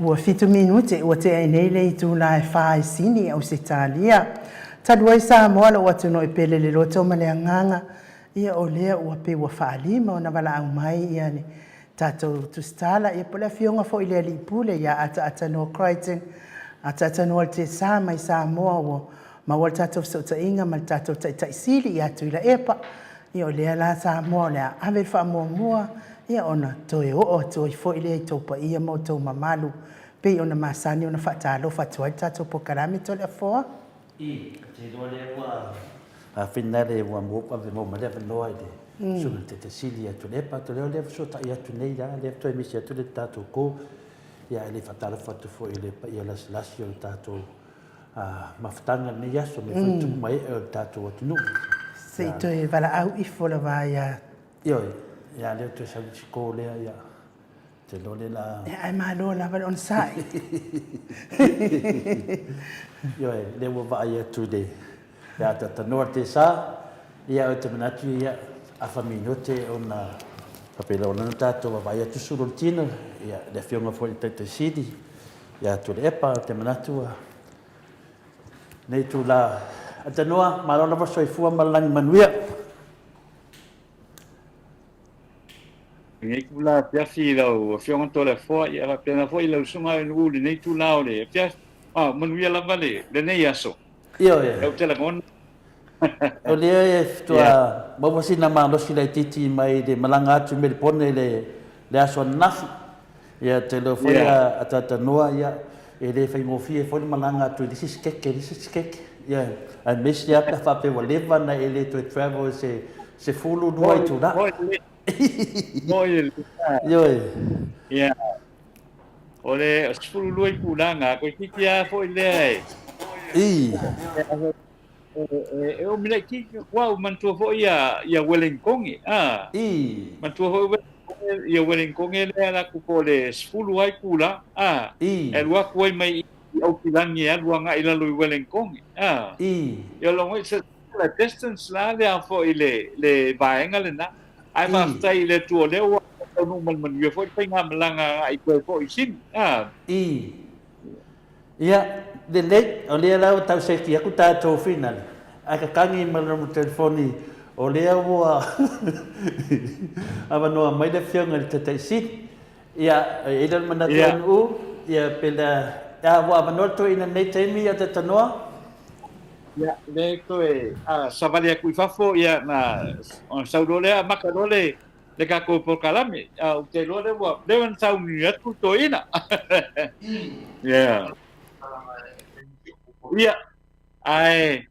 Ua fitu minute ua tea nei le itula e fa i Sini, Ausetalia. Talu ai Samoa lou atunuu e pele le loto ma le agaga, ia o lea ua pei ua faalima ona valaau mai ia le tatou tusitala, ia po o le afioga foi i le Alii Pule ia Ataatanoa Crichton, Ataatanoa Letesa mai Samoa ua maua le tatou fesootaiga ma le tatou Taitai Sili ia Tuilaepa. Ia o lea la Samoa o le a ave le faamuamua ia ona toe oo atu ai foi lea i tou paia ma outou mamalu pei ona masani ona faatalofa atu ai le tatou polokalame Toleafoa. I, te iloa lea ua finale ua ave maua mai le avanoa i le susuga i le Taitai Sili ia Tuilaepa. Lea lea fesootai atu nei la, lea toe misi atu le tatou call. Ia ae le faatalofa atu foi i le paia lasilasi o le tatou mafutaga i lenei aso, mea foi tupu ma ee o le tatou atunuu. Se i toe valaau ifo lava ia. Ioe, ia lea toe sau isi call lea, ia te iloa lea la. Ia ae malo lava le onosai. Ioe, lea ua vaai atu i le ataatanoa le tesa, ia ou te manatu ia afa minote ona faapena ona tatou vaavaai atu sulu o le tino, ia le afioga foi i le Taitai Sili, ia Tuilaepa, ou te manatu ua lenei itula. Atanoa, malo lava soifua ma le lagi manuia. Lenei itula afiafi i lau Afioga Toleafoa, ia faapena foi i lau Susuga Nu'u i lenei itula o le afiafi. Ah, manuia lava le lenei aso. Ioe. Ou te lagona. O lea e faatoa maua sina malosi laitiiti mai le malaga atu i Melipone i le aso ananafi. Ia, te iloa foi a Atatanoa, ia, e le faigofie foi le malaga atu i le isi sikeke i le isi sikeke. Ia, aemaise lava pe a faapea ua leva ona e le toe travel i se 12 itula. Ioe. Ia, o le 12 itula, toeitiiti lava foi lea e. I. E umi laitiiti atu au, manatua foi ia Uelenikoge, a. I. Manatua foi ia Uelenikoge lea alu atu po o le 10 lava itula, a. I. E alu atu ai mai i Aukilani e alu agai i lalo i Uelenikoge, a. I. Ia lona uiga, la distance la lea foi le vaega lena. Ae faafetai i le Atua o lea ua taunuu ma le manuia foi le faigamalaga agai toe foi i Sini, a. I. Ia, lelei, o lea la ua tau seki aku tatou finale, ae kakagi ma le nomera telefoni o lea ua avanoa mai le Afioga i le Taitai Sili. Ia, e i ai lea o le manatu NU, ia pe le a, ua avanoa le toeaina i lenei taimi ia Tetanoa? Ia, lea toe savali atu i fafo, ia, na sau loa lea amata loa le le tatou polokalame. A ou te iloa lea ua leva ona sauni atu toeaina. Yeah. Ia, ae,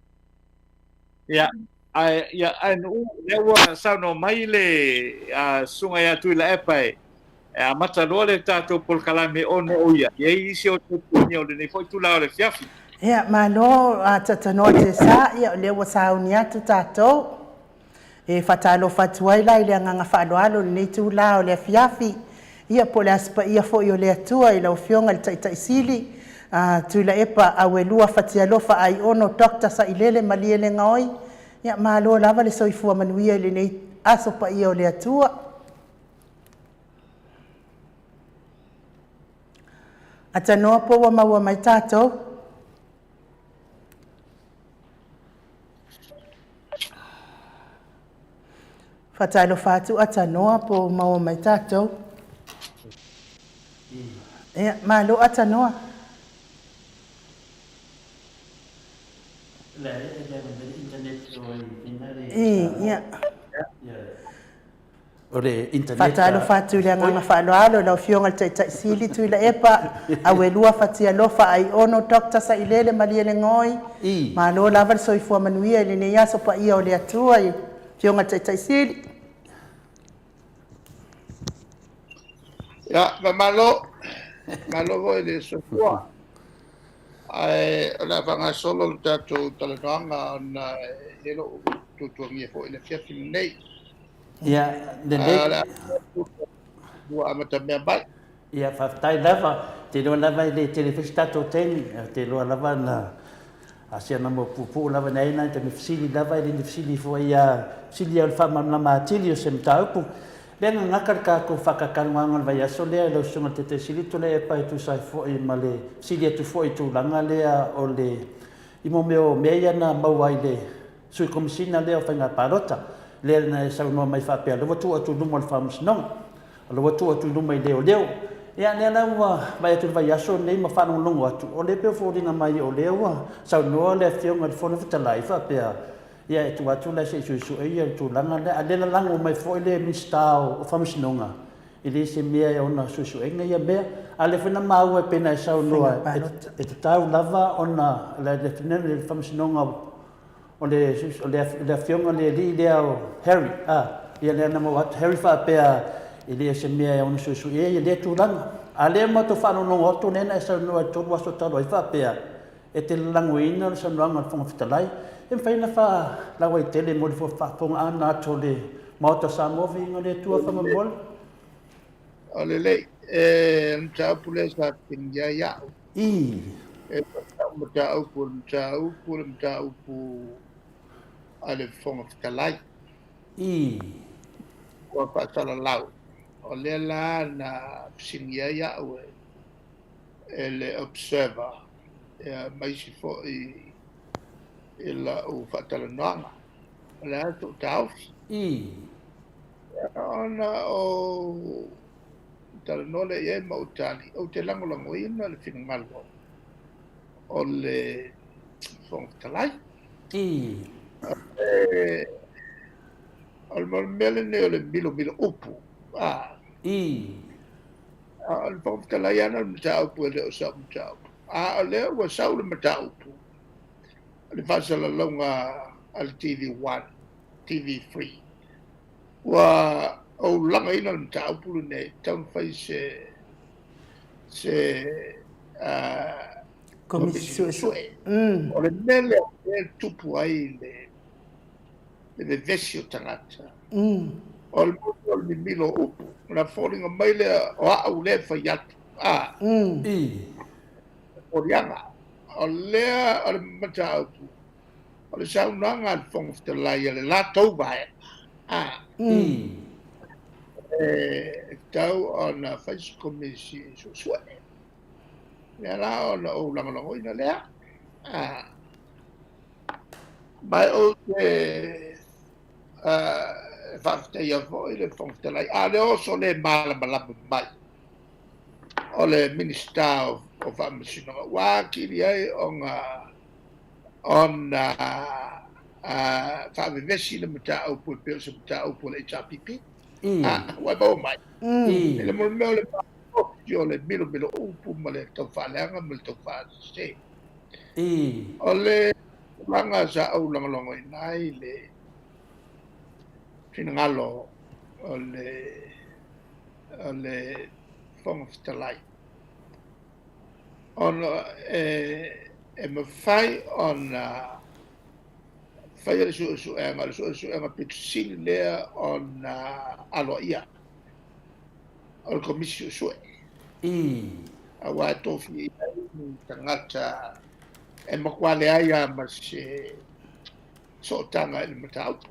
ia, ae, ia, ae Nu'u, lea ua saunoa mai le susuga ia Tuilaepa e amata loa le tatou polokalame ona o ia, e i ai isi o tuatuagia o lenei foi itula o le afiafi. Ia, malo Tatanoa Tesa, ia o lea ua sauni atu tatou. E faatalofa atu ai la i le agaga faaaloalo i lenei itula o le afiafi, ia po o le Aso Paia foi o le Atua i lau Afioga i le Taitai Sili, Tuilaepa Auelua Fatialofa Aiono Doctor Sailele Malielegaoi, ia malo lava le soifua manuia i lenei Aso Paia o le Atua. Atanoa po ua maua mai tatou. Faatalofa atu Atanoa po o maua mai tatou. Ia, malo Atanoa. Ia. O le internet. Faatalofa atu i le agaga faaaloalo i lau Afioga i le Taitai Sili Tuilaepa, Auelua Fatialofa Aiono Doctor Sailele Malielegaoi. Malo lava le soifua manuia i lenei aso paia o le Atua i Afioga i le Taitai Sili. Ia, faamalo. Malo foi le soifua. Ae o le a faagasolo le tatou talanoaga ona e i ai lou tuatuagia foi i le afiafi lenei. Ia, lelei. Ae o le a ua amatamea mai. Ia, faafetai lava. Ou te iloa lava e le tele foi se tatou taimi. Ou te iloa lava na si ana mau puupuu lava nai ai nai taimi fesili lava, e le ni fesili foi a fesili o le faamalamalama atili o se mataupu. Lea na gata le tatou faatatalanoaga o le vaiaso lea i lau Susuga i le Taitaisili Tuilaepa e tusa ai foi ma le fesili atu foi i tulaga lea o le i mo mea o mea ia na maua ai le Sui Komesina lea o Faiga Palota lea na e saunoa mai faapea lea ua tuu atu i luma o le Faamasinoga, o lea ua tuu atu i luma i leoleo. Ia lea la ua vaai atu i le vaiaso lenei ma faalogologo atu, o lea e pei ua foliga mai o lea ua saunoa le Afioga i le Fofoga Fetalai faapea, Ia e tuu atu la se i suesue ia le tulaga lea, a o lea e lalago mai foi le Minisita o Faamasinoga, e le o se mea e ono suesueina ia mea. A o lea foi na maua e pei ona e saunoa e tatau lava ona le Faamasinoga o le Afioga i le alii lea o Harry, a, ia lea na maua atu Harry faapea e le o se mea e ono suesueina ia lea tulaga. A o lea matou faalogologo atu lea na e saunoa i le 3 aso talu ai faapea, E te lalagoina le saunoaga a le Fofoga Fetalai, e mafai ona faalauaitele mo le faafofogaaga atu o le Maota o Samoa, viiga i le Atua faamolemole. O lelei, e mataupu lea sa fesiligia ai au. I. E sau mataupu, o le mataupu, o le mataupu a le Fofoga Fetalai. I. Ua faasalalau. O lea la na fesiligia ai au e e le Observer ia ma isi foi i lau faatalanoaga. O le a sou taofi? I. Ona ou talanoa lea i ai ma ou tali, ou te lagolagoina le finagalo o le Fofoga Fetalai. I. O le mea lenei o le milomilo upu. I. A o le Fofoga Fetalai ana le mataupu e le o sau mataupu. A o lea ua sau le mataupu, o le faasalalauga a le TV1, TV3, ua ou lagaina le mataupu lenei, e tatau ona fai se, se Komisi Suesue. O le mea lea e tupu ai le le vevesi o tagata. O le mea o le mimilo o upu, ona foliga mai lea o au lea e fai atu, a. I. Foliaga. O lea o le mataupu, o le saunoaga a le Fofoga Fetalai a le latou vaega, a. I. E tatau ona fai se komisi suesue. Lea la ona ou lagolagoina lea, a. Ma ou te faafetaia foi le Fofoga Fetalai, a o le oso le malamalama mai o le Minisita o Faamasinoga, ua atili ai ona faavevesi le mataupu e pei o se mataupu a le HRPP. Ua e maua mai? I le mea o le o le milomilo upu ma le taufaaleaga ma le taufaasese. O le tulaga sa ou lagolagoina ai le finagalo o le o le Fofoga Fetalai, ona e mafai ona faia le suesuega, o le suesuega pito sili lea ona aloaia o le Komisi Suesue. Aua e tofia i ai ni tagata e matua leai lava ma se sootaga i le mataupu.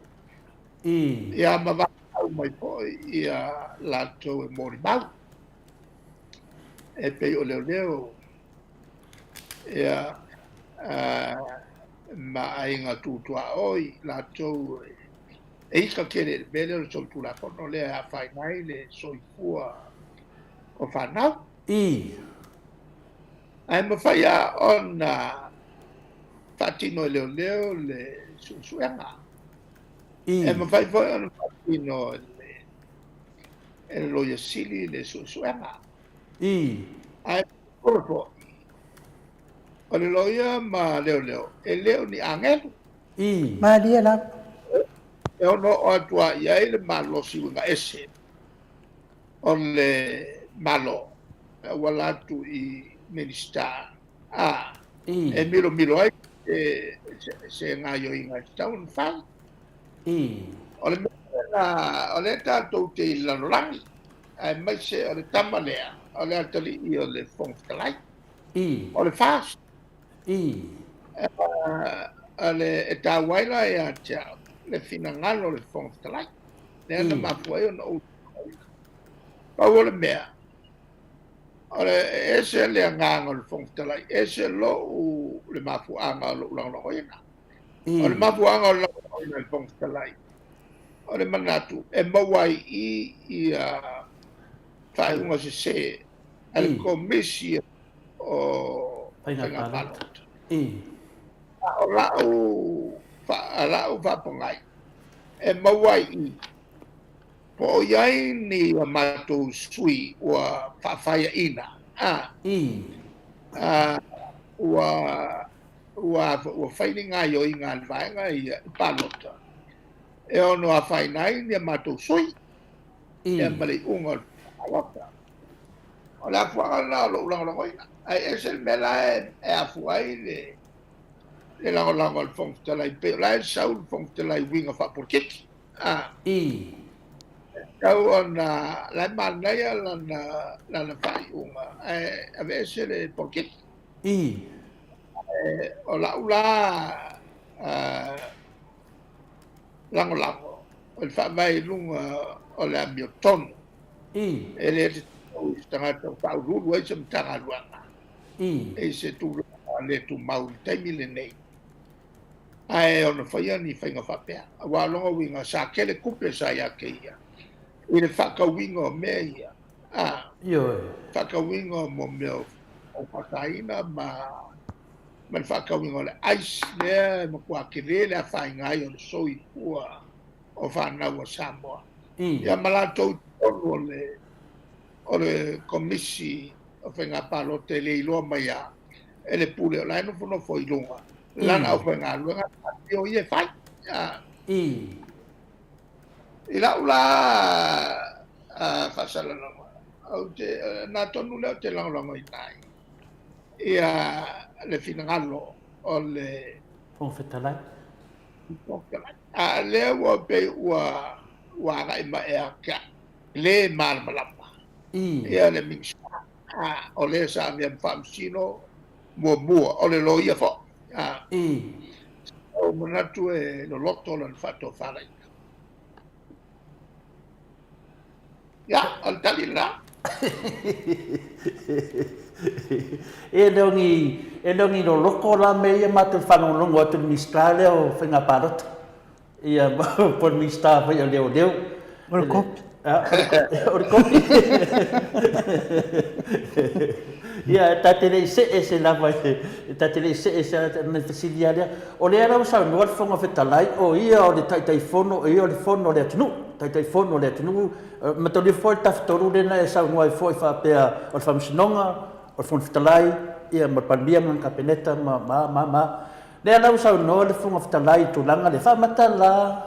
Ia ma valaau mai foi ia latou e molimau, e pei o leoleo ia ma aiga tutuaoi latou e ika tele i le mea lea o le solitulafono lea e afaina ai le soifua o fanau. Ae mafai lava ona faatino e leoleo le suesuega. E mafai foi ona faatino e le Loia Sili le suesuega. Ae manatua foi, o le loia ma leoleo e le o ni agelu. Malie lava. E ono oo atu lava i ai le malosi uiga ese o le Malo e auala atu i Minisita a e milomilo ai se gaoioiga e tatau ona fai. O le mea lena, o lea tatou te i le lalolagi, aemaise o le tama lea, o le atalii o le Fofoga Fetalai, o le FAST. E taua ai la ia te au le finagalo o le Fofoga Fetalai, lea na mafua ai ona ou Pau o le mea, o le e ese le agaga o le Fofoga Fetalai, ese lou le mafuaaga o lou lagolagoina. O le mafuaaga o le lagolagoina e le Fofoga Fetalai, o le manatu e maua ai i i ia faaiuga sese a le Komisi o Faiga Palota. A o lau, lau faapogai, e maua ai i po o i ai ni a matou sui ua faafaiaina, a, a, ua, ua, ua fai ni gaoioiga a le vaega ia i palota e ono afaina ai ni a matou sui, ia ma le iuga o le palota. O le afuaga lena o lou lagolagoina, ae ese le mea la e afua ai le le lagolago a le Fofoga Fetalai, pei o la e sau le Fofoga Fetalai i uiga faapolokiki. A. Tau ona la e manaia lana lana faaiuga ae aveese le polokiki. Ae o lau la lagolago o le faavae i luga o le amiotonu. E le tatau i se tagata o faauluulu ai se Matagaluega i se tulaga le tumau i le taimi lenei, ae ono faia ni faiga faapea. Aua o lona uiga sa tele tupe sa ia te ia i le faatauina o mea ia, a, faatauina o mea o faasaina ma ma le faatauina o le ice lea e matua tele le afaina ai o le soifua o fanau a Samoa. Ia ma latou i totonu o le o le Komisi o Faiga Palota e le iloa mai lava e le Pule o la e nofonofo i luga lana aufaigaluega o ia e fai. I lau la faasalalauga, ou te, na tonu lea ou te lagolagoina ai ia le finagalo o le Fofoga Fetalai. Fofoga Fetalai. A o lea ua pei ua ua agai mai ia te au, le malamalama ia le Minisita, o lea sa avea ma Faamasino muamua, o le loia foi. Sa ou manatu e loloto lana faatofalaiga. Ia, o le tali lena. E le o ni, e le o ni loloto la mea ia matou faalogologo atu i le Minisita lea o Faiga Palota. Ia, po o le Minisita foi o Leoleo. O le kopi. O le kopi. Ia, ta te le i see ese lava, ta te le i see ese lava, na fesili lava lea. O lea la ua saunoa le Fofoga Fetalai, o ia o le Taitaifono, o ia o le Fono a le atunuu, Taitaifono o le atunuu. Mataulia foi le Tafatolu lea na e saunoa ai foi faapea o le Faamasinoga, o le Fofoga Fetalai, ia ma le Palemia ma le Kapeneta ma, ma, ma, ma. Lea la ua saunoa le Fofoga Fetalai i le tulaga lea, faamata la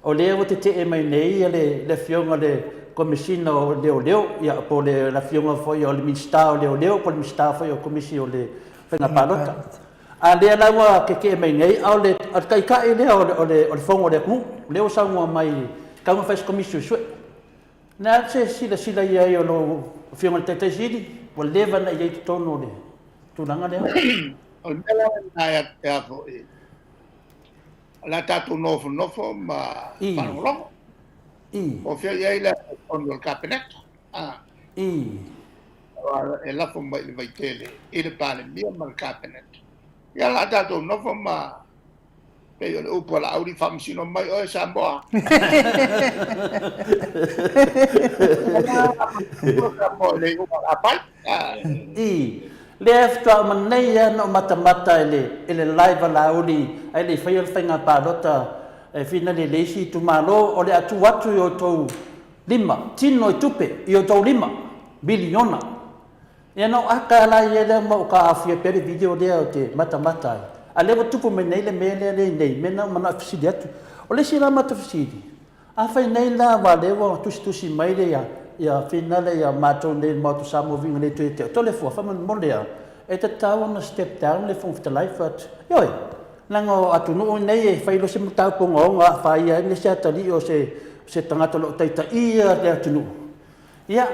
o lea ua tetee mai nei le Afioga i le Komesina o Leoleo, ia, po o le Afioga foi o le Minisita o Leoleo, po o le Minisita foi o Komisi o le Faiga Palota. A lea la ua tetee mai nei, a o le Taitai lea o le Fono a le atunuu, lea ua saunoa mai, tatau ona fai se Komisi Suesue. O le a se silasila i ai o lau Afioga i le Taitai Sili, ua leva ona i ai i totonu o le tulaga lea? O le mea la lena e a foi, o le a tatou nofonofo ma faalogologo. Po o fea i ai le amiotonu o le Kapeneta. E lafo mai i le Vaitele i le Palemia ma le Kapeneta. Ia o le a tatou nofo ma Pei o le upu a Laauli, faamasino mai oe Samoa. Samoa i le iuga o le a fai. I, lea faatoa uma nei lava ona ou matamata i le, i le live a Laauli ae le i faia le faiga palota e finali i le isi itumalo, o le a tuu atu i outou lima, tino i tupe i outou lima, miliona. Ia na ou ata la i ai lea ma ou taaofia pea le video lea ou te matamata ai. A lea ua tupu mai nei le mea lea lea nei, mea na ou manao e fesili atu. O le isi la matou fesili, afai nei la aua lea ua tusitusi mai le ia ia finale ia matou nei le Maota Samoa Viiga le toe te Toleafoa faamolemole a e tatau ona step down le Fofoga Fetalai but ioe leaga o atunuu nei e fai loa se mataupu ogaoga afaia ai le isi atalii o se se tagata o lo o taitaia le atunuu. Ia,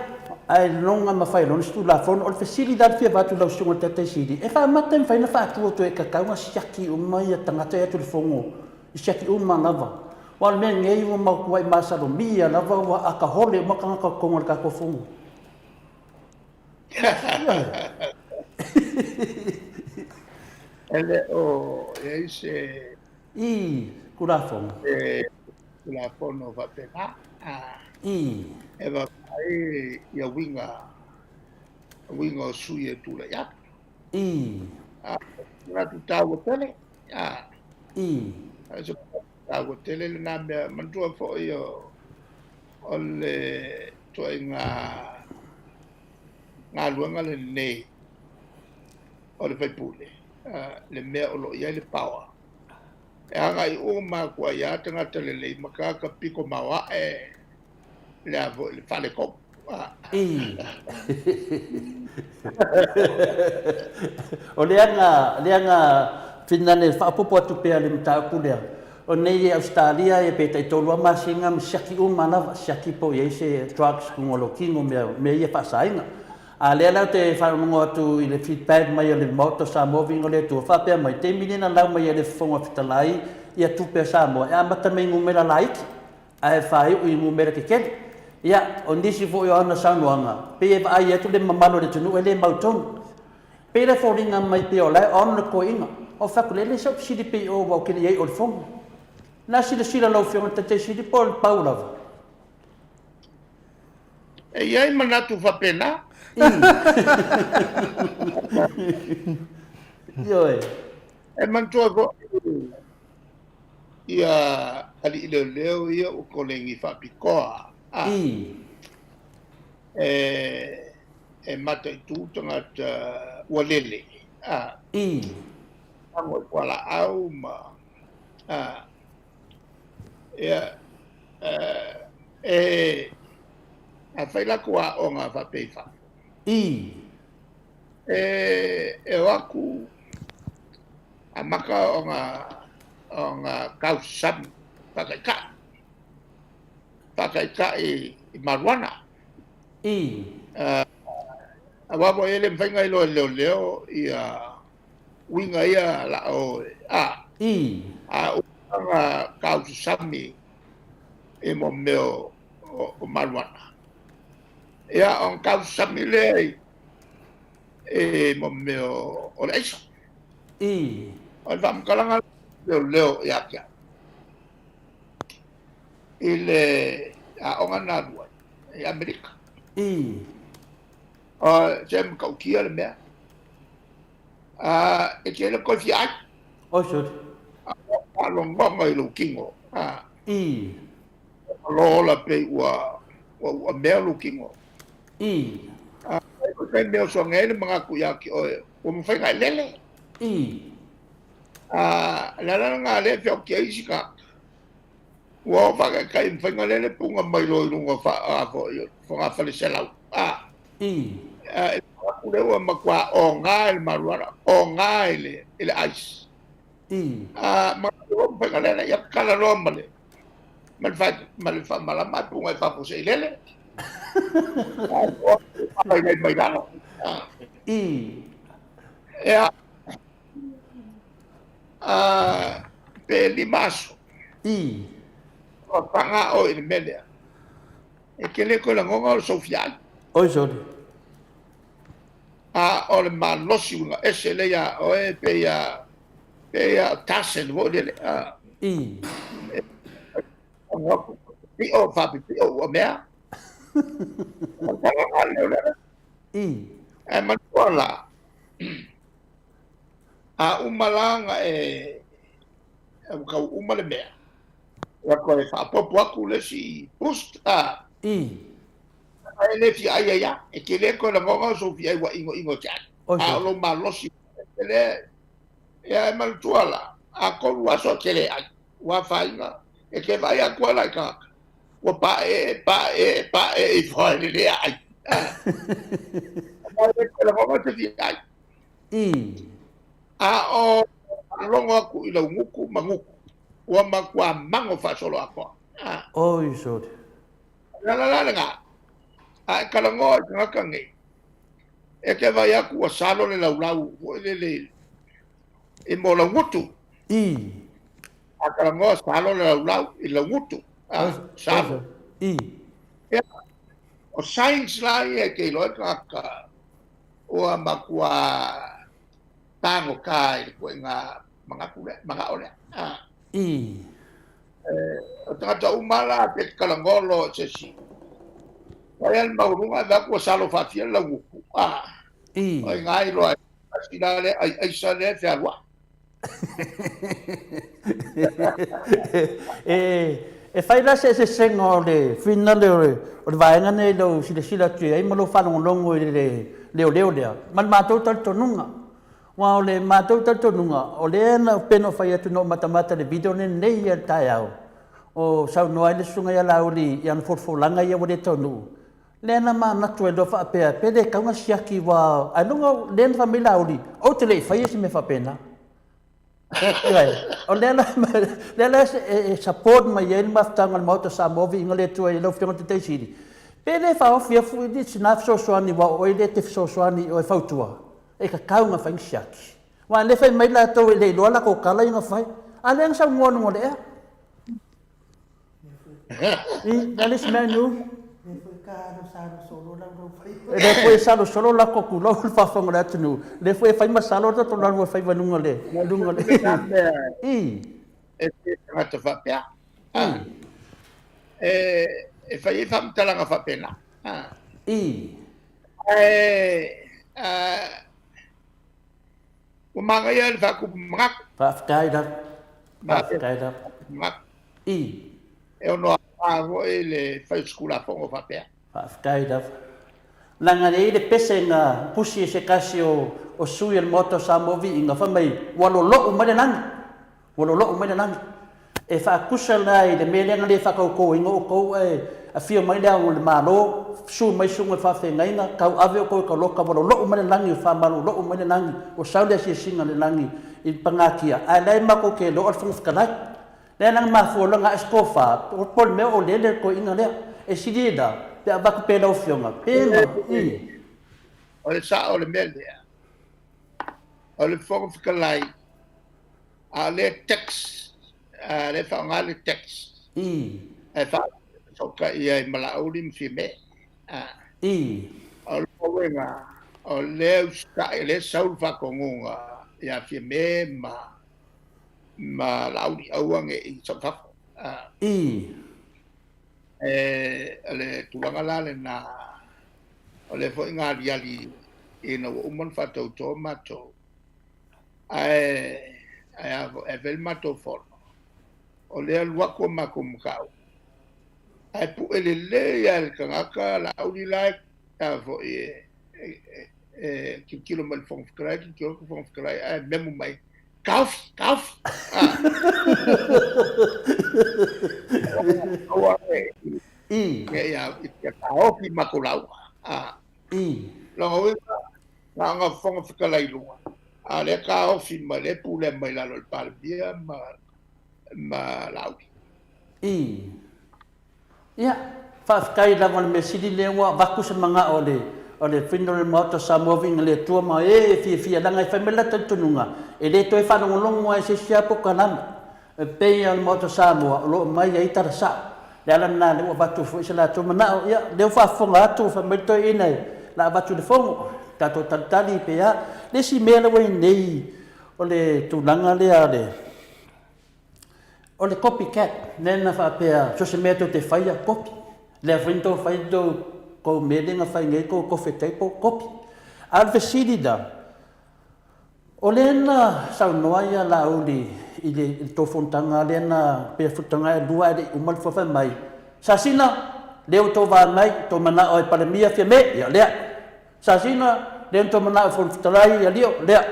ae loga ma fai loa se Tulafono. O le fesili la le fia avatu i lau Susuga i le Taitai Sili, e faamata e mafai ona faatu atu e tatau ona siaki uma ia tagata ia atu i le Fono, i siaki uma lava. Aua o le mea lenei ua matuai masalomia lava ua akahole uma tagata o totonu o le tatou Fono. E le o i ai se I Tulafono. Se Tulafono faapena. I. E vaavaai ia uiga, uiga o sui e tulai atu. I. A, manatu taua tele. A. I. O se manatu taua tele lena mea. Manatua foi o, o le ituaiga galuega lenei o le faipule, le mea o lo o i ai le power. E agai uma atu ai lava tagata lelei ma tagata pito maoae le a foi le faletonu. I. O lea na, lea na finane faaopoopo atu pea le mataupu lea, o nei e Ausetalia e pe taitolu lava masina ma siaki uma lava, siaki po o i ai se drugs i luga o lou tino, mea, mea ia faasaina. A lea la ou te faalogo atu i le feedback mai o le Maota o Samoa Viiga o le Atua, faapea mai, taimi lea na lau mai ai le Fofoga Fetalai ia tupe a Samoa e amata mai i numera laiti ae faaiu i numera tetele. Ia, o nisi foi o ana saunoaga, pei e vaai atu le mamalu o le atunuu e le mautonu. Pei la e foliga mai pei o la e on le toeaina. Ou fai atu, e le se fesili pei o aua ou te le i ai o le Fono. Na silasila lau Afioga i le Taitai Sili po o le pau lava? E i ai manatu faapena. Ioe. E manatua foi ia alii leoleo ia ua kolegi faapitoa. E, e mataitu tagata ua lele. Tago i fualaau ma Ia, e, a fai latou aoga faapea i fafo. E, e o atu amata ona, ona tausami faataitai, faataitai i marijuana. Aua foi e le mafai ona iloa e leoleo ia uiga ia la o a. A uma ona tausasami i mo mea o, o marijuana, ia ona tausasami lea i, i mo mea o, o le aisa. O le faamatalaga leoleo ia te au i le aoga na alu ai i Amerika. O se matautia le mea. A, e te le toe fia ai. Oi sori. A faalogoga i lou tino. A. O lo ola pei ua ua ua mea lou tino. A, e ko te mea o soaga ai le manatu ia te oe, ua mafai ona e lele. A, le ala lena lea e feoti ai isi tagata. Ua oo faataitai mafai ona lele puga mai loa i luga o fogafale selau. A. E atu lea ua matua oga i le marijuana, oga i le, i le ice. A, ma ua mafai ona lele, ia tatala loa ma le, ma le, fa, ma le faamalama ai puga i fafo se i lele. A, i mai lalo. A. Ia, a, pe 5 aso. Ua paga oe i le mea lea. E te le toe lagona o le sofiai. Oi sori. A o le malosi uiga ese lea ia oe pei a pei a o Tarzan foi lele. A. Pipio faapipio ua mea. Ae manatua la, a uma la ona e ua tau uma le mea, ua toe faaopoopo atu le isi boost, a. Ae le fia ai ai lava. E te le toe lagona o sou fia ai ua inoino e te ai. A o lou malosi lea, ia e manatua la, a 3 aso e te le ai, ua afaina, e te vaai atu lava la i tagata, ua paeee, paeee, paeee ifo lava i le le ai. Ae le toe lagona se fia ai. A o faalogo atu i lau gutu ma gutu, ua matua mago faasoloatoa. Oi sori. O le ala la lena, a e talanoa i tagata nei, e te vaai atu ua salo le laulau foi lele i mo lau gutu. A talanoa salo le laulau i laugutu. A, salo. I. Ia, o signs la ia e te iloa ai tagata ua matua pagota i le ituaiga manatu lea, manao lea. A. I. O tagata uma la pe te talanoa loa i se isi, fai lava le maualuga ae vaai atu ua salo faafia le laugutu. A. I. O i ina e iloa ai, tasi la lea ai aisa lea e fealuai. E fai la se eseesega o le finale o le vaega nei i lou silasila atu i ai ma lou faalogologo i le leoleo lea ma le matou talitonuga. Aua o le matou talitonuga, o lea na pei ona ou fai atu na ou matamata i le video lenei ia i le taeao, o saunoa ai le Susuga ia Laauli i ana folafolaga ia ua le taunuu. Lea na manatu ai loa faapea, pe le tatau ona siaki aua ailoga o lea na fai mai Laauli, ou te le i faia se mea faapena. Ioe, o lea la, lea la e support mai ai le mafutaga o le Maota o Samoa, viiga le Atua i lau Afioga i le Taitai Sili, pe le faaofi afu sina fesoasoani aua o oe lea e te fesoasoani i o e fautua, e tatau ona fai ni siaki. Aua o lea e fai mai latou e le iloa latou tala ia na fai, a lea na saunoa i luga o le ea. I, le isi mea nu. E le foi e salo solo lako atu lau le faafofoga o le atunuu. Le foi e fai ma salo le tatou lalo e fai luga le luga le. I. E te tagata faapea. E e fai ai faamatalaga faapena. I. Ae ua manaia le faatupu manatu. Faafetai lava. Faafetai lava. I. E ono aoga foi le fai o se Tulafono faapea. Faafetai lava. Leaga e i ai le pese na tusi e se tasi o o sui o le Maota o Samoa Viiga fai mai ua lolo'u mai le lagi, ua lolo'u mai le lagi. E faatusa la i le mea lea na le faatautoina outou ae afio mai Le Ao o le Malo, susu mai susuga i faafeagaiga, tauave outou e taloka ua lolo'u mai le lagi, ua faamalolo'u mai le lagi, ua sau le asiasiga a le lagi i le pagatia, ae la e matou te iloa o le Fofoga Fetalai. Lea la na mafua loa na ae se tofa, po o le mea o lele le toeaina lea. E sili la pe avatu pea i lau Afioga, pe ma, i. O le sao o le mea lea, o le Fofoga Fetalai, a o lea tax, a lea e faaaoga le tax, I. e faafesootai ai ma Laauli ma Fiame. I. O lona uiga, o lea e usitai, o lea e sau le faatonuga ia Fiame ma ma Laauli, aua ne i sau i fafo. I. E, o le tulaga la lena, o lea foi na aliali ina ua uma ona faatauto matou, ae, ae a foi, ae fai le matou fono, o lea alu atu a matou mataupu, ae pue lelei lava e le tagata Laauli la e, a foi e, e, e tilotilo mai i le Fofoga Fetalai, tilotilo atu le Fofoga Fetalai ae memo mai, taofi, taofi. Aua ne I. ia taofi matou lauga. I. Lona uiga, na ona Fofoga Fetalai i luga, a o lea taofi mai, lea pulea mai lalo e le Palemia ma, ma Laauli. I. Ia, faafetai lava i le mea sili lea ua avatu se manao o le o le Funeral Maota o Samoa Viiga le Atua ma e e fiafia leaga e fai mai le talitonuga e le toe faalogologo lava i se isi lava polokalame e pei lava o le Maota o Samoa o lo o aumai ai tala sao. O le ala lena lea ua avatu foi se latou manao. Ia, lea ua faafofoga atu fai mai le toeaina o le a avatu i le Fono, tatou talitali pe a. Le isi mea lea ua i ai nei o le tulaga lea o le O le copy cat, lea na faapea, so se mea tou te faia, copy. Lea foi na tou fai tou, tou mea lea na fai nei tou coffee table, copy. A o le fesili la, o lea na saunoa ia Laauli i le, i le tou fonotaga lea na, pe fonotaga e lua ae le i uma le fai mai, Sasina, lea ua tou vaai mai, tou manao e Palemia Fiame, ia lea. Sasina, lea na tou manao e Fofoga Fetalai ia Lio, lea.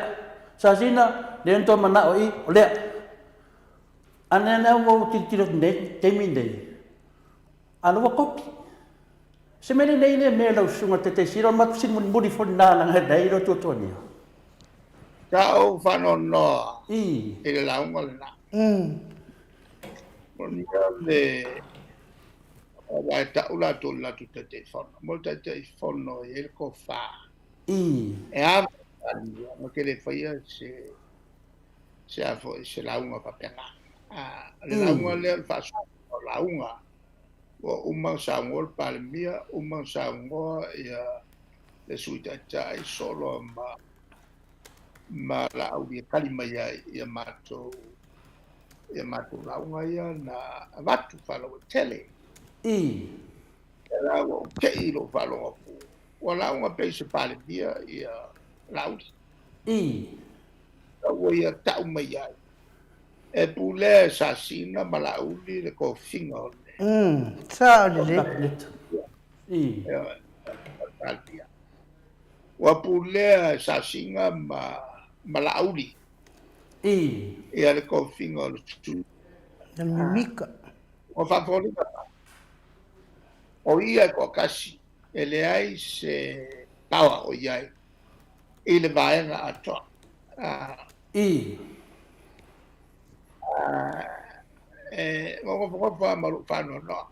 Sasina, lea na tou manao i, o lea. A lea la ua ou tilotilo atu nei, taimi nei, a lea ua kopi. Se mea lelei lea mea lau susuga Taitaisino, o le matou fesili mulimuli foi lena leaga e leai lou tuatuagia. Sa ou faanoanoa I. I le lauga lena. O le mea le aua e tau latou i le latou Taitaifono. Mo le Taitaifono e i ai le tofa. I. E ava i le Palemia, na te le faia se se a foi se lauga faapena. O le lauga lea o le faasologa o lauga, ua uma ona saunoa le Palemia, uma ona saunoa ia le Sui Taitai solo ma ma Laauli e tali mai ai i matou i matou lauga ia na avatu faalauaitele. Ia la ua ou te'i i lou faalogo atu, ua lauga pei se Palemia ia Laauli. Ua ia tau mai ai, e pulea e Sasina ma Laauli le tofiga o le Sao lelei. Kapeneta. Palemia. Ua pulea e Sasina ma ma Laauli ia le tofiga o le sui. Le mimika. Ua faafoliga mai, o ia e toatasi e leai se power o i ai i le vaega atoa. E nofonofo lava ma lou faanoanoa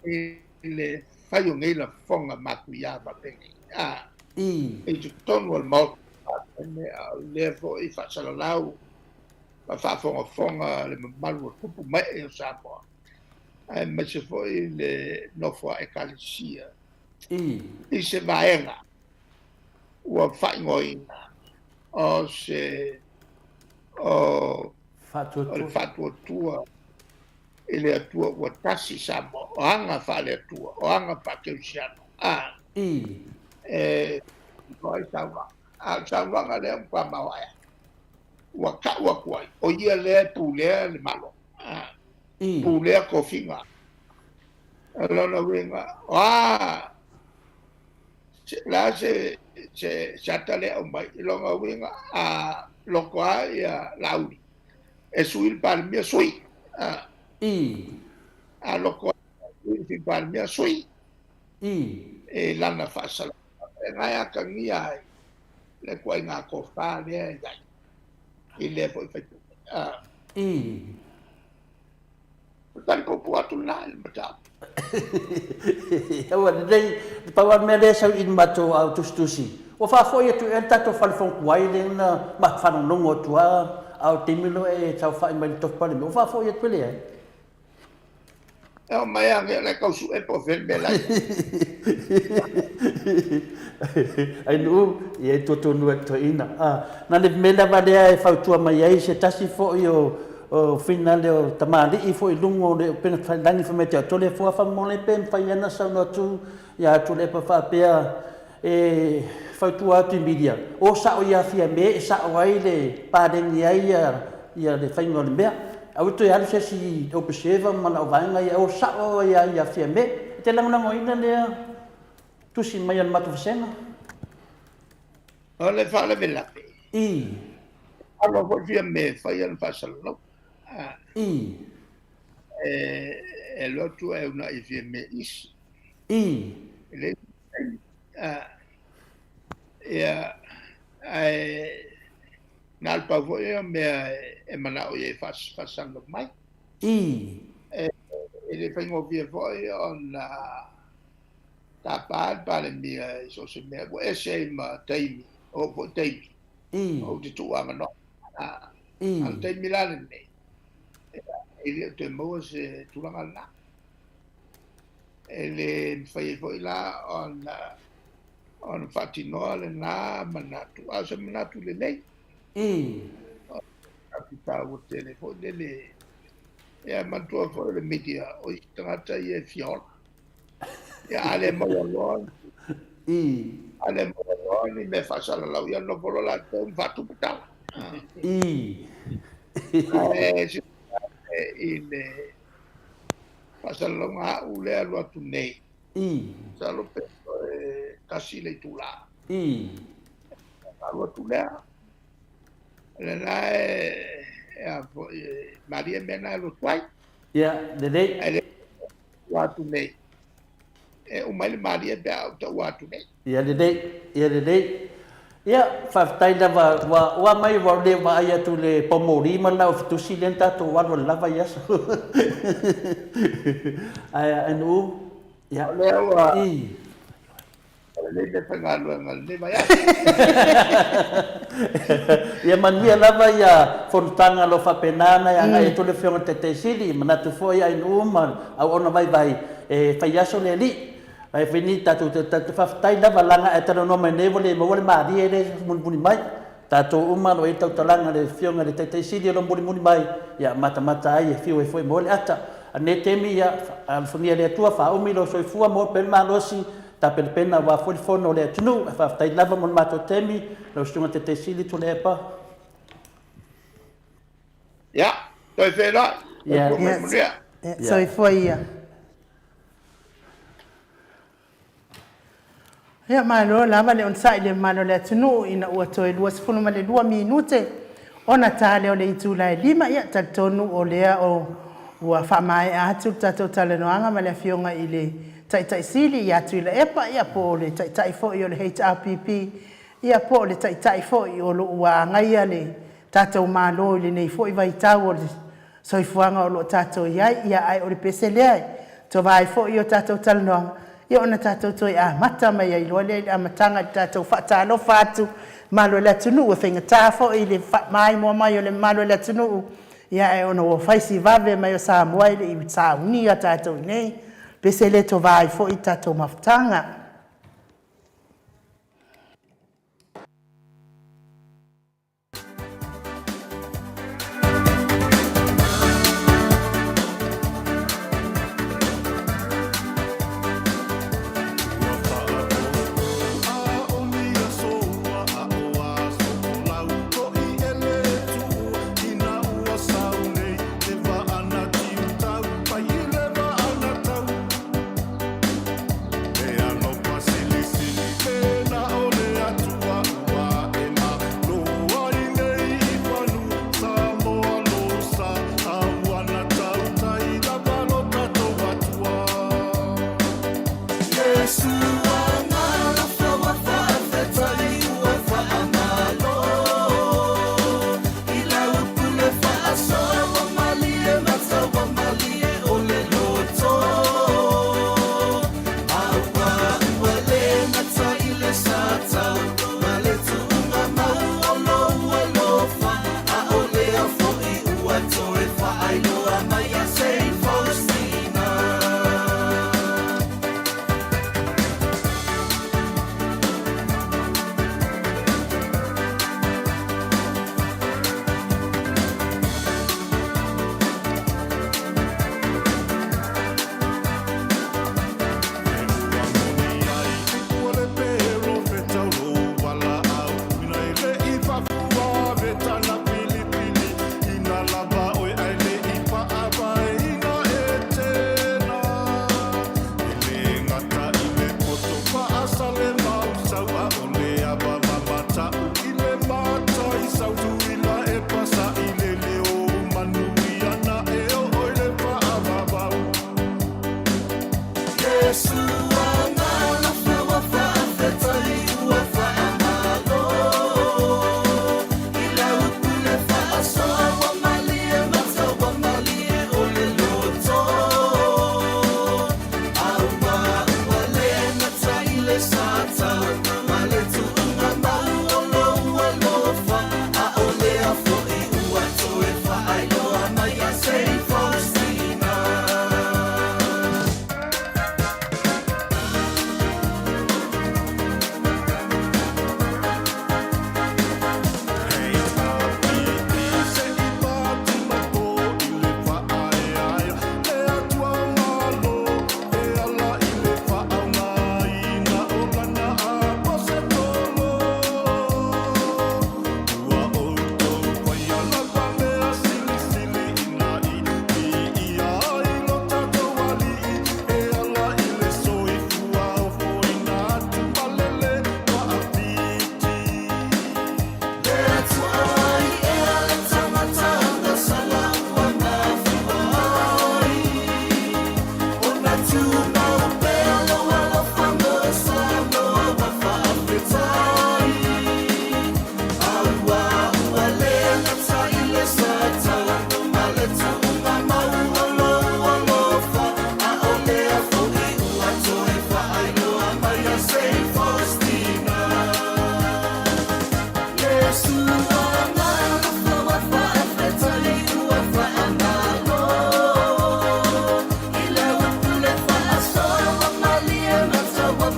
i le fai o nei lafoga matuia faapenei i totonu o le Maota Palemene, a o lea foi faasalalau ma faafogafoga le mamalu o tupu ma ee o Samoa, aemaise foi le nofo a Ekalesia i se vaega ua faaigoaina o se o le Faatuatua i le Atua ua Tasi Samoa, o aga faale-Atua, o aga faakerisiano. E iloa ai saunoaga. A o le saunoaga lea ua matua maoae atu, ua tau atu ai, o ia lea e pulea le Malo, pulea tofiga. O lona uiga, o a, o le a se se ata lea e aumai, i lona uiga, a loto lava ia Laauli e sui le Palemia, sui. A loto lava e sui le Sui Palemia, sui. I lana faasalalauga e na e atagia ai le ituaiga tofa lea e i ai i lea foi sui usufono. O le tali puupuu atu lena i le mataupu. Aua lelei, na pau lava le mea lea e sau i le matou au tusitusi, ua faafoi atu ea le tatou fale fonotuai lea na faalogologo atu lava, a o le taimi loa e saofai mai i le tofi Palemia, ua faafoi atu pe leai? E oo mai lava o la e tau sue po o fea le mea la e i ai. Ainuu, ia e tuatuanua e le toeaina. Na le mea lava lea e fautua mai ai se tasi foi o o finale o tamalii foi i luga o le upega tafailagi fai mai te au, Toleafoa faamolemole pe mafai ana saunoa atu ia Tuilaepa faapea e fautua atu i media, o sao ia Fiame e sao ai le paleni ai ia le faiga o le mea. Aua toe alu se isi i observer ma lau vaega ia, o sao ia ia Fiame. E te lagolagoina lea tusi mai a le matou vasega? O le faalavelave. Alo foi Fiame e fai ana faasalalauga. E alu atu ae uunai e Fiame isi. E leai se taimi. Ia, ae na o le pau foi o mea e manao i ai e faasalalau mai. E le faigofie foi ona tapa le Palemia i so o se mea, ua ese ai ma taimi, o ou foi taimi, ou te tuu avanoa. A o le taimi la lenei, e le o toe maua se tulaga lena. E le mafai ai foi la ona ona faatinoa lena manatu, a o se manatu lelei. Manatu taua tele foi lele. Ia manatua foi o le media, o isi tagata ia e fia ola. Ia a le maua loa, a le maua loa ni mea faasalalau, ia nofo loa latou ma faatupu tala. Ae i le faasalalauga a'u lea alu atu nei, masalo pe toe tasi le itula ona alu atu lea. O lena e a foi e malie mea na e alu atu ai. Ia, lelei. Ae le taua atu nei. E uma ai le malie pe a ou taua atu nei. Ia lelei, ia lelei. Ia, faafetai lava, ua, ua mai ua le vaai atu i le paumoli ma le laufitusi lea na tatou alu ai lava i aso. Ae, ae Nuu, ia. O lea ua, I. lelei meafaigaluega i lenei vaiaso. Ia manuia lava ia fonotaga o lo o faapena ona e agai atu le Afioga i le Taitai Sili, e manatu foi ainuu ma auauna vaivai e fai aso le Alii. Ae fai ni tatou te faafetai lava leaga a e talanoa mai nei ua le maua le malie lea e mulimuli mai. Tatou uma o lo o i ai le tautalaga a le Afioga i le Taitai Sili o lo o mulimuli mai, ia matamata ai e fiu ai foi e maua le ata. A o lenei taimi, ia alofagia e le Atua, faaumi lou soifua, maua pea le malosi, tapenapena aua foi le fono a le atunuu. Ae faafetai lava mo le matou taimi, lau Susuga i le Taitai Sili Tuilaepa. Ia, toe feiloai. Soifua ma ia manuia. Soifua ia. Ia, malo lava le onosai i le mamalu o le atunuu ina ua toe 22 minute ona ta lea o le itula e 5. Ia, talitonu o lea o ua faamaea atu le tatou talanoaga ma le Afioga i le Taitai Sili ia Tuilaepa, ia po o le Taitai foi o le HRPP, ia po o le Taitai foi o lo o ua agaia le tatou Malo i lenei foi vaitau o le soifuaga o lo o tatou i ai. Ia, ae o le pese lea e tova ai foi o tatou talanoaga, ia ona tatou toe amata mai ai loa lea i le amataga i le tatou faatalofa atu mamalu o le atunuu. E faigata foi i le maimoa mai o le mamalu o le atunuu, ia ae ona ua fai si vave mai o Samoa e le i saunia tatou i nei, pese lea e tova ai foi tatou mafutaga.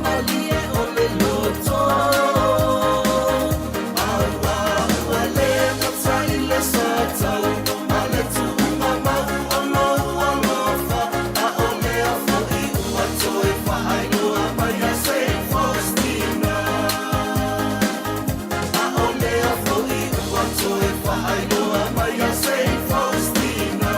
malie o le loto Aua ua le gata i le soatau Ma le tuuga mau o lou alofa A o lea foi ua toe faailoa mai ia Saint Faustina A o lea foi ua toe faailoa mai ia Saint Faustina.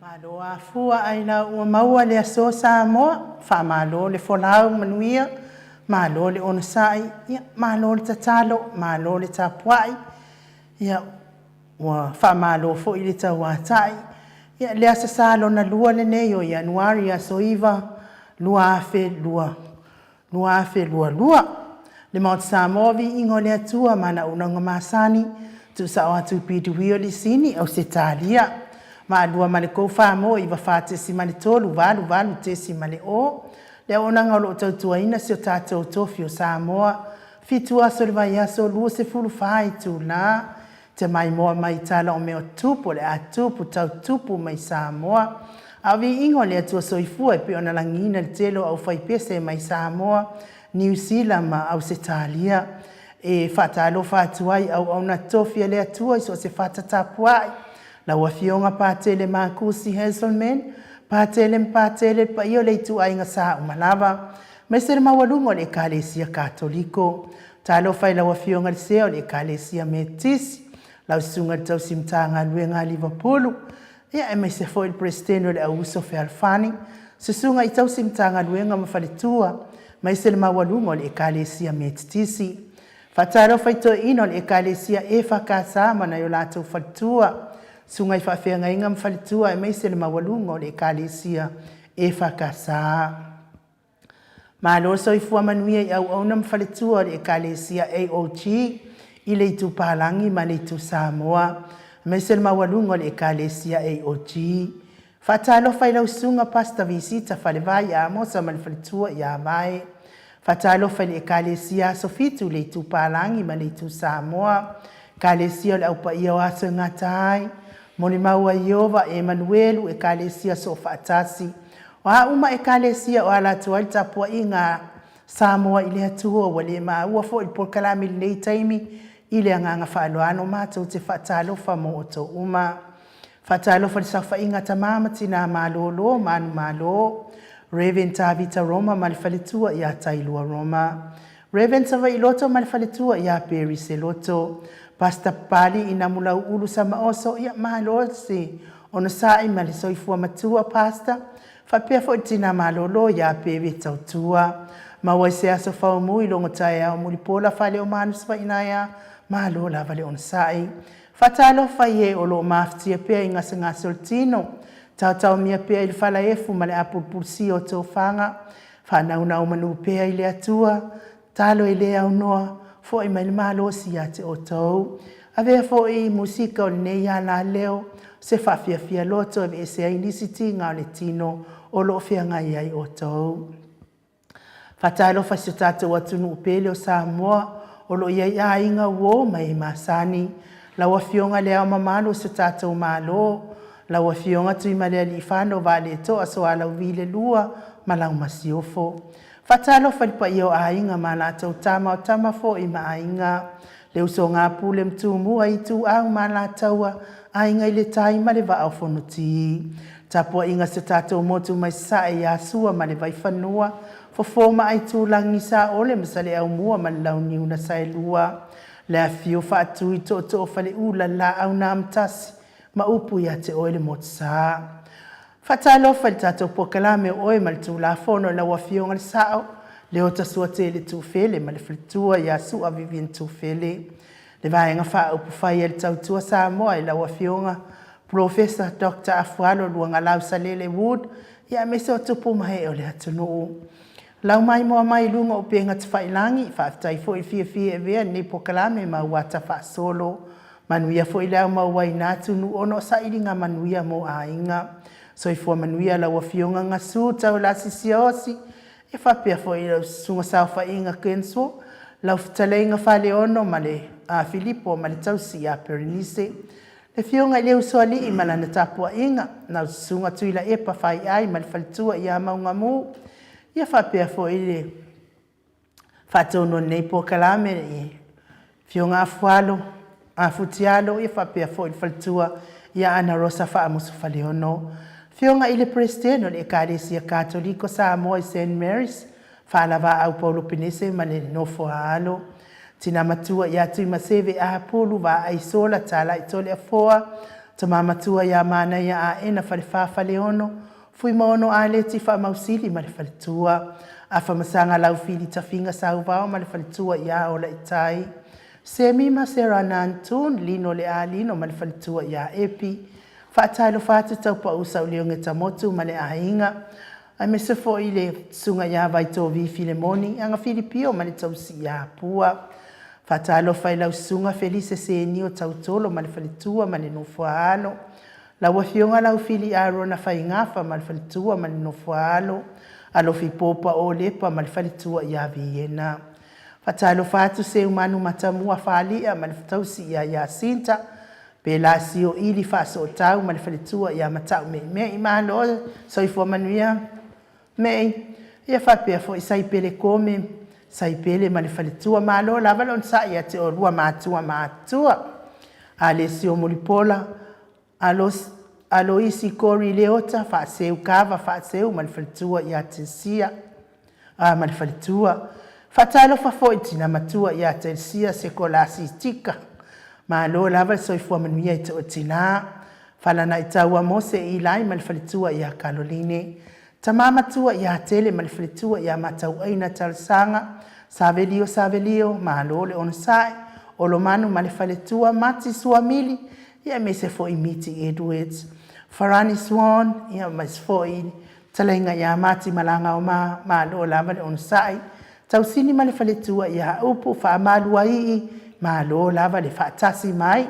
Malo afua aina ua maua le aso Samoa, faamalo le folau manuia, malo le onosai, ia malo le tatalo, malo le tapuai, ia ua faamalo foi le tauatai. Ia le Aso Sa lona lua lenei o Ianuari aso 9, 2022. Le Maota Samoa, viiga o le Atua ma ana auaunaga masani, tuusao atu i PW Lisini, Ausetalia. Maamua ma le 3 4 94.3 88.0 le auaunaga o lo o tautuaina si o tatou tofi o Samoa. 7 aso o le vaiaso, 24 itula, te maimoa mai tala o mea o tupu o le a tupu tau tupu mai Samoa. A o viiga o le Atua soifua e pei ona lagiina le tele o aufaipese mai Samoa, Niu Sila ma Ausetalia. E faatalofa atu ai auauna tofi a le Atua i so o se fata tapuai. Lau Afioga Patele Makusi Hazelman, Patele ma Patele, le paia o le ituaiga sa uma lava, aemaise le maualuga o le Ekalesia Katoliko. Talofa i lau Afioga i le Sea o le Ekalesia Metotisi, lau Susuga i le Tausi Matagaluega a Livapulu, ia aemaise foi le Peresetene o le Auuso Fealofani, Susuga i Tausi Matagaluega ma Faletua, aemaise le maualuga o le Ekalesia Metotisi. Faatalofa i toeaiina o le Ekalesia EFKS ma nai o latou faletua, susuga i faafeagaiga ma faletua aemaise le maualuga o le Ekalesia EFKS. Malo le soifua manuia i auauna ma faletua o le Ekalesia AOG i le Itu Palagi ma le Itu Samoa, aemaise le maualuga o le Ekalesia AOG. Faatalofa i lau susuga Pastor Visita Falevai Amosa ma le faletua ia Vae. Faatalofa i le Ekalesia Aso Fitu i le Itu Palagi ma le Itu Samoa, Ekalesia o le Au Paia o Aso e Gata Ai, Molimau a Ieova, Emanuelu, Ekalesia Soofaatasi. O a uma Ekalesia o ala atu ai le tapuaiga a Samoa i le Atua, ua le maua foi le polokalame i lenei taimi, i le agaga faaaloalo matou te faatalofa mo outou uma. Faatalofa i le saofaiga a tama ma tina malolo, manumalo, Rev. Tavita Roma ma le faletua ia Tailua Roma, Rev. Savaiiloto ma le faletua ia Perry Seloto, Pastor Papali Inamulauulu Samaoso, ia malo se onosai ma le soifua matua Pastor, faapea foi le tina malolo ia Perry Tautua. Maua i se aso faumui logo taeao mulipola faleomanu Savainaea, malo lava le onosai. Faatalofa i e o lo o mafatia pea i gasegase o le tino, taotaomia pea i le falaefu ma le apulupulusia o tofaga, faanaunau manu pea i le Atua, talo e le aunoa, foi mai le malosi ia te outou. Avea foi musika o lenei alaleo se faafiafia loto e aveese ai nisi tiga o le tino o lo o feagai ai outou. Faatalofa i si o tatou atunuu pele o Samoa o lo o i ai aiga uo ma e masani. Lau Afioga i Le Ao Mamalu o si o tatou Malo, lau Afioga Tuimalealiifano Vaaletoa Sualauvi le Lua ma lau Masiofo. Faatalofa i le paia o aiga ma a latou tama, o tama foi ma aiga. Le usoga a Pule ma Tumua, Ituau ma Alataua, Aiga i le Tai ma le Vaa o Fonoti. Tapuaiga si o tatou motu mai Sasae ia Sua ma le Vaifanua, Fofo ma Aitulagi, Saole ma Saleaaumua ma le Launiu na Saelua. Le afifio Faatui, Tootoo Faleula, Laau na Amotasi ma upu ia te oe le Motusa. Faatalofa i le tatou polokalame o Oe ma le Tulafono i lau Afioga i le Sao, Leota Suatele Tufele ma le faletua ia Sua Vivian Tufele. Le Vaega Faaupufai a le Tautua Samoa i lau Afioga Polofesa Doctor Afualo Luagalau Salele Wood ia aemaise o tupu ma ee o le atunuu. Lau maimoa mai i luga o upega tafailagi, faafetai foi le fiafia e avea lenei polokalame ma auata faasolo. Manuia foi le ao mauaina atunuu ona o sailiga manuia mo aiga. Soifua manuia lau Afioga Gasu Taulasi Siaosi, e faapea foi lau Susuga Saofaiga Kenso, Lau Fetalaiga Faleono ma le Filipo ma le tausi ia Perenise, le Afioga i le Usoalii ma lana tapuaiga, lau Susuga Tuilaepa Faiai ma le faletua ia Maugamu, ia faapea foi le faatonu o lenei polokalame i Afioga Afualo, Afutialo, ia faapea foi le faletua ia Ana Rosa Faamusu Faleono. Afioga i le Peresetene o le Ekalesia Katoliko Samoa i Saint Mary's, Faalavaau Paulo Penese ma le nofo a alo, Tina matua ia Tuimaseve Apulu, Vaai Sola, Talai Toleafoa, Tama matua ia Manaia Aena Falefa Faleono, Fuimaono Aleti Faamausili ma le faletua, Afamasaga Laufili Tafiga Sauvao ma le faletua ia Olaitai, Semi ma Sarah Nantun, Lino Le Alino ma le faletua ia Epi, Faatalofa atu Taupau Saulioge Tamotu ma le aiga, aemaise foi le Susuga ia Vaitovi Filemoni, Agafilipio ma le tausi ia Pua. Faatalofa i lau Susuga Felise Senio Tautolo ma le faletua ma le nofo a alo, lau Afioga Laufili Arona Faigafa ma le faletua ma le nofo a alo, Alofi Popa Olepa ma le faletua ia Viena. Faatalofa atu Seumanu Matamua Falia ma le tausi ia Iasinta, Pelasio Ili Faasootau ma le faletua ia Matau Meimei. Malo soifua manuia Mei. Ia faapea foi Saipele Kome, Saipele ma le faletua. Malo lava le onosai ia te oulua matua matutua. Alesio Mulipola, Alos, Aloisi Kori Leota, Faaseu Kava Faaseu ma le faletua ia Tesia. A ma le faletua. Faatalofa foi i tina matua ia Telsia Sekolasi Tika. Malo lava le soifua manuia i to tina. Falanaitaua Mose Ilai ma le faletua ia Kaloline. Tama matua ia Tele ma le faletua ia Matauaina Talosaga. Savelio Savelio, malo le onosai. Olomanu ma le faletua Mati Suamili, ia aemaise foi Miti Edwards. Farani Swan, ia aemaise foi Talaiga ia Mati Malagaoma, malo lava le onosai, Tausili ma le faletua ia Upu, Faamaluaii, malo lava le faatasi mai.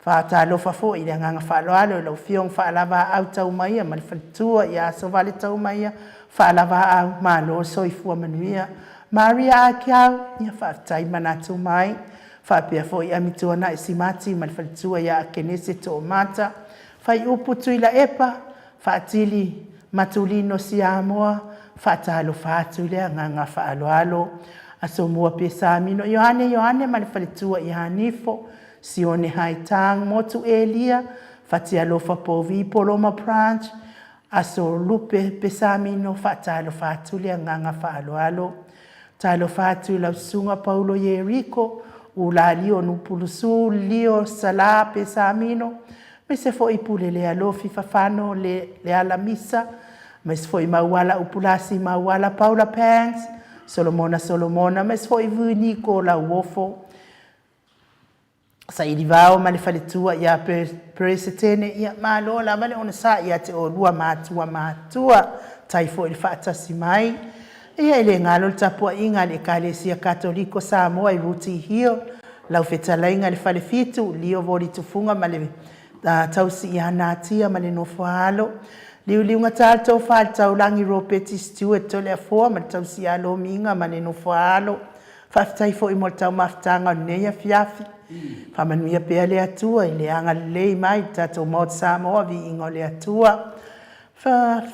Faatalofa foi i le agaga faaaloalo i lau Afioga Faalavaau Taumaia ma le faletua ia Asovale Taumaia, Faalavaau, malo le soifua manuia. Maria Akiau, ia faafetai manatu mai. Faapea foi Amituanai Simati ma le faletua ia Akenese Toomata, Faiupu Tuilaepa, Faatili Matulino Siamoa, faatalofa atu i le agaga faaaloalo. Asomua Pesamino Ioane Ioane ma le faletua ia Nifo, Sione Haitang, Motu Elia, Fatialofa Povi Poloma Branch, Aso Lupe Pesamino, faatalofa atu i le agaga faaaloalo. Talofa atu i lau Susuga Paulo Ieriko, Ulalio Nupulusu, Lio Sala Pesamino, aemaise foi Pule Lealofi Fafano le Lealamisa, aemaise foi Mauala Upulasi Mauala Paula Pangs, Solomona Solomona, aemaise foi Vuniko Lauofo, Sailivao ma le faletua ia Peresetene, ia malo lava le onosai ia te oulua matua matua, tai foi le faatasi mai. Ia e le galo le tapuaiga a le Ekalesia Katoliko Samoa i Rooty Hill, lau fetalaiga i le Falefitu, Lio Voli Tufuga ma le tausi ia Natia ma le nofo a alo, Liuliugata le tofa i le taulagi Ropeti Stewart Toleafoa ma le tausi ia Lomiga ma le nofo a alo. Faafetai foi mo le taumafataga o lenei afiafi. Faamanuia pea le Atua i le agalelei mai i le tatou Maota Samoa, viiga o le Atua.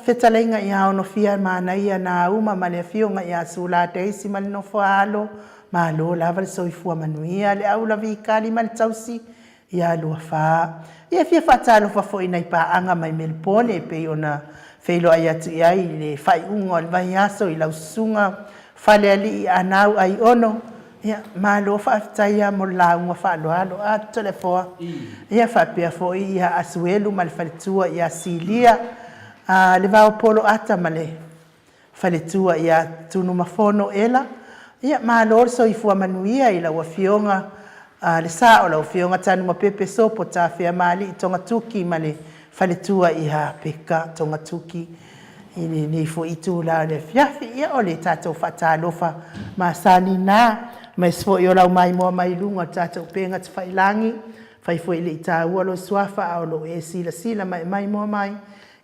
Fetalaiga ia Onofia Manaia Nauma ma le Afioga ia Sula Daisy ma le nofo a alo, malo lava le soifua manuia, le aula vikali ma le tausi ia Luafa. Ia fia faatalofa foi i nai paaga mai Melipone e pei ona feiloai atu i ai i le faaiuga o le vaiaso i lau susuga Falealii Anau Aiono. Ia, malo faafetai lava mo le lauga faaaloalo. A Toleafoa. Ia faapea foi ia Asuelu ma le faletua ia Silia, a Levaopolo Ata ma le faletua ia Tunumafono Ela. Ia, malo le soifua manuia i lau Afioga le sa o lau Afioga Tanumapepe Sopo Tafeamalii Togatuki ma le faletua ia Peka Togatuki i lenei foi itula o le afiafi. Ia, o le tatou faatalofa masani na, aemaise foi o lau maimoa mai luga o le tatou upega tafailagi. Fai foi e le i taua lou suafa, a o lo o e silasila ma e maimoa mai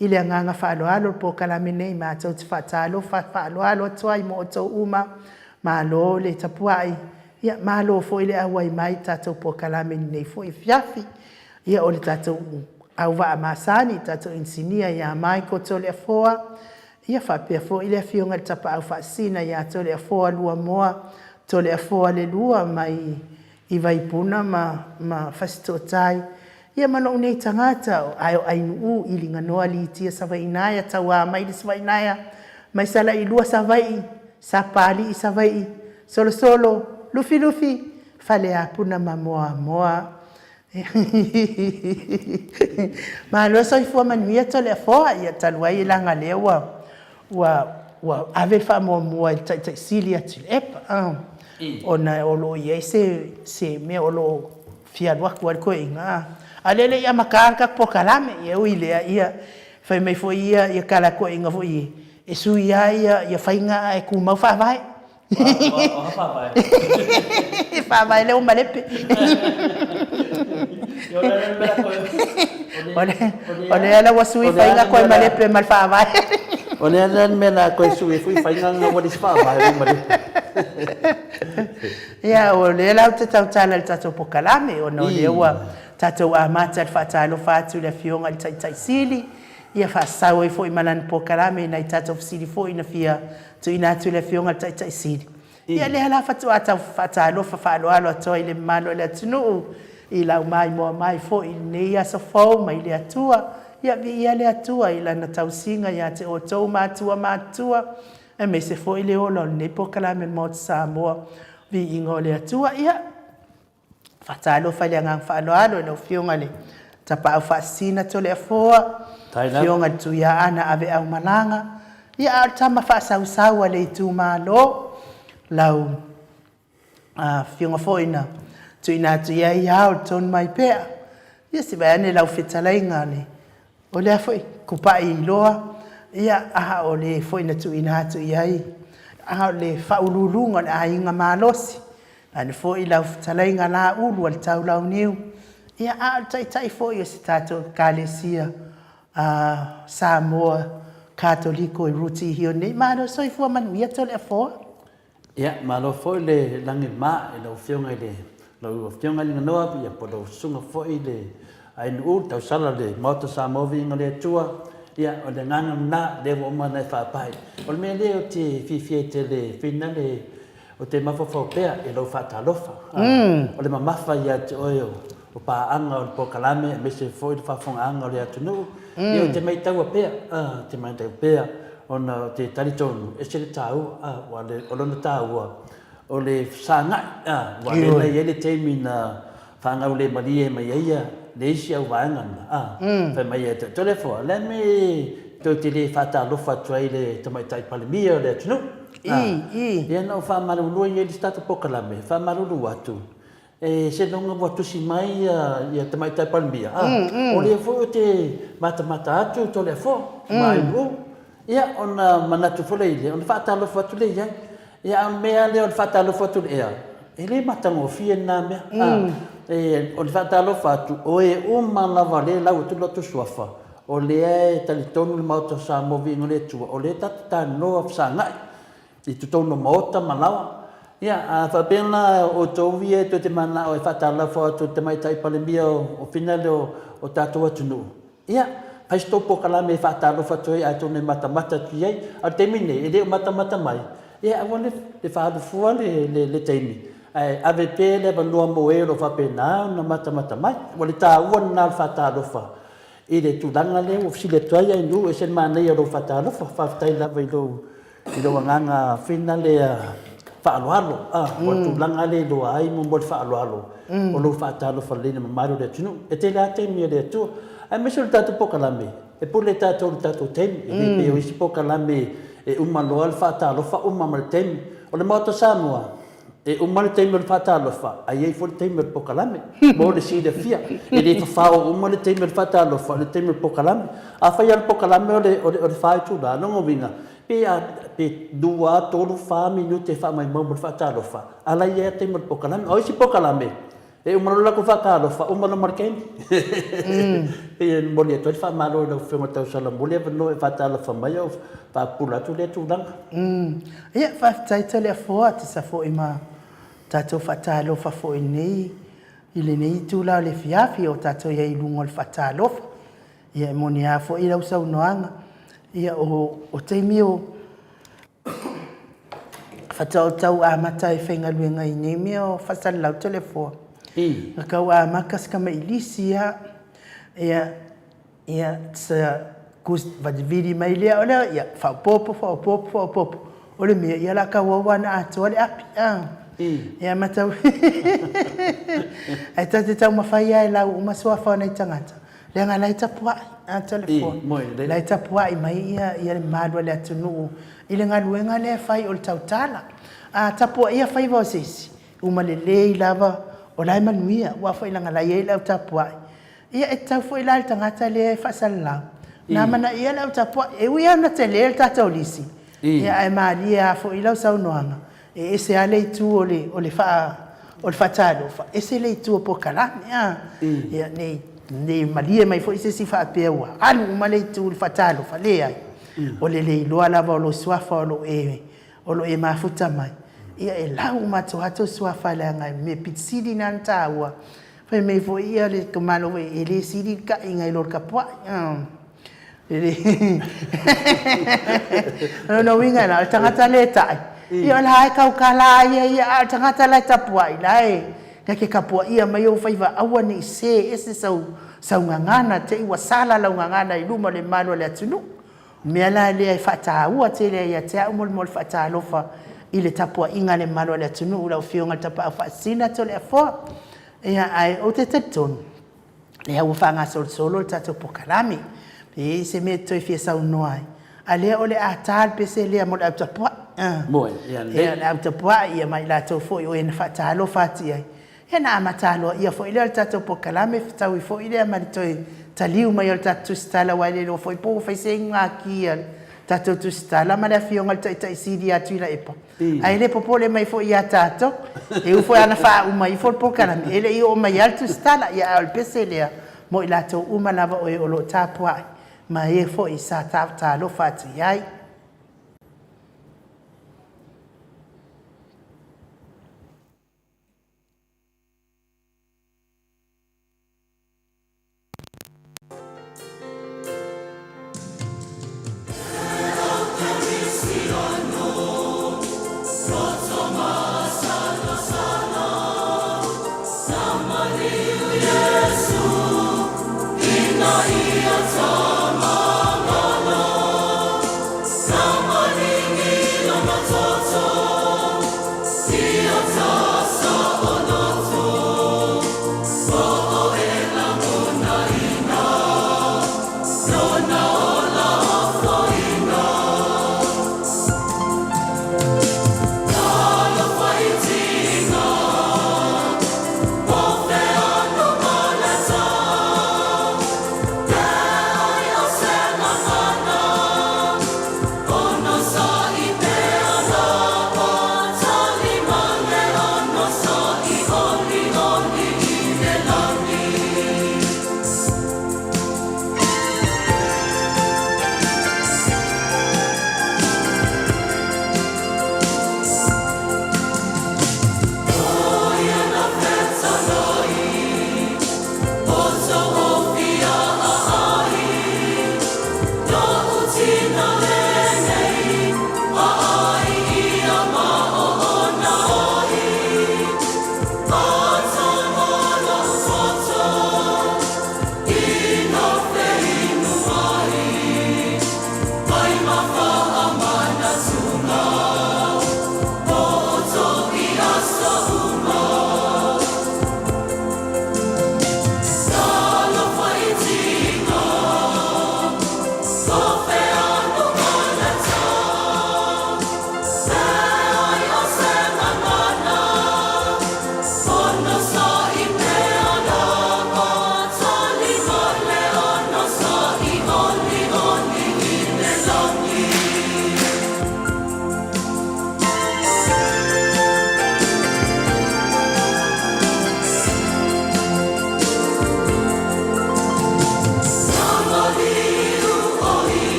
I le agaga faaaloalo le polokalame nei matou te faatalofa faaaloalo atu ai mo outou uma. Malo le tapuai. Ia, malo foi le auai mai i le tatou polokalame i lenei foi afiafi. Ia, o le tatou auvaa masani, le tatou inisinia ia Michael Toleafoa, ia faapea foi le afioga i le Tapaau Faasisina ia Toleafoa Luamoa Toleafoa Lelua mai i Vaipuna ma ma Fasitootai, ia ma lou nei tagata o ae o Ainu'u i Liganoa Litia Savainaea tauā mai le Savainaea mai Salailua Savaii Sapālii Savaii Solosolo Lufilufi Faleapuna ma Moamoa. Malo soifua manuia Toleafoa, ia talu ai leaga lea ua ua ua ave le faamuamua i le Taitai Sili ia Tuilaepa ona o lo o i ai se se mea o lo o fia alu atu ai le toeaina, a o lea e le i amata le tatou polokalame. Ia ui i lea, ia fai mai foi ia ia tala a toeaiina foi e sui lava ia faiga ae tumau faavae. O a faavae? Faavae lea ua malepe. O lea la ua sui faiga toe malepe ma le faavae. O lea la le mea la toe sui ai foi faiga na ua leai se faavae ua malepe. Ia, o lea la ou te tautala i le tatou polokalame ona o lea ua tatou amata i le faatalofa atu i le Afioga i le Taitai Sili, ia faasau ai foi ma lana polokalame i nai tatou fesili foi na fia Tuuina atu i le Afioga i le Taitai Sili. Ia lea la faatoa tau faatalofa faaaloalo atu ai i le mamalu o le atunuu i lau maimoa mai foi i lenei aso fou mai le Atua. Ia viia le Atua i Lana tausiga ia te outou matua matutua, aemaise foi le ola o lenei polokalame o le Maota Samoa, Viiga o le Atua. Ia, Faatalofa i le agaga faaaloalo i lau Afioga i le Tapaau Faasisina Toleafoa, Afioga i le Tuiaana Aveaumalaga, ia a o le tama faasausau a le itumalo, lau Afioga foi na tuuina atu i ai ao le tonu mai pea. Ia se i vaai ane lau fetalaiga le O lea foi kupa'i iloa, ia, a o le foi na tuuina atu i ai, a o le faauluuluga o le aiga malosi, vaeane foi lau fetalaiga Laulu a le Taulauniu, ia, a o le taitai foi o se tatou Ekalesia a Samoa Katoliko i Rutihio nei. Malo soifua manuia Toleafoa. Ia, malo foi le lagima i lau Afioga i le, lau Afioga i le Ganoa, ia po o lau Susuga foi i le Ainuu, le tausala o le Maota Samoa Viiga o le Atua. Ia, o le agaga lena, lea ua uma ona e faapai. O le mea lea ou te fiafia ai tele, Feina, le, ou te mafaufau pea i lau faatalofa. O le mamafa ia te oe o, o paaga o le polokalame aemaise foi le faafofogaaga o le atunuu. Ia, ou te maitaua pea, ou te maitau pea Ona ou te talitonu, ese le taua, a, ua le, o lona taua, o le fesagai, a, ua le na i ai le taimi na faagaulemalie mai ai ia le isi au vaega lena, a, fai mai ia te Toleafoa, le a le mea e tou te le faatalofa atu ai i le Tamaitai Palemia o le atunuu, a, ia na ou faamalulu ai i le isi tatou polokalame, faamalulu atu, E seiloga ua tusi mai ia Tamaitai Palemia, a, o lea foi ou te matamata atu Toleafoa ma Ainuu, ia ona manatu foi lea i lea, ona faatalofa atu lea i ai. Ia a o le mea lava lea o le faatalofa atu i le ea, e le matagofie lena mea. A, e, o le faatalofa atu, o e uma lava lea e lau atu lo latou suafa, o lea e talitonu le Maota o Samoa Viiga o le Atua, o lea tatou te talanoa fesagai. i totonu o maota ma laoa. Ia, a faapea la outou ia tou te mananao e faatalofa atu i le Tamaitai Palemia o Finale o tatou atunuu, ia, fai se tou polokalame e faatalofa atu ai atonu e matamata atu i ai. A o le taimi lenei, e le o matamata mai, ia aua le faaalu fua le taimi, ae ave pea le avanoa mo e o lo o faapena ona matamata mai. Ua le taua lena o le faatalofa i le tulaga lea ua fesili atu ai Ainuu, e ese le manaia o lou faatalofa. Faafetai lava i lou I lou agaga fina lea faaaloalo, a, o le tulaga lea e iloa ai mo le faaaloalo o lou faatalofa lelei i le mamalu o le atunuu. E tele lava taimi a le Atua, aemaise o le tatou polokalame, e pule tatou i le tatou taimi, e le pei o isi polokalame e uma loa le faatalofa uma ma le taimi. O le Maota Samoa, e uma le taimi o le faatalofa, ae i ai foi le taimi o le polokalame, mo le silafia. E le fafao uma le taimi o le faatalofa i le taimi o le polokalame. Afai lava o le polokalame o le, o le, o le fa itula, lona uiga, pe a, pe lua, tolu, fa minute e faamaumau mo le faatalofa, a la e i ai lava taimi o le polokalame. O isi polokalame, e uma loa le latou faatalofa, uma loa ma le taimi. Pei e momoli atu ai le faamalo i lau Afioga Tausala mo le avanoa e faatalofa mai a o faapupula atu lea tulaga. Ia, faafetai Toleafoa, tusa foi ma. tatou faatalofa foi nei i lenei itula o le afiafi o tatou i ai i luga o le faatalofa. Ia e moni lava foi lau saunoaga, ia o, o taimi o faatoa tau amata e faigaluega i nei mea o faasalalau toleafoa. Na tau amata si tamailisi lava, ia, ia sa vili mai lea o lea, ia faaopoopo, faaopoopo, faaopoopo. O le mea, ia o le a tauau lava ina atoa le api. Ia matau, ae ta te taumafai lava e lau uma suafa o nai tagata, leaga la e tapuai, a Toleafoa, la e tapuai mai ia le mamalu o le atunuu i le galuega lea e fai o le tautala. A tapuaia faiva o se isi, uma lelei lava o la e manuia, aua foi leaga o la e i ai le au tapuai. Ia e tatau foi la i le tagata lea e faasalalau ona amanaia le au tapuai. E ui lava ina tele le tatou lisi, ia ae malie lava foi lau saunoaga, e ese lava le itu o le o le o le faatalofa, ese le itu o polokalame, a. Ia ne i malie mai foi se isi faapea ua alu uma le itu i le faatalofa, leai. O le le iloa lava o lou suafa o lo o o lo o e mafuta mai, ia e lau uma atu lava tou suafa leaga e mea pito sili lena ona taua. Fai mai foi ia le tamaloa e le sili le taʻiga i lo le tapuai. O lona uiga la, o le tagata le taʻi, ia o la e tautala lava ia ia, a o le tagata la e tapuai, la e na te tapuaia mai ou faiva aua ne i se ese sau sau gagana te i ua sala lau gagana i luma o le mamalu o le atunuu. O le mea la lea e faataua tele ai ia te au mo le mo le faatalofa i le tapuaiga a le mamalu o le atunuu lau Afioga i le Tapaau Faasisina Toleafoa. Ia, ae ou te talitonu, lea ua faagasolosolo le tatou polokalame, pe i ai se mea e te toe fia saunoa ai, a lea o le a ta le pese lea mo le au tapuai. Moe, ia lelei. Ia, le au tapuai, ia ma i latou foi o e na faatalofa atu i ai. Ia ona amata aloaia foi lea o le tatou polokalame, fetaui foi lea ma le toe taliu mai o le tatou tusitala, aua e le iloa foi po ua fai se inugati a le tatou tusitala ma le Afioga i le Taitai Sili ia Tuilaepa. Ae le popole mai foi ia tatou, e ui foi lava ina faauma ifo le polokalame, e le i oo mai lava le tusitala. Ia, a o le pese lea mo i latou uma lava o e o lo o tapuai ma e foi sa talofa atu i ai.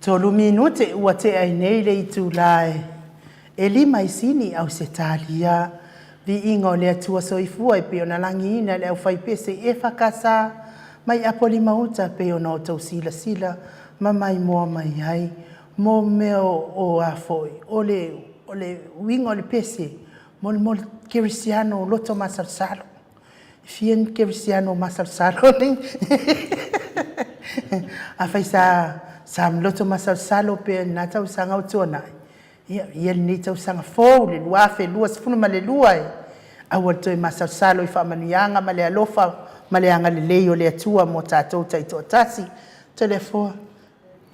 Tolu minute ua tea ai nei le itulā e lima i Sini, Ausetalia. Viiga o le Atua Soifua e pei ona lagiina e le aufaipese EFKS mai Apolima-uta pei ona outou silasila ma maimoa mai ai mo mea o a foi o le o le uiga o le pese mo le mo le kerisiano loto masalosalo. Fia ni kerisiano masalosalo nei? Afai sa sa loto masalosalo pea i lena tausaga ua tuanai, ia, ia lenei tausaga fou le 2022 e aua le toe masalosalo i faamanuiaga ma le alofa ma le agalelei o le Atua mo tatou taitoatasi. Toleafoa.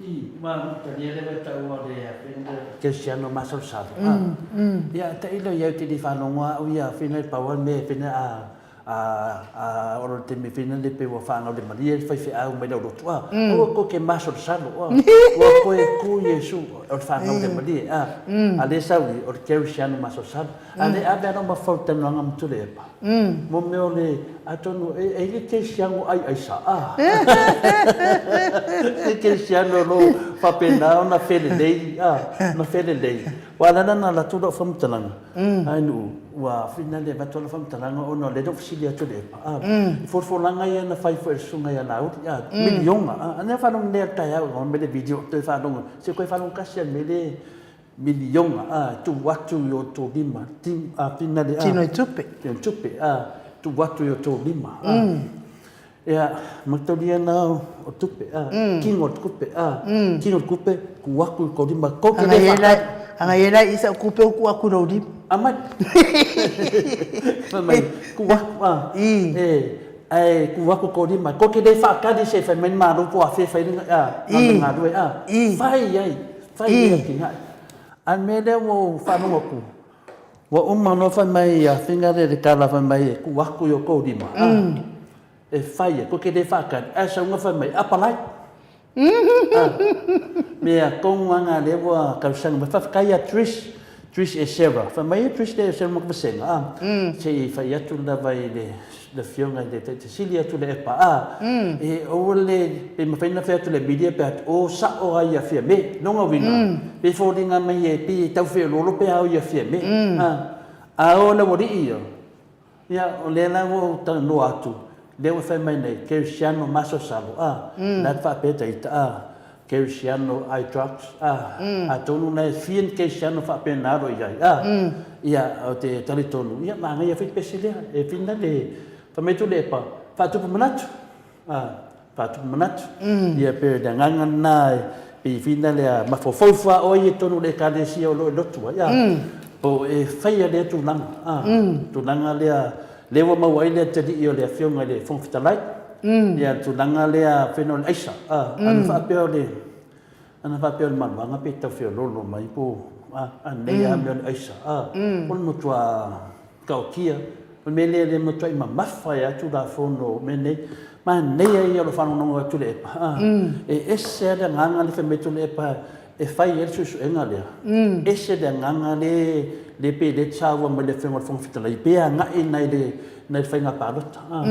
I, ua amatalia lea ua taua o le kerisiano masalosalo. Ia, tailo ia ou te le faalogo lava au ia fina le pau lava le mea fina a a a olo le taimi fina le pei ua fanau le malie le faifeau mai lau lotu a. Aua koe ke masalosalo a. Ua koe ku Iesu o le fanau le malie a. A le sau i o le kerisiano masalosalo. A le ave ana ma fautalanoaga ma Tuilaepa. Mo mea o le, atonu e i ai le kerisiano ai aisa a. Le kerisiano o lo o faapena ona felelei a, ona felelei. Aua o le ala lena na alu atu lau faamatalaga, ai Nu'u, ua fina le avatu o lau faamatalaga ona o lea na ou fesili atu i Tuilaepa a, i folafolaga ia na fai foi e le susuga ia Laauli a, miliona a. A lea na faalogo nei lava i le taeao i le video toe faalogo, se toe faalogo tasi lava i le mea lea Miliona, a, tuu atu i outou lima, a, finale, a. Tino i tupe. Tino i tupe, a, tuu atu i outou lima, a. Ia, mataulia na o tupe, a, tino o le tupe, a, tino o le tupe, tuu atu i tou lima, tou te le faatali. Agai e lai i sau kupe ua tuu atu i lou lima. Aumai. Fai mai, tuu atu, a, e, ae tuu atu i tou lima, tou te le faatali se i fai mai le Malo po o afea e fai ai le galuega, a, fai ai. Fai lea atinae. A o le mea lea ua ou faalogo atu, ua uma loa fai mai ia Figa lea i le tala fai mai e tuu atu i outou lima, a, e fai ai, tou te le faatali, ae saunoa fai mai, apalai. A, mea tonu lava lena lea ua talosaga mai. Faafetai ia Trish, Trish Esera. Fai mai e Trish Esera ma Vasega, a, se i fai atu lava i le le Afioga i le Taitaiseili atu le epa a, e aua le, pe mafai ona fai atu i le media pe atu, o sao ai ia Fiame. Lona uiga, pe foliga mai e pei e tau feoloolo pe a o ia Fiame. A, a o le aualii ia, ia, o lea la ua ou talanoa atu, lea ua fai mai nei, Kerisiano masalosalo, a, la e faapea ta ita, a, Kerisiano ai drugs, a, atonu la e fia ni Kerisiano faapena o lo o i ai, a, ia, ou te talitonu, ia, manaia foi le pese lea, e fina le, fai mai Tuilaepa, faatupu manatu, a, faatupu manatu, ia, pei o le agaga lena, e pei e fina le mafaufau lava oe ia i totonu o le Ekalesia o lo o e lotu ai, a, po o e faia lea tulaga, a, tulaga lea, lea ua maua ai le atalii o le Afioga i le Fofoga Fetalai, ia le tulaga lea fena o le aisa, a, ana faapea o le, ana faapea o le maluaga pe tau feoloolo mai po, a, a nei lava mea o le aisa, a, o le matua taotia, o le mea lea le matuai mamafa ai lava Tulafono o mea nei. Manaia ia o le faalogologo atu i le epa, a, e ese lava le agaga lea fai mai Tuilaepa e fai ai le suesuega lea, ese le agaga le le pe le saua mai le Afioga i le Fofoga Fetalai pe agai nai le nai le faiga palota a,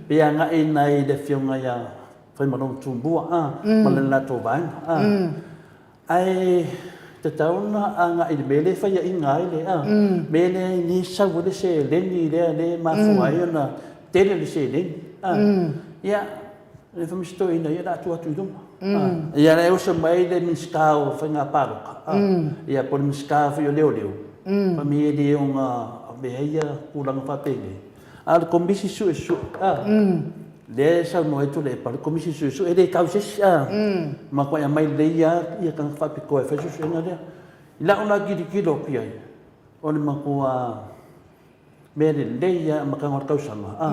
pe agai nai le Afioga ia Faimaloga Tumua a, ma le latou vaega a. Ae tatau ona agai i le mea lea e faiaina ai le a, mea lea e le sau ai le seleni lea lea e mafua ai ona tele le seleni a. Ia, le fai mai si toeaina ia o le a tuu atu i luma. Ia la e oso mai le Minisita o Faiga Palota, ia po o le Minisita foi o Leoleo, fai mai e le ona avea ia tulaga faapenei. A o le Komisi Suesue, lea e saunoa ai Tuilaepa, o le Komisi Suesue e le tau i se isi, matuai aumai lelei lava ia tagata faapitoa e fai suesuega lea. I lau la tilotilo atu i ai, o le matua mea lelei lava amataga o le tausaga a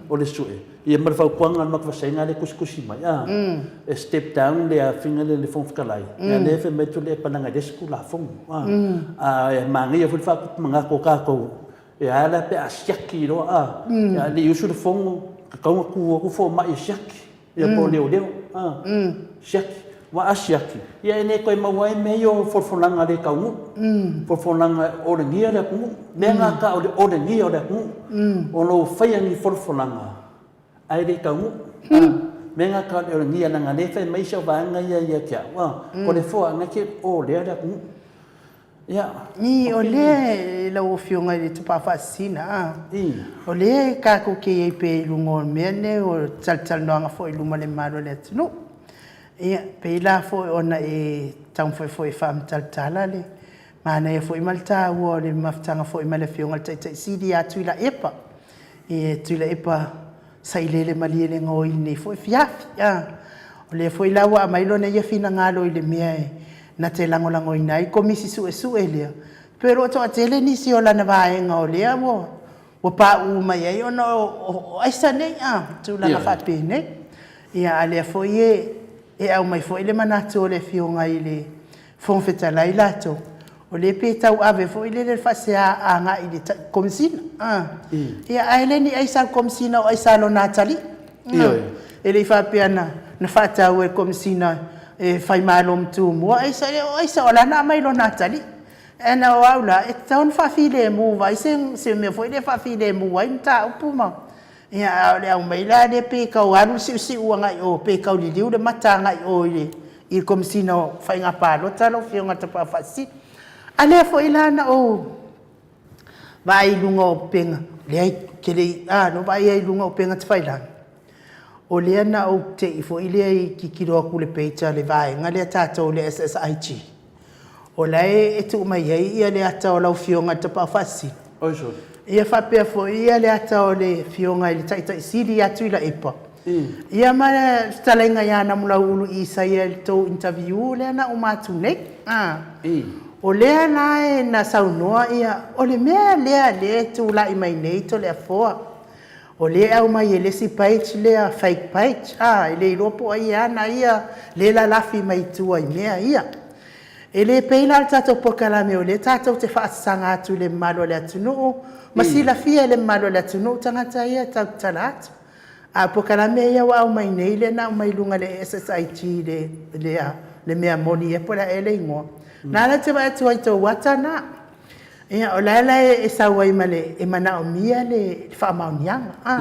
o le sue ia ma le fautuaga a le matou vasega lea e tusitusi mai a e step down le afiga lea i le Fofoga Fetalai ia lea e fai mai Tuilaepa leaga e leai se Tulafono a a e manaia foi le faatupu manatu o tatou e a la pe a siaki loa a a le i usu le fono tatau ona tu atu fomai e siaki Ia po o leoleo, a, siaki. Ua a siaki, ia e le toe maua ai mea ia o folafolaga le taunuu. Folafolaga e olegia le atunuu. Mea na ta o le olegia o le atunuu. O lo o faia ni folafolaga ae le taunuu. A, Mea nga ka o le ngia na nga le fai mai se o vaega ia ia te au, a, ko le foaga ke o lea le atunuu. Ia. I, o lea e lau Afioga i le Tapaau Faasisina, a. O lea e tatou te i ai pea i luga o le mea lenei o le talatalanoaga foi i luma o le mamalu o le atunuu. Ia, pei la foi ona e taumafai foi e faamatalatala le manaia foi ma le taua o le mafutaga foi ma le Afioga i le Taitai Sili ia Tuilaepa. Ia Tuilaepa sailele malielegaoi i lenei foi afiafi. O lea foi la ua aumai lona ia finagalo i le mea e na te lagolagoina ai le Komisi Suesue lea, pe o lo o toatele nisi o lana vaega o lea ua ua pauu mai ai ona o aisa nei, a, tulaga faapenei. Ia, a o lea foi e aumai foi le manatu o le Afioga i le Fofoga Fetalai latou, o lea pei e tau ave foi lele le faasea agai i le Komesina. Ia, ae le ni aisa a le Komesina o aisa a lona atalii. E le i faapea na faatau e le Komesina e Faimalo ma Tumua aisa, o aisa o la na aumai lona atalii. Ae na o au la, e tatau ona faafilemu, vaai se mea foi lea e faafilemu ai mataupu ma... Ia, a o le aumai la lea pei e tau alu le siusiu agai i o, pei e tau liliu le mata agai i o i le i le Komesina o Faiga Palota lau Afioga i le Tapaau Faasisina. A lea foi la na ou vaai i luga o upega, leai, ou te le i, a, na ou vaai ai i luga o upega tafailagi, o lea na ou te i foi lea i tilotilo atu i le page a le vaega lea a tatou le SSIG, O la e tuu mai ai le ata o lau Afioga i le Tapaau Faasisina. Oi sole. Ia faapea foi le ata o le Afioga i le Taitai Sili ia Tuilaepa. Ia ma le fetalaiga ia Namulauulu Isaia i le tou interview lea na uma atu nei. O lea la na saunoa ia, o le mea lea lea e tulai mai nei Toleafoa, o lea e aumai e le isi page lea, fake page, a, e le iloa po o ai e ana ia lea e lalafi mai tua i mea ia. E le pei la o le tatou polokalame o lea tatou te faasaga atu i le mamalu o le atunuu ma silafia e le mamalu o le atunuu tagata ia e tautala atu. A o polokalame ia ua aumai nei lea na aumai i luga i le SSIG i le mea moni ea po o le a ea le igoa, na la ou te vaai atu ai i tou ata na. Ia, o la la e sau ai ma le, e manaomia le faamaoniaga. A.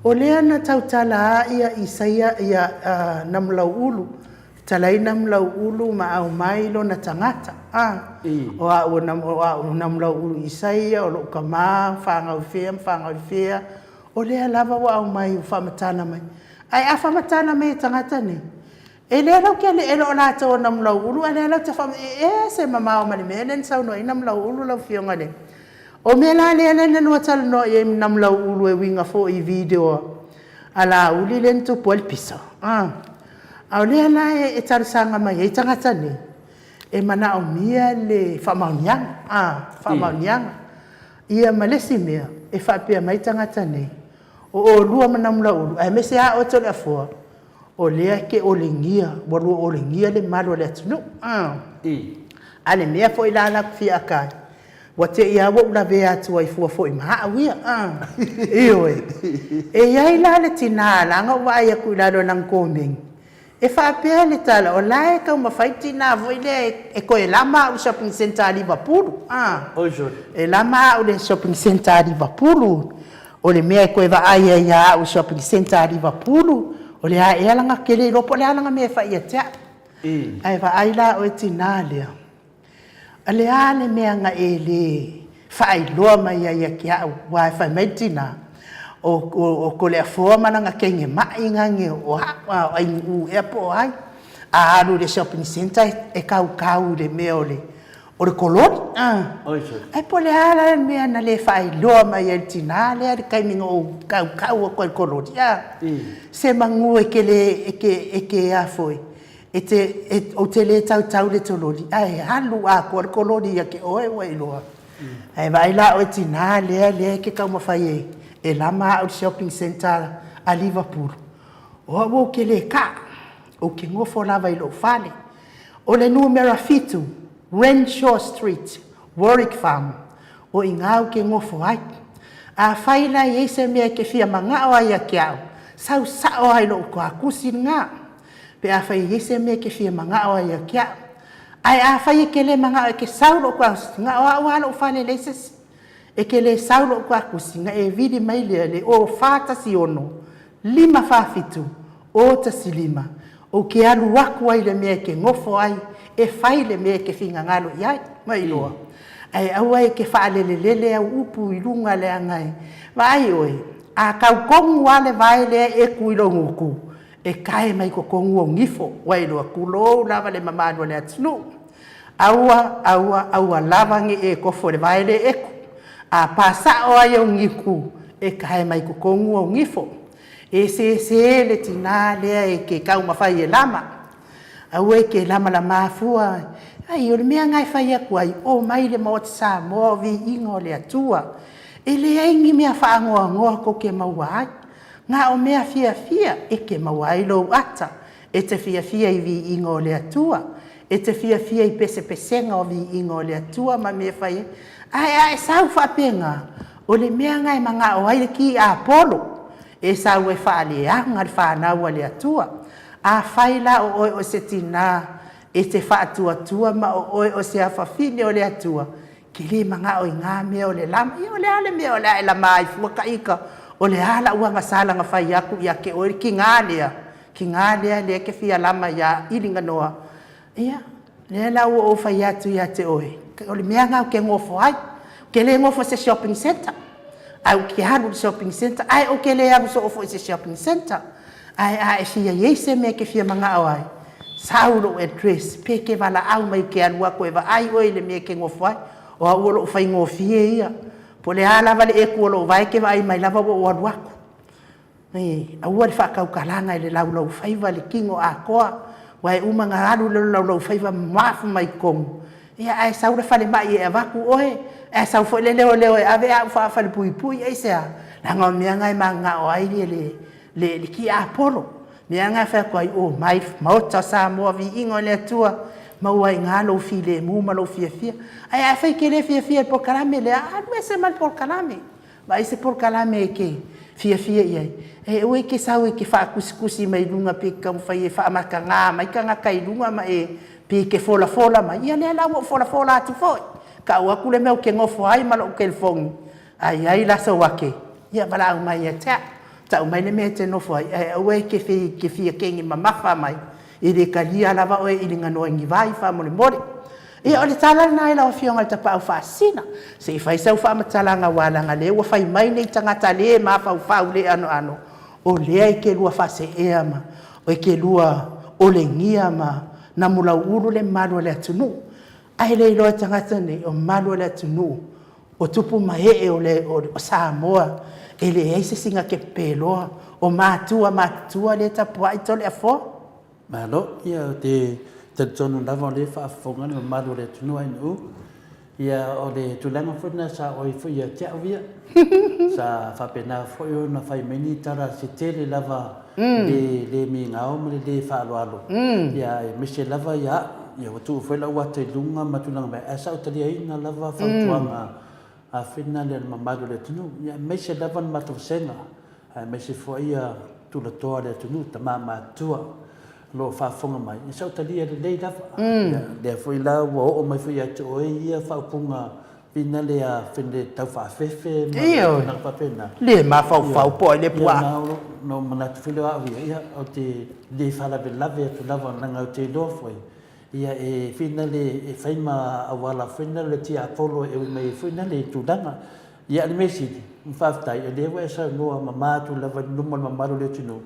O lea na tautala lava Isaia, ia Namulauulu, fetalai Namulauulu ma aumai lona tagata. A. O au o au Namulauulu Isaia, o lou tama, fanau i fea ma fanau i fea. O lea lava ua aumai ua faamatala mai. Ae a faamatala mai e tagata nei, E le lautele, e le o latou o Namulauulu, ae lea latou te faa... E ese mamao ma le mea lea na saunoa ai Namulauulu lau Afioga i le... O mea la lea na lua talanoa i ai ma Namulauulu e uiga foi i video a Laauli lea na tupu ai le pisa. A o lea la e talosaga mai ai tagata nei, e manaomia le faamaoniaga, a, faamaoniaga. Ia ma le isi mea, e faapea mai tagata nei, o oulua ma Namulauulu, aemaise lava oe Toleafoa, O lea e te olegia, ua lua olegia le malu o le atunuu. A le mea foi la la ou te fia aka ai, ua te i lava ua ou lavea atu ai fua foi ma au ia. Ioe. E i ai la le tina la na ou vaai atu i lalo o lana komeni, e faapea le tala, o la e taumafai le tina foi lea e toe lama au i le shopping centre a Livapulu. E lama au i le shopping centre a Livapulu. O le mea e toe vaai ai ia au i shopping centre a Livapulu, o le a ea lana tele iloa po o le a lana mea e fai ia te au. Ae vaai la oe tinā lea, o le a le mea na e le faailoa mai ai ia te au, aua e fai mai le tinā, o Toleafoa ma lana teine ma'i nani o au, a o Ainu'u ea po o ai. A alu i le shopping centre e kaukau i le mea o le O le kololi, ae po o le a la le mea na le faailoa mai ai i le tinā lea i le taimi na ou kaukau atu ai i le kololi, a? Se manu e te le, e te, e te a foi, e te, ou te le tautau i le tololi, ae alu atoa le kololi ia te oe ua e iloa. Ae vaai la oe tinā lea, lea e te taumafai e, e lama au i le shopping centre a Liverpool. O au ou te le kaa, ou te nofo lava i lou fale. O le numera 7, Renshaw Street, Warwick Farm, o i ina ou te nofo ai. Afai la e i ai se mea e te fia manao ai ia te au, sau sao lava i lou toatusi lena, pe afai e i ai se mea e te fia manao ai ia te au. Ae afai e te le manao e te sau i lou toatusi, na o au lava lou fale e leai se isi. E te le sau i lou toatusi, na e vili mai lea i le 0416 547 0 1 5, ou ke alu aku ai i le mea e ke nofo ai, e fai le mea e ke finagalo i ai. Ua iloa? Ae aua e ke faalelelele au upu i luga leaga e vaai oe, a kau tonu lava le vae lea e eku i lou gutu, e tae mai totonu ou gifo. Ua iloa? Tulou lava le mamalu o le atunuu. Aua, aua, aua lava ne i e tofo i le vae lea e eku. A pasao ai ou gutu, e tae mai totonu ou gifo. E sese le tinā lea e ke taumafai e lama. Aua e ke lamalama fua. Ai, o le mea lena e fai atu ai, omai le Maota Samoa o viiga o le Atua. E leai ni mea faanoanoa tou te maua ai. Na o mea fiafia e te maua ai lou ata. E te fiafia i viiga o le Atua. E te fiafia i pesepesega o viiga o le Atua ma mea e fai ai. Ae a e sau faapena, o le mea lena e manao ai le tiapolo, e sau e faaleaga le fanau a le Atua. Afai la o oe o se tinā e te faatuatua ma o oe o se afafine o le Atua, ke le manao i ngā mea o le lama. Ia o le a le mea o le a e lama ai fua ka ika, o le a la'u agasala na fai aku ia te oe le kinā lea, kinā lea lea e ke fia lama iā Iliganoa. Ia, lea la ua ou fai atu ia te oe, o le mea lena ou te nofo ai. Ou te le nofo i se shopping centre, ae ou te alu i le shopping centre, ae ou te le alu soo foi i se shopping centre. Ae a e fia i ai se mea e te fia manao ai, sau lou address, pe ke valaau mai ou te alu atu e vaai oe i le mea e te nofo ai. O au o lou faigofie ia. Po o le a lava le eku o lou vae e te vaai mai lava ua ou alu atu. E, aua le faatautalaga i le laulaufaiva le tino atoa, aua e uma ona alu lea o le laulaufaiva mafu mai totonu, ia ae sau le falemai e avatu oe, ae sau foi le leoleo e ave au faafalepuipui, aisea? Leaga o mea na e mananao ai le, le, le tiapolo. Mea na e fai atu ai, omai Maota o Samoa, viiga o le Atua, maua ai i ina lou filemu ma lou fiafia. Ae afai e te le fiafia i le polokalame lea, alu ese ma le polokalame. Vaai se polokalame e te fiafia i ai. E aua e te sau e te faatusitusi mai luga pe te taumafai e faamatagā mai tagata i luga ma e pe te folafola mai. Ia lea la ua ou folafola atu foi. Tau atu le mea ou te nofo ai ma lou telefoni, a i ai la sou ake, ia valaau mai ia te au. Tau mai le mea e te nofo ai, ae aua e te te fia kegi mamafa mai, e le talia lava oe i Liganoa i ni vai faamolemole. Ia, o le tala lena i lau Afioga i le Tapaau Faasisina, se i fai sau faamatalaga aua leaga lea ua fai mai nei tagata le mafaufau le anoano, o lea e te lua faaseea ma e te lua olegia ma namulauulu le mamalu o le atunuu. Ae le iloa e tagata nei, o mamalu o le atunuu, o tupu ma ee o le o Samoa, e leai se isi na te pepeloa, o matua matutua lea e tapuai Toleafoa. Malo, ia ou te talitonu lava o lea e faafofoga le mamalu o le atunuu ae Ia, o le tulaga foi lena sa oo ai foi ia te au ia. Sa faapena foi ona fai mai ni tala se tele lava le le migao ma le le faaaloalo. Ia, aemaise lava ia au, ia ua tuu foi lau ata i luga ma tulaga mai, ae sa ou taliaina lava fautuaga a fina le mamalu o le atunuu, ia aemaise lava le matou vasega, aemaise foi ia tulatoa o le atunuu, tama matutua. o lo o faafofoga mai, ia sa ou talia lelei lava. Ia, lea foi la ua oo mai foi ia te oe ia faaupuga finale a fene tau faafefe ma le tulaga faapena. Le mafaufau po o ai le puaa. Ia, na ou manatu foi lea o au ia, ia, ou te le faalavelave atu lava leaga ou te iloa foi, ia e finale e fai ma auala foi lea le tiapolo e ui mai ai foi lea i tulaga. Ia, o le mea sili, faafetai, o lea ua e saunoa mama atu lava i luma o le mamalu o le atunuu,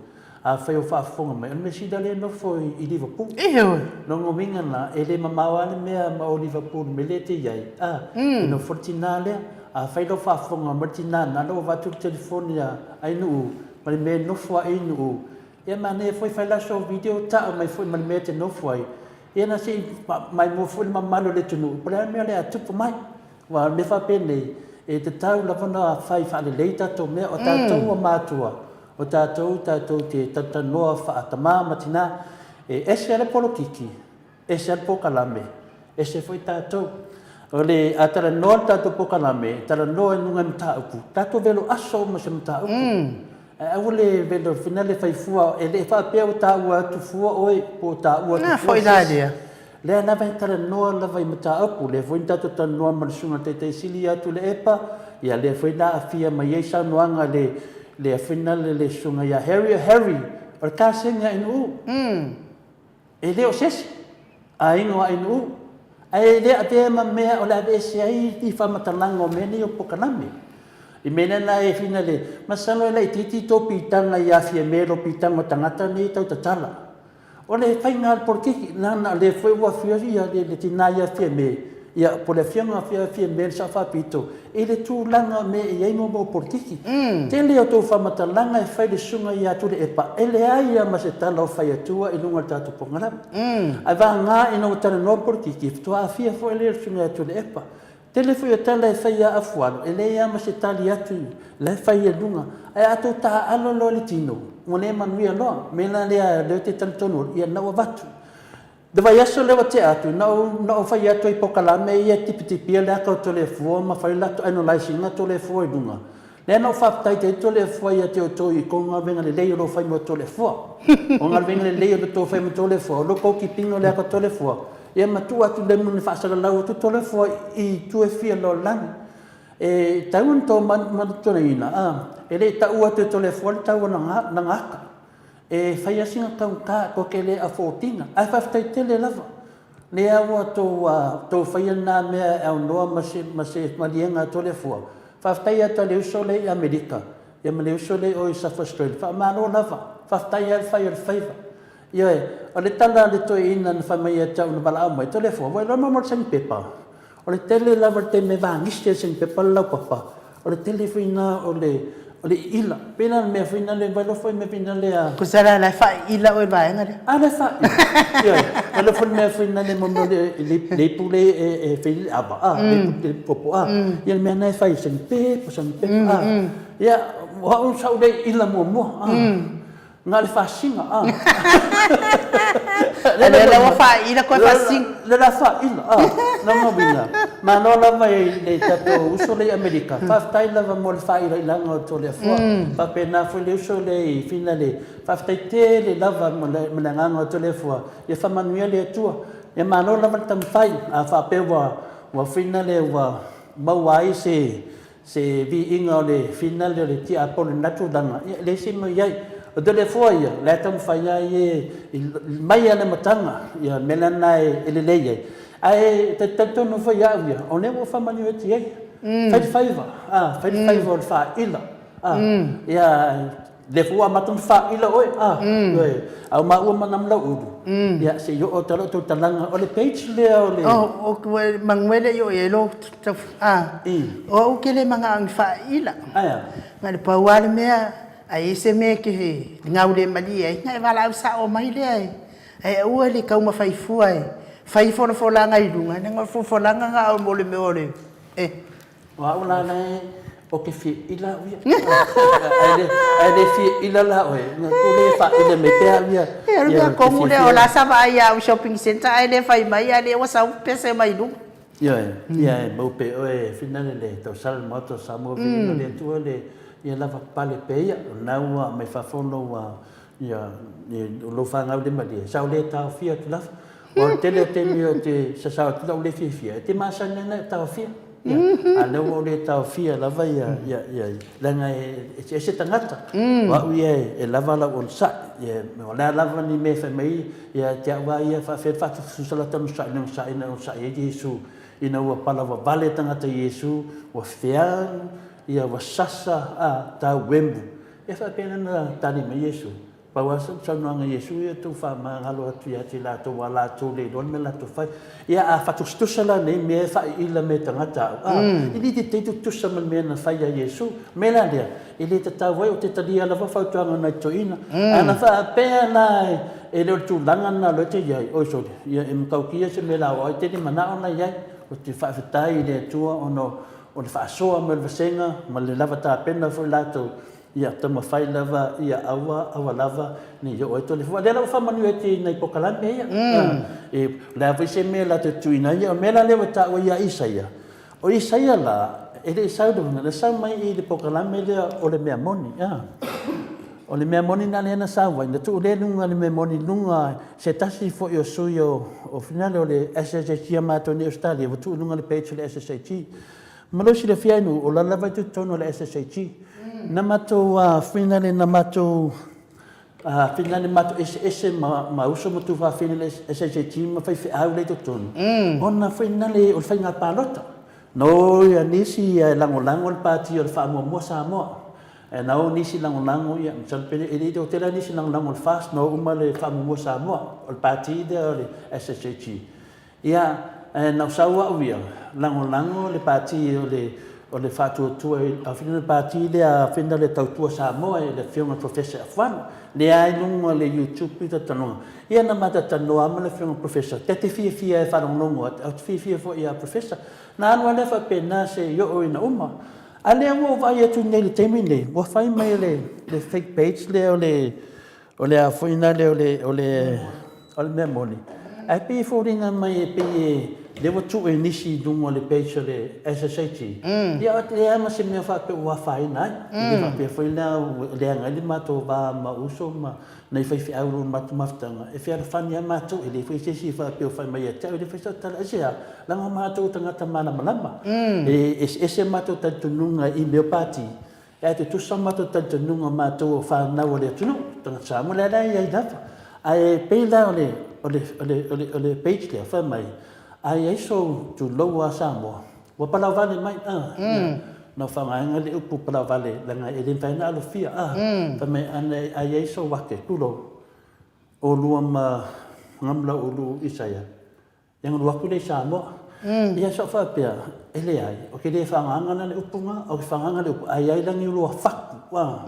Afai o faafofoga mai, o le mea sili lea e nofo i Liverpool. Ioe. Lona uiga la, e le mamao lava le mea ma o Liverpool i le mea lea e te i ai, a, e nofo le tina lea. Afai la ua faafofoga mai le tina lena, la ua avatu le telefoni a Ainuu ma le mea e nofo ai Ainuu, ia manaia foi fai la sou video tau mai foi ma le mea e te nofo ai, ia na se i maimoa foi le mamalu o le atunuu, po o le a le mea o le a tupu mai. Aua o le mea faapenei, e tatau lava ona fai faalelei tatou mea, o tatou o matua, o tatou tatou te talatalanoa faa-tama ma tina, e ese lava le polokiki, ese lava le polokalame, ese foi tatou. O le, a talanoa le tatou polokalame, e talanoa i luga i mataupu, tatou velo aso uma i se mataupu. Ae aua le velo finale fai fua, e le faapea ua taua atu fua oe, po ua taua atu fua se isi. Lea lava e talanoa lava i mataupu, lea foi na tatou talanoa ma le Susuga i le Taitai Sili ia Tuilaepa, ia lea foi na aafia mai ai saunoaga a le, le afina le, le Susuga ia Harry, o Harry, O le kasegi a Ainuu. E le o se isi, aiga o Ainuu. Ae e le avea ma mea o le aveese ai ni faamatalaga o mea nei o polokalame. I mea lena e fina le, masalo e laitiiti tou piitaga ia Fiame i lo piitaga o tagata nei e tau tatala. O le faiga a le polokiki, leaga o lea foi ua afio le tina ia Fiame, ia po o le afioga ia Fiame le Sao Faapito, i le tulaga o mea e i ai mo polokiki. Tele a outou faamatalaga e fai i le susuga ia Tuilaepa, e leai lava ma se tala o fai atua i luga o le tatou polokalame. Ae vagana ina ua talanoa le polokiki, faatoa aafia foi lea o le susuga ia Tuilaepa. Tele foi o tala e fai ia Afualo, e leai lava ma se tali atu, la e fai i luga. Ae a outou taaalo loa i le tino, ua le manuia loa. O le mea la lea, o lea ou te talitonu, ia lena ua avatu. Le vaiaso lea ua tea atu, na ou fai atu ai i polokalame ia e tipitipia le ata o Toleafoa ma fai le latou analyse ina Toleafoa i luga. Lea na ou faafetai atu ai Toleafoa ia te outou i tou galuega lelei o lo o fai mo Toleafoa. O galuega lelei o lo o fai mo Toleafoa, o lo outou keep ina o le ata o Toleafoa, ia ma tuu atu le mea e faasalalau atu Toleafoa i itu e fia o le lalolagi. E tatau ona outou manatuaina, e le i taua atu e Toleafoa le tau o lana ata. E fai lava sina taugata tou te le afford ina, ae faafetai tele lava lea ua tou faia lena mea e aunoa ma se maliega a Toleafoa. Faafetai atu i le uso lea i Amerika ia ma le uso lea i o i South Australia, faamalo lava, faafetai lava le fai o le faiva. Ioe, o le tala a le toeaina na fai mai ia te au na valaau mai, Toleafoa, ua iloa mo le saini pepa? O le tele lava o le taimi e vagisi ai le sanipepa le laupapa, o le tele foi lena o le o le iila. E pei la o le mea foi lena, ua iloa foi le mea foi lena. Tusa la o la e faaiila oe i le vaega lea. A, la e faaiila. Ioe. Ua iloa foi le mea foi lena mo mea o le ipu lea e fai ai le ava, a, le ipu popo, a. Ia le mea lena e fai e sanipepa, sanipepa, a. Ia, o au sa ou le iila muamua, a. Na o le fasiga, a. A lea la ua faaila koe fasiga. Lea la faaila, a. Lona uiga, malo lava i le tatou uso lea i Amerika, faafetai lava mo le faailailaiga o Toleafoa. Faapena foi le uso lea i Finale, faafetai tele lava ma le agaga o Toleafoa, ia faamanuia le Atua. Ia malo lava le taumafai, a faapea ua finale ua maua ai se Se viiga o le finale o le tiapolo i lena tulaga, ia e leai se mea o i ai. O Toleafoa ia, o la e taumafai lava ia mai lava i le amataga ia mea la na e lelei ai. Ae talitonu foi au ia, o lea ua ou faamanuia atu i ai. Fai le faiva, a, fai le faiva o le faaila, a, ia lea foi ua amata ona faaila oe, a, ioe, a o maua ma Namulauulu, ia se i oo atu lava tou talaga, o le page lea o le... O, manu e le i oo i ai lou a, o au ou te le manao ni faaila. Ae a? Na o le pau lava le mea, a i ai se mea e te gaulemalie ai, ona e valaau sao mai lea e, ae aua le taumafai fua e fai folafolaga i luga, leaga o le folafolaga na o le mea o le, e. O au la la e o te fia ila au ia. Ae le fia ila la oe, na tu le faaila mai pea au ia. Ia, o le mea tonu lea, o la sa vaai ia au i shopping centre ae le fai mai, a o lea ua sau pese mai luga. Ioe, ia e mau pea oe e finale le tausala le Maota o Samoa viiga le Atua le ia lava pale pea ia. O lena ua mai fafo lou ia lou fanau le malie, sa ou le taofia atu lava. Aua o le tele o taimi ou te sasao atu lau le fiafia, e te masani ana e taofia. Ia, a lea ua ou le taofia lava ia, ia, ia, leaga e eseese tagata. O au ia e lava lau onosai. Ia, o le a lava ni mea e fai mai, ia te au lava ia, faafefea le faatusutusa la ta onosai, na onosai, na onosai ai Iesu ina ua palavavale tagata i Iesu, ua feau, ia ua sasa, a, tauemu. E faapena na tali mai Iesu. Pau lava sau saunoaga i Iesu ia tou faamagalo atu ia te latou ua latou le iloa le mea latou fai. Ia a faatusatusa la nei mea e faaiila me tagata au, a, e le tetei tutusa ma le mea na fai a Iesu. O le mea la lea, e le tatau ai, ou te talia lava fautuaga a nai toeaiina. Ae ana faapea la e le o le tulaga lena o lea e te i ai, oi sole, ia e matautia se mea la o ai te le manao la i ai. Ou te faafetai i le Atua ona o le faasoa mai o le vasega ma le lava tapena foi latou Ia taumafai lava ia aua, aua lava ne i oo ai Toleafoa. O lea la ua faamanuia atu i nai polokalame ia. E, o le a foi se mea latou te tuuina ai, o le mea la lea ua taua ia Isaia. O Isaia la, e le i sau le na sau mai i le polokalame lea o le mea moni. O le mea moni na lea na sau ai, na tuu lea i luga le mea moni i luga se tasi foi o sui o finale o le SSHG a matou nei i Ausetalia, ua tuu i luga le page o le SSHG. Ma lou silafia e nuu, o la lava i totonu o le SSAG. Na matou finale, na matou Fina le matou eseese ma ma uso ma tuafafine le SHAT ma faifeau la i totonu, ona foi na le o le faiga palota. Na o ia nisi ia e lagolago le pati o le faamuamua Samoa. Ae na o nisi lagolago ia, masalo pe e le i toatele lava nisi lagolago o le FAST, na o uma le faamuamua Samoa, o le pati lea o le SHAT. Ia, ae na ou sau au ia, lagolago le pati o le o le Faatuatua i le pati lea fina le Tautua Samoa i le Afioga i le Professor Afualo, lea lava i luga o le YouTube le talanoaga. Ia na ma talatalanoa lava ma le Afioga i le Professor, ta te fiafia e faalogologo atu, ae ou te fiafia foi ia Professor. Na alu lava lea faapena seia oo ina uma. A o lea ua ou vaai atu nei i le taimi lenei, ua fai mai e le fake page lea o le O le a foi lea o le, o le, o le mea moni, ae pei e foliga mai e pei e, lea ua tuu e nisi i luga o le page o le SSIG, ia e leai lava ma se mea faapea ua afaina ai. E le faapea foi la ua leaga ai le matou va ma uso ma nai faifeau i lo matou mafutaga, e fealofani lava matou, e leai foi se isi e faapea ua fai mai ia te au, e leai foi sau tala, aisea? Leaga o matou o tagata malamalama. E eseese matou talitonuga i mea o pati, Ae tutusa matou talitonuga o matou o fanau a le atunuu, tagata Samoa, lea la e i ai lava. Ae pei la o le, o le, o le, o le, o le page lea, fai mai, a i ai sou tulou lava Samoa, ua palauvale mai, a, na ou faaaogaina le upu palauvale leaga e le mafai ona alofia, a, fai mai, a i ai sou ake, tulou, oulua ma Gamulaulu Isaia, Ia ona alu atu lea i Samoa. Ia sa ou faapea, e leai, ou te le faagaga la le upu na, ou te faagaga le upu, a i ai la ni oloa fatu, a.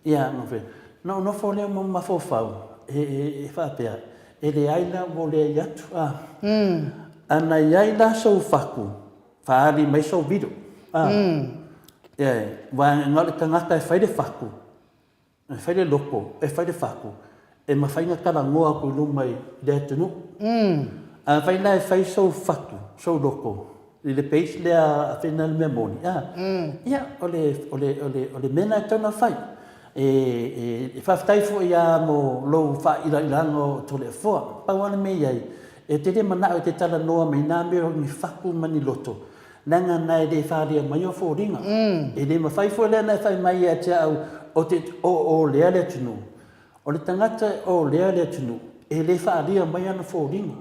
Ia na fai, na ou nofo lea ma mafaufau, e faapea, e leai la ua ou leai atu, a. A na i ai la sou fatu, faaali mai sou video, a. Ia, aua na o le tagata e fai le fatu, E fai le loko, e fai le fatu, e mafai ona talanoa atu i luma i le atunuu. Afai la e fai sou fatu, sou loko i le page lea a fai le mea moni, a, ia, o le, o le, o le, o le mea lena e tatau ona fai. E faafetai foi lava mo lou faailailaga o Toleafoa. Pau lava le mea e i ai, e te le manao e te talanoa mai na mea o ni fatu ma ni loto, Leaga na e le falia maia o foliga. E le mafai foi lea ona e fai mai ia te au ou te o-o-lea le atunuu. O le tagata e o-lea le atunuu, e le faalia mai ana foliga.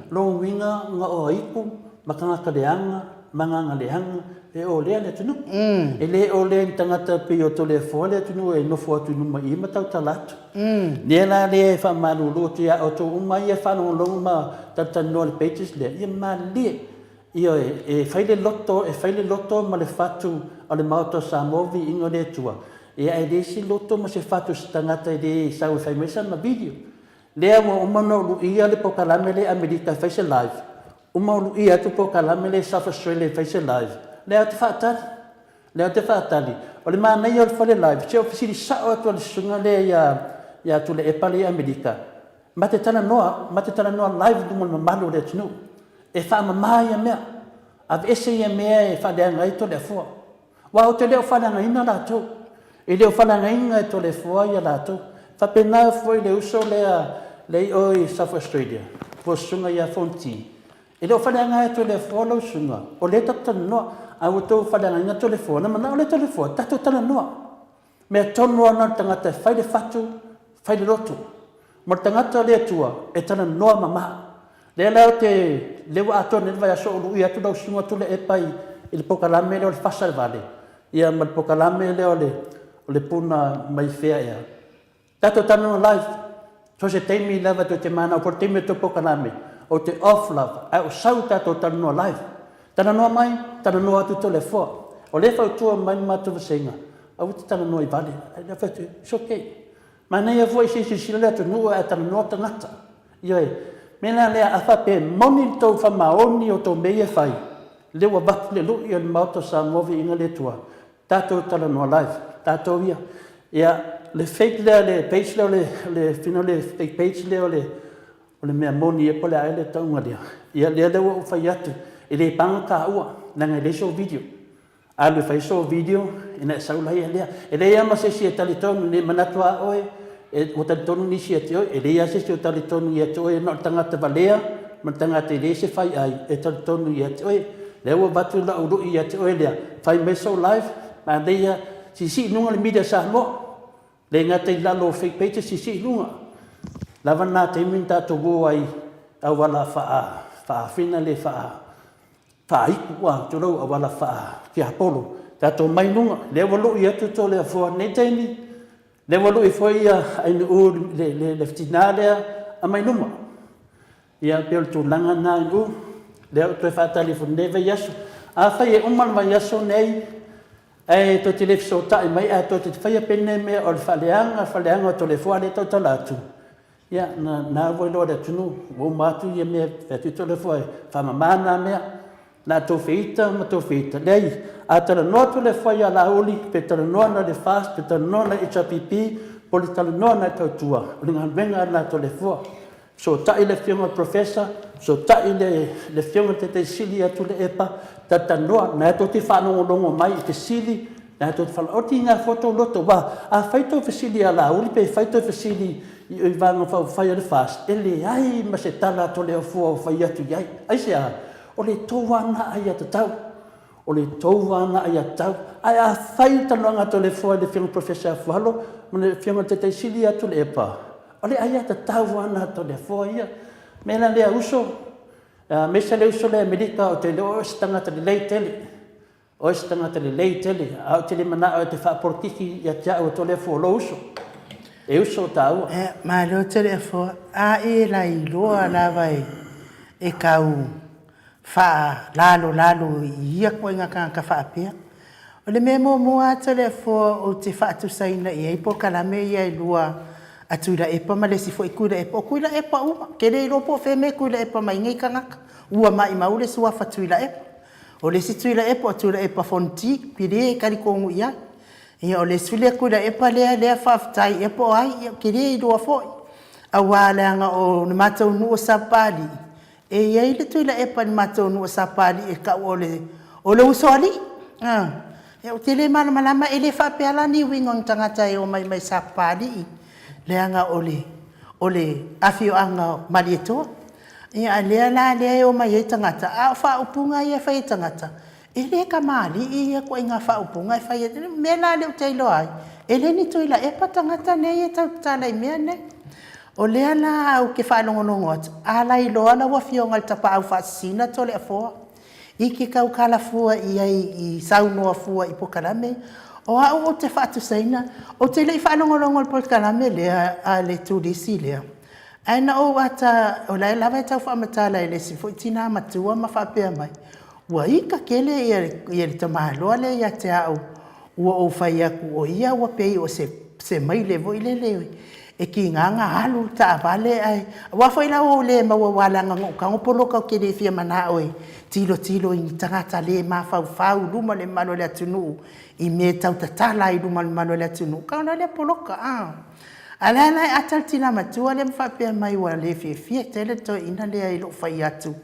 Lona uiga na o aitu ma tagata leaga ma agaga leaga e o-lea le atunuu. E le o-lea i ni tagata pei o Toleafoa le atunuu e nofo atu i luma i i ma tautala atu. Lea la lea e faamalulu atu ia outou uma ia e faalogologo ma talatalanoa i le pages lea, ia malilie. Ioe, e fai le loto, e fai le loto ma le fatu o le Maota o Samoa, viiga o le Atua. Ia ae leai se loto ma se fatu o se tagata e le sau e fai mai sana video. Lea ua uma ona ou luia le polokalame lea i Amerika e fai se live, uma ou luia atu le polokalame lea i South Australia e fai se live, lea ou te faatali. Lea ou te faatali. O le manaia o le fale live, se o fesili sao atu a le susuga lea ia, ia Tuilaepa lea i Amerika, ma te talanoa, ma te talanoa live i luma o le mamalu o le atunuu. E faamama ia mea. Aveese ia mea e faaleaga ai Toleafoa. Aua ou te le o faaleagaina latou. E le o faaleagaina e Toleafoa ia latou. Faapena foi le uso lea lea i o i South Australia, po o le susuga ia Fonti. E le o faaleaga e Toleafoa lau susuga, o lea tatou talanoa. A ua outou faaleagaina Toleafoa, na manao lea Toleafoa, tatou talanoa. Mea tonu lava lena o le tagata e fai le fatu, fai le loto. Ma le tagata o le Atua, e talanoa mama. Lea la ou te, lea ua atoa nei le vaiaso o luia atu lau susuga Tuilaepa i le polokalame lea o le Fasa i le Vale, ia ma le polokalame lea o le, o le Puna mai fea ea. Tatou talanoa live, so se taimi lava tou te manao po o le taimi o tou polokalame, ou te off lava, ae ou sau tatou talanoa live. Talanoa mai, talanoa atu Toleafoa. O lea e fautua mai le matou vasega, aua te talanoa i vale. Ae ou fai atu, it's okay. Manaia foi se i silasila le atunuu ae talanoa tagata. Ioe. Mea la lea, a faapea e moni le tou faamaoni o tou mea ia e fai, lea ua avatu le lui a le Maota o Samoa viiga le Atua, Tatou talanoa live tatou ia. Ia le fake lea le page lea o le le fina le fake page lea o le o le mea moni ea po o le a ea le tauga lea. Ia lea lea ua ou fai atu e le paga taua leaga e leai sou video. Alu e fai sou video ina e sau laia lea. E leai lava ma se isi e talitonu ne i manatu lava oe e ua talitonu nisi ia te oe. E leai lava se isi o talitonu ia te oe na o le tagata valea ma le tagata e leai se faiai e talitonu ia te oe. Lea ua avatu lau lui ia te oe lea, fai mai sou live, manaia, siisii i luga le media Samoa. Le gata i lalo o fake pages, siisii i luga. Lava lena taimi na tatou o ai auala faa faafina le faa faaitu a tulou auala faa tiapolo. Tatou omai i luga, lea ua lui atu Toleafoa i lenei taimi, lea ua lui foi ia Ainuu le le tina lea, aumai luma. Ia pei o le tulaga lena Ainuu, lea ua toe faatali foi i lenei vaiaso. Afai e uma le vaiaso lenei ae tou te le fesootai mai ae tou te faia pea lenei mea o le faaleaga faaleaga o Toleafoa a o lea e tautala atu, ia lena ua iloa e le atunuu ua uma atu ia mea, fai atu Toleafoa e faamama na mea. Na tou feita ma tou feita, leai, a talanoa Toleafoa ia Laauli, pe talanoa na i le FAST, pe talanoa na i le HRPP, po o le talanoa na i le Tautua, o le galuega lena a Toleafoa. Fesootai le Afioga i le Professor, fesootai le Afioga i le Taitai Sili ia Tuilaepa, talatalanoa, o lena tou te faalogologo mai i fesili, o lena tou te faalogo, e tiga foi outou loto, aua a fai tou fesili ia Laauli pe fai tou fesili i Vaega Faaupufai a le FAST, e leai ma se tala a Toleafoa o fai atu i ai. Aisea? O le tou lava lena aiatatau. O le tou lava lena aiatatau. Ae a fai le talanoaga a Toleafoa i le Afioga i le Professor Afualo ma le Afioga i le Taitai Sili ia Tuilaepa, o le aiatatau lava lena a Toleafoa ia. O le mea la lea uso, aemaise le uso lea i Amerika, ou te iloa o oe o se tagata lelei tele. O oe o se tagata lelei tele, ae ou te le manao e te faapolokiki ia te au e Toleafoa, o lou uso. E uso taua. Malo Toleafoa. A e lailoa lava e tau faalalolalo i ia ituaiga tagata faapea. O le mea muamua lava Toleafoa ou te faatusaina i ai polokalame ia e lua a Tuilaepa ma le isi foi Tuilaepa, o Tuilaepa uma. Ou te le iloa po o fea mea e Tuilaepa mai ai nei tagata. Ua maimau le suafa Tuilaepa. O le isi Tuilaepa o Tuilaepa Fonoti, pili e talitonu i ai. Ia o le isi lea Tuilaepa lea lea faafetai ea po o ai, ia ou te le iloa foi. Aua leaga o le matou nuu o Sapapalii, e i ai le Tuilaepa i le matou nuu o Sapapalii e tau o le o le Usoalii. Ia ou te le malamalama, e le faapea la ni uiga o ni tagata e omai mai Sapapalii leaga o le o le afioaga o Malietoa. Ia a o lea la lea e omai ai tagata, a o faaupuga ia e fai e tagata, E le kamali'i ia ituaiga faaupuga e fai ai. O le mea la lea ou te iloa ai, e le ni Tuilaepa tagata nei e tau tatala i mea nei. O lea la ou te faalogologo atu, a lailoa lau Afioga i le Tapaau Faasisina Toleafoa i te tautala fua i ai i saunoa fua i polokalame ia. O au ou te faatusaina, ou te le i faalogologo i le polokalame lea a le turisi lea, ae na ou ata, o la e lava e tau faamatala e le isi foi tina matua ma faapea mai, Ua ita tele ia le tamaloa lea ia te au, ua ou fai atu o ia ua pei o se maile foi lele e tiga ona alu le taavale ae, aua foi la ua ou le maua aua leaga na ou tago poloka ou te le fia manao e tilotilo i ni tagata le mafaufau i luma o le mamalu o le atunuu i mea e tau tatala ai i luma o le mamalu o le atunuu, tago loa lea poloka a. A o lea la e ata le tina matua lea ma faapea mai ua le fiafia tele le toeaina lea i lou fai atu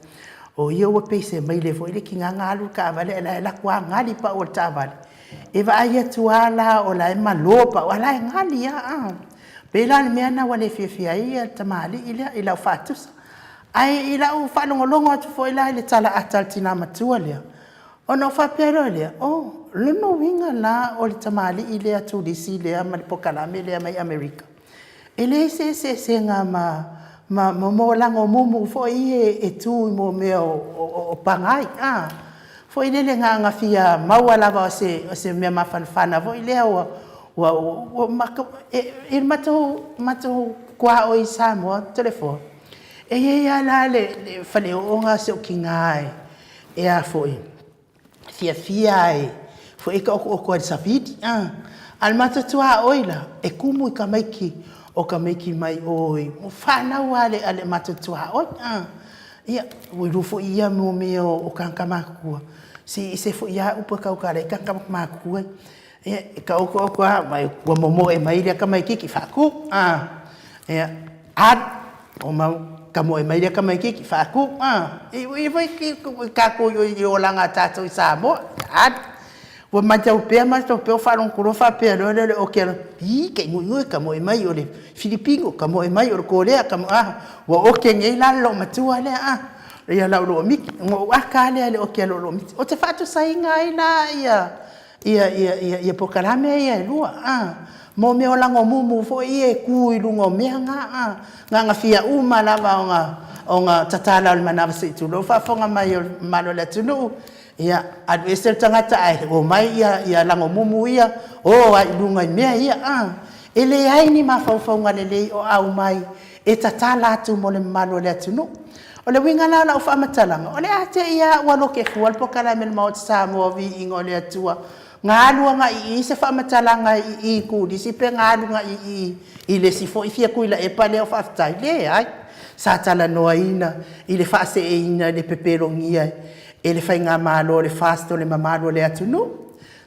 O ia ua pei se maile foi lea tiga na alu le taavale ae la e alu atu lava gali pau o le taavale. E vaai atu lava la o la e malo pau ae la e gali lava a. Pei la o le mea lena ua le fiafia ai le tamalii lea i lau faatusa. Ae i lau faalogologo atu foi la i le tala ata a le tina matua lea, ona ou faapea loa lea, oh, o lona uiga la o le tamalii lea turisi lea ma le polokalame lea mai Amerika, E leai se eseesega ma ma mo lago mumu foi ia e tu i mo mea o pagai a foi lele na ona fia maua lava o se o se mea mafanafana foi lea ua ua ua matou i le matou matou tuaoi i Samoa Toleafoa e i ai lava la le faleooga o si ou tina e a foi fiafia e foi e taotooto ai i le savili a. A o le matou tuaoi la, e tumu i tamaiti o tamaiti mai o i fanau lava a le matou tuaoi a. Ia, ua iloa foi ia mea o tagata matutua, se e ese foi lava upu e tautala ai tagata matutua ia. E taoto atu lava ua momoe mai lea tamaitiiti, faatu a. Ia, alu. Tamoe mai lea tamaitiiti, faatu. E ui foi tatou i olaga a tatou i Samoa, alu. Ua matau pea matou pea o faalogologo loa faapea loa lea o le oki alofa, ii, taiguiguigu, tamoe mai o le Filipino, tamoe mai o le Korea, tamoe, a, ua oke nei la le loomatua lea, a, ia lau loomiti. Ona ou aka lava lea i le oki a lou loomiti. Ou te faatusaina ai la ia, ia, ia, ia, ia polokalame ia e lua, a. Mo mea o lago mumu foi ia e ku i luga o mea ga a. Gagafia uma lava ona ona tatala o le manava se i tulou faafofoga mai o le mamalu o le atunuu. Ia, alu ese le tagata ae omai ia ia lago mumu ia o ai i luga i mea ia a. E leai ni mafaufauga lelei o aumai e tatala atu mo le mamalu o le atunuu. O le uiga la o lau faamatalaga, o le a te i a ua loke fua le polokalame a le Maota Samoa o Viiga o le Atua, na alu agai i i se faamatalaga i i Kulisi pe na alu agai i i le isi foi fia Tuilaepa lea o Faafetai? Leai. Sa talanoaina i le faaseeina i le pepelogia e le Faigamalo o le FAST o le mamalu o le atunuu.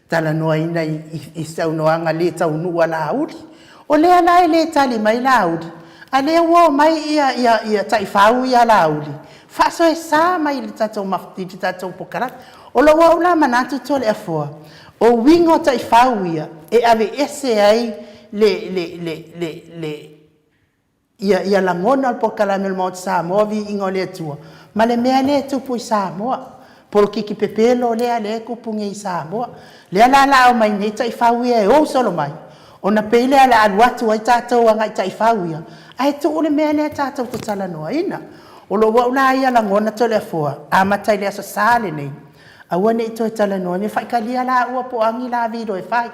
Talanoaina i saunoaga le taunuu a Laauli. O lea la e le tali mai Laauli, a lea ua omai ia ia ia taifau ia a Laauli, faasoesa mai i le tatou i le tatou polokalame. O lou au la manatu Toleafoa, o uiga o taifau ia e aveese ai le le le le le ia ia lagona o le polokalame o le Maota Samoa Viiga o le Atua ma le mea lea e tupu i Samoa. Polokiki pepelo lea lea e tupu nei i Samoa. Lea la la omai nei taifau ia e ou solo mai, ona pei lea o le a alu atu ai tatou agai taifau ia, ae tuu le mea lea tatou te talanoaina. O lou au la ia lagona Toleafoa, amata i le Aso Sa lenei, aua ne i toe talanoa ni faitalia laua po o a ni la vilo e fai.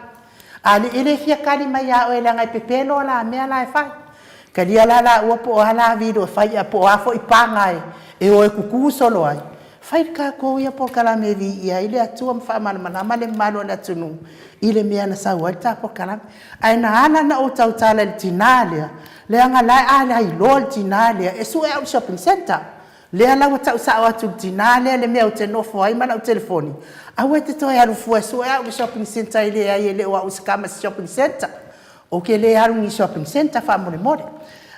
A e le fia kali mai ia oe leaga e pepelo a la mea la e fai. Talia la laua po o a la vilo e fai a po o a foi paga e o e kuku solo ai. Fai le tatou ia polokalame e viia ai le Atua ma faamalamalama le mamalu o le atunuu i le mea na sau ai le ta polokalame. Ae na ala ona ou tautala i le tina lea, leaga la a lailoa le tina lea e sue au i le shopping centre. Lea la ua tau sao atu i le tina lea le mea ou te nofo ai ma lau telefoni, aua e te toe alu fua e sue au i le shopping centre e leai e le o au o se tama i se shopping centre. Ou te le alu i ni shopping centre faamolemole.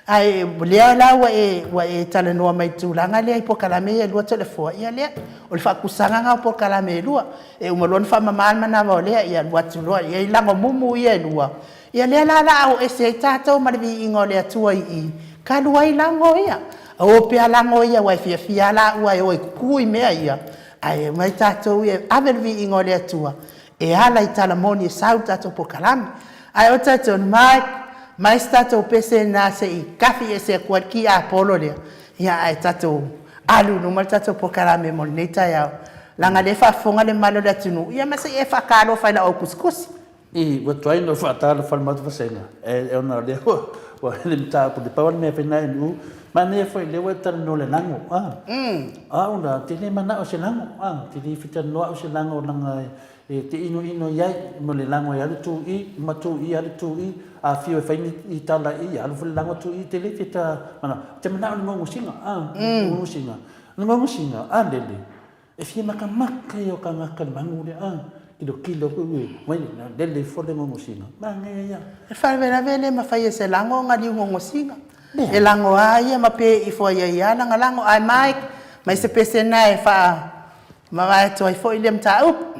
Ae o lea la ua e ua e talanoa mai i le tulaga lea i polokalame ia e lua Toleafoa, ia lea, o le faakusaga lena o polokalame e lua. E uma loa ona faamama le manava o lea, ia alu atu loa, e i ai lagomumu ia e lua, Ia lea la la o ese ai tatou ma le viiga o le Atua i i, talu ai lago ia. O pea lago ia aua e fiafia lava laua e o e tutu i mea ia, ae omai tatou ia e ave le viiga o le Atua e ala i tala moni e sau i le tatou polokalame. Ae o talitonu mai, mai se tatou pese lena se i tafi ese atu ai le tiapolo lea, ia ae tatou alu i luma le tatou polokalame mo lenei taeao, leaga o lea e faafofoga le mamalu o le atunuu, ia ma se i e faatalofa i lau au tusitusi. I, ua tuai ona faatalofa le matou vasega, e ona o lea ua, ua le mataupu, le pau le mea fai na NU, manaia foi lea ua e talanoa le lago, a. O au la, te le manao se lago, a, te le fia talanoa au se lago leaga e te inoino i ai, mo le lago e alu tu i, ma tu i alu tu i, a fio e fai ni tala i, alu foi le lago tu i, te le fia ta manao, te manao le gogosiga, a, gogosiga, le gogosiga, a lele, E fia makamaka ia o kangaka le magu lea a kilokilo ku ui mai na lele ifo le gogosiga manaia ia. E faalavelave le mafai e se lago ona liu gogosiga. E lago a ia ma pe ifo ai ai a lana lago ae Mike mai se pese na e faa mavae atu ai foi lea mataupu.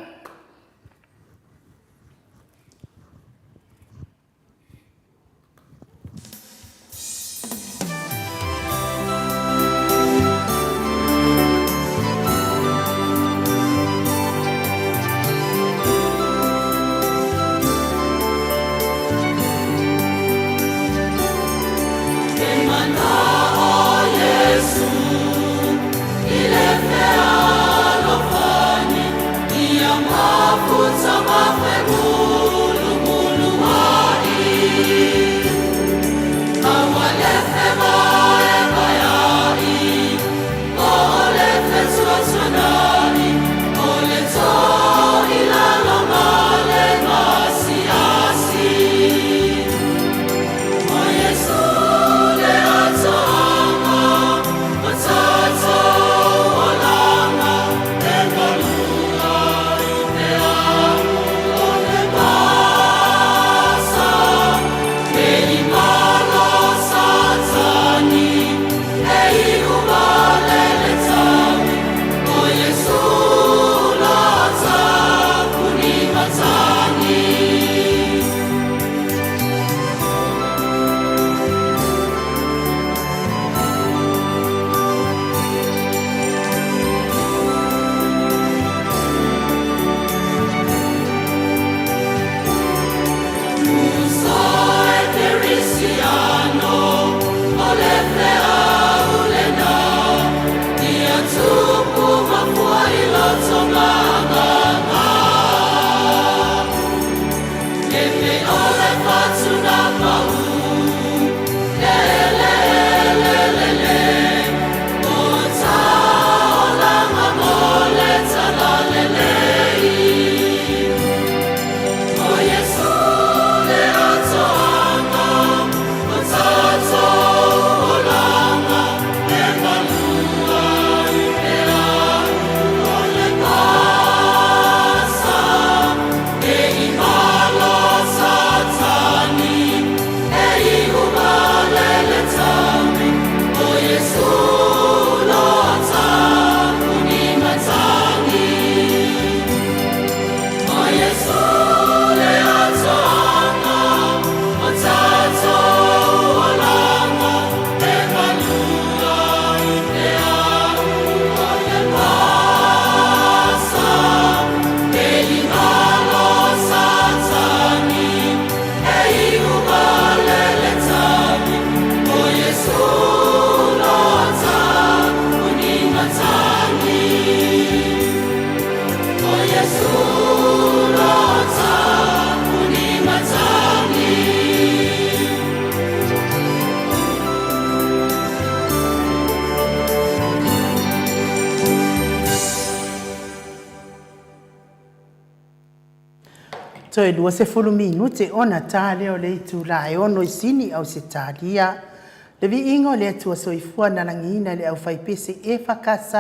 Toe 20 minute ona ta lea o le itula e 6 i Sini, Ausetalia. Le viiga o le Atua Soifua na lagiina e le aufaipese EFKS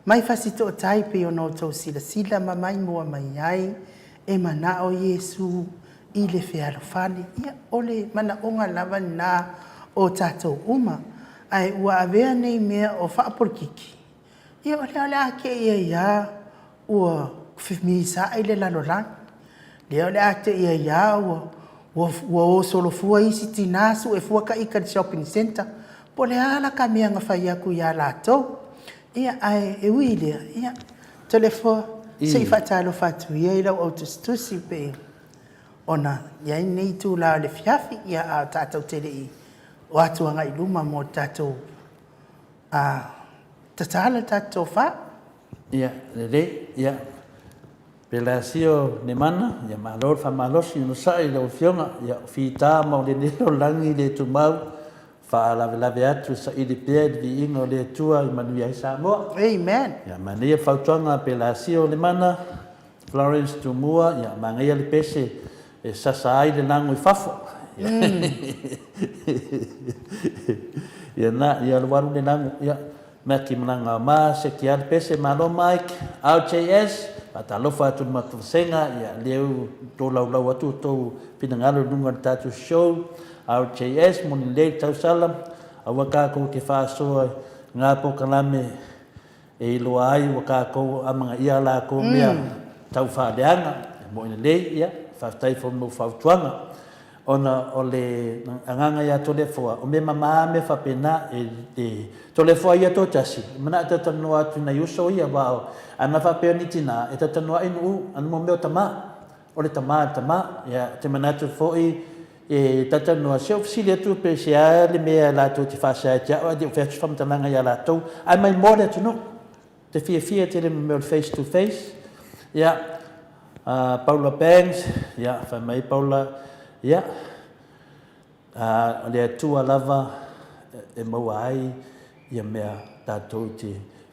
mai Fasitootai pei ona outou silasila ma maimoa mai ai, e manao Iesu i le fealofani. Ia, o le manaoga lava lena o tatou uma. Ae ua avea nei mea o faapolokiki, ia o lea o le a te i ai lava ua femisaai le lalolagi. Lea o le a te i ai lava ua ua o solofua isi tina sue fua taita i le shopping centre. Po o le a la ta mea na fai atu ia latou. Ia, ae e ui i lea, ia, Toleafoa, se i faatalofa atu ia i lau autusitusi pe ona i ai lenei itula o le afiafi, ia, a o tatou te le i o atu agai i luma mo le tatou a tatala le tatou tofa. Ia, lelei, ia, Pelasio Nemana, ia malo le faamalosi onosai i lau Afioga, ia o fita ma o lenei lalolagi le tumau, faalavelave atu e saili pea i le viiga o le Atua i manuia ai Samoa. Amen. Ia, manaia le fautuaga a Pelasio Lemana, Florence Tumua, ia, manaia le pese e sasa ai le lago i fafo. Ia na, ia alu alu le lago, ia, Maki Malaga ma se ki ale pese malo Mike RJS faatalofa atu i le matou vasega ia leu tolaulau atu outou finagalo i luga o le tatou show RJS moni lelei le tausala aua tatou te faasoa i nga polokalame e iloa ai ua tatou amanaia a latou mea tau faaleaga e moi lelei ia faafetai foi mo fautuaga. Ona o le agaga ia Toleafoa, o mea mama mea faapena, e Toleafoa ia toatasi, e manao e talatalanoa atu i nai uso ia, aua o ana faapea ni tina, e talatalanoa ai nuu, ana mo mea o tama, o le tama e le tama. Ia, ou te manatu foi, e talatalanoa, se o fesili atu pe sea le mea latou te faasea ia te au, ae le o fai atu se faamatalaga ia latou, ae maimoa le atunuu. Te fiafia tele mo mea o le face to face. Ia, Paula Bangs, ia, fai mai Paula, ia, o le Atua lava e maua ai ia mea tatou te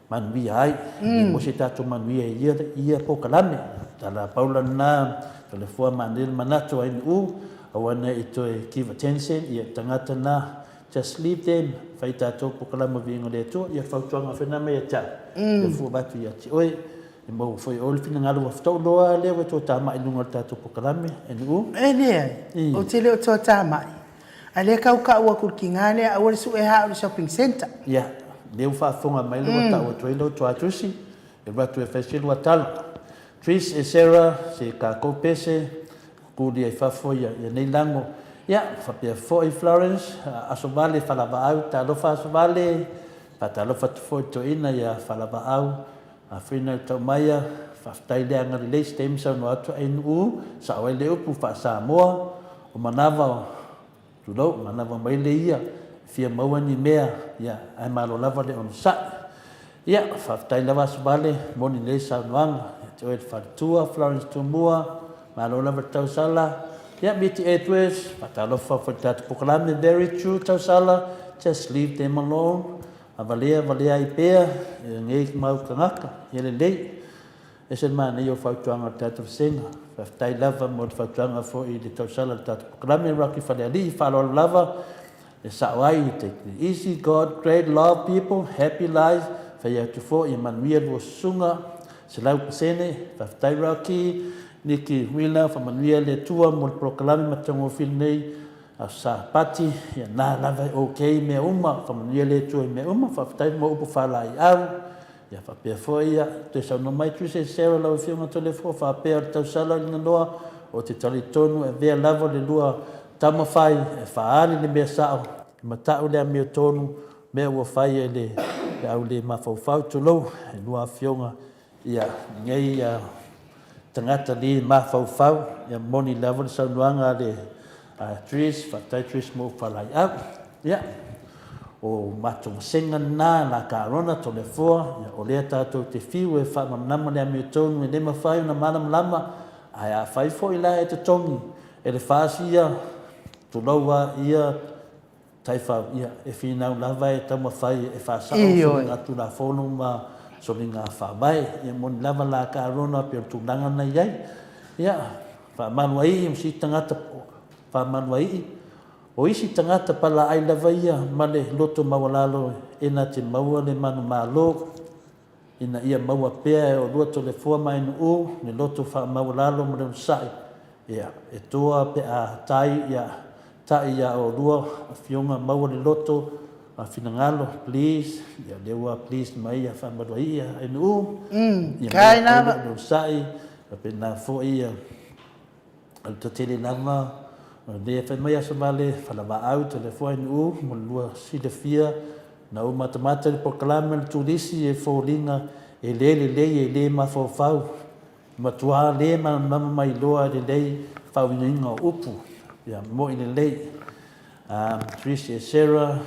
manuia ai. Mm. Mo se tatou manuia i ia, ia polokalame. Tala Paula lena, Toleafoa manaia le manatu ai nuu, aua ne i toe give attention ia tagata na. Just leave them, fai tatou polokalame o viiga o le Atua, ia fautuaga foi na mai ia te au, ia fua avatu ia te oe, e maua foi e oe le finagalo ua fetou loa lea ua toatamai i luga o le tatou polokalame, NU. E leai, ou te le o toatamai, a lea tau tau atu i le tiga lea, aua le sue ha o le shopping centre. Ia, lea ua faafofoga mai lea ua tau atu ai lau tuatusi, e alu atu e fai se lua tala. Tris e Sarah, se tatou pese, Kuli ai fafo ia nei lago. Ia, faapea foi Florence, Asovale Falavaau, talofa Asovale, faatalofa atu foi i le toeaina ia Falavaau, Afrina le Taumaia, faafetai le agalelei se taimi saunoa atu ai nuu, sao ai le upu faa-Samoa, o manava o Tulou, manava mai le ia, e fia maua ni mea, ia, ae malo lava le onosai. Ia, faafetai lava Asovale, moni lelei saunoaga, ia te oe le faletua, Florence Tumua, malo lava le tausala. Ia, Miti Edwards, faatalofa foi i le tatou polokalame, very true tausala, just leave them alone, a valea, valea ai pea, e nei mau tagata, ia lelei. Ese le manaia o fautuaga o le tatou vasega. Faafetai lava mo le fautuaga foi i le tausala o le tatou polokalame Rocky Falealii. Faaaloalo lava e sao ai, take it easy, God great love people, happy life. Fai atu foi ia manuia lua susuga, 100%. Faafetai Rocky, Nicky Wheeler, faamanuia le Atua mo le polokalame matagofie lenei. Aso Sapati, ia na lava e ok mea uma, faamanuia le Atua i mea uma. Faafetai mo upu faalaeiau. Ia faapea foi ia, toe saunoa mai Tuise Sarah lau Afioga Toleafoa faapea o le tausala o Linanoa o te talitonu e avea lava le lua taumafai e faaali le mea sao e matau le amiotonu mea ua fai e le au le mafaufau tulou e lua afioga ia nei ia tagata le mafaufau ia moni lava le saunoaga a le Trish, faafetai Trish mo Falaiau. Ia, o matou vasega lena, la Karona, Toleafoa, ia, o lea tatou te fiu e faamalamalama le amiotonu e le mafai ona malamalama, ae afai foi la e totogi e le FAS ia, tulou a ia taifau, ia, e finau lava e taumafai e faasao soliga tulafono ma soliga faavae. Ia, moni lava la Karona pei o le tulaga na i ai. Ia, Faamaluaii ma si tagata faamaluaii, o isi tagata palaai lava ia ma le loto maualalo e na te maua le manumalo, ina ia maua pea e olua Toleafoa ma Ainuu le loto faamaualalo ma le onosai, ia, e toa pe a tai ia ta'i ia olua afioga maua le loto finagalo, please, ia lea ua please mai ia faamaluaii ia Ainuu, ia Kai maua pea lava. le onosai, faapena foi ia O le toatele lava o lea fai mai aso vale falavaau Toleafoa Ainuu mo le lua silafia na ou matamata i le polokalame o le turisi e foliga e le lelei e le mafaufau matua le malamalama mai loa lelei faauigaina o upu ia moi lelei Trish e Sarah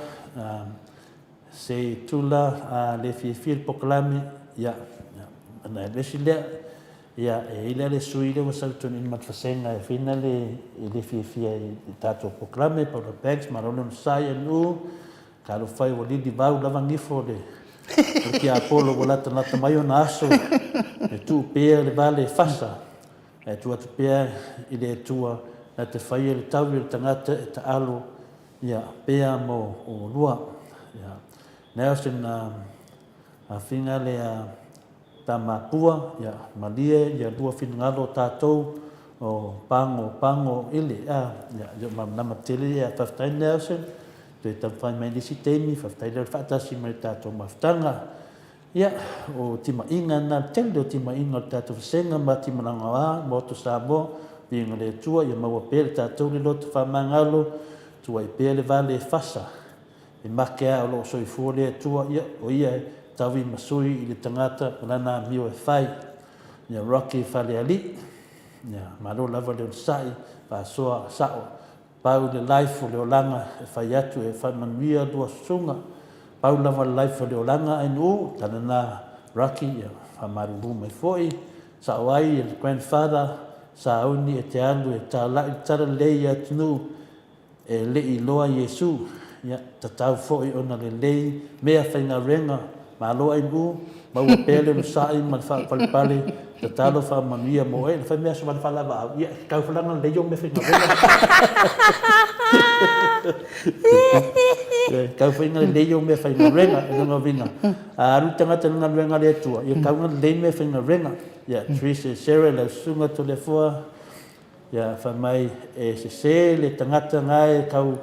se tula a le fiafia i le polokalame ia ona e alu ese lea. Ia, e i ai la le sui lea ua sau tonu i le Matafasega e fai na le e le fiafia i le tatou polokalame, Paula Banks, malo le onosai alu, talofa e ua lilivau lava gifo o le o le tiapolo ua latalata mai ona aso e tuu pea le vale e fasa, ae tuu atu pea i le Atua na te faia le taui o le tagata e taalo ia pea mo olua. Ia, Nelson, afiga lea Tamapua, ia malie ia lua finagalo o tatou o pago pago ile a ia ia malamalama tele ia faafetai Nelson toe taumafai mai nisi taimi faafetai lea o le faatasi mai le tatou mafutaga ia o timaiga na le tele o timaiga o le tatou vasega ma timalaga Maota Samoa viiga le Atua ia maua pea le tatou le loto faamagalo tuai pea le vale e fasa E make a o lo o soifua le Atua, ia, o ia e taui ma sui i le tagata ma lana amio e fai. Ia Rocky Falealii, ia, malo lava le onosai, faasoa sa'o, pau le life o le olaga e fai atu e faamanuia lua susuga, pau lava le life o le olaga ae-nuu, tala na Rocky, ia, faamalulu mai foi, sa'o ai le grandfather, sauni e te alu e tala'i le tala lelei i atunuu, E le i iloa Iesu, ia, tatau foi ona lelei mea faigaluega, malo ailuu, maua pea le onosai ma le faapalepale, tatalo faamanuia mo oe. Na fai mea aso vale faalavaau, ia, e tatau foi la ona lelei ou mea faigaluega. E tatau foi ona lelei ou mea faigaluega, o lona uiga, a alu le tagata i le galuega a le Atua, ia tatau ona lelei mea faigaluega. Ia, Teresa Sarah, lau susuga Toleafoa, Ia, fai mai, e sese le tagata na e tau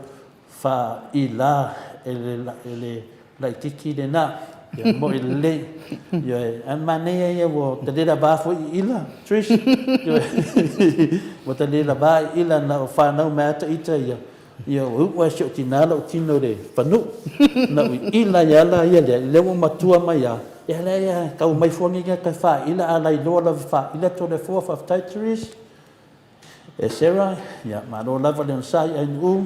faaila e le, e le laititi lena. Ia, mo'i lelei. Ioe, ae manaia ia ua tali lava foi i ila, Trish. Ioe, ua tali lava i ila na o fanau mai ata ita ia. Ia, ua iu ai si ou tinā lou tino i le fanuu. Na ou ila ai lava la ia lea, lea ua matua mai lava, ia lea ia tau mai fua nei toe faaila a lailoa lava faaila Toleafoa, faafetai Trish. E Sarah, ia malo lava le onosai Ainuu,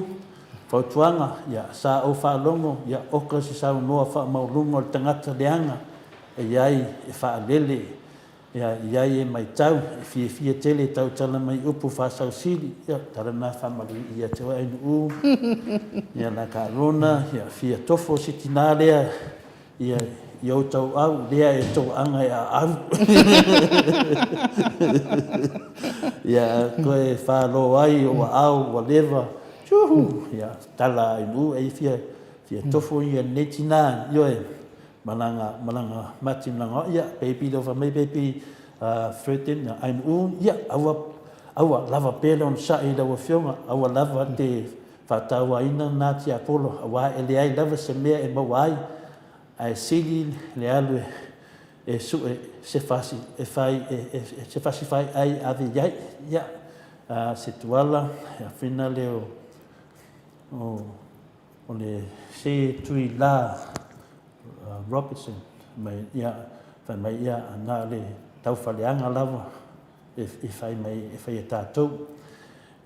fautuaga, ia sa ou faalogo, ia oka se saunoa faamaualuga o le tagata leaga e i ai e faalele Ia i ai e matau, e fiafia tele e tautala mai upu faasausili, ia tala na faamalie ia te oe Ainuu, ia la Karona, ia fia tofo si tina lea ia i ou tauau lea e toaga e aau. Ia koe falo ai o aao ua leva, tjuhu, ia tala Ainuu e fia fia tofo ia lenei tina, ioe. Malaga, malaga mati malaga ia baby lova mai baby 13 I'm u ia aua aua lava pea le onosai i lau afioga aua lava te faatauaina na tiapolo aua e leai lava se mea e maua ai ae sili le alu e sue se fasi e fai e se fasi fai ai ave i ai ia se tuala afina leo o O le se tui la Robertson mai ia fai mai ia na o le tauwhaleaga lava e fai mai e fai e tatou.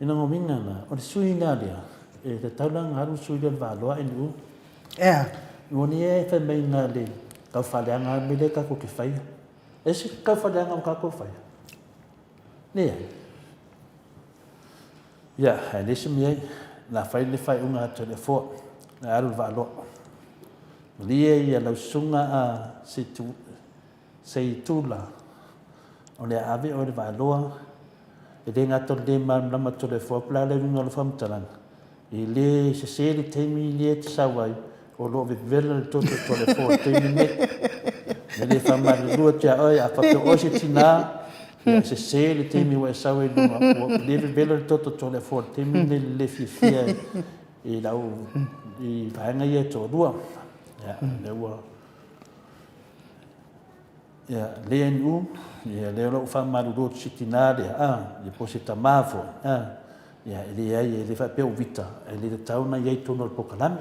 I lona uiga na, o le sui na lea, e tatau la ona alu le sui lea o le Valoa NU. Ea. Ua ni e fai mai na le tauwhaleaga me lea tatou te faia. E se tauwhaleaga o tatou faia? Leai. Ia, ae leai se mea i, na fai le faaiuga a Toleafoa, na alu le vaaloa. Malie ia lau susuga a Seitula, o le a ave oe i le vaaloa E le gata o le lē malamalama Toleafoa po o le a le uiga o lau faamatalaga, e le sese le taimi lea e te sau ai, o lo o vevela le toto o Toleafoa i le taimi lenei. E le faamalulu atu ia oe, a faapea o oe se tina, ia e sese le taimi ua e sau ai i luga, ua le vevela le toto o Toleafoa i le taimi lenei i le le fiafia i lau i vaega ia e toalua. Ia, lea ua Ia, lea NU, ia, lea o lou faamalulu atu si tina lea, a, ia po o se tama foi, a, ia, e leai, e le faapea ua vita, e le tatau ona i ai i totonu o le polokalame.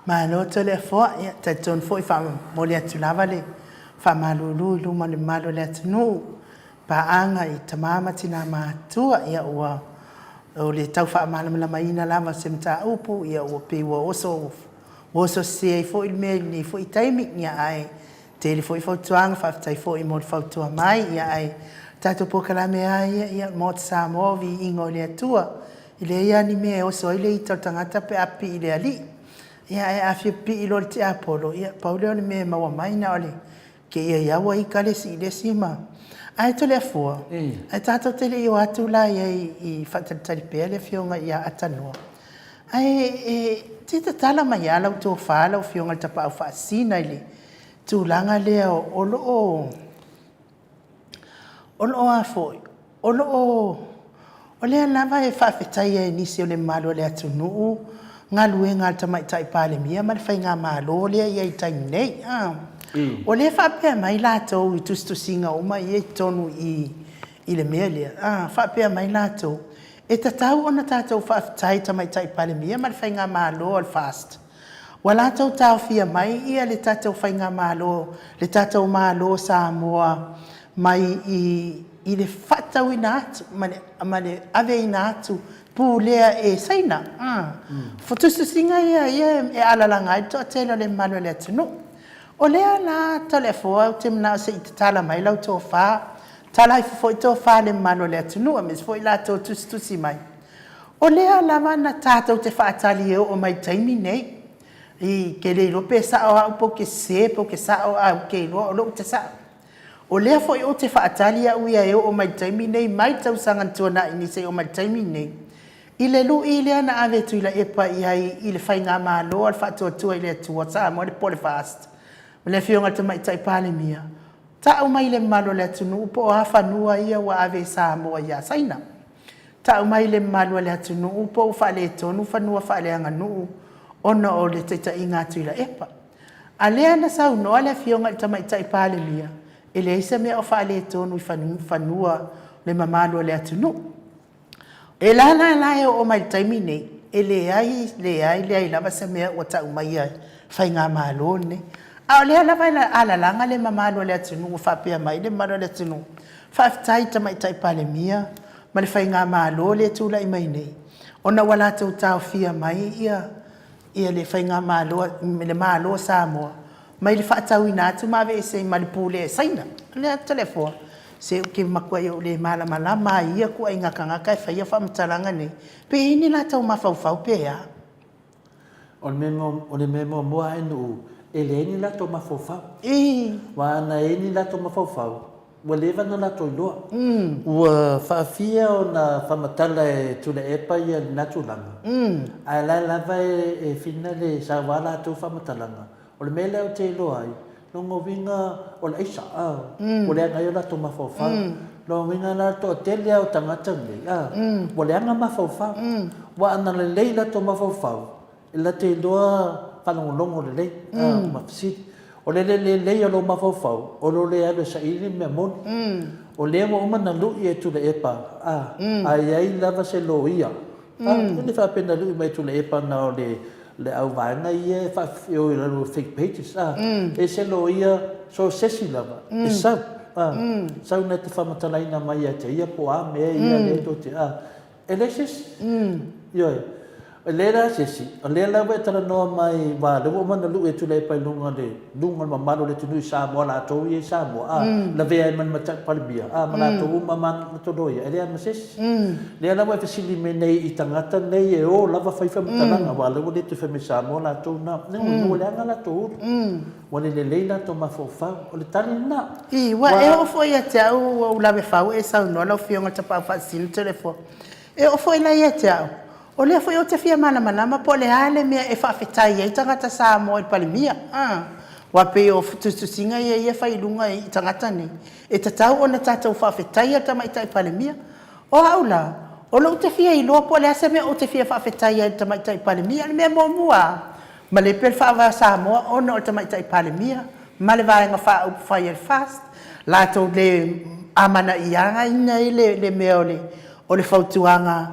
Malo Toleafoa, ia, talitonu foi faamomoli atu lava le faamalulu i luma o le mamalu o le atunuu, paaga i tama ma tina matutua, ia, ua, o le tau faamalamalamaina lava o se mataupu, ia, ua pei ua oso, ua oso sese ai foi le mea i lenei foi taimi, ia, ae Tele foi fautuaga, faafetai foi mo le fautua mai, ia ae tatou polokalame a ia, ia Maota Samoa o viiga o le Atua. E leai a ni mea e oso ai le ita o le tagata pe a pipii i le Alii. Ia ae a fia pipii loa i le tiapolo, ia pau lea o le mea e maua mai na o le keia i aua ika le isi i le isi ma Ae Toleafoa, ae tatou te le i o atu la i ai i faatalitali pea le afioga ia Atanoa. Ae e te tatala mai lava lau tofa lau Afioga i le Tapaau Faasisina i le tulaga lea o lo o, o lo o a foi, o lo o, o lea lava e faafetaia e nisi o le mamalu o le atunuu galuega a le Tamaitai Palemia ma le Faigamalo lea e i ai i le taimi nei. A. O lea e faapea mai latou i tusitusiga uma ia i totonu i i le mea lea, a faapea mai latou, e tatau ona tatou faafetai i Tamaitai Palemia ma le Faigamalo a le FAST, ua latou taofia mai ia le tatou Faigamalo, le tatou Malo o Samoa mai i i le faatatauina atu ma le ma le aveina atu pulea e Saina. A, tusitusiga ia ia e alalaga ai le toatele o le mamalu o le atunuu. O lea la Toleafoa ou te manao se i tatala mai lau tofa, tala ifo foi tofa i le mamalu o le atunuu aemaise foi latou tusitusi mai. O lea lava na tatou te faatali e oo mai i le taimi nei. I ke le iloa pe sao au pe ou te sese pe ou te sao ae ou te iloa o lou te sao. O lea foi ou te faatali au ia e oo mai i le taimi nei mai le tausaga na tuanai nei seia oo mai i le taimi nei. I le lui lea na ave e Tuilaepa i ai i le Faigamalo a le Faatuatua i le Atua Samoa le po le FAST ma le Afioga i le Tamaitai Palemia, tau mai le mamalu o le atunuu po o a fanua ia ua ave e Samoa ia Saina. Tau mai le mamalu o le atunuu po ua faaletonu fanua faaleaganuu ona o le taitaiga a Tuilaepa. A lea na saunoa le Afioga i le Tamaitai Palemia, e leai se mea o faaletonu i fanua le mamalu o le atunuu. E la la la e oo mai i le taimi nei, e leai, leai, leai lava se mea ua tau mai e Faigamalo lenei. A o lea lava e alalaga le mamalu o le atunuu ua faapea mai le mamalu o le atunuu, faafetai i le Tamaitai Palemia ma le Faigamalo lea e tulai mai nei, ona ua latou taofia mai ia ia le Faigamalo, le Malo o Samoa mai le faatauina atu ma aveese ma le pule e Saina. O le Toleafoa, se ou te matuai ou le malamalama lava i ia ituaiga tagata e faia faamatalaga nei, pe i ai ni latou mafaufau pe a? O le mea muamua lava nuu, e leai ni latou mafaufau. Aua ana i ai ni latou mafaufau, ua leva ona latou iloa. Ua faafia ona faamatala e Tuilaepa ia lena tulaga, ae la e lava e fina le sau a latou faamatalaga. O le mea lea ou te iloa ai, lona uiga o le aisa, ua leaga ai o latou mafaufau. Lona uiga la, o le toatele lava o tagata nei, ua leaga mafaufau. Aua ana lelei latou mafaufau, e la te iloa faalogologo lelei ma fesili. O le le lelei o lou mafaufau, o lou le alu e saili le mea moni. O lea ua uma ona lui e Tuilaepa, a i ai lava se loia, e le faapea na lui mai e Tuilaepa na o le le auvaega ia e faafefeo i lalo o fake pages, a, e ese loia, so o se isi lava, e sau, a, sau na te faamatalaina mai ia te ia po o a mea ia lea tou te, a, e leai se isi. Ioe. E leai la se isi, o lea la ua e talanoa mai aua o lea ua uma ona lui atu Tuilaepa i luga o le luga o le mamalu o le atunuu i Samoa latou ia i Samoa, a, lavea ai ma le Tamaitai Palemia, a, ma latou uma ma toloia, e leai ma se isi. Lea la ua e fesili mai nei i tagata nei e o lava fai faamatalaga, aua o lea ua le toe fai mai Samoa latou na, ua leaga latou ulu, ua le lelei latou mafaufau. O le tali lena. Ii, Ua e oo foi ia te au ua ou lave fau e saunoa lau Afioga i le Tapaau Faasisina Toleafoa. E oo foi la ia te au, o lea foi ou te fia malamalama po o le a le mea e faafetai ai tagata Samoa i le Palemia. A, aua pei o tusitusiga ia ia e fai i luga i tagata nei, e tatau ona tatou faafetaia le Tamaitai Palemia. O au la, o lou te fia iloa po o le a se mea ou te fia faafetai ai i le Tamaitai Palemia. O le mea muamua lava, Malepe le Faavae o Samoa ona o le Tamaitai Palemia ma le Vaega Faaupufai a le FAST, latou le amanaiaina ai le mea o le fautuaga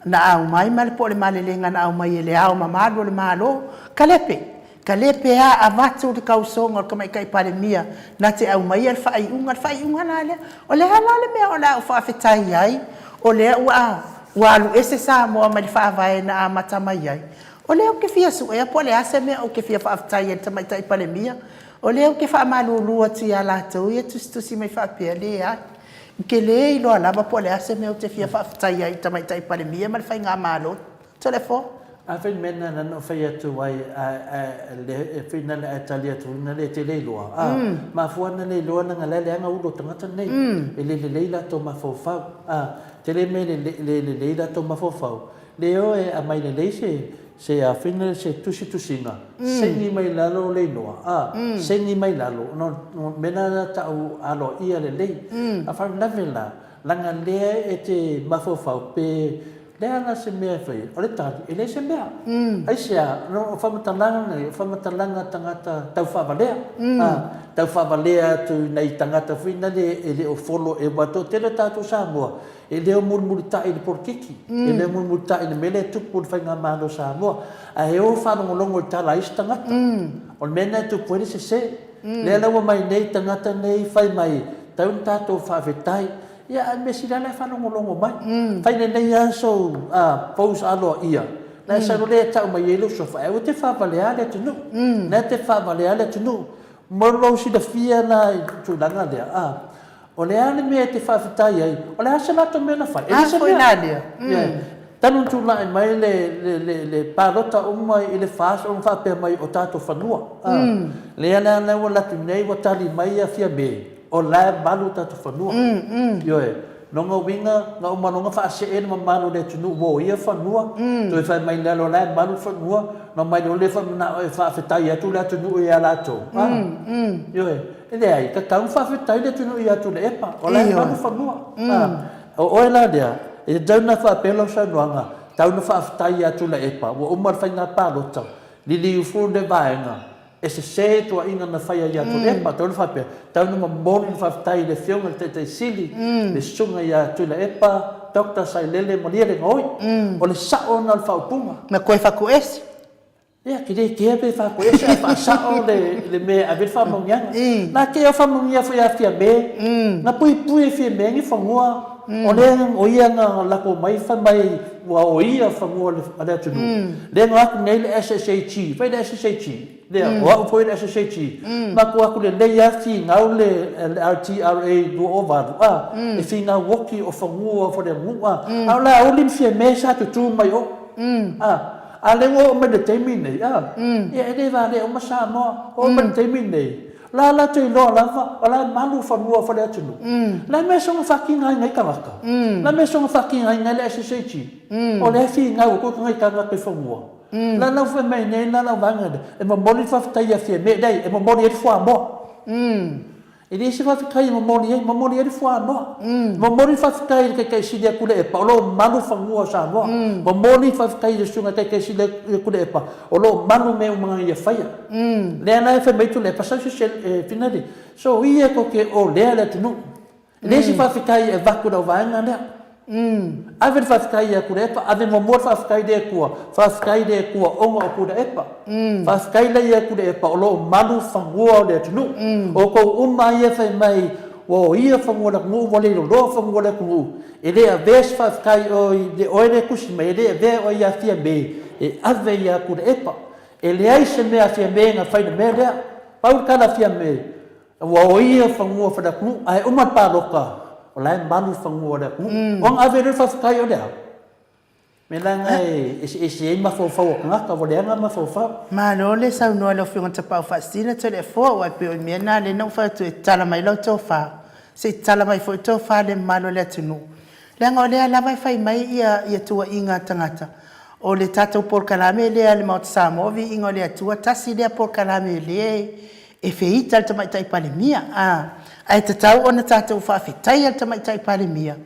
na aumai ma le po o le malelega na aumai e Le Ao Mamalu o le Malo, Kalepe, Kalepe a avatu le tausoga o le Tamaitai Palemia na te aumaia le faaiuga, le faaiuga la lea. O le a la le mea o le a ou faafetai ai o lea ua ua alu ese Samoa mai le Faavae na amata mai ai? O lea ou te fia suea po o le a se mea ou te fia faafetai ai i le Tamaitai Palemia. O lea ou te faamalulu atu ia latou ia e tusitusi mai faapea, leai. Ou te le iloa lava po o le a se mea ou te fia faafetai ai i le Tamaitai Palemia ma le Faigamalo. Toleafoa. A fai le mea lena na ou fai atu ai, e fai na e tali atu na le te le iloa. A, mafua na le iloa leaga la e leaga ulu o tagata nei. E le lelei latou mafaufau. A, tele mea e le lelei latou mafaufau. Le o e aumai lelei se se a fai se tusitusiga, saini mai lalo le igoa, a, saini mai lalo, no mea na na tau aloaia lelei. A faalavelave la, leaga lea e te mafaufau pe le a la se mea e fai ai, o le tali, e leai se mea. Aisea? No o faamatalaga nei, o faamatalaga a tagata taufaavalea, a, taufaavalea atu i nai tagata foi na le e le o follow e ua toatele tatou Samoa E le o mulimulitai i le polokiki, e le o mulimulitai i le mea lea e tupu i le Faigamalo o Samoa, ae o faalogologo i le tala a isi tagata. O le mea lena e tupu ai le sese. Lea la ua mai nei tagata nei fai mai, tau ina tatou faafetai. Ia ae mea sili lava la e faalogologo mai. Fai lelei lava sou post aloaia, la e sau lea e tau mai ai lou suafa, ae aua e te faavalea le atunuu. La e te faavalea le atunuu. Mo lou silafia la i le tulaga lea, O le a le mea e te faafetai ai? O le a se latou mea na fai? E leai se mea. Talu ona tulai mai le palota uma i le FAST ona faapea mai o tatou fanua. Lea la la ua alu atu nei ua tali mai ia Fiame, o la e malu o tatou fanua. Ioe. Lona uiga na uma loa ona faasee le mamalu o le atunuu ua o ia fanua, toe fai mai lalo o la e malu le fanua, na omai loa lea faamanao e faafetai atu le atunuu ia latou. Ioe. E leai, tatau ona faafetai le atunuu ia Tuilaepa, o la e malu fanua. O oe la lea, e tatau ona faapea lau saunoaga, tatau ona faafetai ia Tuilaepa, ua uma le faiga palota, liliu fua le vaega, e sese tuuaiga na faia ia Tuilaepa. Tatau ona faapea, tatau ona momoli le faafetai i le Afioga i le Taitai Sili, le Susuga ia Tuilaepa Doctor Sailele Malielegaoi. O le sao lena o le faaupuga. Na toe fatuese. Ia, ke le kea pe faakoese ae faasao le, le mea e ave ai le faamanuiaga. Na kea o faamanuia foi ia Fiame, na puipui e Fiame ni fanua, o lea o ia na lako mai fai mai ua oia fanua a le atunuu. Lea na o atu nei le SSAG, fai le SSAG, lea, o au foi le SSAG, matou o atu lelei lava finau le LTRA 2008, a, e finau oti o fanua o le atunuu, a, a o le auli ma Fiame sa tutu mai o, a. A lea ua oo mai le taimi lenei, a, ia e le valea uma Samoa. Ua oo mai le taimi lenei, o la e latou iloa lava, o la e malu fanua o le atunuu. O le a le mea e soona faatigaina ai tagata? O le a le mea e soona faatigaina ai le SSAG? O lea e finau atu ai tagata i fanua. O la e lau fai mai nei la lau vaega lea, e momoli le faafetai ia Fiame, leai, e momoli ai le fuamoa. E leai se faafetai e momoli ai, momoli ai le fuamoa. Momoli le faafetai i le Taitai Sili ia Tuilaepa o lo o malu fanua o Samoa. Momoli le faafetai i le Susuga Taitai Sili ia Tuilaepa o lo o malu mea uma na ia faia. Lea la e fai mai Tuilaepa sau se isi e finali, soia tou te olea le atunuu. E leai se faafetai e avatu i lau vaega lea. Ave le faafetai ia Tuilaepa, ave muamua le faafetai i le Atua, faafetai i le Atua ona o Tuilaepa. Faafetai la ia Tuilaepa o lo o malu fanua o le atunuu. O outou uma ia e fai mai ua oia fanua o le atunuu, ua le loloa fanua o le atunuu, e le avea se faafetai i le oe lea e tusi mai, e le avea oe ia Fiame e ave ia Tuilaepa. E leai se mea a Fiame na fai i le mea lea. Pau le tala a Fiame, ua oia fanua o Faleatunuu, ae uma le palota, o la e malu fanua o le atunuu. Ona ave lea o le faafetai o le a? Mea la na e eseese ai mafaufau o tagata, ua leaga mafaufau. Malo le saunoa i lau Afioga Tapaau Faasisina Toleafoa, aua e pei o le mea lena lea na ou fai atu e tatala mai lau tofa, se i tatala mai foi tofa i le mamalu o le atunuu, leaga o lea lava e fai mai ia tuuaiga a tagata, o le tatou polokalame lea a le Maota Samoa, Viiga o le Atua, tasi lea polokalame lea e feita le Tamaitai Palemia, a, ae tatau ona tatou faafetaia le Tamaitai Palemia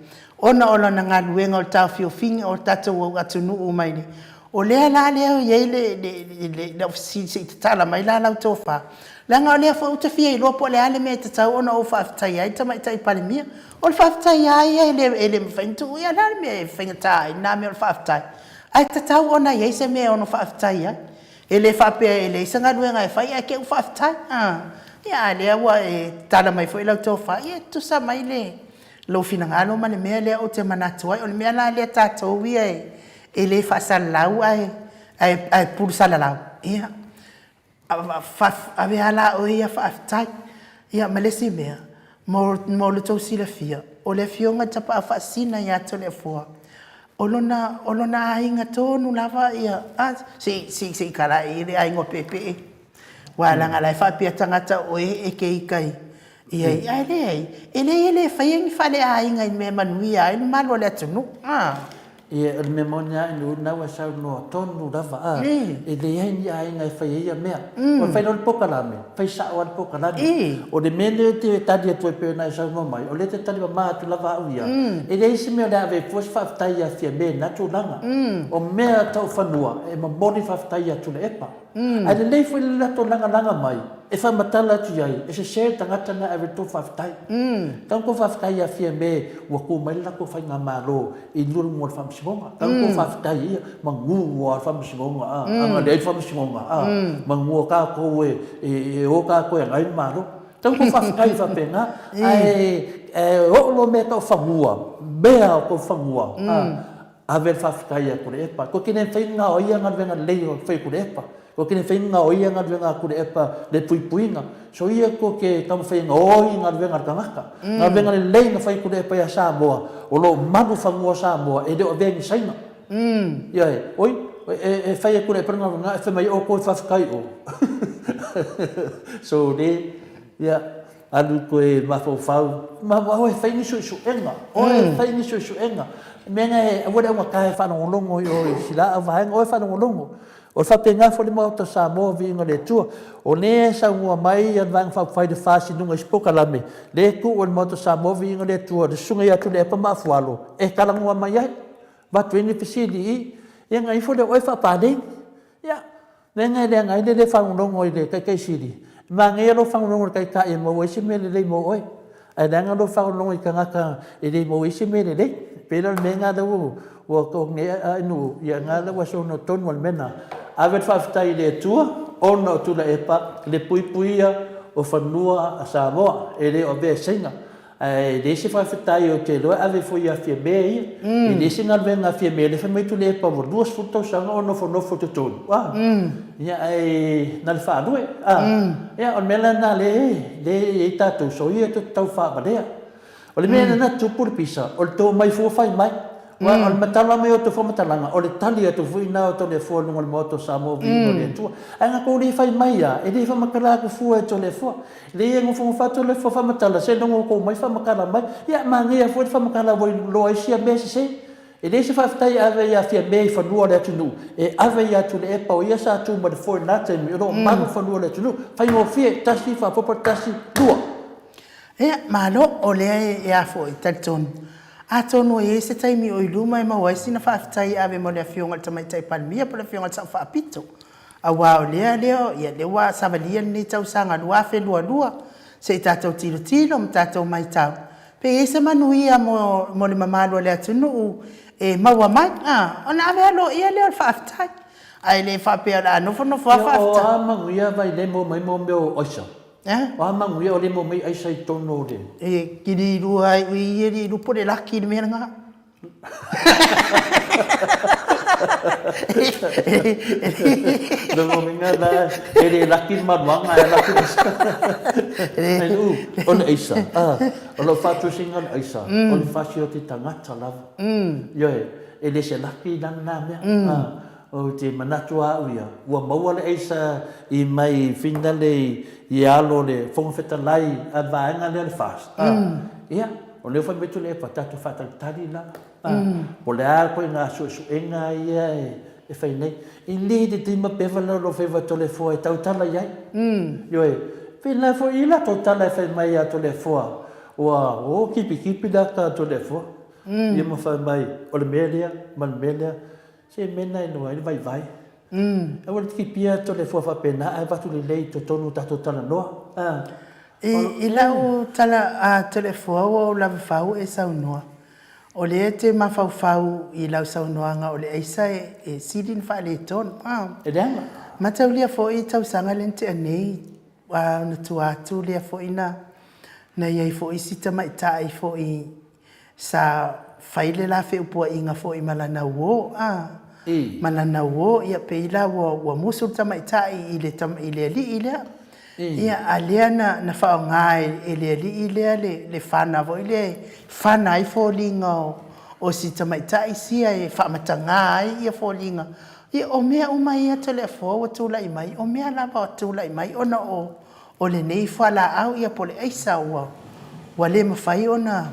ona o lana galuega o le taofiofiga o le tatou atunuu mai le. O lea la lea e i ai le, le, le, lau fesili, se i tatala mai la lau tofa, leaga o lea foi ou te fia iloa po o le a le mea e tatau ona ou faafetaia ai le Tamaitai Palemia. O le faafetai lava ia e le, e le mafai ona tuu, ia o le a le mea e faigata ai lena mea o le faafetai? Ae tatau ona i ai se mea e ono faafetai ai. E le faapea e leai se galuega e fai ae te i ua faafetai. A, ia a lea ua e tatala mai foi lau tofa, ia e tutusa mai le lou finagalo ma le mea lea ou te manatu ai. O le mea la lea tatou ia e le faasalalau ae, ae, ae pulu salalau, ia, ave lava la oe ia faafetai. Ia ma le isi mea, mo, mo lo outou silafia, o le Afioga i le Tapaau Faasisina ia Toleafoa, O lona, o lona aiga tonu lava ia, a, se i, se i, se i kala i le aiga o Peepee. Ua leaga la e faapea tagata o oe e ke ika i, ia, ae leai, e leai e le faia ni faleaiga i mea e manuia ai le malu o le atunuu, a. Ia, o le mea moni lava i lena ua saunoa tonu lava, a, e leai ni aiga e fai ai ia mea. O le fai loa o le polokalame, fai sao lava le polokalame. O le mea lea ou te tali atu ai pei ona e saunoa mai, o lea ou te tali mama atu lava au ia, e leai se mea o le a ave ai fua se faafetai ia Fiame i lena tulaga. O mea tau fanua, e momoli faafetai ia Tuilaepa. Ae lelei foi le latou lagalaga mai e faamatala atu i ai, e sese le tagata lena e ave le tou faafetai. Tau tou faafetai ia Fiame ua tu mai le latou faigamalo i luma o le Faamasinoga. Tau tou faafetai ia, manu lava le Faamasinoga, a, ana leai le Faamasinoga, a, manu o tatou e o tatou e agai le Malo. Tau tou faafetai faapena, ae oo loa mea tau fanua, mea o tou fanua, a, Ave le faafetai ia Tuilaepa. Koe kene mafai ona gaoia galuega lelei o fai e Tuilaepa. Koe kene mafai ona gaoia galuega a Tuilaepa le puipuiga. So ia koe ke taumafai e gaoi galuega a le tagata. Galuega lelei na fai e Tuilaepa ia Samoa, o lo o malu fanua o Samoa e le o avea i ni Saina. Ioe, oi, e fai e Tuilaepa le galuega e fai mai outou e faafetai o. So le, ia. Alu toe mafaufau, ma oe fai ni suesuega, oe fai ni suesuega. Mea na e aua le augata e faalogologo i o i sila au vaega, oe faalogologo. O le faapena foi le Maota o Samoa, viiga o le Atua. O lea e saunoa mai ia le Vaega Faaupufai i le FAST i luga i isi polokalame, lea e tuu e le Maota o Samoa, viiga o le Atua, le Susuga ia Tuilaepa Maafualo e talanoa mai ai. Avatu ai ni fesili i, ia ona ifo lea o oe faapaleni. Ia, Leaga e leaga ai le le faalogologo i le Taitai Sili, e manaia lou faalogologo i le Taitai e maua ai se mea lelei mo oe, ae leaga lou faalogologo i tagata e le maua ai se mea lelei. E pei la o le mea lena lea ua taoto nei Ainuu, ia lena la ua saunoa tonu lava i le mea lena. Ave le faafetai i le Atua ona o Tuilaepa le puipuia o fanua a Samoa, e le o avea e Saina. Ae leai se faafetai ou te iloa e ave foi ia Fiame ia. E leai se galuega a Fiame lea fai mai Tuilaepa ua 20 tausaga o nofonofo i totonu a. Ia ae na o le faalue a. Ia o le mea la lena lea e i ai tatou soia tou te tau faavalea. O le mea lena na tupu le pisa o le tou omai fua fai mai. Aua o le matala mai o tou faamatalaga o le tali atu foi lena o Toleafoa i luga o le Maota o Samoa viiga o le Atua. Ae na tou le fai mai lava e le faamatala atu fua e Toleafoa. Leai e nofonofo atu le faamatala, seiloga ua tou mai faamatala mai. Ia, manaia foi le faamatala ua iloa ai sia mea sese. E leai se faafetai e ave ia Fiame i fanua o le atunuu, e ave ia Tuilaepa o ia sa tu ma le foe i lena taimi, o lo o malu fanua o le atunuu. Faigofie, tasi faaopoopo tasi, lua. Ia, malo, o lea e a foi, talitonu. Atonu e i ai se taimi o i luma e maua ai sina faafetai e ave mo le Afioga i le Tamaitai Palemia po o le Afioga i le Sao Faapito. Aua o lea lea, ia lea ua savalia lenei tausaga 2022, se i tatou tilotilo ma tatou maitau, pe i ai se manuia mo, mo le mamalu o le atunuu e maua mai, a, ona ave aloaia lea o le faafetai. Ae le faapea o le a nofonofo lava faafetai. Ia, o a manuia Vailea e maua mai mo mea o aisa? O a manuia o lea e maua mai aisa i totonu o le. E kili lua ai ui e li lupo le laki i le mea lena. Lona uiga la, e le laki le maluaga ae laki le aisa. Ai uu, o le aisa, o lau faatusiga o le aisa, o le fasioti tagata lava. Ioe, e le se laki la lena mea. Ou te manatu lava au ia, ua maua le aisa i mai finale i alo o le Fofoga Fetalai a le vaega lea o le FAST. Ia, o lea ua fai mai Tuilaepa, tatou faatalitali la. Po o le a ituaiga suesuega ia e fai nei. E le lelei ma pepa lea o lou faiva Toleafoa e tautala i ai. Ioe, pēlā foi i latou tala e fai mai ia Toleafoa, ua o kipikipi le ata a Toleafoa. Ia ma fai mai, o le mea lea ma le mea lea. Se mea lena e iloa ai le vaivai. Aua le kipia Toleafoa faapena ae avatu lelei i totonu o tatou talanoa. I lau tala a Toleafoa ua ou lava fau e saunoa. O lea e te mafaufau i lau saunoaga o le aisa e sili ona faaletonu. E leaga. Mataulia foi i tausaga lea na tea nei, ona tua atu lea foi na i ai foi si tamaitai foi sa fai le la feupuaiga foi ma lana uo, a, ma lana uo, ia pei la ua, ua musu le tamaitai i le, i le alii lea. Ia, a lea na, na faaaoga e, e le alii lea le, le fana foi lea e fana ai foliga o, o si tamaitai sia e faamataga ai ia foliga. Ia, o mea uma ia Toleafoa ua tulai mai, o mea lava ua tulai mai ona o, o lenei fualaau ia po o le aisa ua ua le mafai ona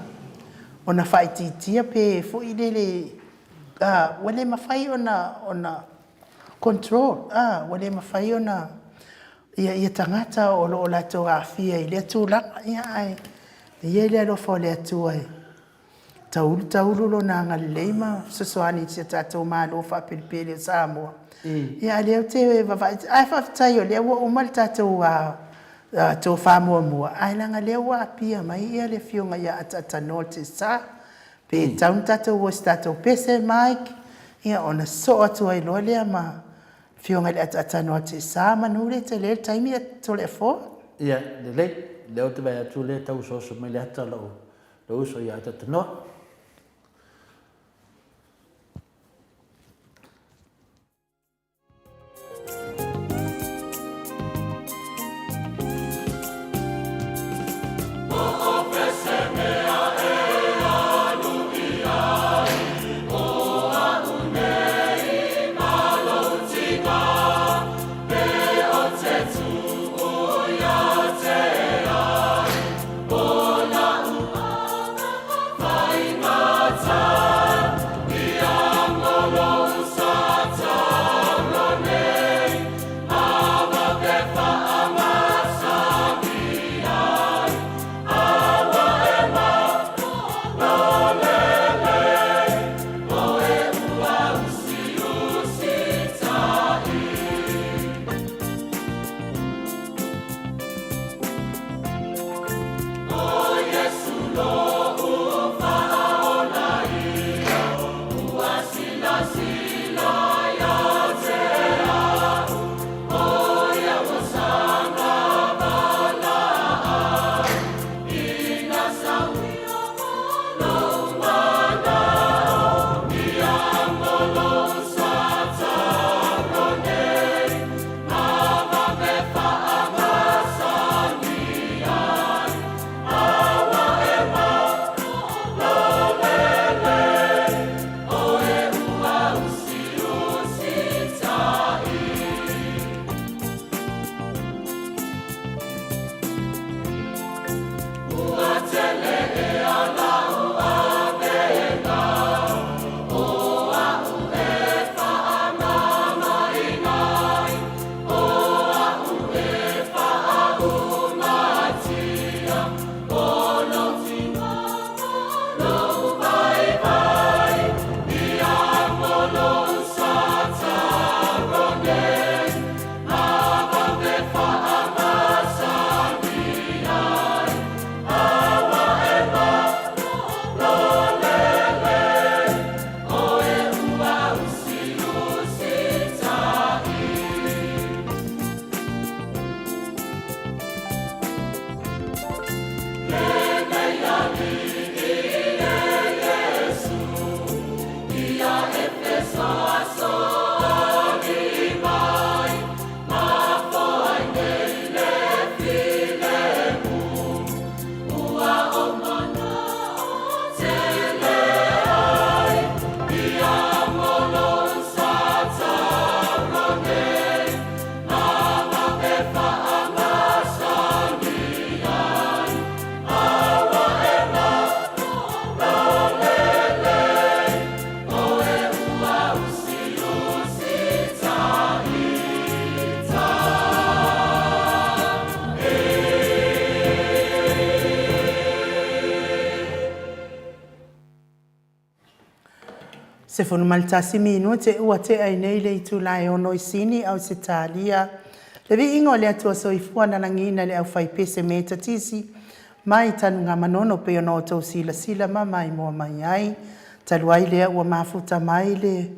ona faaitiitia pe foi lele a ua le mafai ona ona control a ua le mafai ona ia ia tagata o lo o latou aafia i lea tulaga ia ae e i ai le alofa o le Atua e Taulu taulu lona agalelei ma fesoasoani i si o tatou Malo faapelepele o Samoa. Ia a lea ou te vavaai, ae faafetai o lea ua uma le tatou tofa muamua, ae leaga lea ua apia mai ia le afioga ia Ataatanoa Tesa, pe tatau ona tatou o i se tatou pese Mike, ia ona sosoo atu ai loa lea ma afioga i le Ataatanoa Tesa, manu lea tele le taimi Toleafoa. Ia, lelei, lea ou te vaai atu o lea e tau ososo mai le ata o lau Lou uso ia Atatanoa. 11 minute ua tea ai nei le itula e ono i Sini, Ausetalia. Le viiga o le Atua Soifua na lagiina le aufaipese Metotisi mai Tanugamanono pei ona outou silasila ma maimoa mai ai. Talu ai lea ua mafuta mai le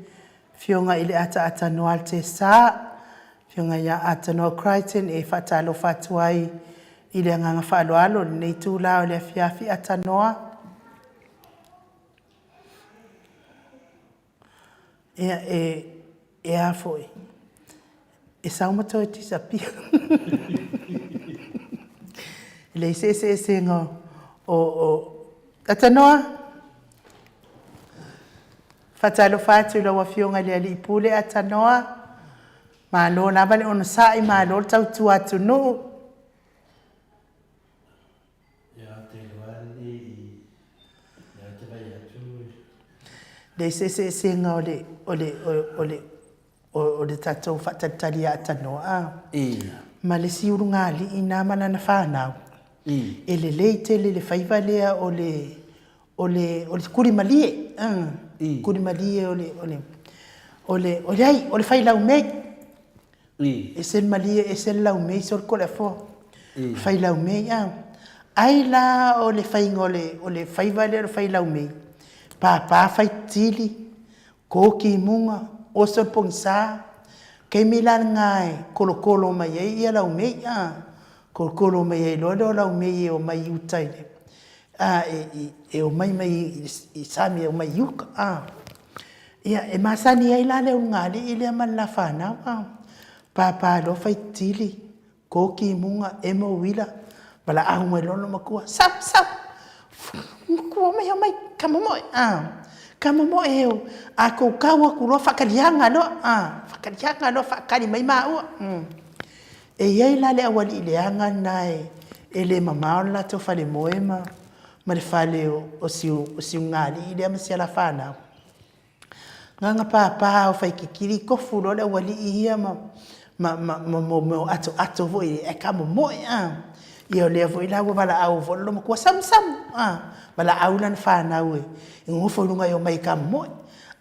Afioga i le Ataata Noa Altesa, Afioga ia Atanoa Crichton e faatalofa atu ai i le agaga faaaloalo i lenei itula o le afiafi Atanoa. Ia, e, e a foi, e sau ma toe disappear. E leai se eseesega o, o, Atanoa, faatalofa atu i lau Afioga i le Alii Pule Atanoa, malo lava le onosai, malo le tautua atunuu. Le eseesega o le, o le, o le, o le tatou faatalitali ia Atanoa a. Ma le isi ulugalii na ma lana fanau. E lelei tele le faiva lea o le, o le, o le kuli malie, kuli malie o le, o le, o le, o le ai, o le fai laumei. Ese le malie, ese le laumei, sole ko le afoa. Fai laumei, a. Ai la o le faiga o le, o le faiva lea o le fai laumei, pāpā fai tili, koki i muga, oso le pogisa, taimi la lena e kolokolo mai ai ia laumei, a. Kolokolo mai ai loa lea o laumei e omai i uta i le, a, e, e omai mai i sami e omai i uka, a. Ia, e masani ai la le ulugalii lea ma le la fanau, a. Pāpā loa fai tili, koki i muga, emo uila, valaau mai loa lona matua, Sau, sau! Matua, omai, omai, ka momoe, a. Ka momoe e o, a kou kau aku loa faakaliaga loa, a. Faakaliaga loa faakali mai maua. E i ai la le aualii leaga lena e le mamao le latou falemoe ma ma le fale o si o si ulugalii lea ma si ala fanau. Gaga pāpā o Faikikili kofu loa le aualii ia ma ma ma ma mo atoato foi ae ka momoe a. Ia o lea foi la ua valaau foi le loomatua samu samu a. Valaau lana fanau e gogofo i luga e omai e ka momoe.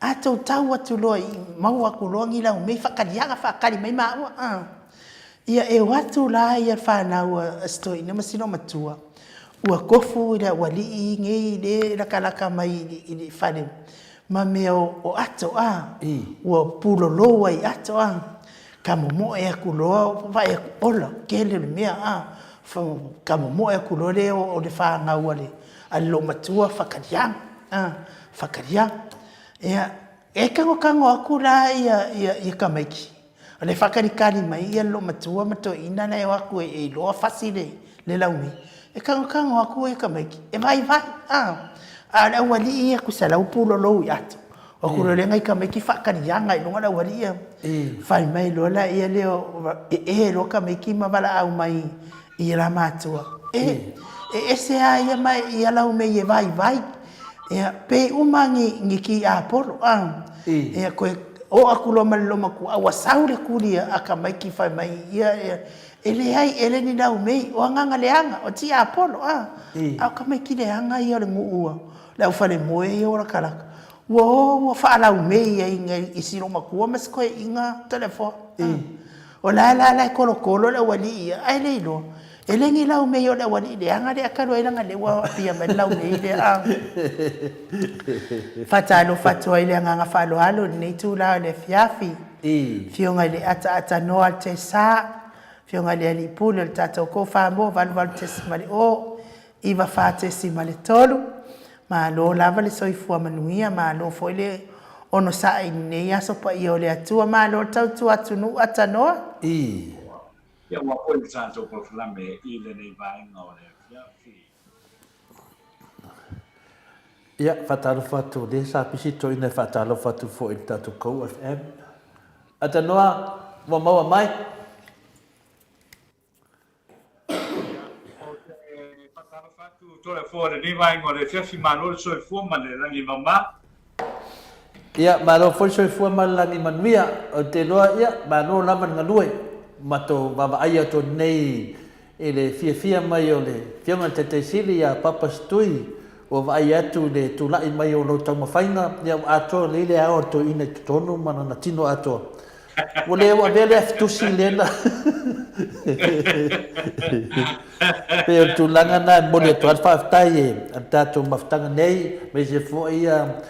A tou tau atu loa i maua atu loa ni laumei faakaliaga faakali mai maua a. Ia e o atu la ia fanau a si toeaina ma si loomatua ua kofu i le aualii nei le lakalaka mai i le fale ma mea o ato a, ua pulolou ai i ato a, ka momoe aku loa vaai aku ola tele o le mea a, ka momoe aku loa lea o le fanau a le loomatua faakaliaga a, faakaliaga. Ia, e tagotago aku la ia tamaiti O le faakalikali mai ia le loomatua ma toeaina la e o atu e iloa fasi le laumei, e tagotago atu ia tamaiti, e vaivai, a. A o le aualii ia tusa la ua pulolou i ato, o atu loa lea nai tamaiti faakaliaga i luga o le aualii ia. Fai mai loa laia lea, ee loa tamaiti ma valaau mai i la matua, e, e ese lava ia ma ia laumei e vaivai. Ia, pe uma ni, ni ki Apolo, a. Ia, koe o aku loa ma le loomatua, a ua sau le kuli a tamaiti fai mai, ia, ia, e leai, e le ni laumei, o agaga leaga, o ti Apolo, a. A o tamaiti leaga ia o le nuu a le aufalemoe ia ua latalata, ua o ua faalaumei ai i si loomatua ma si toeaina Toleafoa, a. O la la la e kolokolo le aualii ia, ae le iloa. E le ni laumei o le aualii leaga lea talu ai leaga lea ua apia mai le laumei lea. A. Faatalofa atu ai le agaga faaaloalo i lenei itula o le afiafi. Afioga i le Ataatanoa Altesa, Afioga i le Alii Pule o le tatou Kofamo 88.0, 94.3. Malo lava le soifua manuia, malo foi le onosai i lenei aso paia o le Atua. Malo le tautua atunuu Atanoa. I. Ia ua foi le tatou polokalame i lenei vaega o le afiafi. Ia, faatalofa atu, o lea sa pisi toeaina e faatalofa atu foi i le tatou Kou FM. Atanoa, ua maua mai? Ou te faatalofa atu Toleafoa i lenei vaega o le afiafi, malo le soifua ma le lagi mama. Ia, malo foi le soifua ma le lagi manuia. Ou te iloa, ia, malo lava le galue. Matou vaavaai atu nei i le fiafia mai o le Afioga i le Taitaisili ia Papa Setui. Ua vaai atu i le tulai mai o lou taumafaiga, ia ua atoa lelei le ao a le toeaina i totonu ma lana tino atoa. Ua le avea le afitusi lea na... Pei o le tulaga lena e momoli atu ai le faafetai e le tatou mafutaga nei, aemaise foi ia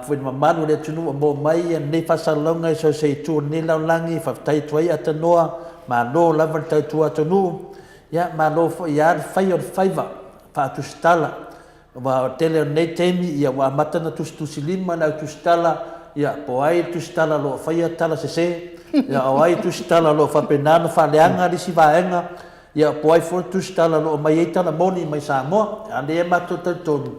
foi le mamalu o le atunuu ua maua mai lenei faasalalauga i so o se itu o lenei lalolagi. Faafetai atu ai Atanoa, malo lava le tautua atunuu, ia malo foi lava le fai o le faiva faatusitala. Aua o le tele o lenei taimi, ia ua amata ona tusitusilima le au tusitala, ia po o ai le tusitala o lo o faia tala sese, ia o ai tusitala o lo o faapena ona faaleaga le isi vaega, ia po o ai foi le tusitala o lo o aumai ai tala moni mai Samoa. A o lea matou te talitonu,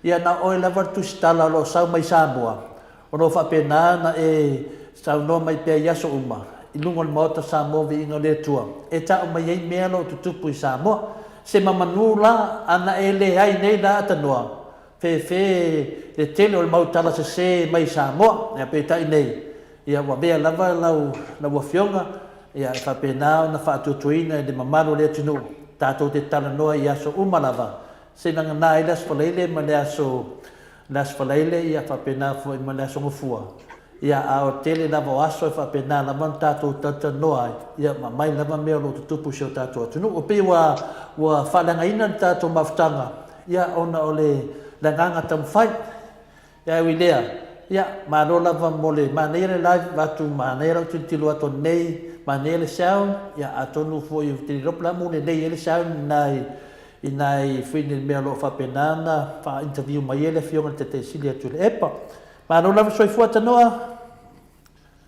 ia na o oe lava le tusitala o lo o sau mai Samoa, O lo o faapena ona e saunoa mai pea i aso uma i luga o le Maota Samoa Viiga o le Atua e tau mai ai mea o lo o tutupu i Samoa. Sema manu la ana e leai nei la atanoa fefe le tele o le mau tala sese mai Samoa. Ia peitai nei, ia ua avea lava lau lau Afioga ia e faapena ona faatuatuaina i le mamalu o le atunuu tatou te talanoa i aso uma lava seivagana ai le Aso Faraile ma le Aso le Aso Faraile, ia faapena foi ma le Aso Gafua. Ia, a o le tele lava o aso e faapena lava ona tatou talatalanoa ai, ia, ma aumai lava mea o lo o tutupu i si o tatou atunuu. E pei ua, ua faaleagaina le tatou mafutaga, ia, ona o le, le agaga taumafai. Ia, ae ui i lea, ia, malo lava mo le manaia le live avatu, manaia lau tilotilo atu ananei, manaia le sound, ia, atonu foi ou te le iloa po o le a mea ua lelei ai le sound i nai i nai fini mea o lo o faapena ona faa-interview mai ai le Afioga i le Taitai Sili a Tuilaepa. Malo lava soifua Tanoa.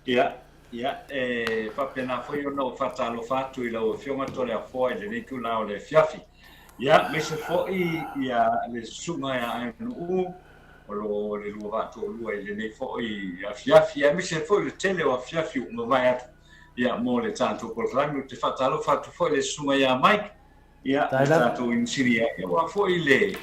Ia, ia, e faapena foi ona ou faatalofa atu i lau Afioga Toleafoa i lenei itula o le afiafi. Ia, aemaise foi ia le Susuga ia Aenu'u o lo o le lua vaa toalua i lenei foi afiafi, aemaise foi le tele o afiafi ua mavae atu ia mo le tatou polokalame. Ou te faatalofa atu foi i le Susuga ia Mike, Ia, le tatou inisinia, ia aua foi le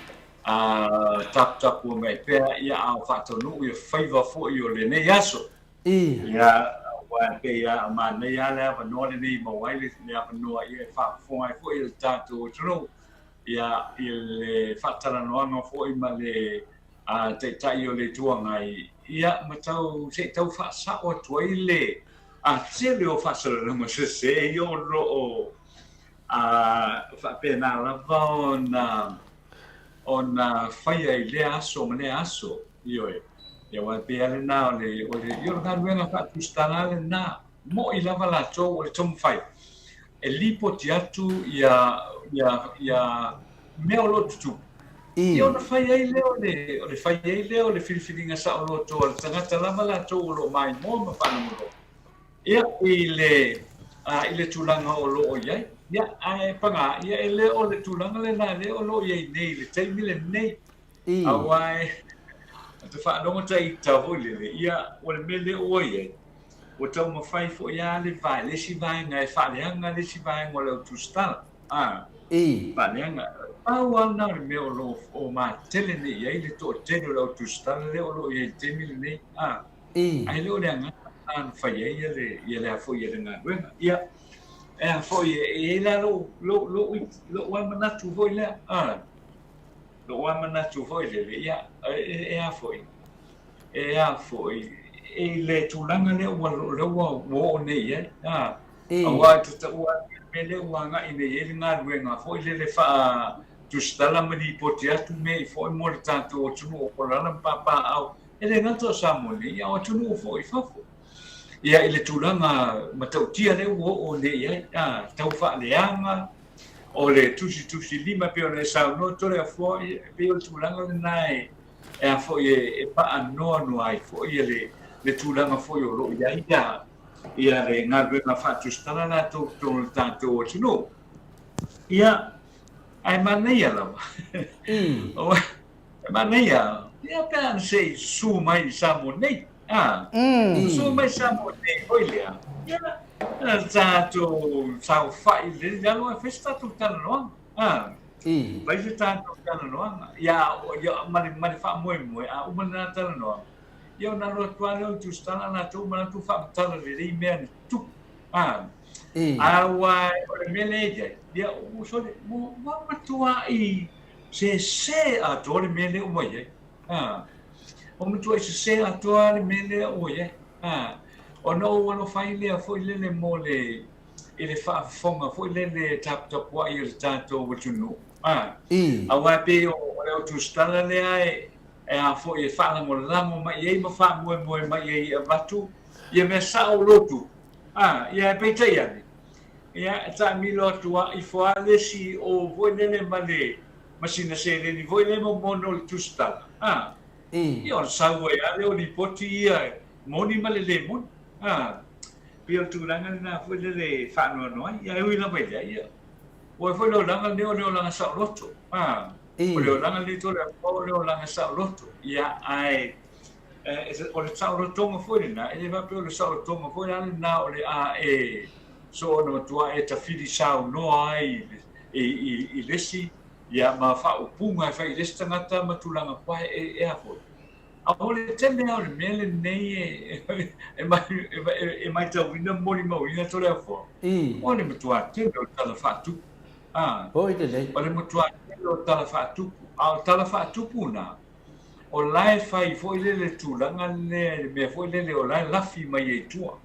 taputapua mai pea, ia a o faataunuu ia faiva foi o lenei aso. Ia, aua e pei lava o manaia lava le avanoa lenei e maua ai le avanoa ia e faafofoga ai foi le tatou atunuu ia i le faatalanoaga foi ma le Taitai o le Itu Agai, ia ma tau se i tau faasao atu ai le tele o faasalalauga sese ia o lo o A faapena lava ona ona faia i lea aso ma lea aso, ioe. Ia aua e pei lava lena o le, o le, ia o le galuega faatusitala lena. Mo'i lava latou o le taumafai e lipoti atu ia, ia, ia mea o lo o tutupu. Ia ona fai ai lea o le, o le fai ai lea o le filifiliga saoloto a le tagata lava latou o lo o maimoa ma faalogologo. Ia, i le, a, i le tulaga o lo o i ai. Ia, ae paga, ia e le o le tulaga lena lea o lo o i ai nei i le taimi lenei. Aua e, te faalogo ita foi lele, ia, o le mea lea ua i ai, ua taumafai foi lava le vae, le isi vaega e faaleaga le isi vaega o le au tusitala. A, faaleaga. Pau lava lena o le mea o lo o matele nei i ai le toatele o le au tusitala lea o lo o i ai i le taimi lenei. A. Ae le o le agaga lena na fai ai le, ia le a foi le galuega. Ia, e a foi, e i ai la lou, lou, lou, lou lava manatu foi lea, a, lou lava manatu foi lele, ia, e, e a foi, e a foi, e i le tulaga lea ua, lea ua, ua oo nei i ai, a, aua e taua atu le mea lea ua agai nei i ai le galuega foi lele faa tusitala ma lipoti atu mea i foi mo le tatou atunuu o Kolalala ma Papaaao, E le gata o Samoa nei, a o atunuu foi i fafo. Ia, i le tulaga matautia lea ua oo nei i ai, a, tau faaleaga, o le tusitusilima e pei ona e saunoa Toleafoa, ia, e pei o le tulaga lena e, e a foi e, e paanoanoa ai foi ia le, le tulaga foi o lo o i ai ia, ia le galuega faatusitala latou i totonu o le tatou atunuu. Ia, ae manaia lava. E manaia, ia pe a na se i susu mai i Samoa nei, a, susu mai i Samoa nei foi lea, ia, na tatou saofai lelei i lalo ae fai se tatou talanoaga, a, fai se tatou talanoaga, ia, ia ma le, ma le faamoemoe, a uma lena talanoaga, ia ona alu atu lava lea o le tusitala latou ma latou faamatala lelei mea na tutupu, a, aua o le mea lea e i ai, ia, ua sole, ua matuai. Sese atoa le mea lea ua i ai. A, ua matuai sese atoa le mea lea ua i ai. A, ona ou alofa ai lea foi lele mo le, i le faafofoga foi lele taputapuai a le tatou atunuu. A, aua e pei o le au tusitala lea e, e a foi e faalagolago mai i ai ma faamoemoe mai i ai e avatu ia mea sao o lotu. A, ia ae peitai ane, ia e taamilo atu a ifo a le isi o foi lele ma le ma sina seleni foi lea momono o le tusitala. A, ia ona sau ai a lea o lipoti ia moni ma le le moni. A, pei o le tulaga lena foi lele e faanoanoa ai. Ia e ui lava i lea, ia ua ai foi le olaga lenei o le olaga saoloto. A, o le olaga lenei Toleafoa o le olaga saoloto. Ia ae o le saolotoga foi lena, e le faapea o le saolotoga foi la lena o le a e soona matua e tafili saunoa ai i le isi, ia ma faaupuga e fai i le isi tagata ma tulaga koa e a foi. A o le tele lava o le mea lenei e matauina ma molimauina Toleafoa, o le matua tele o tala faatupu. O le matua tele o tala faatupu. A o tala faatupu na, o la e fai foi lele tulaga lea i le mea foi lele o la e lafi mai ai i tua.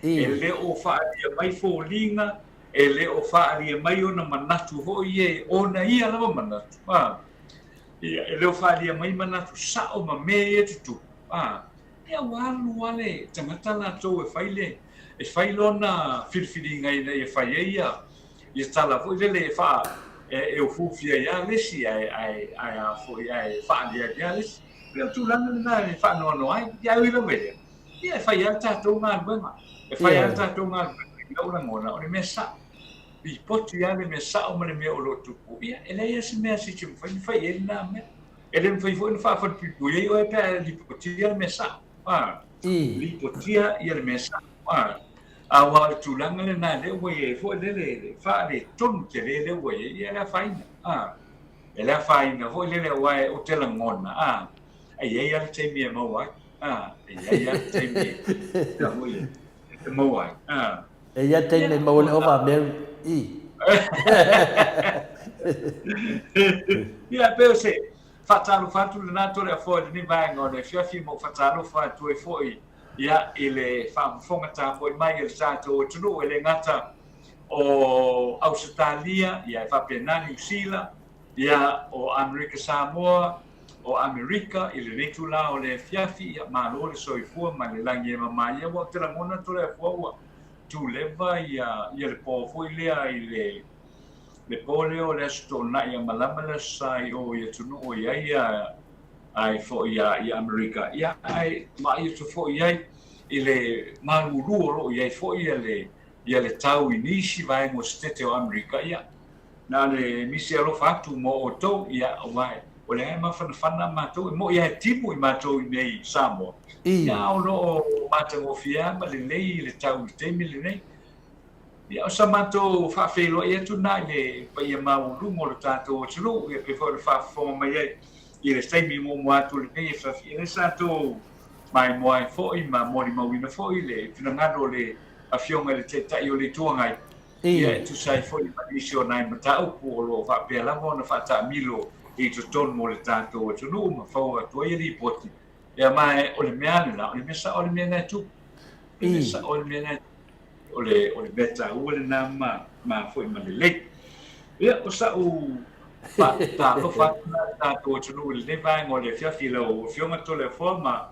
E le o faaalia mai foliga, e le o faaalia mai ona manatu foi ia, ona ia lava manatu. Ia, e le o faaalia mai manatu sao ma mea ia e tutupu. Ia ua alu lava le tagata latou e fai le, e fai lona filifiliga ina ia fai ai ia, ia tala foi lele e faa, e ufiufi ai lava le isi ae, ae, ae a foi, ae faaaliali lava le isi. Pei o le tulaga lena e faanoanoa ai. Ia ae ui lava i lea, ia e fai lava le tatou galuega. E fai lava le tatou galuega i lou lagona, o le mea sao. Lipoti lava le mea sao ma le mea o lo o tupu. Ia, e leai lava se mea se i mafai ona fai i ai lena mea. E le mafai foi ona faafalepuipui ai oe pe a lipotia le mea sao. A, lipotia ia le mea sao. A, aua o le tulaga lena lea ua i ai foi lele le faaletonu tele lea ua i ai, ia e le afaina. A, e le afaina foi lele aua ou te lagona, a, e i ai lava le taimi e maua ai. A, e i ai lava le taimi e maua ai. A. E i ai taimi e maua ai le ova a Mary. I. Ia, pei o se faatalofa atu lena Toleafoa i lenei vaega o le afiafi ma ou faatalofa atu ai foi ia, i le faafofoga tapuai mai a le tatou atunuu e le gata o Ausetalia, ia, e faapena Niu Sila, ia, o Amerika Samoa, o Amerika i lenei itula o le afiafi, ia malo le soifua ma le lagi e mama ia, ua ou te lagona Toleafoa ua tuleva ia, ia le po foi lea i le, le po lea o le Aso Toonai a malama le Aso Sa i o i atunuu o i ai ia, ai foi ia, ia Amerika, ia ae vaai atu foi i ai i le malulu o lo o i ai foi ia le, ia le tau i nisi vaega o Setete o Amerika, ia Na o le misi alofa atu mo outou, ia, aua o lea e mafanafana matou, e moi lava e timu i matou i inei i Samoa, ia, a o lo o matagofie lava ma lelei le tau i le taimi lenei. Ia, o sa matou faafeiloai atu lena i le paia maualuga o le tatou atunuu, ia, pei foi ona faafofoga mai ai i le taimi muamua atu lenei e fia ai sa tou maimoa ai foi ma molimauina foi le finagalo o le Afioga i le Taitai o le Itu Agai. Ia, e tusa ai foi ma nisi o nai mataupu o lo o faapea lava ona faataamilo i totonu o le tatou atunuu ma fau atu ai lipoti. Ia, ma o le mea lena, o le mea sao le mea lena e tupu. O le mea sao le mea lena e tupu. O le, o le mea taua lena ma, ma foi ma lelei. Ia, o sa'u faatalofa atu lena i le tatou atunuu i lenei vaega o le afiafi i lau Afioga Toleafoa ma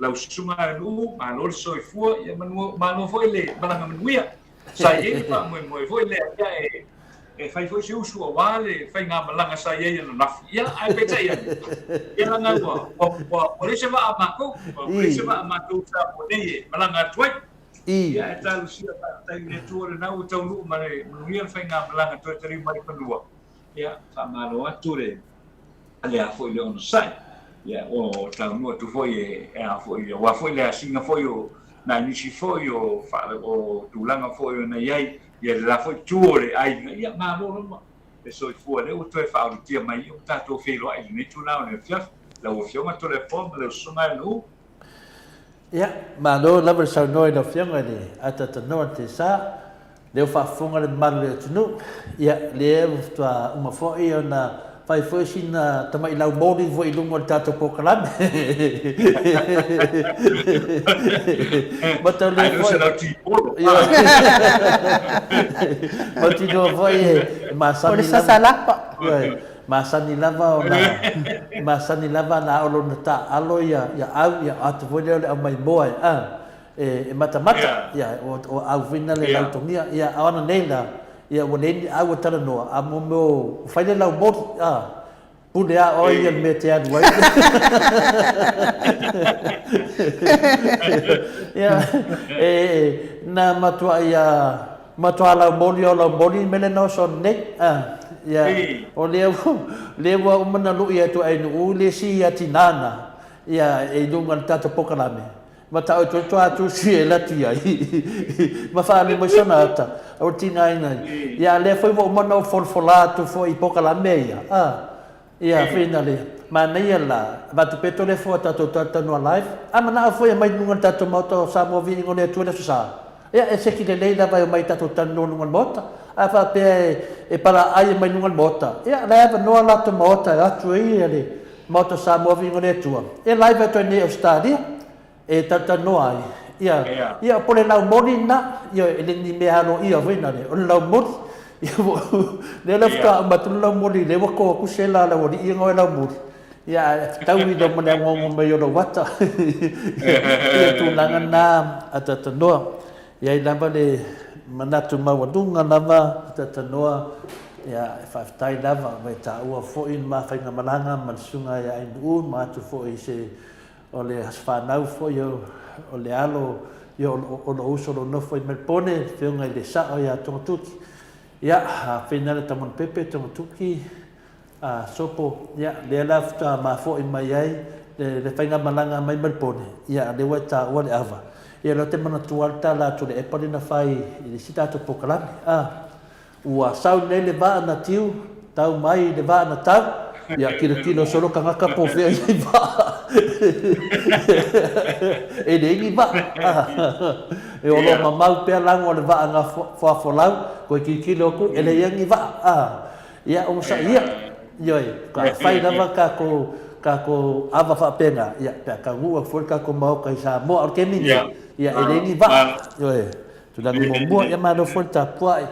lau Susuga i le nuu, malo le soifua, ia manua, malo foi le malaga manuia. Sa i ai le faamoemoe foi lea ia e, e fai foi se usu aua le faigamalaga sa i ai ananafi. Ia, ae peitai ane, ia leaga ua, ua, ua, ua leai se vaa a matou, ua leai se vaa a matou i Samoa nei e malaga atu ai. Ia, ae talosia faafetai i le Atua lena ua taunuu ma le manuia le faigamalaga toe taliu mai i fanua. Ia, faamalo atu le le a foi le onosai, ia, o taunuu atu foi e a foi, aua foi le asiga foi o nai nisi foi o, o tulaga foi ona i ai, ia le la foi itu o le aiga, ia malo lava le soifua lea ua toe faaulutia mai ia ua tatou feiloai i lenei itula o le afiafi. Lau Afioga Toleafoa ma lau Susuga i le Nuu. Ia, malo lava le saunoa i lau Afioga i le Atatanoa Tesa. Lea ua faafofoga le mamalu o le atunuu, ia, lea ua faatoa uma foi ona. fai foi sina tamai laumoli foi i luga o le tatou polokalame. Mataulia Ai foi. se lau tipolo. Mautinoa foi e O masani le lava. sasalapa. Ioe, masani lava ona masani lava ona ao lona taaalo ia ia au ia atu foi lea o le aumaimoa e a e matamata ia o au foi na le lautogia ia a o ana nei la ia ua leai ni au e talanoa a mo mea o fai le laumoli a pule a oe ia le mea e te alu ai. Ia e na matuai a Matua laumoli o laumoli mele na oso nei. Ah, ia, o lea, lea ua uma na luʻi atu e Ainuu le isi ia tinā na, ia, e i luga o le tatou polokalame. Ma ta oe toe atu si e latu iai. Ma whaali mai sona ata, o tinā ina. Ia, lea foi ua uma na ou folafola atu foi i polokalame ia. Ah, Ia, finally. Manaia la, avatu pea tole fua tatou talatalanoa live. A manao foi e mai luga le tatou maota o Samoa Viiga o le Atua i le Aso Sa. Ia, e seki lelei lava e omai tatou talanoa luga le maota. A faapea e, e palaai e mai luga le maota, ia, la e avanoa latou maota e atu ai ia le maota o Samoa Viiga o le Atua. E live atu ai nei i Ausetalia. E talatalanoa ai. Ia, ia, po o le laumoli lena, ia, e le ni mea aloaia foi lena, o le laumoli. Ia, lea la faatoa uma atu le laumoli, lea ua to atu se la a le aualii ia na o e laumoli. Ia, ae fetaui loa ma le agoago mai o lou ata. Ia, tulaga na a talatalanoa. E i ai lava le manatu maualuga lava a talatalanoa, ia, e faafetai lava, ua e taua foi le ma faigamalaga ma le Susuga ia Ainuu ma atu foi i se O le aso fanau foi o le alo ia o lou uso o lo o nofo i Melbourne, le Afioga i le Sao ia Togatuki. Ia, afena le Tamona Pepe Togatuki, a Sopo, ia, lea la faatoa mafo'i mai ai le faigamalaga mai Melbourne, ia, lea ua e taua le ava. Ia, lea ou te manatua lava le tala a Tuilaepa lea na fai i le isi tatou polokalame, a. Ua sau nei le vaa na tiu, tau mai le vaa na tau, ia kilokilo solo kangaka po fea i vaa. E leai ni vaa. E olo mamau pea lago o le vaa na foafolau, koe kilokilo aku, e leai ni vaa. Ia onosai ia. Ioe, ka fai lava kakou kakou ava faapena, ia pe a taunuu atu foi le tatou maota i Samoa, o le taimi lenei, ia e leai ni vaa. Ioe. Tulaga muamua, ia malo foi le tapuai.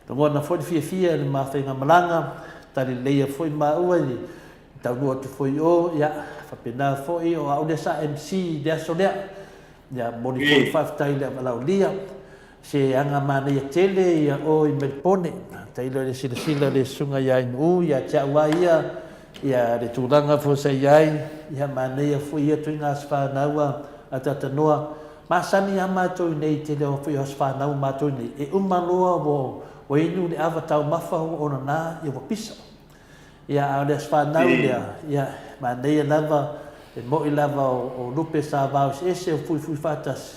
Lagona foi le fiafia i le ma faigamalaga, tali leleia foi maua i taunuu atu foi i o, ia faapena foi o au lea sa MC i le aso lea. Ia momoli foi le faafetai i le Avalaulia, se aga manaia tele ia o i Melipone. Tailo i le silasila i le Susuga ia Ainuu ia te au lava ia, ia le tulaga foi sa i ai, ia manaia foi ia ituaiga aso fanau a Tatanoa. Masani lava matou i nei i tele o foi o aso fanau matou i nei, e uma loa ua ua inu le ava taumafa ua onana ia ua pisa. Ia a o le aso fanau lea, ia manaia lava e mo'i lava o o lupe sa vao eseese o fuifui faatasi,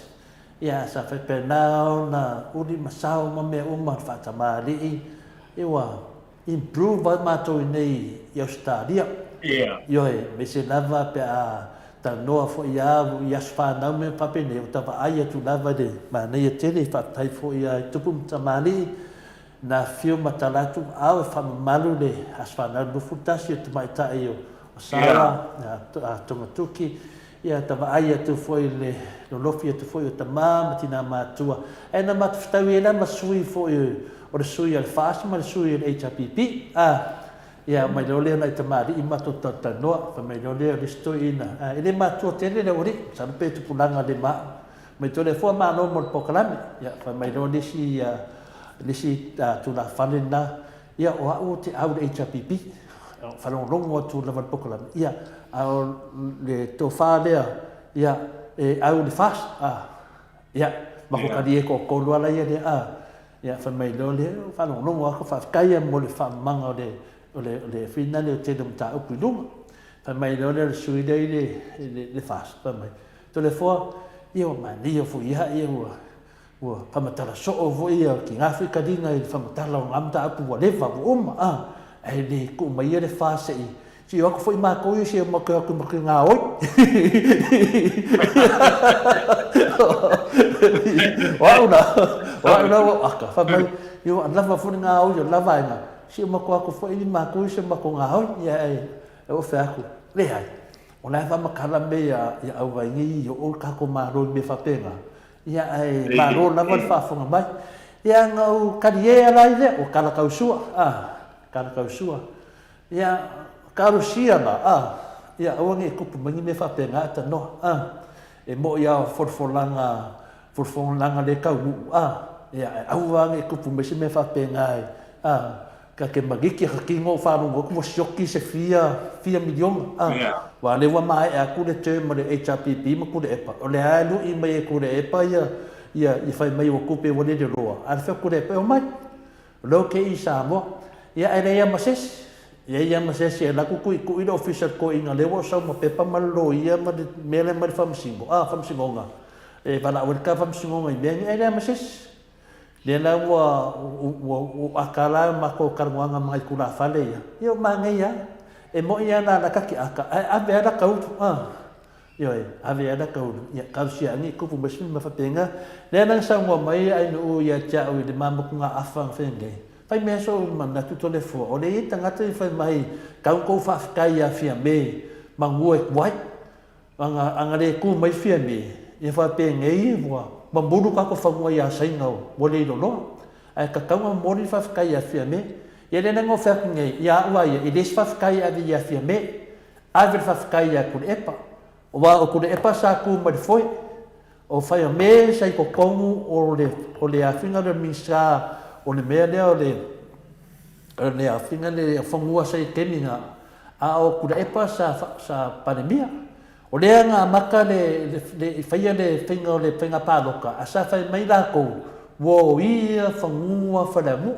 ia sa faapena ona uli ma sao ma mea uma le faatamalii, ia ua improve ai matou i nei i Ausetalia. Ioe, aemaise lava pe a talanoa foi au i aso fanau mea faapenei, ua ta vaai atu lava i le manaia tele, faafetai foi ia i tupu ma tamalii na afifio ma tala atu au e faamamalu le aso fanau 21 o tamaitai o Sara a Togatuki, ia ta vaai atu foi i le lolofi atu foi o tama ma tina matua. Ae na matou fetaui ai la ma sui foi o le sui a le FAST ma le sui a le HRPP. A, ia mai loa lea nai tamalii matou talatalanoa, fai mai loa lea o le isi toeaina, a, e le matua tele le aualii, masalo pe tupulaga le ma au. Mai toe le fua malo mo le polokalame. Ia, fai mai loa le isi, le isi tulafale lena, Ia, o au ou te au i le HRPP, faalogologo atu lava i le polokalame, ia, a o le tofa lea, ia, e au i le FAST, a, ia, matou talie toatolu lava la ia lea, a, ia, fai mai loa lea, faalogologo atu, faafetai lava mo le faamamaga o le, o le, o le finale o le tele o mataupu i luga. Fai mai loa lea o le sui lea i le, i le FAST, fai mai, Toleafoa, ia ua manaia foi ia, ia ua, Ua faamatala soo foi ia tiga foi taliga i le faamatala o na mataupu ua leva ua uma a, ae le tuu maia le fa se i se i o atu foi matou ia se i matou o atu matou gaoi. O au la, o au la ua aka, fai mai, ua lava foi le gaoi o le la vaega. Si o matou atu foi ni matou i se matou gaoi, ia ae e ou fai atu, leai, o la e faamatala mea ia ia Auvaini i oo le tatou Malo i mea faapena, ia ae malo lava le faafofoga mai. Ia na ou talie ala ai lea, ua tala tausua, a, tala tausua. Ia, talosia la, a, ia aua ne i tupu mai ni mea faapena ae tanoa, a. E moʻi lava o folafolaga, folafolaga le taunuu, a, ia ae aua ne i tupu mai se mea faapena e, a, ta te maniti a ta tino o faalogo atu ua sioki se fia, fia miliona, a. Aua o lea ua maea atu le term a le HRPP ma Tuilaepa, o lea lava e lui mai e Tuilaepa ia, ia, ia fai mai ua tupe ua lele loa, a o le fai atu Tuilaepa e omai. Low ke i Samoa. Ia ae leai lava ma se isi. Leai lava ma se isi e alu atu tuitui le ofisa o le toeaina lea ua sau ma pepa ma le loia ma le mea lea mai le faamasino, a, faamasinoga. E valaau ai le ta faamasinoga i mea nei, ae leai lava ma se isi. Lea la ua, ua, ua ata la matou talanoaga ma nai tulafale ia, ia ua manaia lava. E moni lava na lata ke ata, ae ave lava lata ulu, a. Ioe, ave ai lata ulu, ia talosia ane i tupu mai se mea faapena. Lea la na saunoa mai ai Ainuu ia te au i le ma motugaafa na fai nei, fai mea sou manatu Toleafoa, o lea e i ai tagata i fai mai, tau tou faafetai ia Fiame, manu e tuai. Ana, ana le tu mai Fiame, ia faapenei ua mamulu tatou fanua ia Saina ua le iloloa. Ae tatau ona momoli le faafetai ia Fiame. Ia lea la na ou fai atu nei, ia au a ia, e le se faafetai e ave ia Fiame. Ave le faafetai ia Tuilaepa, aua o Tuilaepa sa tu mai le foe, o Faiame sa i totonu o le o le afiga lea o le Minisita o le mea lea o le o le afiga lea o fanua sa i taimi na, a o Tuilaepa sa sa Palemia. O lea na amata le le faia le faiga o le faiga palota, a sa fai mai latou, ua o ia fanua Faleanu'u.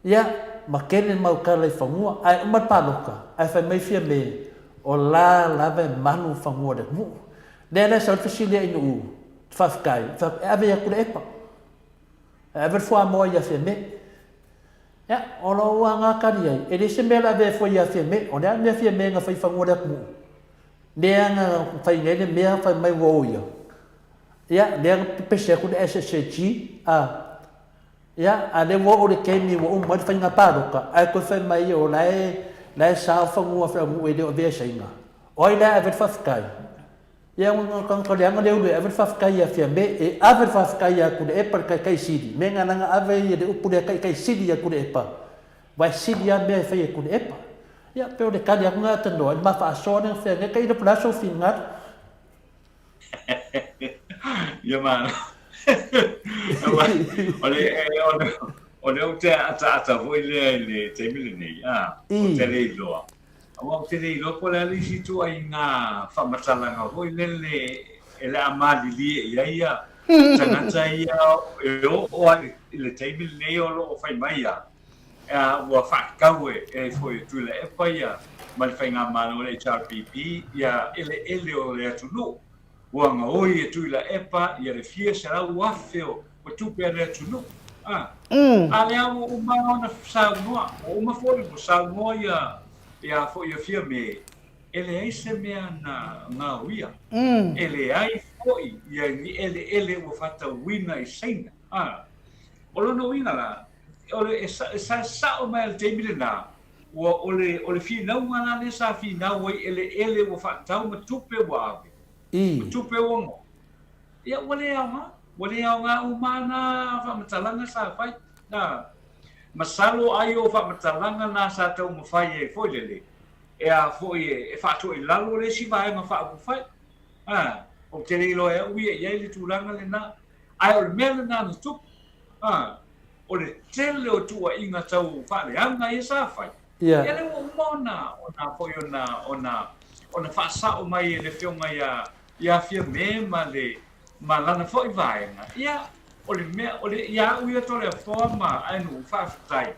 Ia, ma tele mau tala i fanua, ae uma le palota, ae fai mai Fiame, o la lava e malu fanua o le atunuu. Lea la e sau ai le fesili a Inuu, faafetai, fai atu, e ave ia Tuilaepa, e ave le fuamoa ia Fiame. Ia, o lou aga tali ai, e leai se mea o le ave fua ia Fiame, o le a le mea Fiame na fai i fanua o le atunuu? Lea na fai nei le mea fai mai ua o ia. Ia, lea na pepese atu le SSG, a, Ia, a lea ua oo le taimi ua uma ai le faiga palota, ae toe fai mai o la e, la e sao fanua feaunuu e le o avea e Saina. O ai la e ave le faafetai? Ia, ua tagata leaga le ulu e ave le faafetai ia Fiame, e ave le faafetai ia Tuilaepa le taitai sili, mea na lana ave ia le upu lea taitai sili ia Tuilaepa, aua e sili lava mea e fai e Tuilaepa. Ia, pei o le tali atu lena Tanoa, i le ma faasoa lea na feagai, tailo po o le a sou finagalo. Ia malo. O le o le ou te ataata foi lea i le taimi lenei, a, ou te le iloa. Aua ou te le iloa po o le a le isi ituaiga faamatalaga foi lele e le a malilie i ai ia tagata ia e oo lava i le taimi lenei o lo o fai mai a, ua faatatau e foi e Tuilaepa ia ma le Faigamalo o le HRPP ia eleele o le atunuu. Ua gaoi e Tuilaepa ia le fia 100,000 o tupe a le atunuu. A a lea ua uma ona saunoa, ua uma foi ua saunoa ia ia foi ia Fiame, e leai se mea na gaoia. E leai foi ia ni eleele ua faatauina i Saina. A o lona uiga la, o le, e, sa sao mai le taimi lena, ua o le, o le finauga la lea sa finau ai eleele ua faatau ma tupe ua ave, ma tupe ua maua. Ia, ua le aoga, ua le aoga uma na faamatalaga sa fai. Na, masalo ai o faamatalaga na sa taumafai ai foi lele, e a foi e, e faatoilalo le isi vaega faaupufai. A, ou te le iloa e au ia i ai le tulaga lena. Ae o le mea lena na tupu. A, o le tele o tuuaiga tau faaleaga ia sa fai, ia lea ua uma ona, ona foi ona, ona, ona faasao mai e le Afioga ia, ia Fiame ma le, ma lana foi vaega. Ia, o le mea, o le, ia au ia Toleafoa ma Ainuu, faafetai,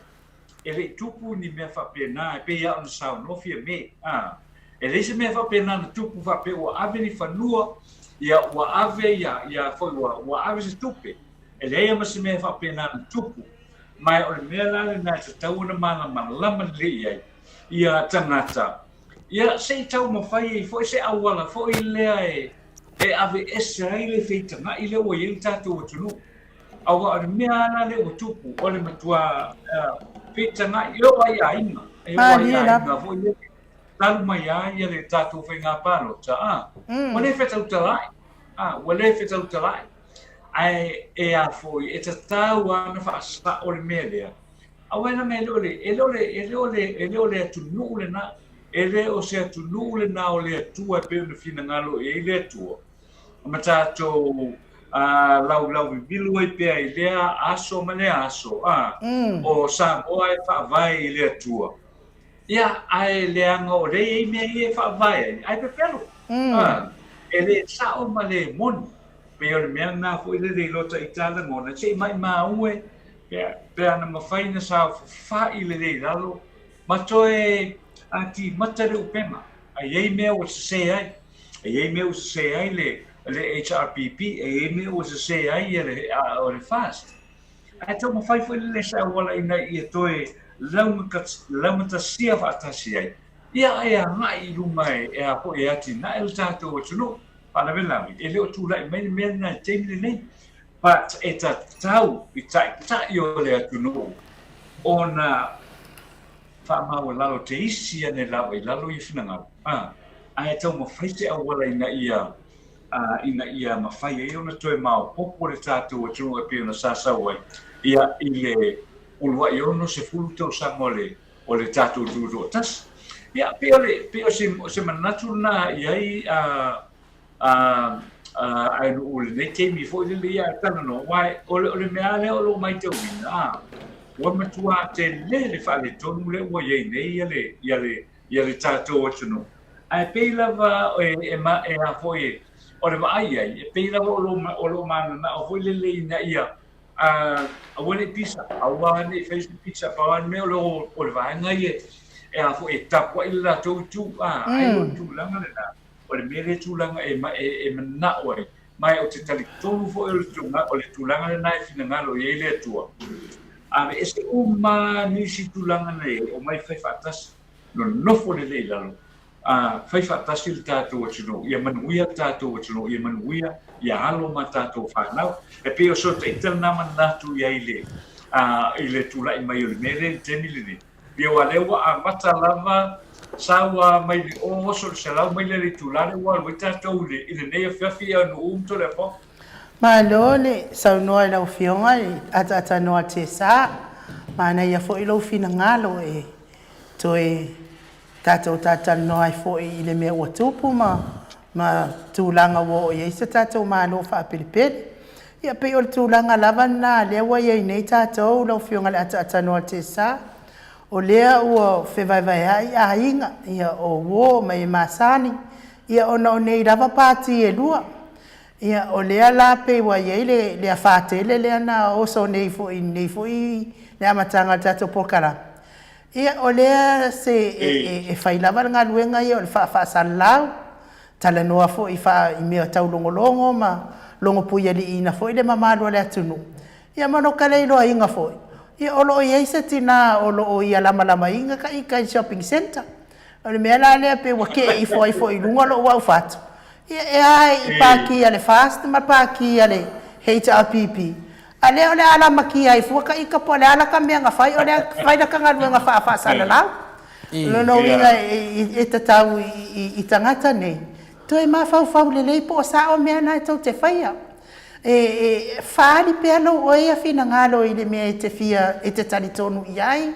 e le i tupu ni mea faapena e pei lava ona saunoa Fiame. A, e leai se mea faapena na tupu faapea ua ave ni fanua, ia ua ave ia, ia foi ua, ua ave se tupe. E leai lava ma se mea faapena na tupu, ma o le mea la lena e tatau ona malamalama lelei i ai ia tagata, ia se i taumafai ai foi se auala foi lea e e aveese ai le feitaga'i lea ua i ai le tatou atunuu. Aua o le mea lava la lea ua tupu, o le matua Feitagai, e oo lava i aiga, e oo lava i aiga foi lele, talu mai lava ia le tatou faiga palota, a, ua le fetautala'i, a, ua le fetautala'i. Ae e a foi, e tatau lava ona faasa'o le mea lea, aua e leaga e le o le, e le o le, e le o le, e le o le atunuu lena, e le o se atunuu lena o le Atua e pei ona finagalo i ai le Atua. ma tatou laulauvivilo ai pea i lea aso ma lea aso, a, o Samoa e faavae i le Atua. Ia, ae leaga o lea e i ai mea ia e faavae ai, ae pepelo. A, e le sao ma le moni. Pei o le mea lena foi lele i lota ita lagona, se i maimau e, pe ana mafai ona saofafai lelei i lalo ma toe timata le upega. A i ai mea ua sese ai, e i ai mea ua sese ai le le HRPP, e i ai mea ua sese ai ia le o le FAST. Ae taumafai foi le se auala ina ia toe laugatasia faatasi ai, ia e agai i luma e e a foi e atinae le tatou atunuu. Faalavelave, e le o tulai mai le mea lena i le taimi lenei. But e tatau i taitai o le atunuu ona faamaualalo te isi ane lava i lalo ia finagalo, a, ae taumafai se auala ina ia, a, ina ia mafai ai ona toe maopoopo le tatou atunuu e pei ona sa sau ai, ia, i le uluai 60 tausaga o le, o le tatou tutoatasi. Ia, pei o le, pei o se, o se manatu lena i ai, a, a, a, ae o lenei taimi foi lele ia e talanoa, aua o le, o le mea lava lea o lo o matauina, a, ua matua tele le faaletonu lea ua i ai nei ia le, ia le, ia le tatou atunuu. Ae pei lava e, e, e a foi, o le vaai i ai, e pei lava o lo, o lo o mananao foi lele ina ia, a, aua ne i pisa, aua ne i fai se pisa, pau lava le mea o le, o le vaega ia e a foi, e tapuai le latou itu, a, ai o le tulaga lena. O le mea lea tulaga e, e, e manao ai, ma ou te talitonu foi o le, o le tulaga lena e finagalo i ai le Atua. Aveese uma nisi tulaga na i ai, omai fai faatasi, nonofo lelei i lalo, a fai faatasi le tatou atunuu, ia manuia le tatou atunuu, ia manuia ia alo ma tatou fanau. E pei o so ita lena manatu i ai le, a, i le tulai mai o le mea lea i le taimi lenei. Ia aua lea ua amata lava sau a mai le o oso le 100 maila le itula lea ua alu ai tatou i le i lenei afiafi ia Nu'u ma Toleafoa. Malo le saunoa i lau Afioga i ataatanoa Tesa. Manaia foi lou finagalo e toe tatou talatalanoa ai foi i le mea ua tupu ma ma tulaga ua oo i ai se tatou Malo faapelepele. Ia pei o le tulaga lava lena lea ua i ai nei tatou lau Afioga i le ataatanoa Tesa, o lea ua fevaevaea'i aiga, ia o uo ma e masani, ia ona o nei lava pati e lua. Ia o lea la pei ua i ai le le afā tele lea na oso nei foi i lenei foi le amataga o le tatou polokalame. Ia o lea se e e fai lava le galuega ia o le faafaasalalaau, talanoa foi faa i mea taulogologo ma logopuialiiina foi le mamalu o le atunuu. Ia ma no ka le iloaina foi, ia o lo o i ai se tinā o lo o ia lamalamaina ka ika i le shopping centre. O le mea la lea pei ua kee ifo ai foi i luga lou aufatu, ia e a i paki a le FAST ma paki a le HRPP, a lea o le a lamakia ai fua ka ika po o le a la ka mea na fai, o lea fai la ka galuega faafaasalalau. O lona uiga e tatau i tagata nei, toe mafaufau lelei po o sao mea na e tou te faia. E faaali pea lou oe ia finagalo i le mea e te fia, e te talitonu i ai,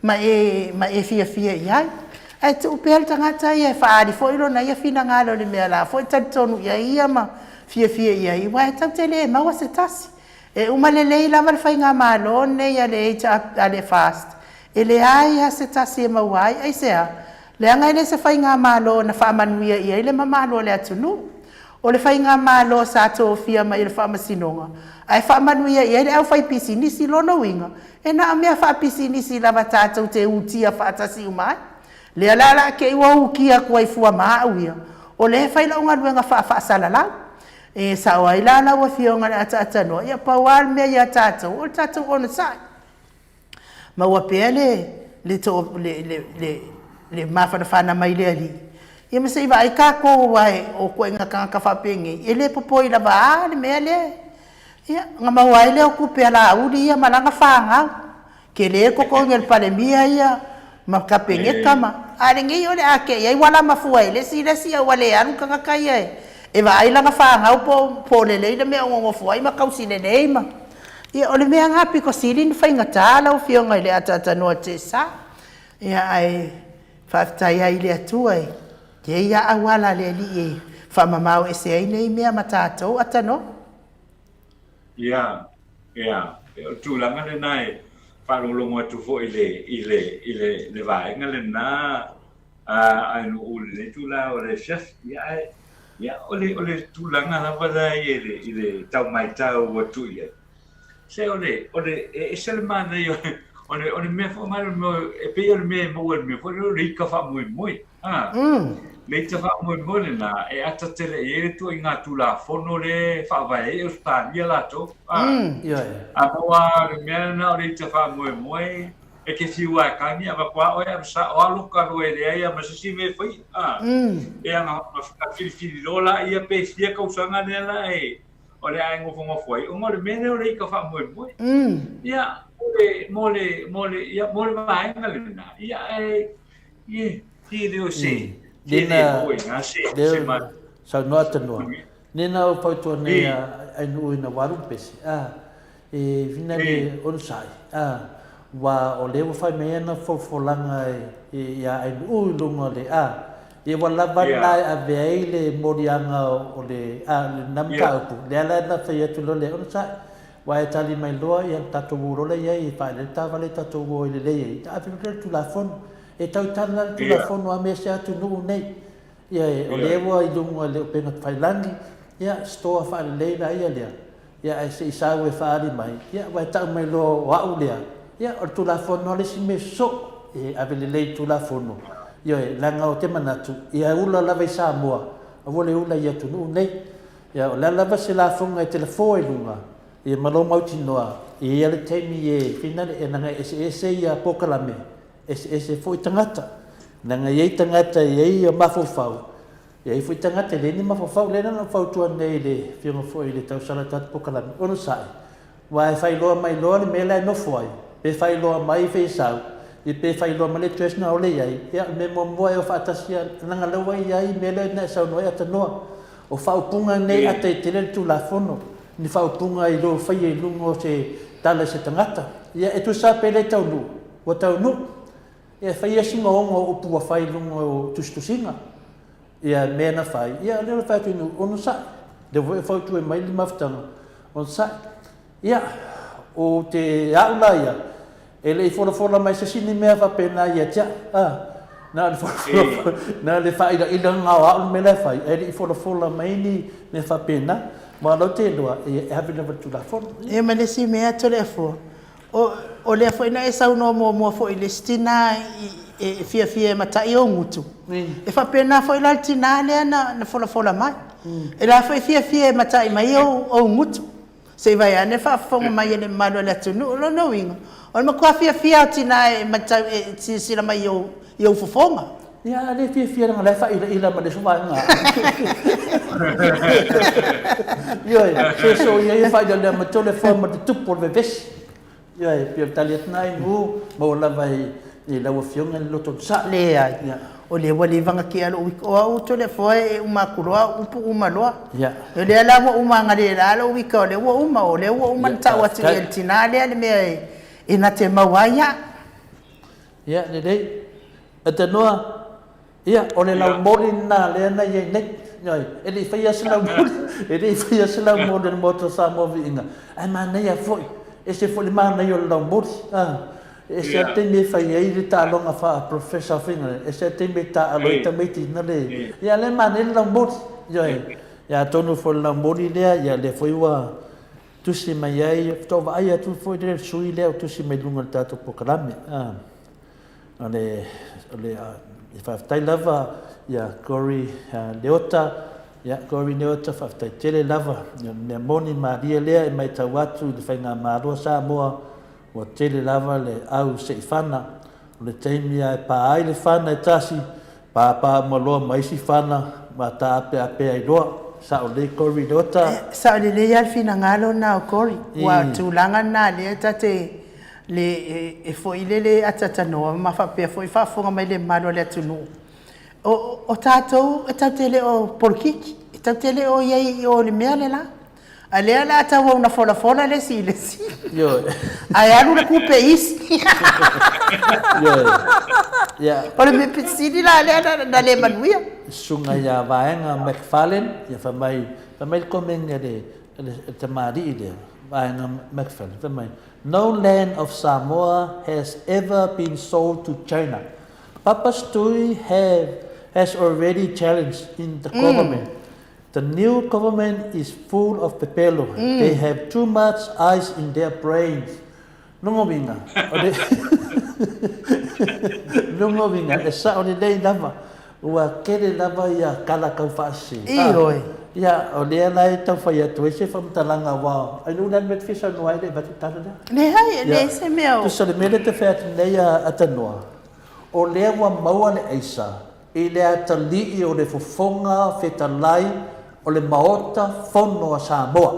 ma e, ma e fiafia i ai. Ae tuu pea le tagata ia e faaali foi lona ia finagalo i le mea la foi e talitonu i ai ia ma fiafia i ai, aua e tatou te le maua se tasi. E uma lelei lava le faigamalo lenei a le HR, a le FAST, e leai lava se tasi e maua ai. Aisea? Leaga e le se faigamalo na faamanuia i ai le mamalu o le atunuu. O le faigamalo sa tofia mai e le Faamasinoga, ae faamanuia i ai le aufaipisinisi, lona uiga, e na o mea faapisinisi lava tatou te utia faatasi uma ai. Lea la la te i ua utia atu ai fua ma au ia, o lea e fai lau galuega faafaasalalau. E sao ai la lau Afioga i le Ataatanoa, ia pau lava le mea ia tatou, o le tatou onosai. Maua pea le le to le le le le mafanafana mai le Alii, ia ma se i vaai tatou aua o ituaiga tagata faapenei, e le popoi lava a le mea lea. Ia, ona maua ai lea o tupe a Laauli ia ma lana fanau. Tele le totogi o le Palemia ia ma Kapeneta ma, a lenei o le a tea i ai ua lama fua e le isi le isi a ua le alu le tagata ia e vaai lana fanau po o lelei le mea o nonofo ai ma tausi lelei ma. Ia o le mea lena pito sili ona faigata lau Afioga i le ataatanoa o Tesa. Ia ae faafetai ai i le Atua e i ai lava auala a le Alii e faamamao ese ai nei mea ma tatou atanoa. Ia, ia, o le tulaga lena e faalogologo atu foi i le, i le, i le, le vaega lena, a, a nuu i lenei itula o le afiafi. Ia, ae, ia, o le, o le tulaga lava lea i le, i le tau matau atu i ai, se o le, o le, e ese le manaia o le, o le, o le mea foi lea, e pei o le mea e maua i le mea foi lea o le ika faamoemoe. A, le ita faamoemoe lena e ata tele i ai le ituaiga Tulafono lea e faavae ai Ausetalia latou. A, a maua le mea lena o le ita faamoemoe, e te fiu lava e tagi, avatu lava oe ave sao lava loka loa e leai lava ma se isi mea e faia. A, e ana filifili loa laia pe fia tausaga lea la e o le a e nofonofo ai, ona o le mea lea o le ita faamoemoe. Ia, mo le, mo le, mo le, ia, mo le vaega lena, ia, e, Nina leo saunoa tanoa. Nina o fautua nei a ai nuu ina waru pese. A e vina le onosai. A wa o le ua fai mai ana folafolanga e ia ai nuu i lunga o le a. Ia ua lava na e ave ai le moliaga o le a le na mataupu. Lea la na fai atu loa le onosai. Ua e tali mai loa ia le tatou uo lola i ai e faaele le taavale tatou uo i lelei ai. Na ave loa le Tulafono. E tautala la le Tulafono a mea se atunuu nei. Ia e, o lea ua i luga i le upega tafailagi, ia store faalelei la ia lea. Ia ae se i sau e faaali mai, ia ua e tau mai loa o au lea. Ia o le Tulafono lava le isi mea sosoo. E ave lelei i le Tulafono. Ioe, leaga ou te manatu, ia ula lava i Samoa, aua le ula i atunuu nei. Ia, o le a lava se lafoga e te lafo ai luga, ia ma lou mautinoa, e i ai le taimi e finale, e leaga e eseese ia polokalame, eseese foi tagata. Leaga e i ai tagata e i ai ia mafaufau, e i ai foi tagata e leai ni mafaufau. Lea na ona ou fautua nei i le afioga foi i le tausala o le tatou polokalame, onosai, Aua e faailoa mai loa le mea la e nofo ai, pe faailoa mai feisau, ia pe faailoa mai le address na ole i ai, ia o le mea muamua e o faatasi a, leaga lea ua i ai mea lea na e saunoa ai Atanoa. O faaupuga nei ata i tele le Tulafono, ni faaupuga i lo faia i luga o se tala i se tagata. Ia e tusa pe le taunuu, ua taunuu. Ia e faia sina ono o upu ua fai i luga o tusitusiga, ia mea na fai, ia lea o le fai atu i onosai. Lea foi e fautua mai le mafutaga, onosai. Ia, o te au la ia, e le i folafola mai se isi ni mea faapena ia te au. Ah, na o le folafola, na o le faailaila o au le mea la e fai, ae le i folafola mai ni mea faapena. Ma lau te iloa, e ave lava i le Tulafono. Ia ma le isi mea Toleafoa, O, o lea foi na e saunoa muamua foi i le isi tinā e fiafia e matai ou gutu. E faapena foi la le tinā lea na, na folafola mai. E la foi e fiafia e matai mai ou, ou gutu. Se i vae ane faafofoga mai e le mamalu o le atunuu. O lona uiga, o le matua fiafia lava o tinā e matau, e silasila mai i ou, i ou fofoga. Ia, a le fiafia leaga o la e faaila'ila ma le isi vaega. Ioe, se soia ia faaila'ila ma tole foe ma le tupu o le vevesi. Ioe, e pei o le tali atu lena i mu, maua lava i lau Afioga le loto onosai. Leai, o lea ua leva ona tea lou ika. O au tole foe e uma atu loa upu uma loa. O lea la ua uma analeila lou ika o lea ua uma, o lea ua uma ona tau atu i ai e le tinā lea le mea e na te maua ai au. Ia, lelei. E tanoa, ia, o le laumoli lena lea na i ai nei. Ioe, e le i faia se laumoli, e le i faia se laumoli a le Maota o Samoa Viiga, ae manaia foi, ese foi le manaia o le laumoli. A, e ese lava le taimi e fai ai le taaloga faa-professor faiga, ese lava le taimi e taaalo ai tamaiti na le, ia, lea e manaia le laumoli. Ioe, ia atonu foi o le laumoli lea, ia lea foi ua tusi mai ai, faatoa vaai atu foi le sui lea o tusi mai luga o le tatou polokalame. A, o le, o le, e faafetai lava ia Corey Leota, ia Corey Leota, faafetai tele lava. Ia, mea moni malie lea e matau atu i le faigamalo a Samoa, ua tele lava le au seifana. O le taimi lava e pa ai le fana e tasi, pāpā uma loa ma isi fana ma taapeapea ai loa. Sao lelei Corey Leota. Sao lelei lava le finagalo lena o Corey, aua o le tulaga lena lea ta te. Le e foi lele atatanoa ma faapea foi faafofoga mai le mamalu o le atunuu. O, o tatou e tatou te le o polokiki, e tatou te le o i ai i o i le mea le la. A lea o le a tauau na folafola le isi i le isi. Ioe. Ae alu le kupe i isi. Ioe. Ia. O le mea pito sili la lea na, na le manuia. Susuga ia Vaega McFarlane, ia fai mai, fai mai le komeni a le, le, le tamalii lea, Vaega McFarlane, fai mai, No land of Samoa has ever been sold to China. Papa Stui have, has already challenged in the government. The new government is full of pepelo. They have too much ice in their brains. Lona uiga, o le Lona uiga, e sao lelei lava, ua tele lava ia tala tau faasese. Ioe. Ia, o lea la e tau fai atu ai se faamatalaga aua ai lou le mea e te fia saunoa ai le avatu tala lea. Leai, e leai se mea o. Tusa o le mea lea e te fai atu nei a Tanoa, o lea ua maua le aisa i le atalii o le fofoga fetalai o le Maota Fono a Samoa,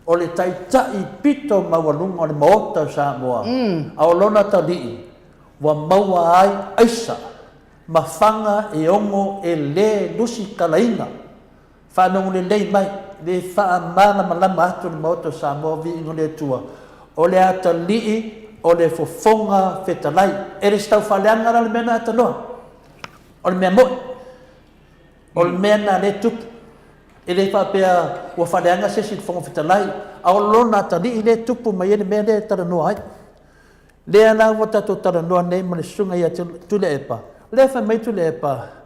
o le taitai pito maualuga o le Maota o Samoa, a o lona atalii ua maua ai aisa ma faga e ono e lē lusitalaina. Faalogo lelei mai, le faamalamalama atu le Maota o Samoa viiga o le Atua, o le atalii o le fofoga fetalai. E le se taufaaleaga la le mea na atanoa. O le mea moni, o le mea na lea e tupu. E le faapea ua faaleaga se isi i le Fofoga Fetalai, a o lona atalii lea e tupu mai ai le mea lea e talanoa ai. Lea la ua tatou talanoa nei ma le susuga ia Tuilaepa, lea e fai mai Tuilaepa,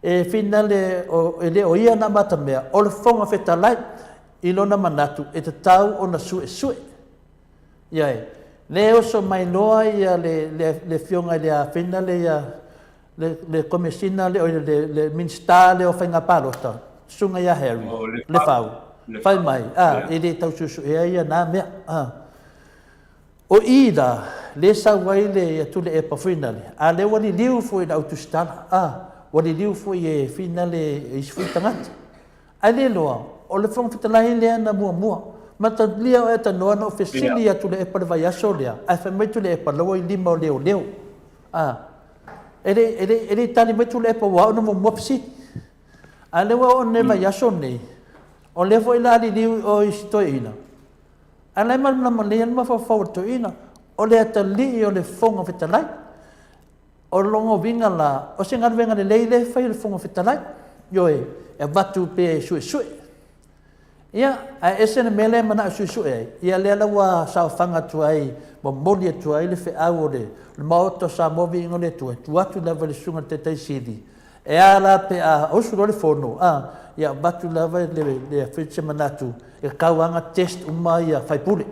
e finale e le o ia na amatamea, o le Fofoga Fetalai i lona manatu e tatau ona suesue. Ioe, lea e oso mai loa ia le, le, le afioga i le a finale ia le, le Komesina le, oi, le, le Minisita lea o Faiga Palota, susuga ia Harry, Oh, le Lefau, fai mai, a, e le tau suesuea ia na mea. A. O i la, le sau ai le Tuilaepa finale, a lea ua liliu foi i le au tusitala, a, ua liliu foi e finale e isi foi tagata. Ae le iloa, o le Fofoga Fetalai lea na muamua. Matalia oe tanoa na ou fesili ia Tuilaepa le vaiaso lea, ae fai mai Tuilaepa, la ua i lima o leoleo. A, e le, e le, e le i tali mai Tuilaepa ua au na muamua fesili. A lea ua oo nei vaiaso nei, o lea foi la liliu i o i si toeaina, A la e malamalama lelei lava le mafaufau o le toeaina, o le atalii o le Fofoga Fetalai. O lona uiga la, o se galuega lelei lea e fai e le Fofoga Fetalai, ioe, e avatu pea e suesue. Ia, ae ese le mea lea e manao e suesue ai, ia lea la ua saofaga atu ai, momoli atu ai le feau o le Maota o Samoa Viiga o le Atua, e tuu atu lava i le Susuga i le Taitai Sili, E a la pe a osu loa le fono, a, ia avatu lava le, le fai se manatu, e tatau lava ona test uma ia faipule,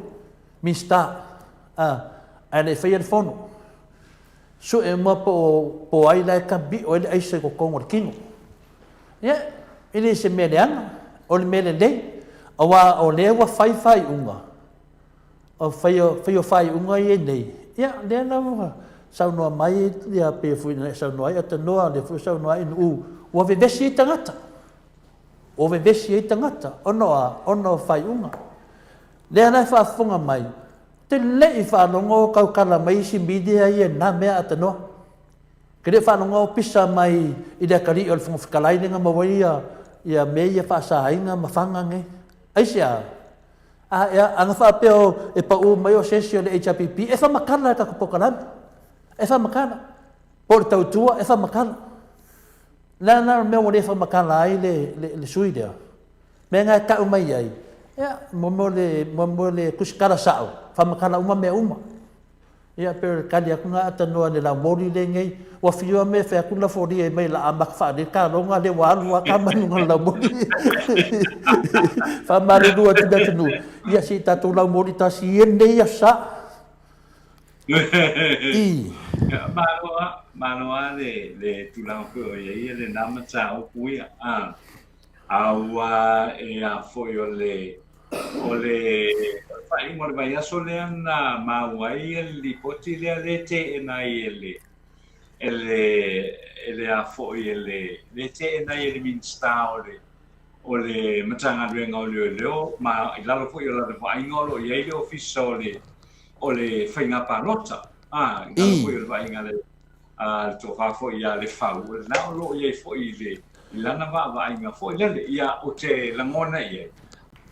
Minista, a, ae le i faia le fono. Sue uma po o, po o ai la e tabi'o ai le aisa i totonu o le tino. Ia, e le se mea leaga, o le mea lelei, aua o lea ua fai faaiuga, O fai o faaiuga ia nei, ia lea la ua saunoa mai ia pei foi ona e saunoa ai Atanoa, lea foi ua saunoa ai Nu'u, ua vevesi ai tagata. Ua vevesi ai tagata ona o a? Ona o faaiuga. Lea la e faafofoga mai, ou te le i faalogo o tautala mai isi media ia i na mea Atanoa. Ou te le i faalogo o pisa mai i le atalii o le Fofoga Fetalai lea na maua ai ia mea ia faasaina ma faga nei. Aisea? A, ea, ana faapea o, e pau mai o se isi o le HRPP, e faamatala e tatou polokalame. E faamatala. Po o le tautua, e faamatala. Le a la le mea ua le faamatala ai le, le, le sui lea? Mea na e tau mai ai, ia, mo mea o le, mo mea o le tusitala sao, faamatala uma mea uma. Ia pei o le tali atu na atanoa i le laumoli lenei. Ua fiu me fai atu lafolia mai la amata faalele taloga lea ua alu lava tama i luga o le laumoli. Faamalulu atu le atunuu, ia se i tatou laumoli tasi ia lenei aso Sa. I. Malo lava, malo lava le, le tulaga foi o i ai lena mataupu ia. A, a ua e a foi o le, O le faaiuga o le vaiaso lea na maua ai le lipoti lea lea e teena ai e le e le e le a foi e le lea e teena ai e le Minisita o le o le Matagaluega o Leoleo ma i lalo foi o lana vaaiga o lo o i ai le Ofisa o le o le faiga palota. A, i lalo foi o le vaaiga a le, a le tofa foi ia Lefau, o lena o lo o i ai foi i le, i lana vaavaaiga foi lele. Ia, ou te lagona i ai,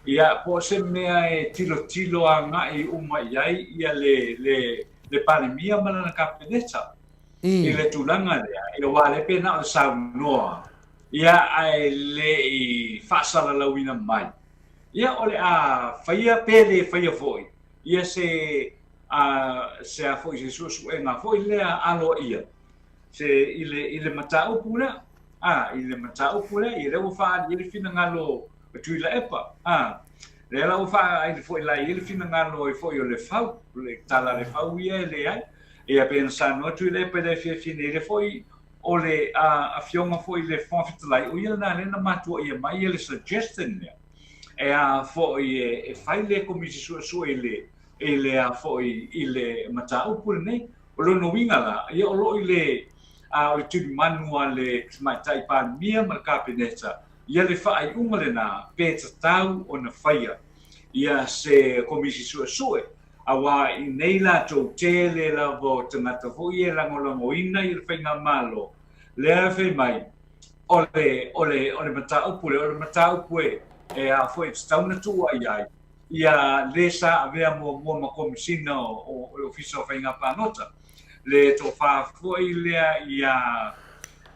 ia, po o se mea e tilotilo agai uma i ai ia le, le, le Palemia ma lana Kapeneta i le tulaga lea, ia, aua o lea pei na o le saunoa, ia, ae le i faasalalauina mai. Ia, o le a faia pe le faia foi ia se, a, se a foi, se suesuega foi lea aloaia se, i le, i le mataupu lea, a, i le mataupu lea, ia lea ua faaali i ai le finagalo o Tuilaepa, a, lea la ua faaali foi la i ai le finagalo ai foi o Lefau, o le tala a Lefau ia e leai. Ia pei ona saunoa Tuilaepa i le afiafi nei, lea foi o le Afioga foi i le Fofoga Fetalai, o ia lena lea na matuaia mai le suggestion lea, e a foi e fai le Komisi Suesue i le, i le a foi i le mataupu lenei. O lona uiga la, ia o lo o i le, a, o le tulimanu a le Tamaitai Palemia ma le Kapeneta, ia le faaiuga lena pe tatau ona faia ia se Komisi Suesue Aua i nei latou tele lava o tagata foi ia e lagolagoina i le faigamalo, lea e fai mai, o le, o le, o le mataupu lea, o le mataupu e, e a foi e tatau ona tuua i ai, ia le sa avea muamua ma Komesina o, o, o le Ofisa o Faiga Palota, le tofa foi lea ia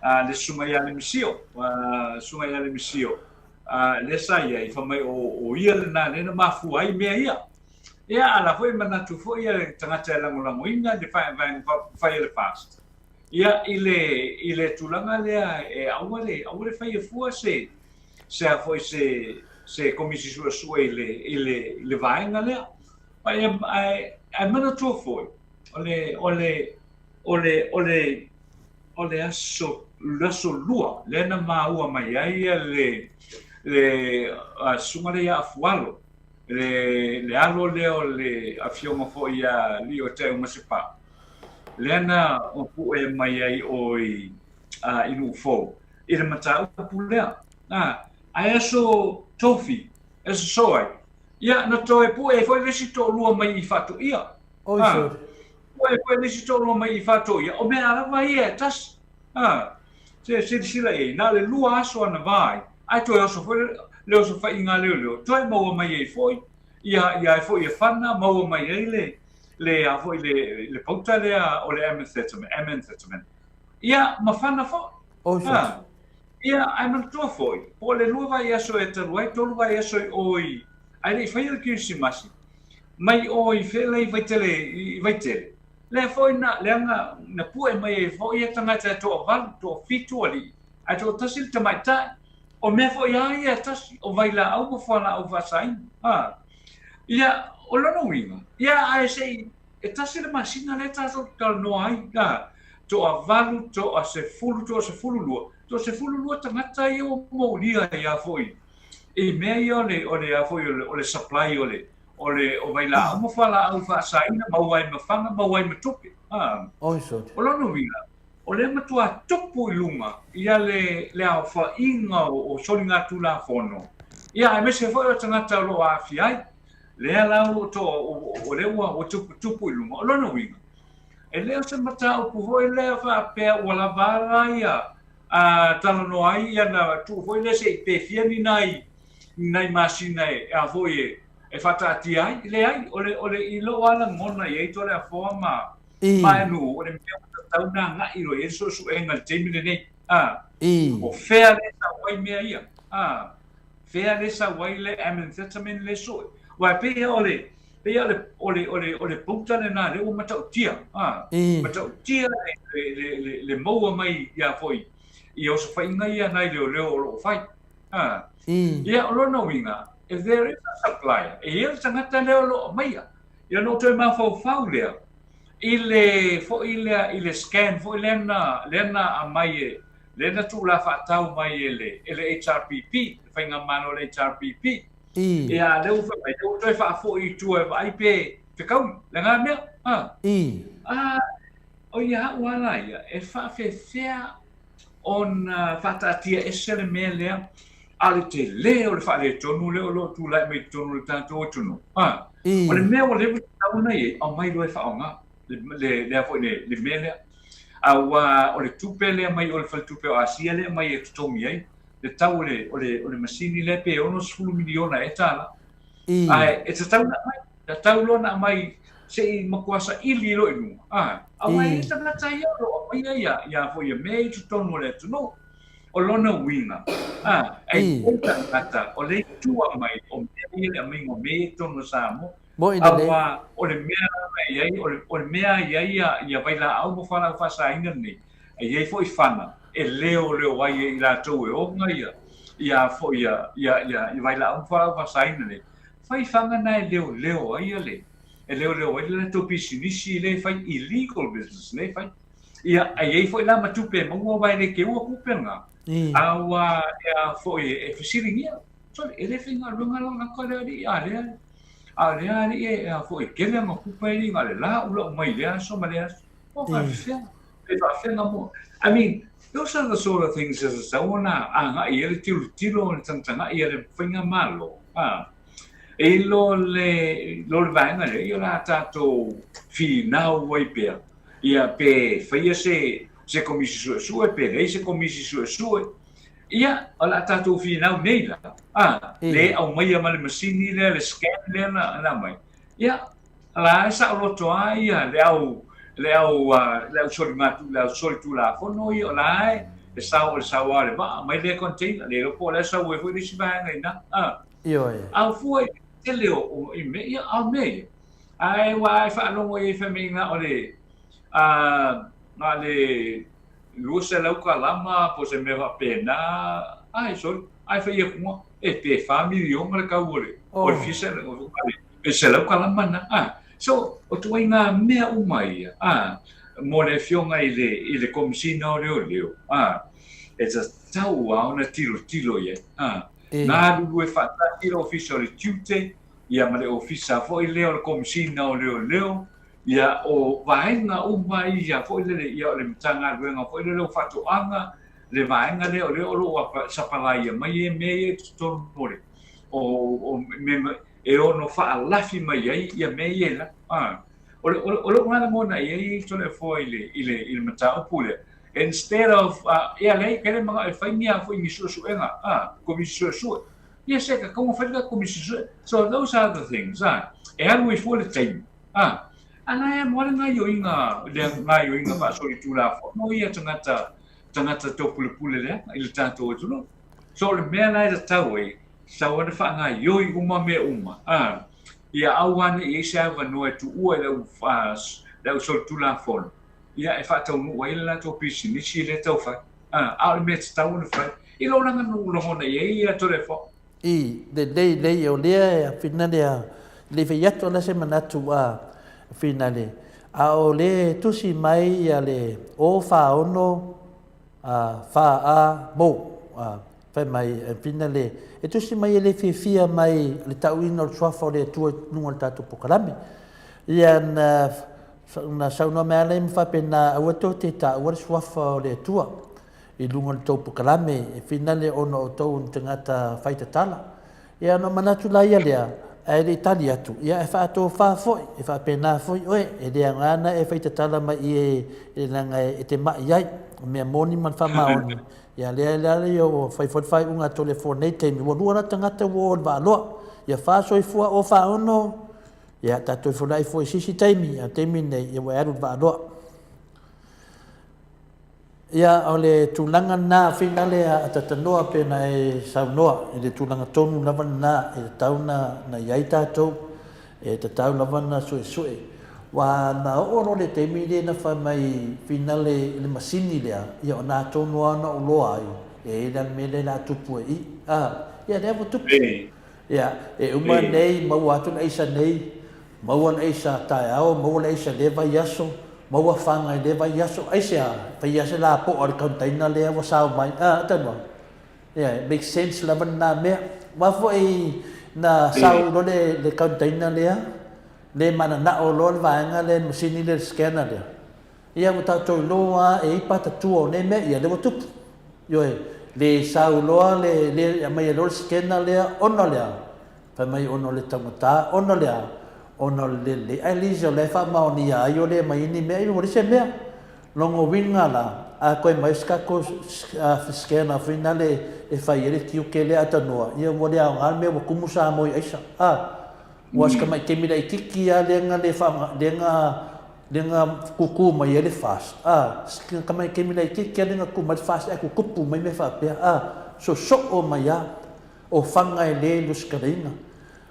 a, le Susuga ia Lemisio, a, Susuga ia Lemisio, a, lea sa i ai, fai mai o, o ia lena lea na mafua ai mea ia. Ia, a la foi manatu foi ia le tagata e lagolagoina le vaega faaupufai a le FAST, ia, i le, i le tulaga lea e aua le, aua le faia fua se, se a foi se, se Komisi Suesue i le, i le, i le vaega lea. Ae, ae, ae manatua foi, o le, o le, o le, o le, o le aso, le aso Lua lea na maua mai ai le, le susuga lea ia Afualo, le, le alo lea o le afioga foi ia Lio Teumasepau, lea na pue mai ai ʻoe i, i Nuufou i le mataupu lea. A, ae aso Tofi, aso Soai, ia na toe pue ai foi le isi toalua mai i Faatoia. Oi, sorry. Pue ai foi le isi toalua mai i Faatoia, o mea lava ia e tasi. A, se silasila i ai, na o le lua aso ana va ai, ae toe oso foi le osofaiga a leoleo, toe maua mai ai foi ia, ia ai foi ia fana, maua mai ai le, le, a foi le, le pauta lea o le amethaetamine, amethaetamine. Ia, ma fana foi. Oi, A, ia, ae manatua foi, po o le lua vaiaso e talu ai, tolu vaiaso i o i, ae le i faia le Kerisimasi, mai o i Fela i Vaitele, i Vaitele, Lea foi na, leaga na pue mai ai foi ia tagata e toavalu, toafitu alii, ae toatasi le tamaitai. O mea foi a ia e tasi, o vailaau ma fualaau faasaina. A. Ia, o lona uiga, ia ae se i, e tasi le masina lea tatou te talanoa ai, a, toavalu, toasefulu, toasefululua, toasefululua tagata ia ua molia ai a foi i mea ia o le, o le a foi o le, o le supply o le, O le o vailaau ma fualaau faasaina, maua ai ma fana, maua ai ma tupe. A. Oi sole. O lona uiga, o lea matua tupu i luga ia le, le aofaiga o, o soligatulafono, ia aemaise foi o tagata o lo o aafia ai. Lea la o lo o to, o, o lea ua, ua tuputupu i luga. O lona uiga, e le o se mataupu foi lea faapea ua lava la ia a talanoa ai ia na tuu foi lea se i pefia ni nai ni nai masina e a foi e e faataatia ai. Leai, o le, o le, i lou lava lagona i ai Toleafoa ma, ma Enu, o le mea ua tatau ona agai loa i ai le suesuega i le taimi lenei. A, o fea lea e sau ai mea ia? A, fea lea e sau ai le amphetamine lea sue? Aua e pei o le, pei o le, o le, o le, o le pouta lena lea ua matautia. A, matautia le, le, le, le, le maua mai ia foi i osofaiga ia nai leoleo o lo o fai. A, ia, o lona uiga, if there is a supplier, e i ai le tagata lea o lo o aumaia. Ia ona ou toe mafaufau lea i le foi lea, i le scan foi lea na, lea na aumai e, lea na tuulafaatau mai e le, e le HRPP, le faigamalo a le HRPP. Ia, lea ua fai mai, lea ua toe faafoi i tua e vaai pe fekaui lena mea. A, a, o ia au lava la ia, e faafefea ona faataatia ese le mea lea. A o le tele o le faaletonu lea o lo o tulai mai i totonu o le tatou atunuu, a, o le mea ua leva tatau ona i ai, aumai loa e faaaoga le, le, lea foi le, le mea lea. Aua o le tupe lea mai o le Faletupe o Asia lea mai e totogi ai le tau o le, o le, o le masini lea pe 60 miliona ea tala. Ae e tatau ona aumai, tatau loa ona aumai se i matua saili loa i luga, a, aua e i ai tagata ia o lo o aumaia ia, ia foi ia mea i totonu o le atunuu. O lona uiga, a, e i ai tagata o lea i tua mai o mea ia le aumaiga o mea ia i totonu o Samoa. Aua o le mea lava e i ai, o le, o le mea e i ai ia, ia vailaau ma fualaau faasaina nei, e i ai foi fana e leoleo ai e i latou e ona ia, ia foi ia, ia, ia, ia vailaau ma fualaau faasaina nei. Fai fana na e leoleo ai ia le, e leoleo ai le latou pisinisi lea e fai, illegal business lea e fai. Ia, e i ai foi la ma tupe e maua aua e le keua tupe na. A ua, ia foi e fesiligia. Sole, e le faigaluega la tagata lea alii, a lea, a o lea alii e, a foi e tele ana tupe alii na o le la'ula'u mai lea aso ma lea aso. O faafefea, pe faafefea na mo. I mean, those are the sort of things e tatau ona agai i ai le tilotilo le tagatagai a le faigamalo, a. I lo le, lo le vaega lea, ia o le a tatou finau ai pea, ia pe faia se, se komisi suesue, pe leai se komisi suesue, Ia, o le a tatou finau nei la, a, le aumaia ma le masini lea, le scan lea na, na aumai. Ia, la e saoloto lava ia le au, le au, le au solimatu, le au solitulafono ia, o la e, e sao, o le sao lava o le vaa, aumai lea container, le iloa po o la e sau ai foi le isi vaega i ina, a. Ioe. A o fua i le tele o, o, i mea ia, a o mea ia, ae ua e faalogo i ai fai mai na o le, a, na o le 200 kalama po o se mea faapena, ae sole, ae fai atu e pe fa miliona le tau o le, o le fia selau, e selau kalama na. A, so, o ituaiga mea uma ia, a, mo le afioga i le, i le Komesina o Leoleo, a, e tatau lava ona tilotilo i ai, a, galulue faatasi le Ofisa o le Tiute, ia ma le Ofisa foi lea o le Komesina o Leoleo, Ia, o vaega uma ia foi lele, ia o le Matagaluega foi lele o Faatoaga, le vaega lea o lea o lo o sapalaia mai ai mea ia i totonu o le, o, o mea e ono faalafi mai ai ia mea ia i lalo. A, o, le, o, o lou lagona i ai Toleafoa i le, i le, i le mataupu lea, instead of, uh, ia leai, ke le manao e fai ni a foi ni suesuega, a, komisi suesue. Ia se ka kaunga fai le komisi suesue. So those are the things, a, e alu ai fua le taimi. A, ana e moa le gaioiga, le gaioiga faasolitulafono ia tagata, tagata taupulepule leaga i le tatou atunuu. So o le mea la e tatau ai, tatau ona faagaioi uma mea uma, a, ia aua ne i i ai se avanoa e tuua i le au, le au solitulafono, ia e faataunuu ai le latou pisinisi lea e tau fai. A, a o le mea e tatau ona fai, i lou lagona i ai ia Toleafoa. I lelei lei o lea e finale a le fai atu ala se manatu a finale a o le tusi mai ia le o fa ono a fa a mo a fai mai e finale e tusi mai e le fiafia mai le tauina o le suafa o le Atua i luga o le tatou pokalame ia na na saunoa mai ala i ma faapena aua tou te taua le suafa o le Atua i luga o le tou pokalame e finale ona o outou ni tagata fai tatala. Ia ona manatu la ia lea, ae le i tali atu, ia e faatofa foi, e faapena foi oe, e le aoga ana e fai tatala mai i e, e leaga e te ma'i ai, o mea moni ma le faamaoni. Ia lea lea lea ua fai foi le faaiuga a Toleafoa nei taimi, ua lua la tagata ua o i le Vaaloa, ia fa soifua o fa ono, ia tatou feiloai foi i se isi taimi, a o le taimi lenei, ia ua e alu i le Vaaloa. Ia, o le tulaga lena finale a Tatanoa pei ona e saunoa i le tulaga tonu lava lena e tatau ona na i ai tatou, e tatau lava ona suesue. Aua na oo loa le taimi lea na fai mai finale i le masini lea, ia o na tonu lava na ou loa ai, e i ai la le mea lea o le a tupu e i. A, ia lea ua tupu. Ia, e uma nei, maua atu le aisa nei, Maua le aisa taeao, maua le aisa i lea vaiaso, maua fana i lea vaiaso, aisea? Faia se lapoa i le container lea ua sao mai. Ah, tanu a? Yeah, it makes sense lava lena mea. Aua foi na sau loa le, le container lea, le mananao loa le vaega lea, le masini lea, le scanner lea. Ia ua tatou iloa lava e i ai patatua o nei mea, ia lea ua tupu. Ioe. Le sau loa le, le aumaia loa le scanner lea ona o le a? Fai mai ona o le taugata, ona o le a? Ona o le le lelei. Ae le o la e faamaonia ai o le aumai ai ni mea, ia ua leai se mea. Lona uiga la, a toe aumai se tatou scanner foi lale e fai ai le tiute lea a tanoa, ia ua le aoga le mea ua tumu Samoa i aisa. A! Ua o si tamai taimi laitiiti lava lea na le faaaoga, lea na, lea na tutu mai ai le FAST, a, si tamai taimi laitiiti lava lea na tutu mai ai le FAST ae tutupu mai mea faapea, a, sosoo mai lava. O fana e le lusitalaina.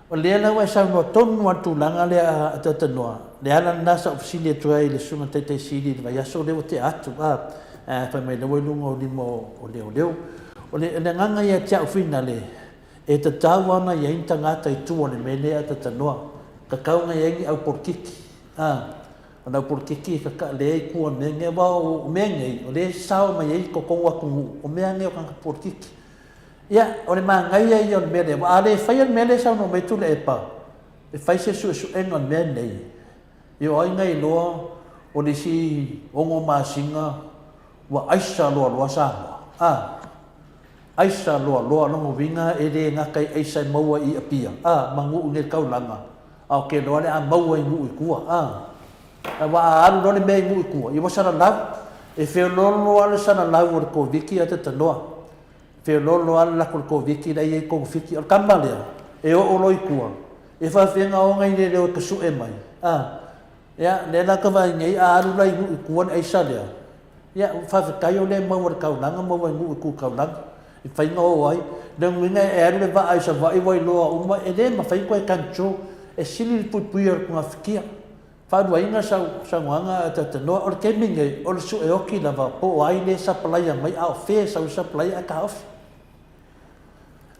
O lea la ua e saunoa tonu lava i le tulaga lea a Talanoa, le ala lena sa ou fesili atu ai i le Susuga i le Taitai Sili i le vaiaso lea ua tea atu, a, ae fai mai o lea ua i luga o lima o leoleo. O le agaga ia te au finale, e tatau lava ona i ai ni tagata i tua o le mea lea a Talanoa. Tatau ona i ai ni au polokiki, a, o le au polokiki e tata, lea e i tua o le mea lenei, aua o mea nei, o lea e sao mai ai totonu o atunuu, o mea nei o tagata polokiki. Ia, o le manaia ia o le mea lea, aua a le faia le mea lea e saunoa mai ai Tuilaepa, e fai se suesuega o le mea lenei, ia o ai na iloa o le isi 6 masina ua aisa loaloa Samoa? A, aisa loaloa, lona uiga e le gata i aisa e maua i Apia, a, ma nuu i nei taulaga, a o ke iloa le a maua i nuu i tua, a. Aua a alu loa le mea i nuu i tua, ia ua salalau. E feoloolo lava le salalau o le Koviti ae talanoa. Feoloolo lava le lako o le Koviti la e i ai togafiti. O le tama lea, e oo loa i tua, e faafefea ona o i le leo e tasue mai? A, ia, lea la ta vaai nei, a alu la i nuu i tua le aisa lea, ia, faafetai o lea e maua i le taulaga, maua i nuu i tu taulaga, i faiga o ai. Lona uiga e alu le vaa i Savaii ua iloa uma, e le mafai ona toe control, e sili le puipuia o le togafitia. Faaluaina sau saunoaga Talanoa, o le taimi lenei, o le sue oti lava po o ai lea e sapalaia mai a o fea e sau ai sapalaia ae taofi.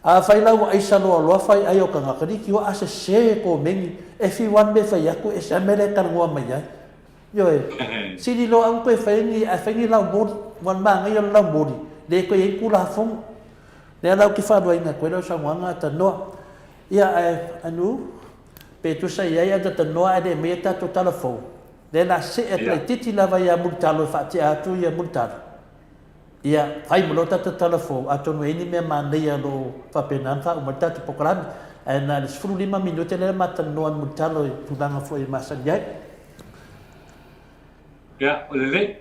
Afai la ua aisa loaloa fai ai o tagata, liki oa a sese komeni, e fiu lava le mea e fai atu, e ese lava le mea la e talanoa mai ai. Ioe, sili loa aua toe fai ni, ae fai ni laumoli, aua o le manaia o le laumoli, le toe i ai ni Tulafono. Lea la ou te faaluaina atu ai lau saunoaga Talanoa. Ia, ae Anu, Pe tusa i ai a tanoa ae le aumaia tatou tala fou, lea la see atu laitiiti lava ia Mulitalo e faatea atu ia Mulitalo. Ia fai ma loa tatou tala fou, atonu e i ai ni mea manaia o lo o faapena ona faauma ai le tatou polokalame. Ae na o le 15 minute lea ma talanoa i Mulitalo i tulaga foi e masani ai. Ia, o lelei.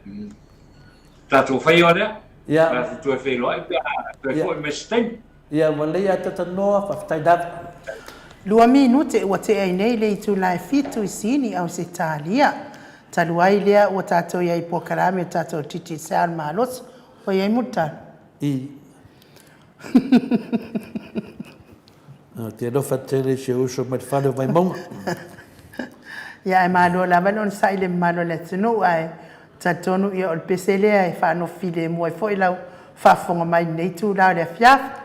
Tatou faia o lea. Ia. Tatou toe feiloai pe a toe foi mai se taimi. Ia, ua lelei a talanoa, faafetai lava. Lua minute ua tea ai nei le itula e fitu i Sini, Ausetalia. Talu ai lea ua tatou i ai i polokalame o tatou Digicel malosi. Ua i ai Mulitalo? I. Ou te alofa tele i si ou uso mai le fale o Vaimauga. Ia, ae malo lava le onosai i le mamalu o le atunuu, ae talitonu ia o le pese lea e faanofo filemu ai foi lau faafofoga mai i lenei itula o le afiafi.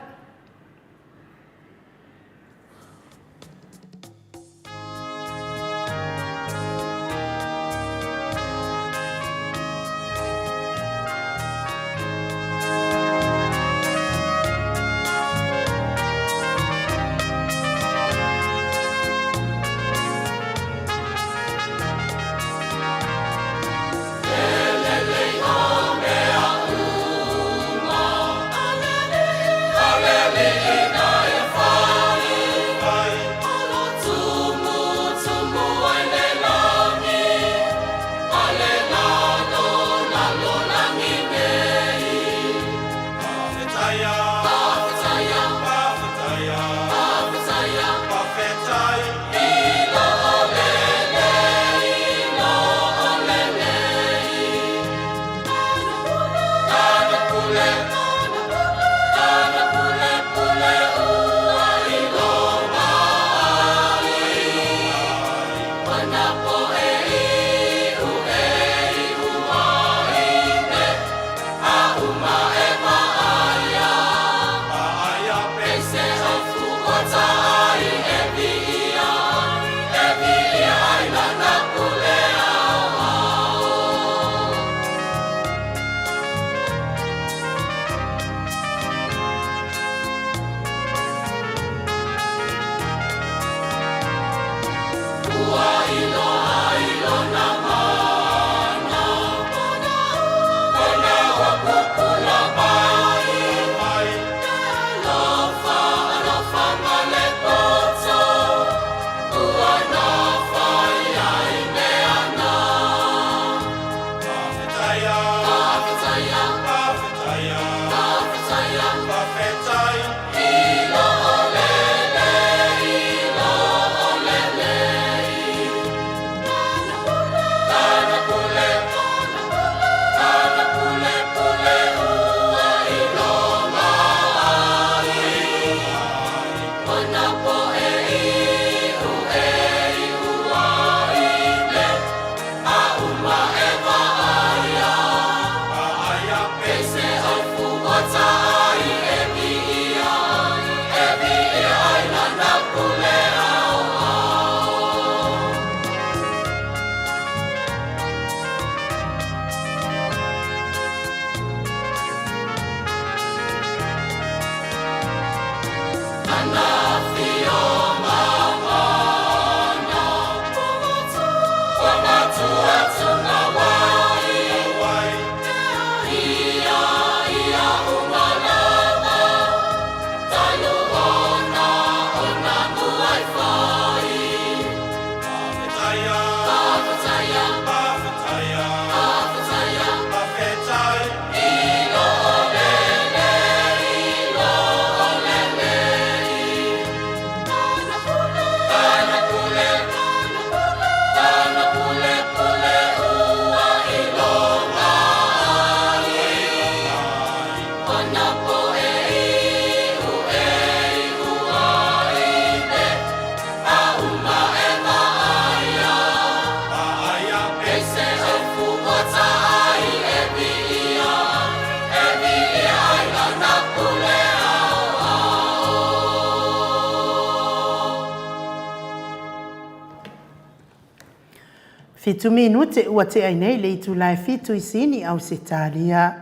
Fitu minute ua tea nei le itula e 7 i Sini, Ausetalia.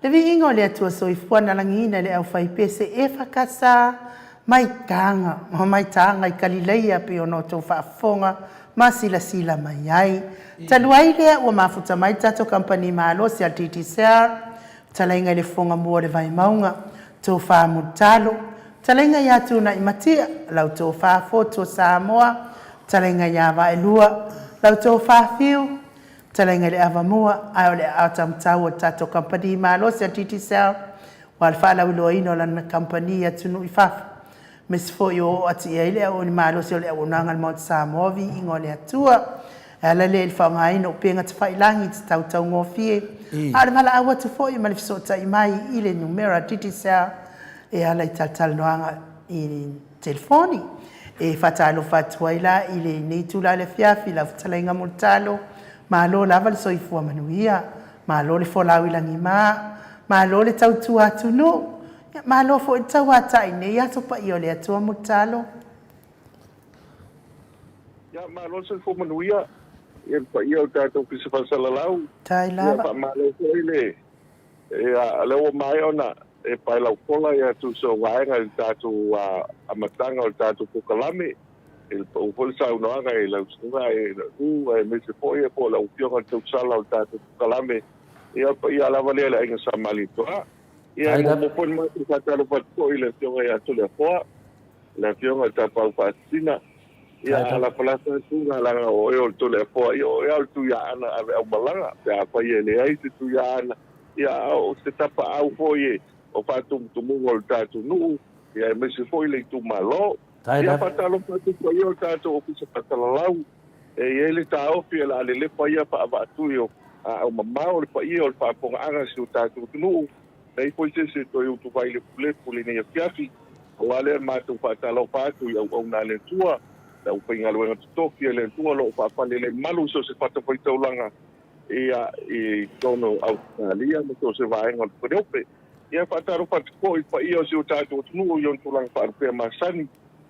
Le viiga o le Atua soifua na lagiina le aufaipese EFKS mai Taga, mai Taga i Kalileia, pei ona outou faafofoga ma silasila mai ai. Talu ai lea ua mafuta mai le tatou kamupani malosi a le Digicel, fetalaiga i le Fofoga Mua o le Vaimauga, Tofa Mulitalo, fetalaiga ia Tuna'imatia, lau Tofa Fotu o Samoa, fetalaiga ia Vaelua, lau Tofa Fiu, fetalaiga i le Avamua, ae o le aao taumatau o le tatou kamupani malosi a le Digicel, ua le faalauiloaina o lana kamupani i atunuu i fafo, aemaise foi o oo atu i ai le auauna malosi o le auaunaga a le Maota Samoa, viiga o le Atua. E ala lea i le faaaogaina o upega tafailagi i te tautaugofie, a o le valaau atu foi ma le fesootai mai i le numera Digicel e ala i talatalanoaga i telefoni. E faatalofa atu ai la i lenei itula i le afiafi i lau fetalaiga Mulitalo, malo lava le soifua manuia, malo le folau i lagima, malo le tautua atunuu, ia malo foi le tauatai i nei aso paia o le Atua Mulitalo. Ia, malo le soifua manuia i le paia o le tatou Ofisa Faasalalau. Tai Ia, lava. faamalo foi le, ia, lea ua maea ona e paelaufola ia tusa o vaega i le tatou amataga o le tatou polokalame. I le pau foi le saunoaga i lau susuga e u aemaise foi po o lau Afioga i le tausala o le tatou polokalame. Ia, o le paia lava lea i le Aiga Sa Malietoa. Ia, Tai e lava. muamua foi ona matou faatalofa atu foi i le Afioga ia Toleafoa, le Afioga i le Tapaau Faasisina. Ia, Tai a lava. lafalafa atu leaga o oe o le Toleafoa, ia o oe lava o le Tuiaana ave aumalaga, pe afai e leai se Tuiaana, ia a o se tapaau foi e o faatumutumuga o le tatou nuu, ia aemaise foi le itumalo. Tai Ia, lava. faatalofa atu paia o le tatou Ofisa Faasalalau, e i ai le taofi e le a lelepa ia faavaatui o aao mamao o le paia o le faafofogaaga a si o tatou atunuu, leai foi se isi e toe utuvai lepulepu i lenei afiafi. Aua lea le matou faatalofa atu i auauna a le Atua, le aufaigaluega totofi a le Atua o lo o faafalelemalu i so o se fatafaitaulaga ia i totonu o Ausetalia ma so o se vaega o le faleope. Ia faatalofa atu foi i le paia o si o tatou atunuu i ona tulaga faalupea masani,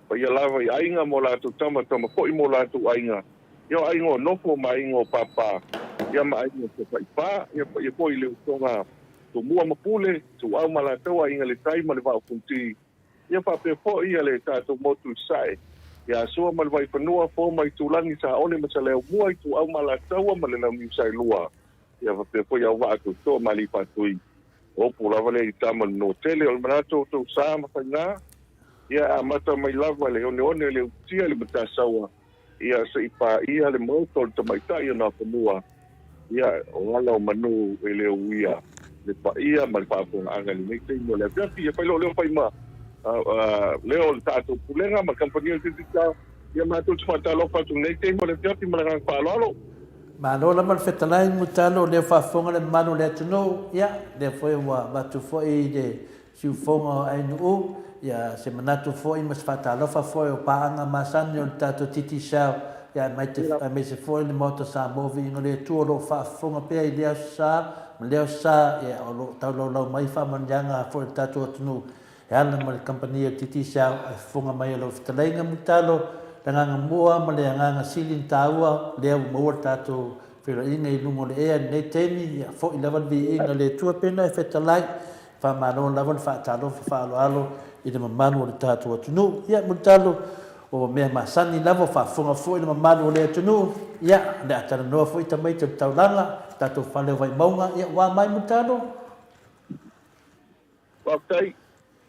paia lava i aiga ma o latou tama, tama foi ma o latou aiga, ia o aiga o nofo ma aiga o pāpā, ia ma aiga o Tafaipā, ia paia foi i le usoga Tumua ma Pule, Ituau ma Alataua, Aiga i le Tai ma le Vaa o Fonoti, ia faapea foi ia le tatou motu i Sasae, ia Sua ma le Vaifanua, Fofo ma Aitulagi, Saole ma Saleaaumua, Ituau ma Alataua ma le Launiu Saelua, ia faapea foi Auvaa Toetoa ma Alii Faatui. O upu lava lea i tama o le Manuatele, o le manatu o outou sa ma faiga, ia e amata mai lava i le oneone o le utia i le Matasaua, ia se i paia le maota o le tamaitai o Nafanua, ia o ala o manu e le uia le paia ma le faafofogaaga i lenei taimi o le afiafi. Ia fai loa leo fai ma leo o le tatou pulega ma le kamupani o le Digicel, ia matou te faatalofa atu i lenei taimi o le afiafi ma le agaga faaaloalo. Malo lava le fetalai Mulitalo, lea ua faafofoga le mamalu o le atunuu, ia, lea foi ua avatu foi i le siufofoga o Ainuu, ia, se manatu foi ma se faatalofa foi o paaga masani o le tatou Digicel, ia, aemaise foi le Maota Samoa Viiga o le Atua o lo o faafofoga pea i lea aso sa ma lea aso sa, ia, o lo o taulaulau mai faamanuiaga foi a le tatou atunuu E ala ma le kamupani o le Digicel e fofoga mai e lau fetalaiga Mulitalo, le agaga mua ma le agaga sili ona taua lea ua maua le tatou feiloaiga i luga o le ea i lenei taimi, ia foi lava le viiga i le Atua pena e fetalai, faamalo lava le faatalofa faaaloalo i le mamalu o le tatou atunuu. Ia Mulitalo, o mea masani lava, o faafofoga foi le mamalu o le atunuu, ia o le a talanoa foi tamaiti o le taulaga, le tatou fale o Vaimauga, ia ua a mai Mulitalo? Faafetai.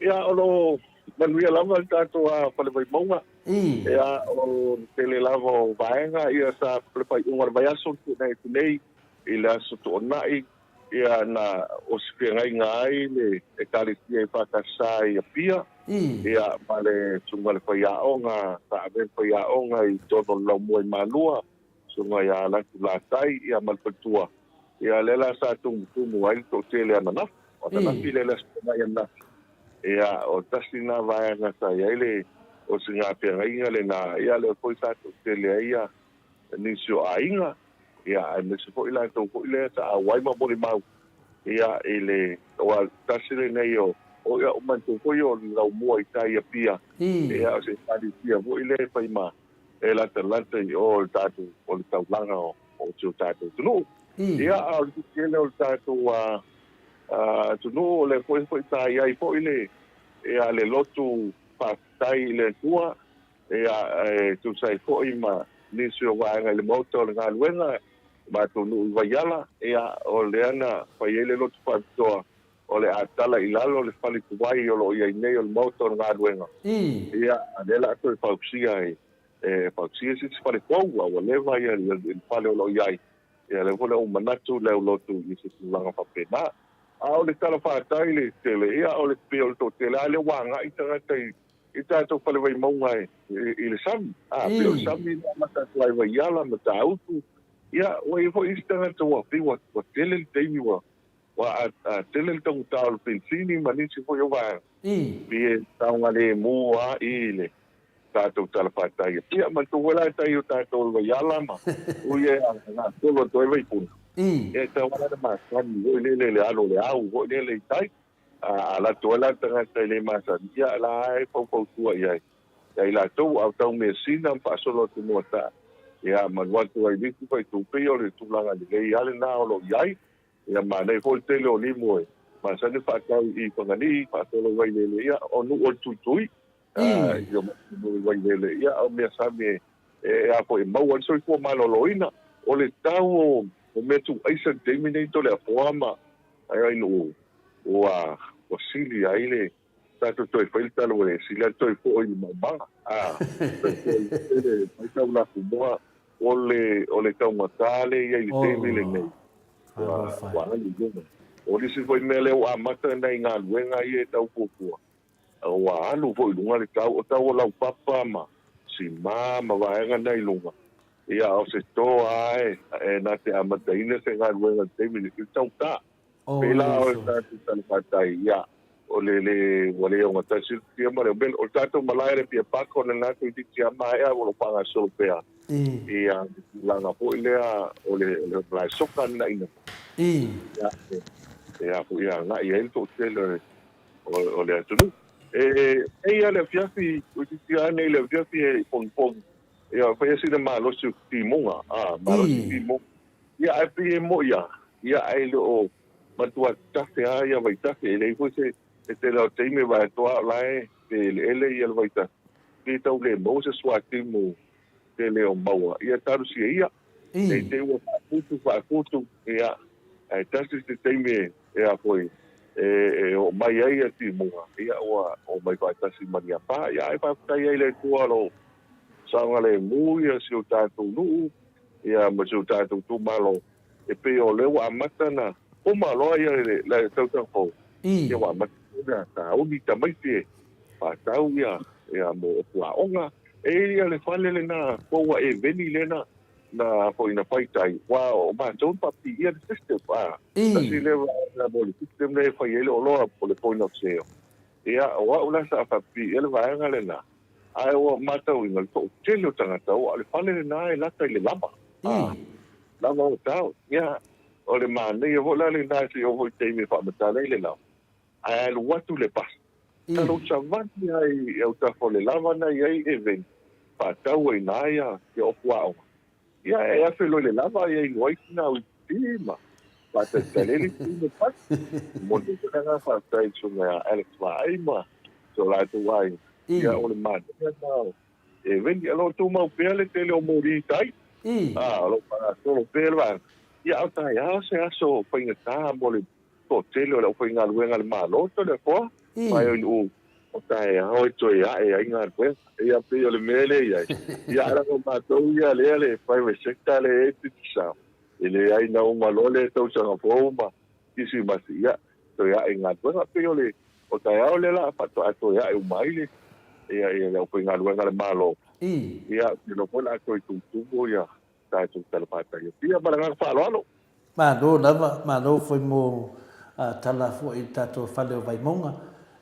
Ia, o lo o manuia lava le tatou Fale Vaimauga. Ia, o le tele lava o vaega ia sa le faaiuga o le vaiaso na tuanai atu nei i le Aso Toonai, ia na osi feagaiga ai le Ekalesia EFKS i Apia, ia ma le susuga i le faiaoga sa avea le faiaoga i totonu o le Laumua i Malua, susuga ia Latu Latai, ia ma le faletua. Ia lea la sa tumutumu ai le toatele ananafi. O ananafi lea le Aso Toonai ananafi. Ia, o tasi lena vaega sa i ai le osiga feagaiga lena, ia lea foi sa toatele ai ia nisi o aiga, ia aemaise foi latou foi lea sa auai ma molimau, ia i le, aua tasi lenei o, o ia, manatua foi o le laumua i tai i Apia, ia o se ekalesia foi lea e fai ma e latalata i o le tatou, o le taulaga o o si o tatou atunuu. Ia, a o le tele o le tatou atunuu, o lea foi foi sa i ai foi le, ia, le lotu faafetai i le Atua, ia, e tusa ai foi ma nisi o vaega i le Maota o le Galuega, matou nuu i Vaiala, ia, o lea na fai ai le lotu faapitoa o le a tala i lalo le fale tuai o lo o i ai nei o le Maota o le Galuega. Ia, a lea o le a toe fausia e fausia se isi fale fou, a ua leva ia le fale o lo o i ai. Ia, lea foi la ua manatu le aulotu i se tulaga faapena. A o le tala fatai le tele, ia, o le pei o le toatele lava lea ua agai tagata i i tatou fale Vaimauga i le sami. A, pei o le sami lea amata atu ai Vaiala, Matautu, ia, ua i ai foi isi tagata ua pei ua tele le taimi ua ua tele le taugata o le penisini ma nisi foi o vaega. Pei e saogalemu lava i le tatou tala fatai. Ia, manatua foi la e tai o tatou i Vaiala ma ui e gasolo atu ai Vaipuna. Ia, e tatau lava ona masani foi lele i le alo o le au foi lele i tai. A alu atu ai la le tagata e le masani, ia la e faufautua i ai ia i latou, a o tau measina ma faasolo atu moata, ia ma alu atu ai i le isi faaitu, pei o le tulaga lelei lava lena o lo o i ai. Ia manaia foi le tele o limu e masani faatau i Fagalii, faasolo i Vailele, ia o nuu o le Tuitui, i o matou nuu i Vailele, ia o mea sami e a foi e maua ai le soifua maloloina. O le tau o mea tuuaisa i le taimi nei Toleafoa ma ai nuu ua sili ai le tatou toe fai le tala ua sili ai le toe foi i le maumaga. A, toe foi i le mai tau lafumoa o le, o le taugata lea e i ai i le taimi lenei. Ua, ua alu i luga. O le isi foi mea lea ua amata nai galuega ia e tau fuafua, ua alu foi i luga le tau, o tau o laupapa ma sima ma vaega na i luga. Ia, o se toa lava e na te amataina se galuega i le taimi lenei, i le taugata. Pei la o le tatou tala fatai, ia, o le le, ua le ogatasi le futia ma le umele. O le tatou malae i le Apia Park, o lena toeitiiti lava maea o lo o faagasolo pea ia le tulaga foi lea o le malae soka lena ina. Ia, e a foi e agai ai le toatele o le atunuu. E ia le afiafi, toeitiiti lava nei le afiafi e pogipogi, ia, fai sina malosi o timuga, a, malosi timuga. Ia, ae pei e mo'i a, ia, ae le o matua tafe a ia vaitafe, e leai foi se, e tele o taimi e vae atu a o la e eleele ia le vaitafe, pei e tau le maua se suatimu tele o maua, ia talosia ia, nei te i ua faaputu, faaputu, ia, ae tasi se taimi e a foi, e oo mai ai ia timuga, ia ua oo mai faatasi ma ni apa, ia ae faafetai ai i le Atua o lo o saogalemu ia si o tatou nuu, ia ma si o tatou itumalo, e pei o lea ua amata na uma loa ia le tausaga fou, ia ua amata foi na sauni tamaiti e faatau ia ia mo puaoga. E i ai ia le fale lena po ua eveni lea na na foi na faitai, ua o matou na faapiia le system, a tasi lea vaega mo le system lea e fai ai le oloa po o le point of sale. Ia o au la sa faapiia le vaega lena. Ae ua matauina le toatele o tagata ua o le fale lena e lata i le lava. A, lava o tau. Ia, o le manaia foi la lena se i oo foi i taimi e faamatala ai le lava, ae alu atu le pasi. Sa lou savali lava i autafa o le lava na i ai eveni, faatau ai i ina ia ofu aoga. Ia, e afe loa i le lava ia inu ai sina uipi ma faatalitali ai le isi le pasi. Momoli atu le agaga faafetai i le susuga ia Alex Vaai ma so latou aiga. Ia, o le manaia lena o eveni. O lo o tumau pea le tele o moli i tai. A, o lo o faagasolo pea le vaega. Ia, a o taeao se aso faigata mo le toatele o le aufaigaluega a le Malo Toleafoa, ma o taeao e toe ae ai galuega. Ia pei o le mea lea e i ai. Ia ae leaga o matou ia lea le private sector lea e i ai Digicel, e leai na uma loa le tausaga fou ma Kirisimasi, ia toe ae i galuega. Pei o le o taeao lea la faatoa toe ae uma ai le ia le aufaigaluega a le Malo. Ia ou te iloa foi o le a toe tutumu ia tatou tala faatali atu. Ia ma le agaga faaaloalo. Malo lava, malo foi mo tala foi i le tatou fale o Vaimauga,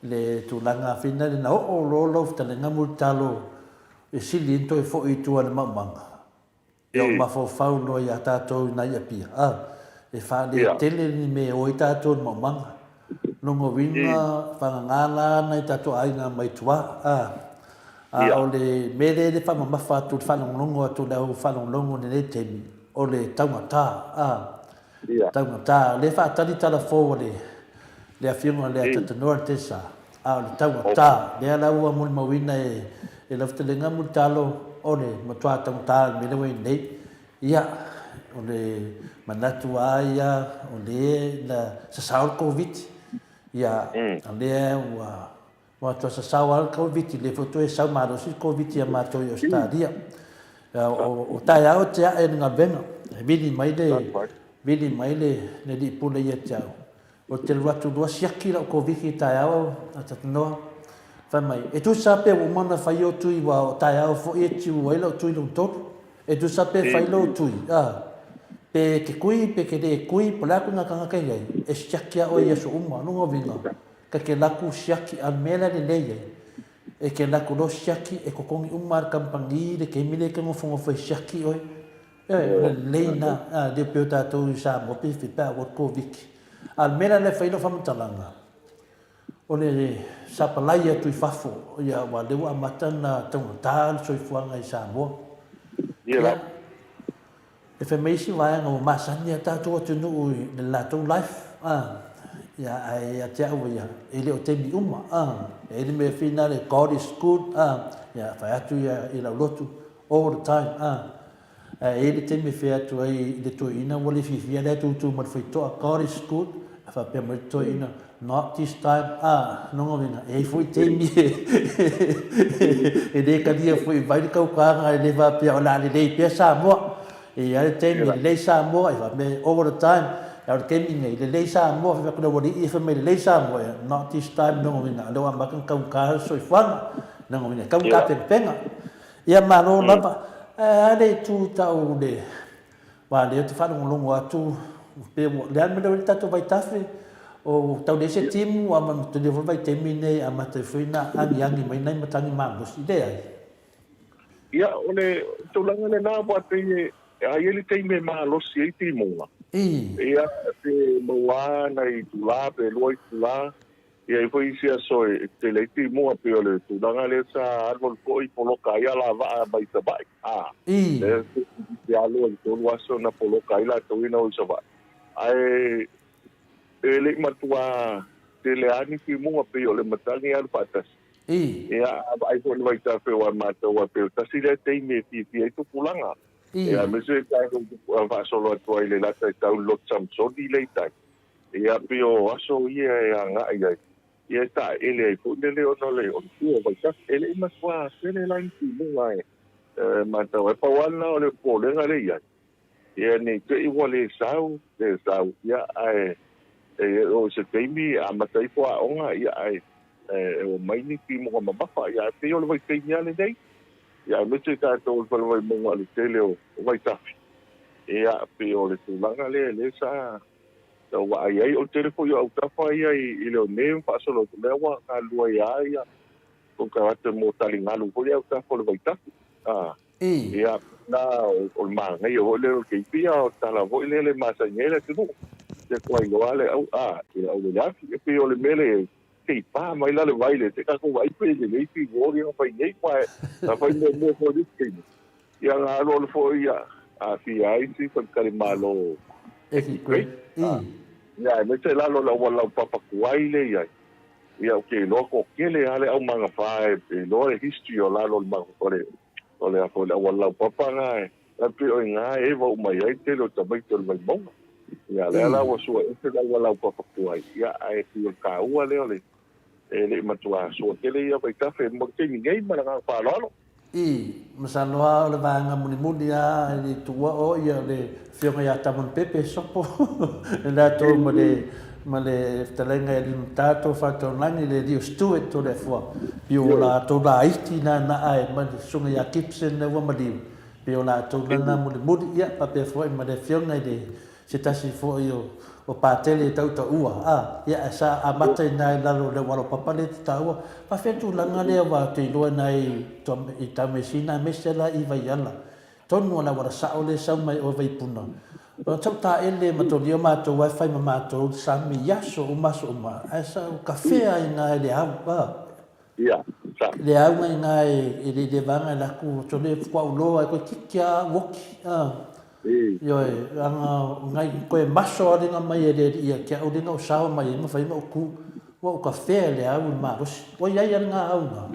le tulaga fina lea na oo loa lau fetalaiga Mulitalo e sili ai ona toe foi i tua i le maumaga. Ia o mafaufau loa ia tatou i nai Apia, a, e faaletele ni mea e o ai tatou i le maumaga. Lona uiga, vagana la nai tatou aiga mai tua, a. A o le mea lea e le faamamafa atu i le faalogologo atu i le au faalogologo i lenei taimi, O le taugata, a. Taugata, o lea e faatali tala fou a le, le Afioga lea Tatanoa le Tesa, a o le taugata, lea la ua molimauina e, e lau fetalaiga Mulitalo, o le matua taugata o le mea lea ua i ai nei. Ia, o le manatu lava ia, o lea na sasao le Koviti, ia, o lea ua Ua toe sasao lava le Koviti, lea foi toe sau malosi le Koviti ia matou i Ausetalia. O taeao e te ae i le galuega, e vili mai le, vili mai le alii pule ia te au. Ou te alu atu loa siaki lau Koviti i taeao a Tatanoa. Fai mai, e tusa pe ua uma ona fai o tui, aua o taeao foi e tiu ai lau tui lona tolu. E tusa pe fai lou tui, a, pe e te kui pe te le kui, po o le a koina tagata i ai, e siaki lava oe i aso uma. Lona uiga, Ka ke laku siaki a le mea lea lelei ai, e ke laku loa siaki e totogi uma lava e le kamupani le taimi lea e te nofonofo e siaki oe. Ioe, o le lelei lena, a le pei o tatou i Samoa pe fia pe a ua le Koviti. A o le mea la lea e fai ai lau faamatalaga, o le sapalai atu i fafo, ia aua o lea ua amata ona taugata le soifuaga i Samoa. Ia, E fai mai isi vaega ua masani a tatou atunuu i le latou life a, ia ae ia te au ia, e le o taimi uma a, e i ai le mea fina le God is good a, ia fai atu ia i lau lotu all the time a, ae e i ai le taimi e fai atu ai i le toeaina ua le fiafia lea tutu ma le faitoa God is good, a faapea mai le toeaina Not this time, a, nonga uiga, e i ai foi taimi e le talia foi mai le taukaga e le faapea o le a lelei pea Samoa. E i ai le taimi e lelei Samoa, e faapea over the time, a o le taimi lenei, lelei Samoa, fai atu le aualii ia fai mai lelei Samoa, ia, not this time, nonga uiga, o lea ua amata ona taugata le soifuaga, nonga uiga, e taugata penapena. Ia malo lava, ae a le itu tau le Aua o lea ou te faalogologo atu, pe ua, o le a le mea lea ua i ai le tatou vaitafe, o tau leai se timu, a manatua foi le vaitaimi lenei e amata ai foi ona agiagi mai nai matagi malosi, leai. Ia, o le tulaga lena aua pei e a i ai le taimi e malosi ai timuga. Ia, pe maua lava nai itula pe lua itula, E i ai foi isi aso e tele ai timuga pei o le tulaga lea sa alu alu foi poloka ai alavaa mai Savaii. A, lea te alu ai 3 aso na poloka ai latou ia na o i Savaii. Ae e le i matua tele lava ni timuga pei o le matagi e alu faatasi. Ia, a vaai foi i le vaitafe aua e matau atu pei o le tasi lea taimi e fiafia ai tupulaga. Ia, aemaise tatou faasolo atu ai i le lata e tau i le Lotu Samusoni lea i tai. Ia pei o aso ia e agai ai, ia e taele ai foi lele ona o le tua o Vaitafe. E le i matua tele la ni timuga e matau ai. Pau lava lena o le popolega lea e i ai, ia ne i te i ua le sau, le sau, ia ae e oo i se taimi e amata ifo aoga, ia ae e omai ni timuga mamafa. Ia ae pei o le vaitaimi lava lenei, ia aemaise tatou o le fale Vaimauga i le tele o Vaitafe, ia pei o le tulaga lea lea sa Tau vaai ai, o le tele foi o autafa ia i Leone ma faasolo atu, lea ua galulue ai lava ia konekarate mo taligalu foi ia autafa o le vaitafe. Ia, na o le manaia foi lea o le keipi, a o le tala foi lea le masani ai le atunuu. Te tuai loa le au, a, i le au leleafi. E pei o le mea lea, se i pa mai la le vai lea, se tatou vaai pe lelei pivot ia na fai nei, aua na fai muamua foi i le isi taimi. Ia na alualu foi ia aafia ai si faletalimalo Eddie Great. Ia aemaise lalo o le auala laupapa tuai lea i ai. Ia ou te iloa toatele lava le au magafa e iloa le history o lalo o le o le o le auala laupapa na e pei o i ina e eva uma i ai le tele o tamaiti o le Vaimauga. Ia lea la ua sua ese le auala laupapa tuai, ia ae pei o le taua lea o le E le i matua sua tele ia vaitafe mo le taimi nei ma le agaga faaaloalo. I, masalo lava o le vaega mulimuli lava e le tuua o ia le Afioga ia Tamoni Pepe Sopo le latou ma le ma le fetalaiga ia Limatato Faataulagi le Leo Stewart o le afua pei o latou laiti na na ae ma le Susuga ia Gibson lea ua maliu pei o latou na na mulimuli ia faapea foi ma le Afioga i le Se tasi foi o Patele e tautaua, a, ia, ae sa amata i ina i lalo o le auala o Papa lea e te taua. Faafefea le tulaga lea aua ou te iloa ina i Taumeasina aemaise la i Vaiala, tonu lava le auala sao lea e sau mai o Vaipuna. O sau taele matolia o matou ae fai ma matou le sami i aso uma aso uma, ae sa o kafea i ina i le au, a. Ia, sa. Le auga i ina i le vaega i le atu, tole fuaʻu loa e toeitiiti lava uoki, a. Ioe, leaga nai koe maso aliga mai e le alii ia te au lea na ou sao mai ai ma fai ma ou tu, ua ou kafea i le au i le malosi. Ua i ai lava lena au na.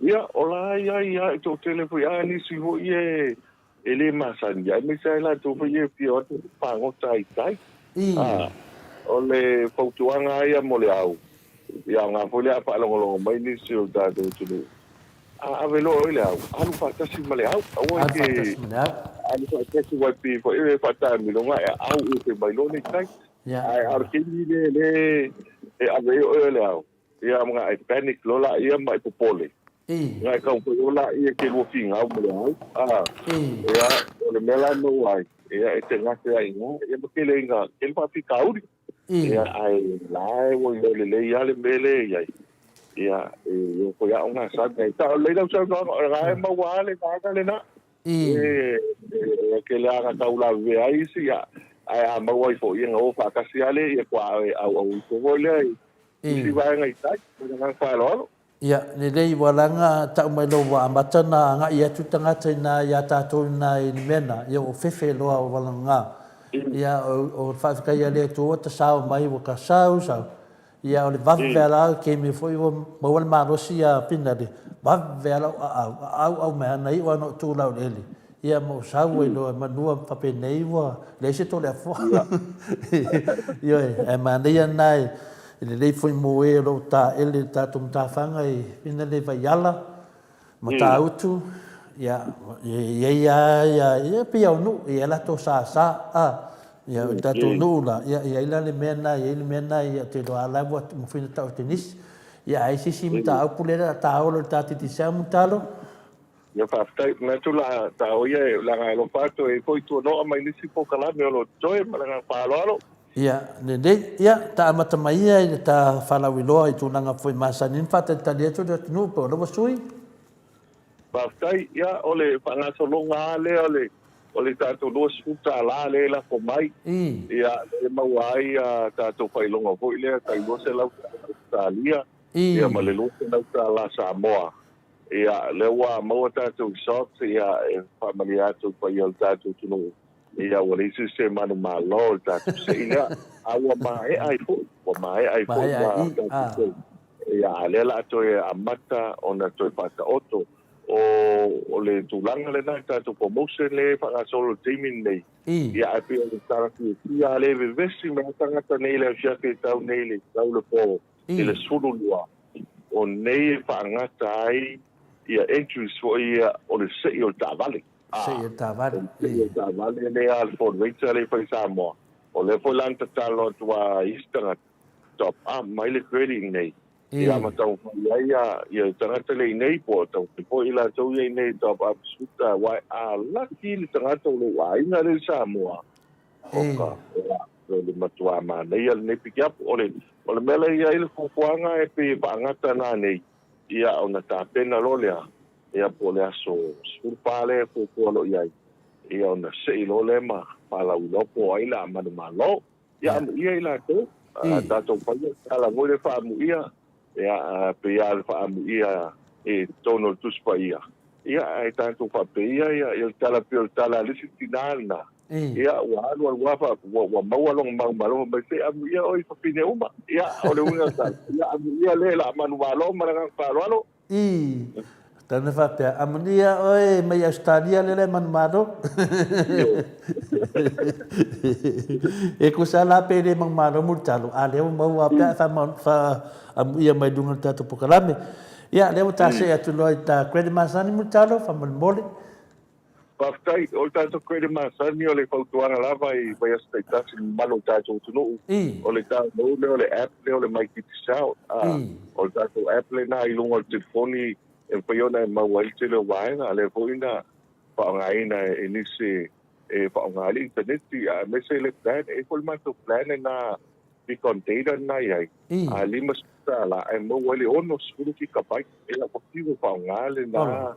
Ia, o la e i ai lava i toatele foi a nisi foi e e le masani, aemaise lava i latou foi ia e fia o atu pagota ai i tai. A, o le fautuaga lava ia mo le au, ia aoga foi lea a faalogologo mai nisi o le tatou atunuu, a ave loa oe i le au, alu faatasi ma le au, aua e Alu te faatasi ma le au. alu faatasi aua e pei foi e faataamiloga e aau ese mai loa le tai. Ae a o le taimi lea lea e ave ai oe le au, ia ma e panic loa laia ma e popole. Ia e taumafai loa laia e te lua finau ma le au. A, ia, o le mea la e maua ai, ia e te gase ai i ina, ia ma tele ina, tele faafitauli. Ia, ae la e ua iloa lelei lava le mea lea e i ai. Ia, e o foi lava o gasani ai. Sao lelei lau saunoaga, o lena e maua lava le vaega lena. E tele lava ina tau lavevea ai isi, ia, ae a maua ai foi, ia ona o faatasi lava lea, ia faatoa e auau ifo foi lea i isi vaega i tai. Ma le agaga faaaloalo. Ia, lelei, ua laga tau mai lou ua amata ona agai atu tagata ina ia tatou ina i le mea na, ia ua fefe loa ua valaga. Ia, o le faafetai a le Atua ua tasao mai, ua ta sau sau. Ia, o le vave a la taimi foi ua maua le malosi ia Finale, vave a lau aau, aau au mai ana iu ana ou tu laueleele. Ia ma ou sau ai loa manua faapenei ua leai se Toleafoa. Ioe, ae manaia lena e lelei foi mo e o lo o taele i le tatou matafaga i Finale Vaiala, Matautu, ia, e i ai lava ia, ia pei lava o nuu, e i ai latou sasa, a, ia, o le tatou nuu la, ia, e i ai la le mea lena, e i ai le mea lena, ia, ou te iloa lava la ua mafai ona tau e nisi. Ia, a i ai se isi mataupu lea o le a ta olo i le ta Digicel, Mulitalo? Ia faafetai, manatu o le a taoia e leaga e alofa atu e i ai foi tuanoa mai nisi polokalame o lo o totoe ma le agaga faaaloalo. Ia, lelei. Ia, ta amata mai ia i le ta faalauiloa i tulaga foi masani ma faatalitali atu le atunuu po o lea ua sui. Faafetai. Ia, o le faagasologa lava lea o le o le tatou $20 lea e lafo mai. Ia, lea e maua ai a tatou faailoga foi lea tai $200 Ausetalia, ia ma le $200 Samoa. Ia, lea ua maua tatou shots, ia, e faamalie atu i le paia o le tatou atunuu, ia, ua leai se isi e manumalo i le tatou sei lea. A ua maea ai foi, ua maea ai foi ma tatou sei. Ia, a o lea o le a toe amata ona toe faataoto. O, o le tulaga lena i le tatou promotion lea e faagasolo i le taimi lenei, ia, ae pei o le tala fiafia lava lea e vevesi mai ai tagata nei i le afiafi e tau nei i le tau i le po i le 12, o nei e faagata ai ia entries foi ia o le sei o le taavale. Sei o le taavale. O le sei o le taavale lea a le Ford Ranger lea e fai i Samoa. O lea foi la na tatalo atu a isi tagata, top up mai le credit nei. Ia ma taumafai ai ia tagata lea i inei po o taumafai foi i latou ia i inei e top up suta aua a laki le tagata o lou aiga lea i Samoa, Oka, ia, o le matuā manaia lenei pikiapu. O le, o le mea la e i ai le fuafuaga e pei e faagata nanei, ia, ona tapena loa lea, ia, po o le aso 14 lea e fuafua loa i ai, ia, ona sei loa lea ma faalauiloa po o ai le a manumalo. Ia, amuia i latou, a tatou faia le tala foi lea faaamuia, ia, pei lava o le faaamuia i totonu o le Tusi Paia, ia, ae tatou faapea ia, ia le tala pei o le tala a le isi tinā lena, Ia, ua alu alu lava, ua maua lona manumalo, fai mai, Se amuia oe i fafine uma. Ia, o le uiga o le tala, ia amuia le la manumalo ma le agaga faaaloalo. I, tau na faapea, amuia oe mai Ausetalia lea la e manumalo. E tusa la pe le manumalo Mulitalo, a lea ua maua pea e faamuia mai luga o le tatou polokalame. Ia, lea ua ta see atu loa i ta credit masani Mulitalo, faamolemole. Faafetai. O le tatou credit masani o le fautuaga lava i vaiaso taitasi i le mamalu o le tatou atunuu, o le download lea o le app lea o le My Digicel. O le tatou app lena i luga o le telefoni e mafai ona e maua ai le tele o vaega, lea foi na faaaogaina e nisi e faaaoga ai le initaneti, aemaise le plan, e i ai foi le matou plan lena Bitcoin data lena e i ai, a $50 ae maua ai le 60 gigabyte. Ia ua fiu e faaaoga lena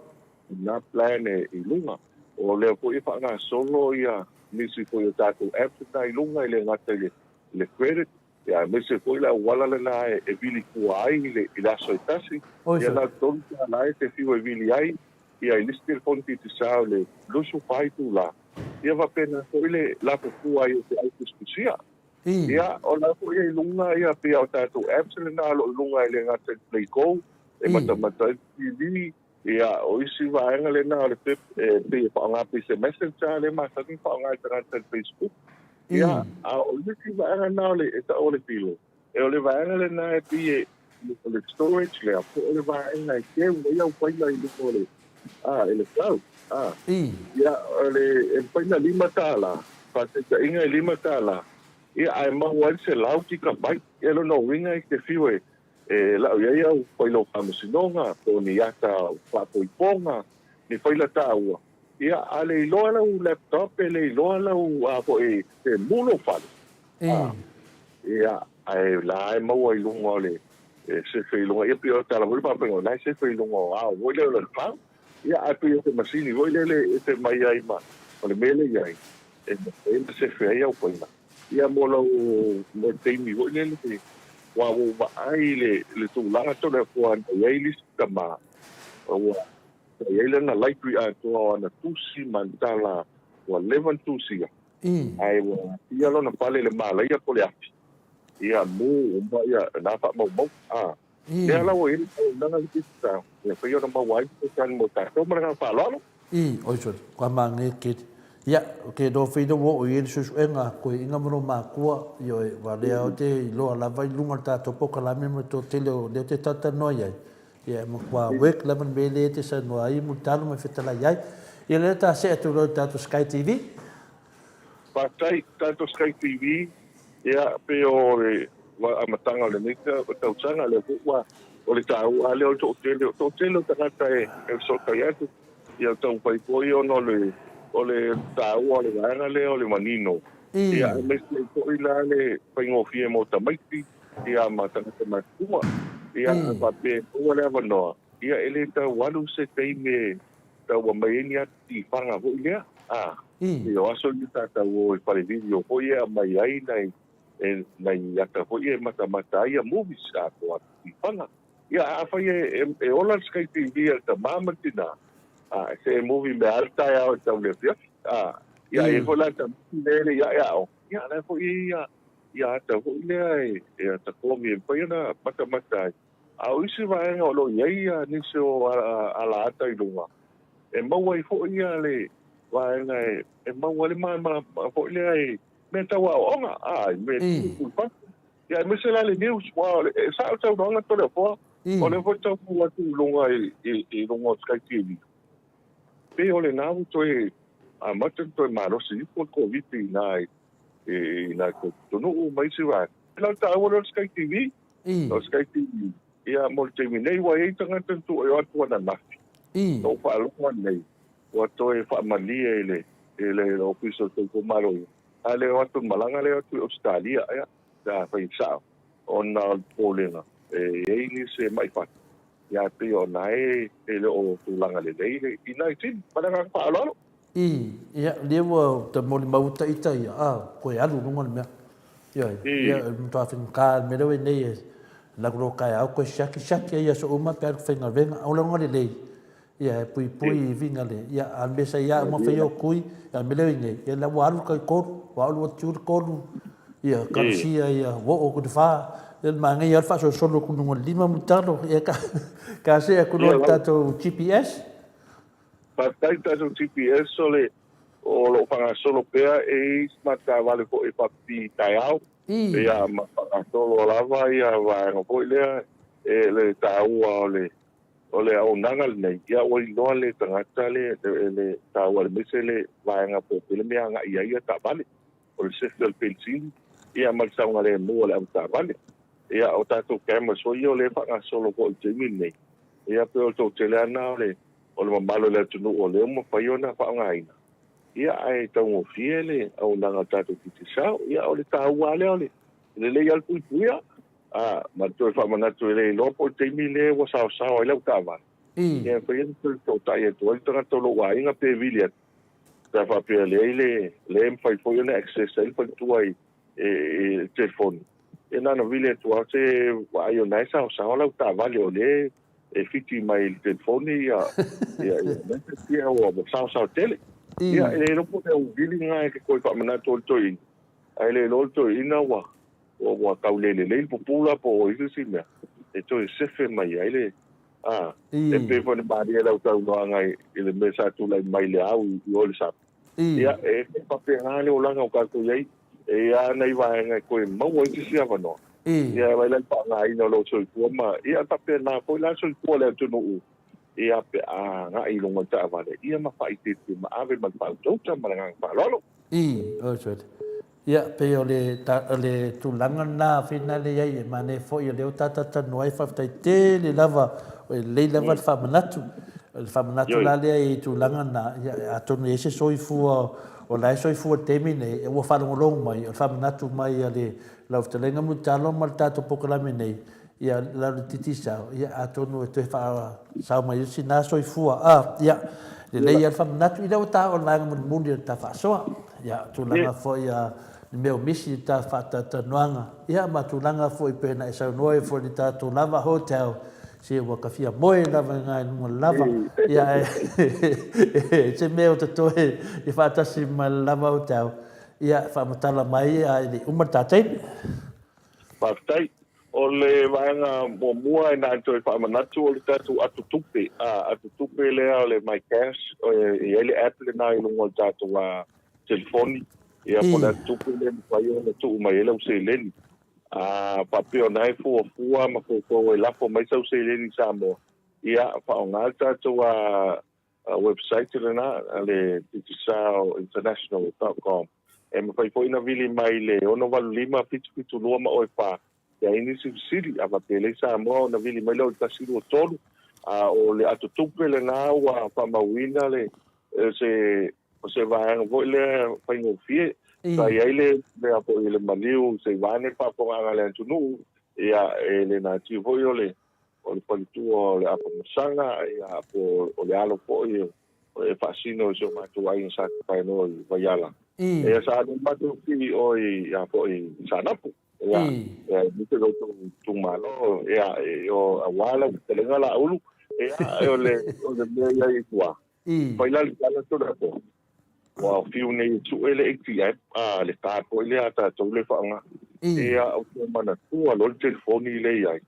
na plan e i luga. O lea foi e faagasolo ia nisi foi o tatou apps na i luga e le gata i le credit, ia aemaise foi le auala lena e vili fua ai i le aso e tasi. Ia na o le $3 e te fiu e vili ai ia i le isi telefoni Digicel i le 24 itula. Ia faapena foi le lafufu ai o te autusitusia. Ia, o la foi e i luga ia pei o tatou apps lena o lo o i luga e le gata i le Playgo, e matamata ai le TV, ia, o isi vaega lena o le pep e pei e faaaoga pei se messenger lea e masani ona faaaoga e tagata i le Facebook. Ia, a o isi vaega lena o le e tau o le pilo, e o le vaega lena e pei e o le storage lea po o le vaega e keu ai au faila i luga o le a i le cloud. A, ia, o le e mafai ona $5, faataitaiga e $5, ia ae maua ai le 100 gigabyte. Ia lona uiga e te fiu e E lau i ai au faila o faamasinoga, po o ni ata faapoipoga, ni faila taua, ia, a le iloa lau laptop, e le iloa lau, a foi, e mu lou fale, a, ia, ae la e maua i luga o le, e sefe i luga, ia pei o le tala foi le faafaiga, o la e sefe i luga o ao foi lea o le cloud, ia, ae pei o se masini foi lele e ese mai ai ma, ma le mea lea e i ai, e mafai ona sefe ai au faila. Ia mo lau mo le taimi foi lele ua ou vaai i le le tulaga tonu e fua ana i ai le isi tama ua i ai lana library atoa o ana tusi ma ana tala ua leva ona tusia ae ua aafia lona fale i le malaia po o le afi ia mu uma ia na faamaumauga a lea la ua i ai le auaunaga le Digicel ia fai ona maua ai se fesoasoani mo tatou ma le agaga faaaloalo. I, oi sole, kua māngē keri. Ia, ke no whina ua o i e le suesuega a koe inga mo no mākua, i oe, wa lea o te iloa lava i lunga o le tātou pokalame mo tō tele o lea te talatalanoa i ai. Ia, e matua work lava le mea lea e te saunoa ai mo le talo ma e fetalai ai. Ia, lea ta see atu loa i le tātou Sky TV. Faafetai, tātou Sky TV, ia, pei o le amataga o lenei tausaga, lea foi ua, o le taua lava lea o le toatele, o le toatele o tagata e fesootai atu, Ia taumafai foi ona o le o le taua o le vaega lea o le manino. Ia aemaise ai foi la le faigofie mo tamaiti ia ma tagata matutua. Ia a faapea e maua le avanoa, ia e le tau alu se taimi e tau aumai ai ni ata tifaga foi lea. A, pei o aso ia sa tau o i fale video foi e aumai ai nai e nai ata foi e matamata ai ia movies a po o ata tifaga. Ia, afai e ola le Sky TV a le tamā ma le tinā, a, se e movie mea a le taeao e tau i le afiafi, a, ia, e i ai foi la le tamaiti lea e le i ae aoga, ia, o la e foi e i ai ia ata foi lea e ata komi e mafai ona matamata ai. A o isi vaega o lo o i ai nisi o ala ata i luga, e maua ai foi le vaega e maua ai le malamalama foi lea i mea tau aoaoga, a, i mea e tupu i fafo. Ia aemaise la le news, aua e sao le saunoaga Toleafoa, o lea foi tau fua atu i luga i luga o Sky TV. Pei o lena ua toe amata ona toe malosi ifo le Koviti i ina i nai atunuu ma isi vaega. E le o le taua lea o le Sky TV. O le Sky TV, ia mo le taimi nei ua i ai tagata na tuu o atu ananafi. Na ou faalogo anei, ua toe faamalie i le i le Ofisa o le Soifua Maloloina. A le o atu i le malaga lea o atu i Ausetalia, ia, pe afai e sao, ona o le popolega e i ai nisi e mai fatu, ia ae pei o na e le o tulaga lelei le i nai tini. Ma le agaga faaaloalo. I, ia, lea ua ta molimau ita ita ia, a, koe alu i luga le mea. Ioe, ia, e matua faigata le mea lea ua i ai nei e laku loa taeao koe siaki siaki ai i aso uma pe alu faigaluega, aula luga lelei. Ia, e puipui i viga le, ia, a le mea sa ia uma fai o kui, ia, le mea lea i nei, ia, la ua alu kai tolu, ua alu atu le tolu, ia, kalusia, ia, oo ku te whā, ia, le māngai alu whaasolosolo ku nunga lima mu talo, ia, ka, ka se aku loa le tātou GPS. Faafetai tātou GPS o le, o loo faagasolo pea e i isi mataavale foi e faapipii i taeao, ia, ma faagasolo lava ia vaega foi lea e le taua o le O le auaunaga lenei, ia ua iloa le tagata le, le taua aemaise le vaega po o le mea agai i ai ia taavale. O le sefe o le penisini, ia ma le saogalemu o le avetaavale. Ia o tatou cameras foi ia o lea e faagasolo foi i le taimi lenei, ia pei o le toatele lava lena o le, o le mamalu o le atunuu o lea ua mafai ona faaaogaina, ia ae taugofie le auaunaga a le tatou Digicel. Ia o le taua lava lea o le lelei lava le puipuia. A, ma toe faamanatu e le iloa po o le taimi lea ua saosao ai lau taavale, ia e mafai ona toe fesootai atu ai le tagata o lou aiga pe vili atu, pe a faapea e leai le, lea e mafai foi ona access ai le faletua i, i le telefoni. Ia na ona vili atu lava se vaai o lena e saosao lau taavale o lea e fiti mai i le telefoni ia, ia, ia message ia ua saosao tele. Ia, e le iloa po o le auvili lena e te toe faamanatu ai i le toeaina, ae le iloa le toeaina ua ua tau le lelei le pupula po o ai se isi mea e toe sefe mai ai le a. E pei foi ona malie lau saunoaga i le mea sa tulai mai i le au i o i le sami. Ia, e faapena le olaga o tatou i ai. E i ai lava nai vaega e toe maua ai se isi avanoa. Ia, e vaai la i le faaaogaina o lou soifua ma, ia, e faapena foi la le soifua o le atunuu, ia, pe a agai i luga o le taavale, ia ma faaiteite ma ave ma le faautauta ma le agaga faaaloalo. Ia, pei o le, o le tulaga lena finale i ai, e manaia foi o lea ua ta talatalanoa ai, faafetai tele lava, e lelei lava le faamanatu. O le faamanatu la lea i tulaga na, ia, atonu e i ai se soifua o la e soifua i le taimi nei, ua faalogologo mai, o le faamanatu mai a le lau fetalaiga Mulitalo ma le tatou polokalame nei, ia, lau le Digicel, ia, atonu e toe faasao mai ai sina soifua, a, ia, lelei lava le faamanatu, ia lea ua ta oo i le vaega mulimuli o le ta faasoa, ia, tulaga foi a le mea o misi i le ta faatalatalanoaga, ia, ma tulaga foi pei ona e saunoa ai foi i le tatou lava hotel, se ua ta fia moe lava i ina i luga o le lava, ia, ae se mea o totoe i faatasi ma le lava hotel, ia, faamatala mai a e le i uma le ta taimi. Faafetai. O le vaega muamua e na ona toe faamanatu o le tatou ato tupe, a, ato tupe lea o le My Cash, e i ai le app lena i luga o le tatou telefoni, ia po o le ato tupe lea e mafai ona tuu mai ai lau seleni. A faapea o na e fuafua ma foufou e lafo mai sau seleni i Samoa, ia faaaoga le tatou website lena a le digicel.international.com. E mafai foi ona vili mai le 685 772 ma oe 4 pe a i ai nisi fesili. A faapea e leai Samoa ona vili mai lea o le 123. A o le ato tupe lena ua faamauina le se o se vaega foi lea faigofie. Sa i ai le mea foi le maliu se i vaeane le faafofogaaga a le atunuu, ia e le natia foi o le o le faletua o le Apamasaga, ia, po o le alo foi e faasino i si o matou aiga sa Tapaenoa i Vaiala. Ia, sa alu matou ki o i, ia, foi i Saanapu. Ia, ia, i mute lo tou itumalo, ia, o, aua lau fetalaiga Laulu, ia, o le, o le mea ia i tua. Fai la le tala Toleafoa, ua fiu nei e sue le ATM, a, le card foi lea a tatou le faaaoga. Ia, ou te manatua loa le telefoni lea i ai.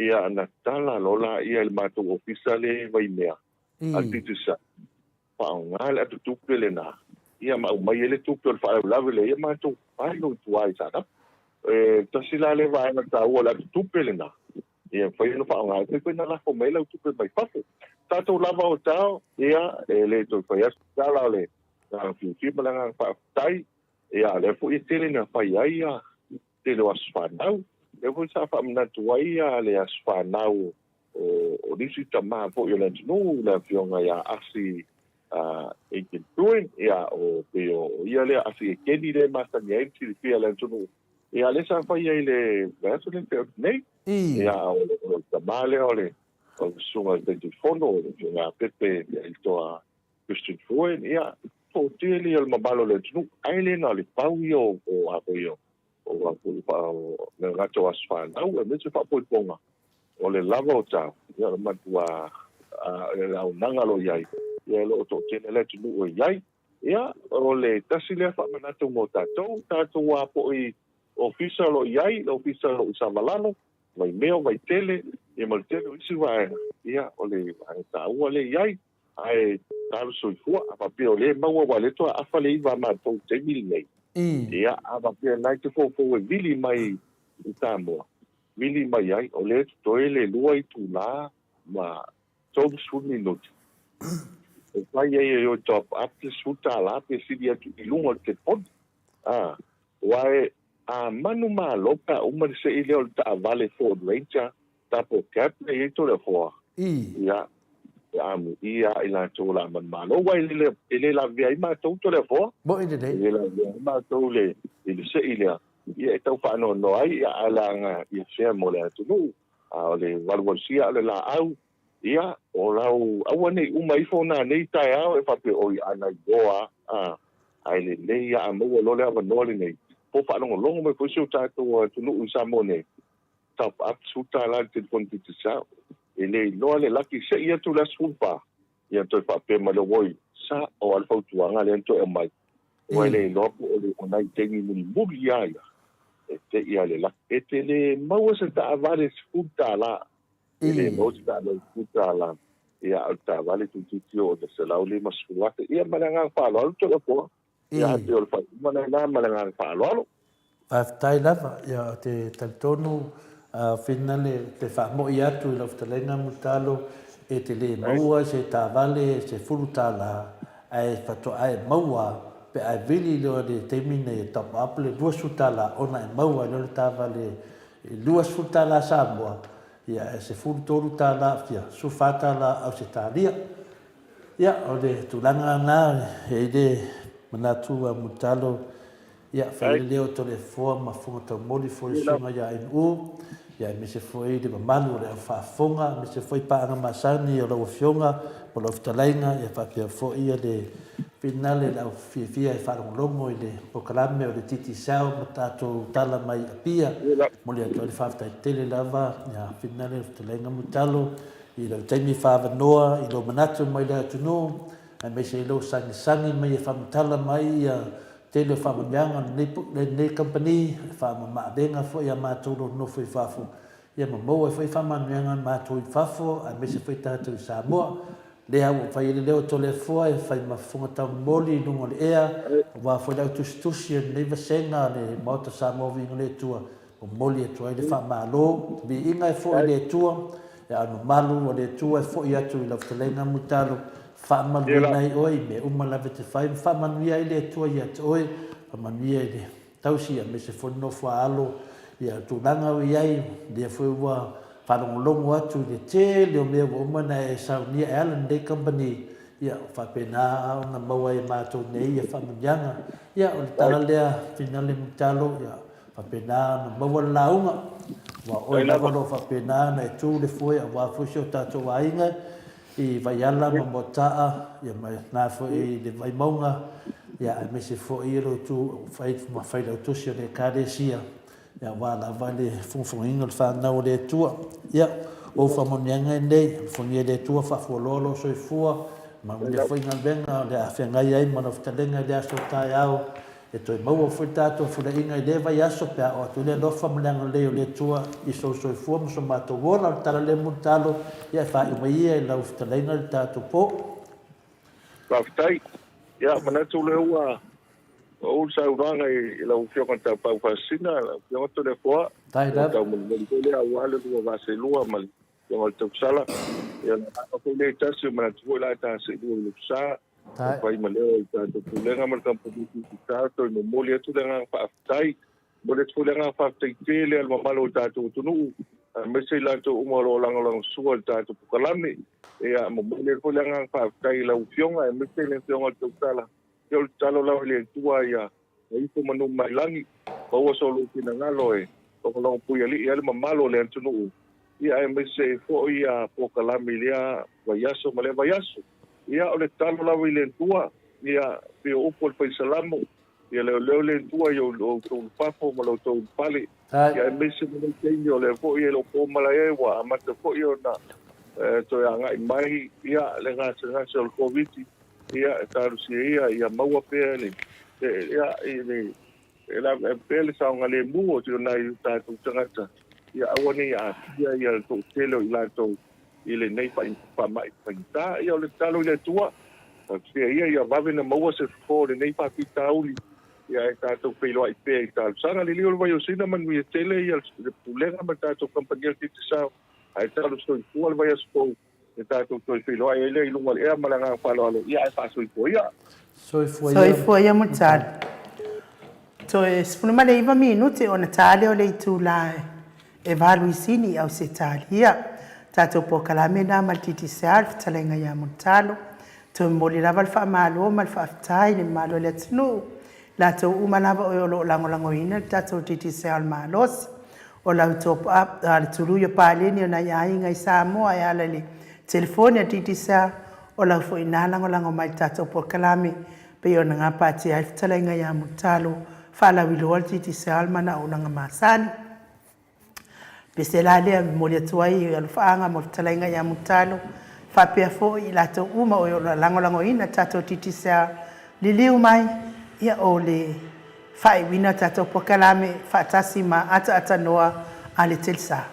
Ia, na tala loa laia i le matou ofisa lea i Vaimea, a le Digicel, faaaoga le atotupe lena, ia ma aumai ai le tupe o le faalavelave lea, ia matou fai loa i tua i Saanapu. E tasi la lea vaega taua o le atotupe lena, Ia mafai ona faaaoga ai foi na lafo mai lau tupe mai fafo. Tatou lava o tao, ia, e le toe fai atu se tala o le agaga fiafia ma le agaga faafetai. Ia, o lea foi e tele na fai ai ia tele o aso fanau. Lea foi sa faamanatu ai ia le aso fanau o nisi tama foi o le atunuu, le afioga ia Asi Aiken Bruin, ia, o pei o ia lea Asi Ekeni lea e masani ai le silafia e le atunuu. Ia, lea sa fai ai le vaiaso lea tea atu nei. Ia, o le tama lea o le susuga i le Taitaifono, o le afioga ia Pepe Leailitoa Christian Fuen, ia, toatele ia o le mamalu o le atunuu, ae le na o le pau ia o a foi o a foi o gata o aso fanau, aemaise faapoipoga o le lava o tau, ia, o le matua le auaunaga o lo o i ai, ia, o lo o toatele le atunuu e i ai. Ia, o le tasi lea faamanatu mo tatou, tatou a foi ofisa o lo o i ai, le ofisa o lo o i Savalalo, Vaimeo, Vaitele, ia ma le tele o isi vaega, ia, o le vaega taua lea i ai. Ae talo soifua, a faapea o lea e maua aua o lea toe afa le iva a matou i le taimi lenei, ia, a faapea o lena e te foufou e vili mai i Samoa, vili mai ai, o lea e totoe le lua itula ma 30 minute e fai ai e oe top up le $10 pe sili atu i luga o le telefoni. A, aua e a manumalo pe a uma le sei lea o le taavale Ford Ranger double cab lea e i ai Toleafoa, ia, e amuia lava i latou o le a manumalo. Aua e le, e le lavea ai matou Toleafoa. Moni lelei. E le lavea ai matou i le sei lea, ia e tau faanoanoa ai, ia, ae leaga ia fea mo le atunuu. A o le valuvalusia o le laau, ia, o lau, aua ne i uma ifo nanei taeao e faapea, oi, ana iloa a, ae lelei a maua loa le avanoa lenei, po faalogologo mai foi si o tatou atunuu i Samoa nei, top up $10 i le telefoni Digicel, e le iloa le laki, sei atu le aso 14. Ia toe faapea mai loa, Oi, sa'o lava le fautuaga lea na toe aumai, ua e le iloa po o le o nai taimi mulimuli lava ia, e te i lava i le laki. E te le maua se taavale $10, e le maua se taavale $10, ia a o le taavale toeitiiti oo i le $150,000. Ia ma le agaga faaaloalo Toleafoa. Ia ae pei o le faaiuga lena ma le agaga faaaloalo. Faafetai lava. Ia, ou te talitonu, finale, te faamoi atu i lau fetalaiga Mulitalo, e te le maua se taavale $10, ae faatoa e maua pe a e vili loa i le taimi nei e top up le $20 ona e maua ai loa le taavale i $20 Samoa, ia, ae $13, fia, $14 Ausetalia. Ia, o le tulaga lena, e i ai le manatu a Mulitalo, ia, fai ai le leo o Toleafoa ma Fofoga Taumoli foi le Susuga ia NU, ia aemaise foi le mamalu o le au faafofoga, aemaise foi paaga masani o lau Afioga ma lau fetalaiga, ia faapea foi le finale le au fiafia e faalogologo i le polokalame o le Digicel ma tatou tala mai Apia. Momoli atu ai le faafetai tele lava, ia, finale le fetalaiga Mulitalo. I lou taimi faaavanoa, i lou manatu mai le atunuu, aemaise i lou sagisagi mai e faamatala mai ia tele o faamanuiaga o lenei kamupani, e faamamaavega foi ia matou lo nofo i fafo, ia ma maua ai foi faamanuiaga a matou i fafo, aemaise foi tatou i Samoa. Lea ua fai ai le leo o Toleafoa e fai ma fofoga taumoli i luga o le ea, aua foi le au tusitusi o lenei vasega o le Maota Samoa Viiga o le Atua, Momoli atu ai le faamalo, viiga e foi i le Atua, e ao mamalu o le Atua e foi atu i lau fetalaiga Mulitalo, faamanuina ai oe i mea uma lava e te fai, ma faamanuia ai le Atua ia te oe, faamanuia i le tausi aemaise foi le nofo a alo ia tulaga o i ai, lea foi ua faalogologo atu i le tele o mea ua uma ona e saunia e ala lenei kamupani, ia faapena ona maua ai e matou nei ia faamanuiaga. Ia o le tala lea Finale Mulitalo, ia Faapena ona maua le lauga, aua o oe lava o lo o faapena ona e tu le foe aua foi si o tatou aiga i Vaiala ma Moataa, ia ma na foi i le Vaimauga, ia aemaise foi lo tu fai ma failautusi o le Ekalesia, ia aua lava le fogafogaina o le fanau a le Atua. Ia, o ou faamanuiaga enei, alofagia e le Atua faafualoa lou soifua, manuia foi galuega o le a feagai ai ma lau fetalaiga i le aso taeao, E toe maua foi tatou fulaiga i lea vaiaso pe a oo atu ai le alofa ma le agalelei o le Atua i sou soifua ma so matou ola. O le tala lea Mulitalo, ia e faaiu mai ia i lau fetalaiga le tatou po. Faafetai. Ia, manatu lea ua ou le saunoaga i lau Afioga i le Taupau Faasisina, lau Afioga Toleafoa. Faafetai lava. Taumolimoli foi lea aua le lua vaaselua ma le Afioga i le Tausala. Ia, o le agaga foi lea e tasi, o manatu foi la e ta seelua i lou sa. E fai ma leo i tatou pulega ma le kamupani Digicel, toe momoli atu le agaga faafetai. Momoli atu foi le agaga faafetai tele a le mamalu o le tatou atunuu, aemaise i latou uma o lo o lagolagosua i le tatou polokalame. Ia, momoli atu foi le agaga faafetai i lau Afioga, aemaise le Afioga i le Tautala. Ia, o le tatalo lava i le Atua ia ifo manu mai lagi, maua so lou finagalo e logologopuialii ai le mamalu o le atunuu, ia aemaise foi ia polokalame i lea vaiaso ma lea vaiaso. Ia, o le tatalo lava i le Atua, ia, pei o upu a le Faisalamo, ia leoleo le Atua i outou ulufafo ma lo outou ulufale, ia aemaise ma lenei taimi o lea foi e le o po malae ua amata foi ona toe agai mai ia le gasegase o le Koviti, ia e talosia ia ia maua pea le ia i le e lava pea le saogalemu o nai o tatou tagata, ia aua ne i aafia ia le toatele o i latou i lenei faamai faigata. Ia o le tatalo i le Atua, talosia ia ia vave ona maua se fofo o lenei faafitauli, ia e tatou feiloai pea i talosaga. Liliu o le Vaiosina, manuia tele ia le pulega ma le tatou kamupani o le Digicel, ae talo soifua le vaiaso fou e tatou toe feiloai ai lea i luga o le ea ma le agaga faaaloalo, ia ae faasoifua ia. Soifua ia. Soifua ia Mulitalo. Toe 19 minute ona ta lea o le itula e 8 i Sini i Ausetalia. Tatou polokalame lena ma le Digicel, fetalaiga ia Mulitalo. Toe momoli lava le faamalo ma le faafetai i le mamalu o le atunuu, latou uma lava o e o lo o lagolagoina le tatou Digicel malosi. O lau top up a le tului o paleni o nai aiga i Samoa e ala i le telefoni a Digicel, o lau foi ina lagolago mai i le tatou polokalame pei ona gapatia ai le fetalaiga ia Mulitalo faalauiloa le Digicel ma ana auaunaga masani. Pese la lea e momoli atu ai alofaaga mo le fetalaiga ia Mulitalo. Faapea foi i latou uma o e o lo o lagolagoina le tatou Digicel liliu mai, ia o le faaiuina o tatou polokalame faatasi ma ataaatanoa a le Telsa.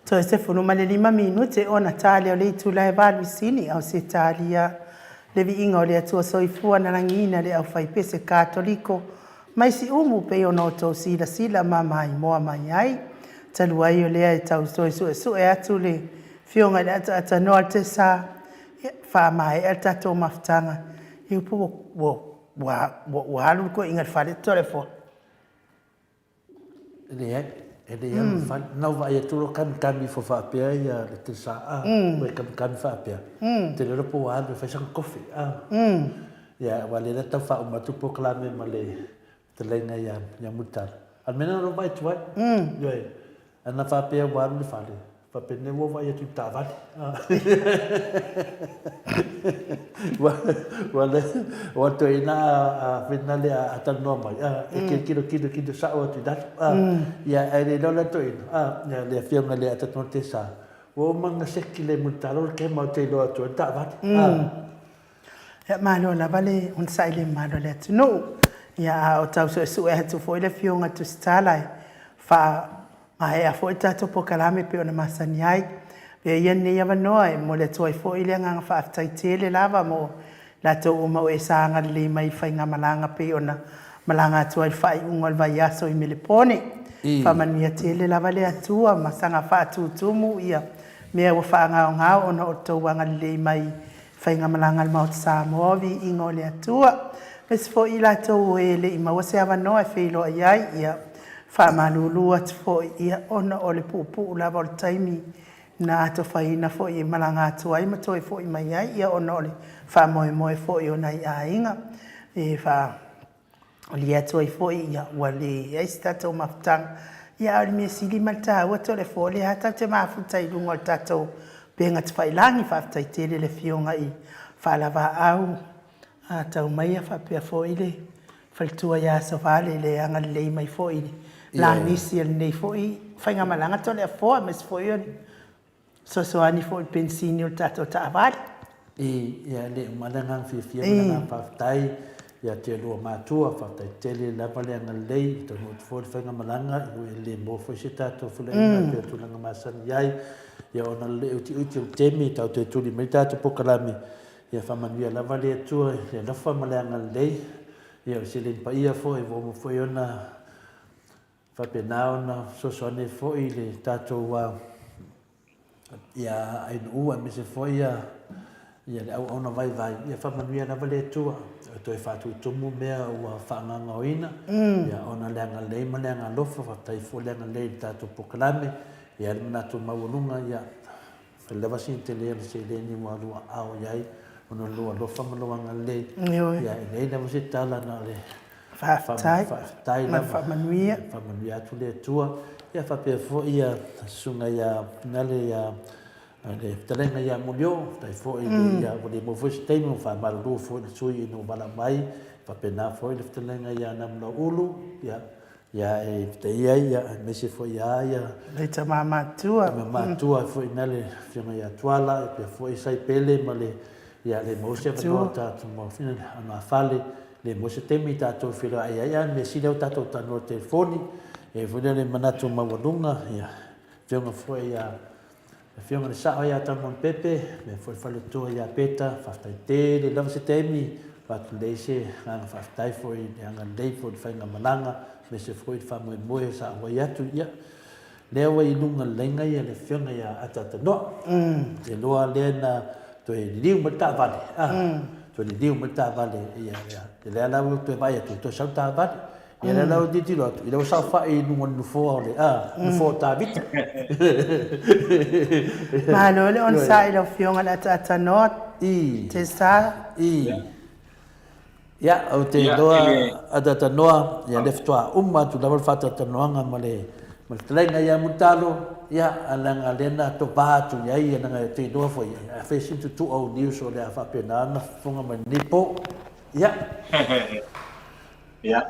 Toe 15 minute ona ta lea o le itula e 8 i Sini, Ausetalia. Le viiga o le Atua Soifua na lagiina le aufaipese Katoliko mai Siumu pei ona outou silasila ma maimoa mai ai. Talu ai o lea e tau toe suesue atu le Afioga i le Ataatanoa o le Tesa, ia, faamaea le tatou mafutaga. Ia ua ua ua alu le toeaina i le fale Toleafoa. E leai, e leai mm. fale. Na ou vaai atu loa kamikami ifo faapea ia le Tesa a, mm. ua e kamikami faapea. Mm. Te lelo po ua alu e fai sana kofi a. Mm. Ia, aua lea tau faauma atu polokalame ma le fetalaiga ia, ia Mulitalo. A le mea lena na ou vaai atu ai. Mm. Ioe. Ana faapea ua alu i le fale, faapea nei ua vaai atu i le taavale. Ua le, ua toeaina a finale a talanoa mai, e kilo kilo kilo sao atu i lalo. Ia, ae le iloa la toeaina, ia le afioga i le Atatonu Tesa. Ua uma ona seki le Mulitalo le kema ou te iloa atu ai le taavale. A. Ia, malo lava le onosai i le mamalu o le atunuu. Ia, a o tau suesue atu foi le Afioga Tusitala e faamaea foi le tatou polokalame e pei ona masani ai. Avea ia lenei avanoa e momoli atu ai foi le agaga faafetai tele lava mo latou uma o e sa agalelei mai i faigamalaga pei ona malaga atu ai i le faaiuga o le vaiaso i Melepone. Faamanuia tele lava le Atua ma saga faatutumu ia mea ua faagaogao ona o le tou agalelei mai i faigamalaga a le Maota Samoa, viiga o le Atua. Aemaise foi i latou o e le i maua se avanoa e feiloai ai, ia faamalulu atu foi ia ona o le puupuu lava o le taimi na atofaina foi e malaga atu ai ma toe foi mai ai, ia ona o le faamoemoe foi o nai aiga e faaalia atu ai foi, ia ua leai se tatou mafutaga. Ia a o le mea sili ma le taua, Toleafoa, o lea lava tatou te mafuta i luga o le tatou upega tafailagi. Faafetai tele i le Afioga i Faalavaau Taumaia faapea foi le faletua ia Sovale i le agalelei mai foi i le lanisi o lenei foi faigamalaga Toleafoa, aemaise foi o le fesoasoani foi i le penisini o le tatou taavale. Ia, e le uma le agaga fiafia ma le agaga faafetai ia te oulua matua, faafetai tele lava le agalelei, e taunuu atu foi le faigamalaga, ua e le maua foi se tatou feiloaiga e pei o tulaga masani ai, ia ona o le utiuti o le taimi tatou te tuli mai le tatou polokalame, Ia faamanuia lava le Atua i le alofa ma le agalelei, ia o le seleni paia foi ua uma foi ona faapena ona fesoasoani ai foi i le tatou ia ainuu aemaise foi ia ia le auauna vaivai, ia faamanuia lava le Atua e toe faatutumu mea ua faagaogaoina, ia ona le agalelei ma le agalofa, faafetai foi le agalelei i le tatou polokalame, ia le manatu maualuga, ia Fai lava sina tele o le seleni ua alu aao i ai ona o lou alofa ma lou agalelei. Ioe. Ia, e leai lava se tala na o le Faafetai. Faafetai Ma le lava. faamanuia. Faamanuia atu le Atua. Ia faapea foi ia susuga ia Finale ia le fetalaiga ia Mulio, faafetai foi i le ia ua le maua foi se taimi ua faamalulu foi i le sui ina ua valaau mai. Faapena foi le fetalaiga ia Namulauulu, ia Ia e fetaia ai, ia, aemaise foi ia ia. Le tama matua. Tama matua foi na le afioga ia Tuala, ia pea foi Saipele ma le, ia le maua se avanoa tatou ma fina a fale, le maua se taimi tatou feiloai ai, a mea sili au tatou talanoa i telefoni, e foi lea le manatu maualuga, ia, afioga foi ia Le Afioga i le Sao ia Tamon Pepe, mea foi le faletua ia Peta, faafetai tele lava se taimi, avatu lelei se agaga faafetai foi i le agalelei foi i le faigamalaga, aemaise foi le faamoemoe sa auai atu, ia, lea ua i luga o le laina ia le Afioga ia Ataata Noa. E loa lea na toe liliu mai le taavale, a, toe liliu mai le taavale, ia, ia, lea la ua toe vaai atu, toe sau le taavale. Ia lea la ua tilotilo atu, i lea ua saofai i luga o le nofoa o le, a, nofoa o Tavita. Malo le onosai i lau Afioga i le ataatanoa, Tessa. I. Ia, ou te iloa ataatanoa, ia lea faatoa uma atu lava le faataatanoaga ma le ma le fetalaiga ia Mulitalo, ia, leaga lea na tova atu i ai, leaga ou te iloa foi, a fai sina tuutuu au news o le a faapena ona fofoga mai lenei po. Ia. Ia.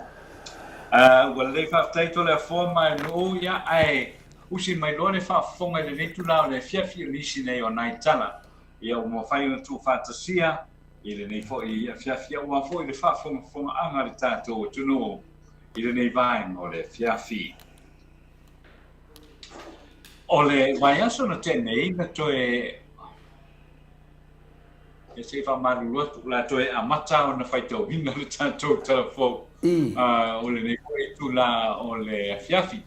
Ua lelei faafetai Toleafoa ma e nuu, ia, ae usi mai loa le faafofoga i lenei itula o le afiafi o nisi nei o nai tala, ia, ua mafai ona tuufaatasia i lenei foi afiafi aua foi le faafogafogaaga a le tatou atunuu i lenei vaega o le afiafi. O le vaiaso na tea nei na toe Ia se i faamalulu atu, o le a toe amata ona faitauina le tatou tala fou o lenei foi itula o le afiafi.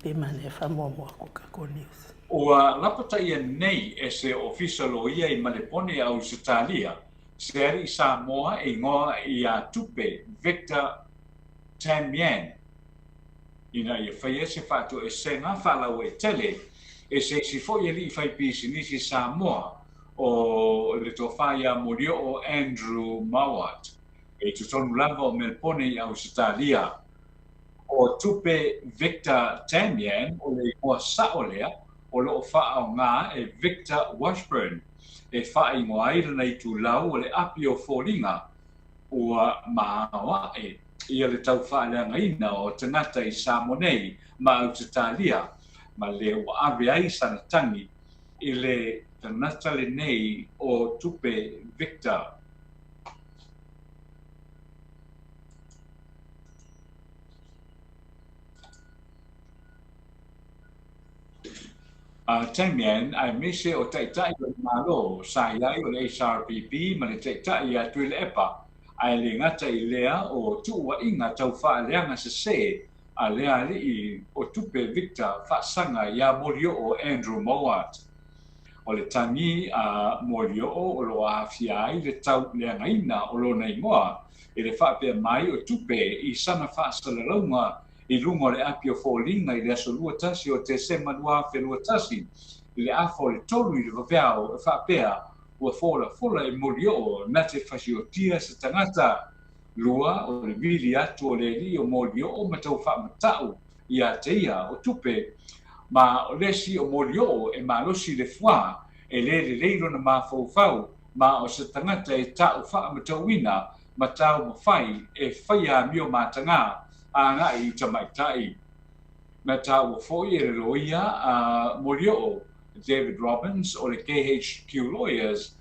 Pe manaia faamuamua aku ka news. Ua lapataia nei e se Ofisa Loia i Malepone i Ausetalia se alii Samoa e igoa ia Tupe Victor Tamyan. Ina ia faia se faatoesega faalauaitele e se isi foi alii faipisinisi Samoa o le Tofa ia Molioo Andrew Mowat i totonu lava o Melpone i Ausetalia. O Tupe Victor Tamyan o le igoa sao lea o lo o faaaoga e Victor Washburn e faaigoa ai lana itulau o le api o foliga ua maoae ia le taufaaleagaina o tagata i Samoa nei ma Ausetalia. ma le ua ave ai sana tagi i le tagata lenei o Tupe Victor. A Tamian, aemaise o Taitai o le Malo sa i ai o le HRPP ma le Taitai ia Tuilaepa, ae le gata i lea o tuuaiga tau faaleaga sesē a le alii o Tupe Victor Faasaga ia Molioo Andrew Mowat. O le tagi a Molioo o lo o aafia ai le tauleagaina o lona igoa i le faapea mai o Tupe i sana faasalalauga i luga o le api o Foliga i le aso 21 o Tesema 2021 i le afa o le tolu i le vaveao e faapea ua folafola e Molioo na te fasiotia se tagata. Lua, o le vili atu o le alii o Molioo ma tau faamatau ia te ia o Tupe, ma o le isi o Molioo e malosi le fuā, e le lelei lona mafaufau, ma o se tagata e tau faamatauina ma taumafai e faia amio matagā agai i tamaitai. Na taua foi e le loia a Molioo, David Robbins o le KHQ Lawyers,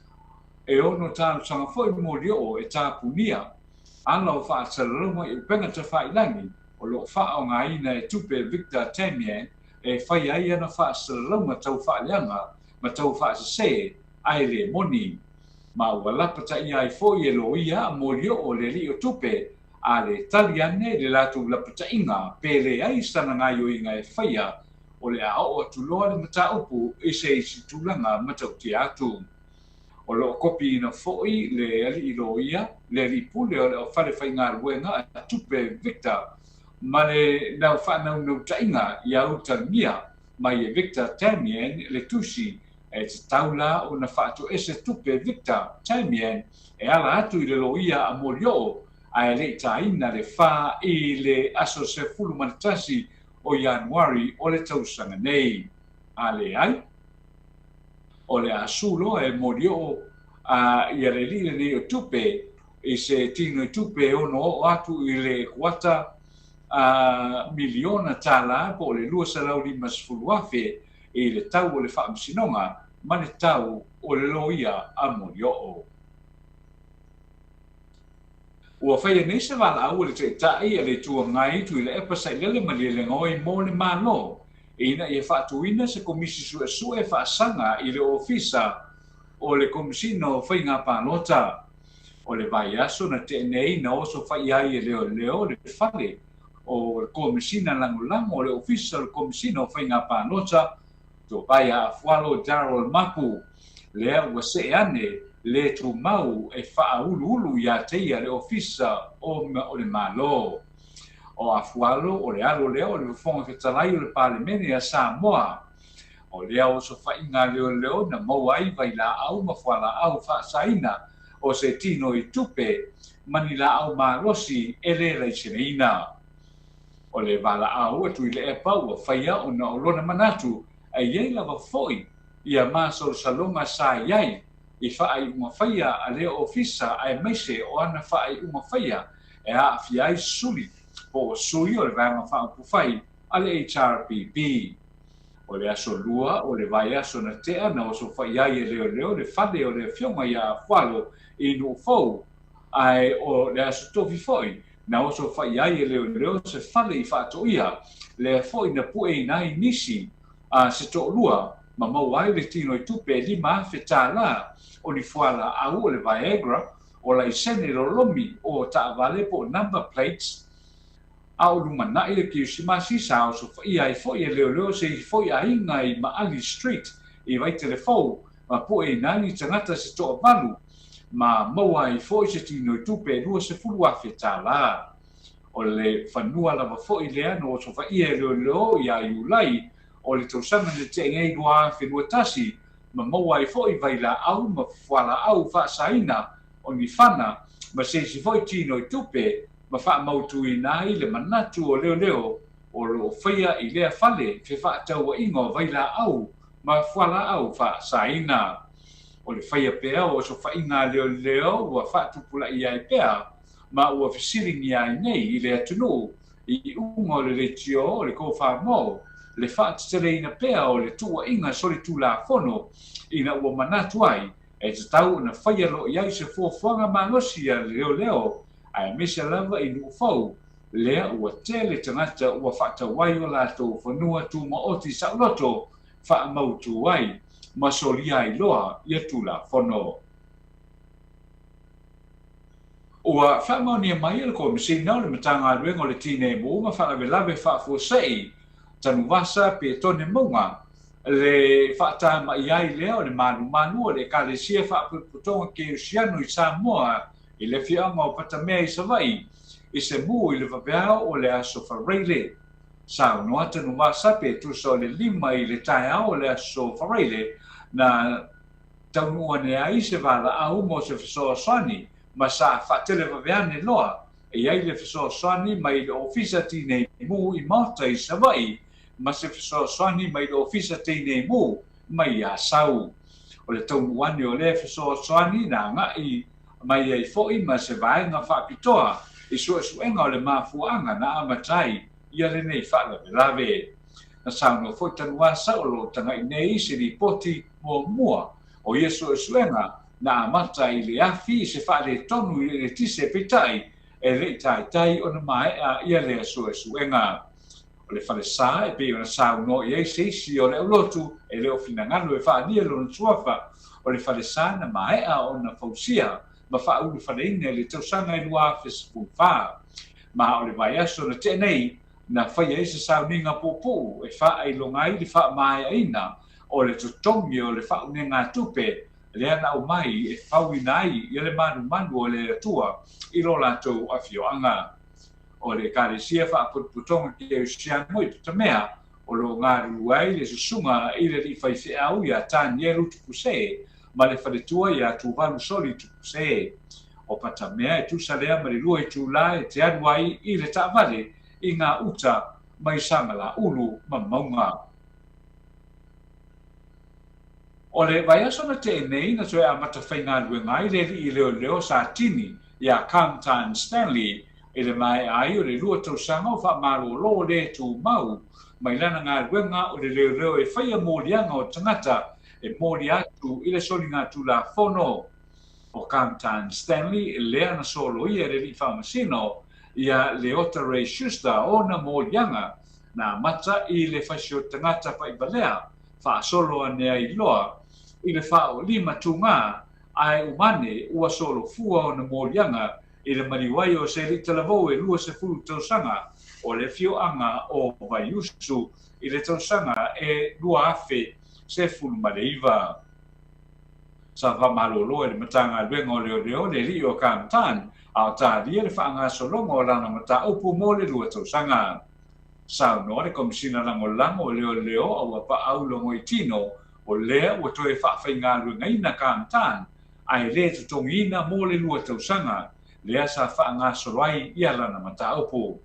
E ono talosaga foi Molioo e tapunia ala o faasalalauga i upega tafailangi o lo o faaaogaina e Tupe Victor Tamiang e fai ai ana faasalalauga tau faaleaga ma tau faasese ae le moni. Ma ua lapataia ai foi e loia a Molioo le alii o Tupe a le tali ane i le latou lapataiga pe leai sana gaioiga e faia o le a oo atu loa le mataupu i se isi tulaga matautia atu. O lo o kopiina foi le alii loia, le alii pule o le fale faigaluega a Tupe Victor ma le nau faanaunautaiga ia utagia mai e Victor Tamien le tusi e tatau la ona faatoese Tupe Victor Tamien e ala atu i le loia a Molioo ae le i taina le fa i le aso 11 o Ianuari o le tausaga nei. A leai, O le a sū loa e Molioo a ia le alii lenei o Tupe i se tino i tupe e ono oo atu i le kuata a miliona tālā po o le 250,000 i le tau o le faamasinoga ma le tau o le loia a Molioo. Ua faia nei se valaau a le Taitai a le Itu Agai Tuilaepa Sailele Malielegaoi mo le Malo ina ia faatuina se Komisi Suesue Faasaga i le Ofisa o le Komesina o Faiga Palota. O le vaiaso na tea nei na oso fai ai e leoleo le fale o le Komesina Lagolago o le Ofisa o le Komesina o Faiga Palota, Tovaia Afualo Darryl Mapu, lea ua see ane le tumau e faauluulu ia te ia le Ofisa o le Malo. O Afualo, o le alo lea o le Fofoga Fetalai o le Palemene a Samoa. O lea osofaiga leoleo na maua ai vailaau ma fualaau faasaina o se tino i tupe ma ni laau malosi e le laiseneina. O le valaau a Tuilaepa ua faia ona o lona manatu e i ai lava foi ia masalosaloga sa i ai i faaiuga faia a lea ofisa aemaise o ana faaiuga faia e aafia ai suli po o sui o le Vaega Faaupufai a le HRPP. O le aso Lua o le vaiaso na tea na osofai ai e leoleo le fale o le Afioga ia Afualo i Nuufou, ae o le aso Tofi foi na osofai ai e leoleo se fale i Faatoia, lea foi na pueina ai nisi a se toalua ma maua ai le tino i tupe e $5,000 o ni fualaau o le Viagra, o laisene lolomi o taavale po o number plates, a o lumanai le Kerisimasi sa osofaia ai foi e leoleo se isi foi aiga i Maali Street i Vaitelefou ma pueina ai ni tagata se toavalu ma maua ai foi se tino i tupe e $20,000. O le fanua lava foi lea na osofaia e leoleo ia Iulai o le tausaga na tea nei 2021 ma maua ai foi vailaau ma fualaau faasaina o ni fana ma se isi foi tino i tupe ma faamautuina ai le manatu o leoleo o lo o faia i lea fale fefaatauaiga o vailaau ma fualaau faasaina. O le faia pea o osofaiga a leoleo ua faatupulaia ai pea ma ua fesiligia ai nei i le atunuu i iuga o le leitio o le Kofamou. le faateteleina pea o le tuuaiga solitulafono ina ua manatu ai e tatau ona faia loa i ai se fuafuaga malosi a le leoleo aemaise lava i nuu fou lea ua tele tagata ua faatau ai o latou fanua tumaoti saoloto faamautu ai ma solia ai loa ia Tulafono. Ua faamaonia mai e le Komesina o le Matagaluega o le Tinei Mu ma Faalavelave Faafuasei Tanuvasa Petone Mauga le faatamaia ai lea o le malumalu o le Ekalesia Faapotopotoga Kerisiano i Samoa i le afioaga o Patamea i Savaii i se mu i le vaveao o le Aso Faraile. Saunoa Tanuvasa pe tusa o le 5 i le taeao o le Aso Faraile na taunuu ane ai se valaau mo se fesoasoani ma sa faatelevave ane loa e i ai le fesoasoani mai le Ofisa Tinei Mu i Maota i Savaii ma se fesoasoani mai le Ofisa Tinei Mu mai Asau. O le taunuu ane o lea fesoasoani na agai mai ai foi ma se vaega faapitoa i suesuega o le mafuaaga na amata ai ia lenei faalavelave. Na saunoa foi Tanuvasa o lo o taga'i nei i se lipoti muamua o ia suesuega na amata i le afi i se faaletonu i le eletise peitai e le i taitai ona maea ia lea suesuega. O le falesa e pei ona saunoa i ai se isi o le aulotu e le o finagalo e faaalia lona suafa, o le falesa na maea ona fausia ma faaulufaleina i le tausaga e 2014. Ma o le vaiaso na tea nei na faia ai se sauniga puupuu e faailoga ai le faamaeaina o le totogi o le faaunegatupe lea na aumai e fauina ai ia le malumalu o le Atua i lo latou afioaga. O le Ekalesia Faapotopotoga Kerisiano i Patamea o lo o galulue ai le susuga i le alii faifeau iā Tanielu Tupuse ma le faletua iā Tuvalu Soli Tupuse. O Patamea e tusa lea ma le 2 itulā e te alu ai i le taavale i ngā uta mai Samalaulu ma Mauga. O le vaiaso na tea nei na toe amata faigaluega ai le alii leoleo Satini iā Carmtine Stanley i le maea ai o le 2 tausaga o faamalolo le tumau mai lana galuega o le leoleo e faia moliaga o tagata e molia atu i le soligatulafono. O Carmtine Stanley lea na soloia e le alii faamasino iā Leota Ray Schuster ona moliaga na amata i le fasi o tagata pa'ivalea faasolo ane ai loa i le faaolima tugā ae umane ua solofua ona moliaga i le maliu ai o se alii talavou e 20 tausaga o le afioaga o Vaiusu i le tausaga e 2019. Sa faamalolo e le Matagaluega o Leoleo le alii o Carmtine a o talia le faagasologa o lana mataupu mo le 2 tausaga. Saunoa le Komesina Lagolago o Leoleo a ua paau logoitino o lea ua toe faafaigaluegaina Carmtine ae le totogiina mo le 2 tausaga lea sa faagasolo ai ia lana mataupu.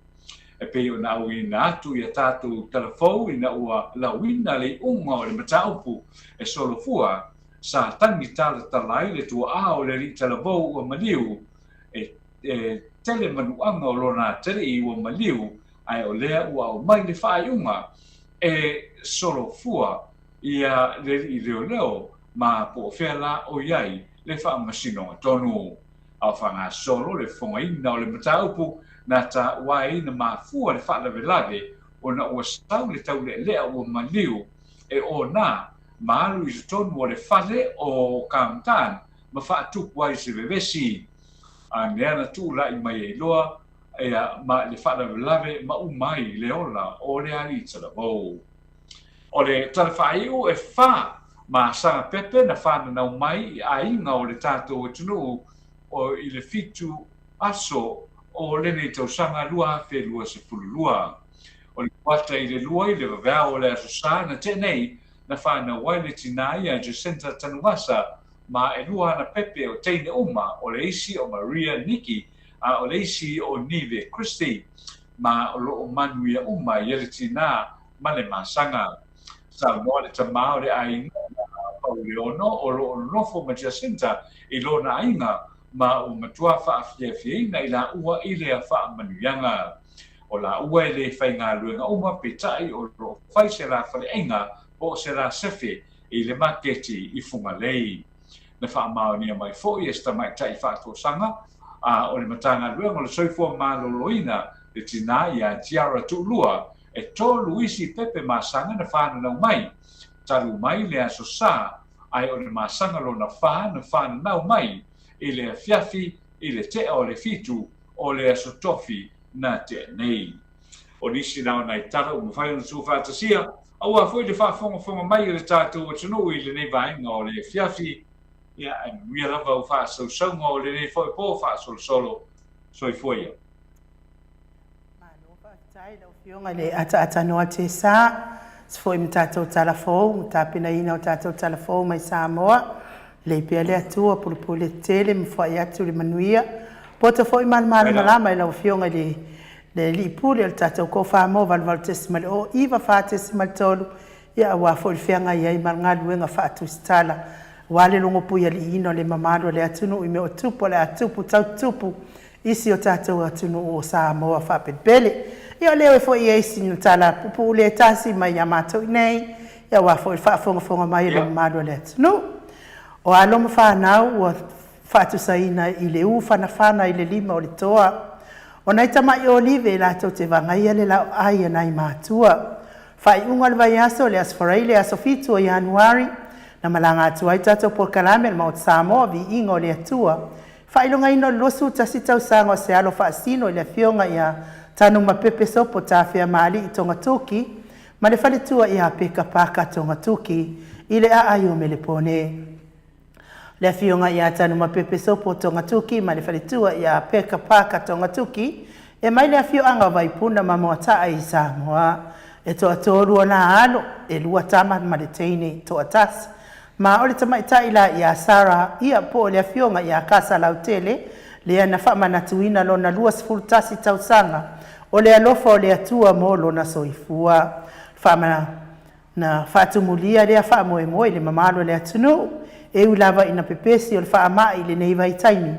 E pei ona auina atu ia tatou talafou ina ua lauina le iuga o le mataupu e solofua, sa tagi talatala ai le tuaa o le alii talavou ua maliu, e tele manuaga o lona atalii ua maliu, ae o lea ua aumai le faaiuga e solofua ia le alii leoleo ma po o fea la o i ai le faamasinoga tonu. A o faagasolo le fofogaina o le mataupu na taua ai na mafua le faalavelave ona ua sau le taulealea ua maliu e ona ma alu i totonu o le fale o Kauntan ma faatupu ai se vevesi. A lea na tulai mai ai loa ia ma le faalavelave ma uma ai le ola o le alii talavou. O le tala faaiu e fa ma saga pepe na fananau mai i aiga o le tatou atunuu o i le 7 aso o lenei tausaga 2022. O le kuata i le 2 i le vaveao o le Aso Sa na tea nei na fanau ai le tinā iā Jacinta Tanuvasa ma e 2 ana pepe o teine uma, o le isi o Maria Niki a o le isi o Nive Christie, ma o lo o manuia uma ia le tinā ma le masaga. Saunoa le tamā o le aiga iā Pauleono o lo o nonofo ma Jacinta i lona aiga ma ua matua faafiafiaina i laua i lea faamanuiaga. O laua e le faigaluega uma, peitai o lo o fai se la faleaiga po o se la sefe i le maketi i Fugalei. Na faamaonia mai foi e se tamaitai faatosaga a o le Matagaluega o le Soifua Maloloina le tinā iā Tiara Tuulua e tolu isi pepe masaga na fananau mai talu mai le Aso Sa, ae o le masaga lona fa na fananau mai i le afiafi i le tea o le 7 o le Aso Tofi na tea nei. O nisi na o nai tala ua mafai ona tuufaatasia, aua foi le faafogafoga mai a le tatou atunuu i lenei vaega o le afiafi, ia, ae manuia lava au faasausauga o lenei foi po faasolosolo. Soifua ia. Malo faafetai lau Afioga i le ataatanoa Tesa, se foi ma tatou tala fou, ma tapenaina o tatou tala fou mai Samoa. Lelei pea le Atua, pulepule tetele ma foai atu le manuia. Poto foi malamalamalama i lau Afioga i le le Alii Pule o le tatou Kofamo 88.0 94.3, ia aua foi le feagai ai ma le galuega faatusitala, aua le logopuialiiina o le mamalu o le atunuu i mea o tupu o le a tupu tau tupu i si o tatou atunuu o Samoa faapelepele. Ia o lea foi e i ai sina tala puupuu le tasi mai ia matou iinei, ia aua foi le faafogafoga mai a le mamalu o le atunuu. O alo ma fanau ua faatusaina i le u fanafana i le lima o le toa. O nai tamai olive latou te vagaia le laoai a nai matua. Faaiuga o le vaiaso, le Aso Faraile, aso 7 o Ianuari, na malaga atu ai tatou polokalame a le Maota Samoa, Viiga o le Atua. Faailogaina o le 21 tausaga o se alo faasino i le Afioga ia Tanumapepe Sopo Tafeamaalii Togatoki ma le faletua ia Peka Paka Togatoki i le aai o Melepone. Le Afioga ia Tanumapepe Sopo Togatoki ma le faletua ia Peka Paka Togatoki e mai le afioaga o Vaipuna ma Moataa i Samoa. E toatolu ona alo, e lua tama ma le teine toatasi. Ma o le tamaitai la ia Sarah, ia po o le afioga ia Kasa Lautele, lea na faamanatuina lona 21 tausaga o le alofa o le Atua mo lona soifua. Faama Na faatumulia lea faamoemoe i le mamalu o le atunuu, e ui lava ina pepesi o le faamai i lenei vaitaimi.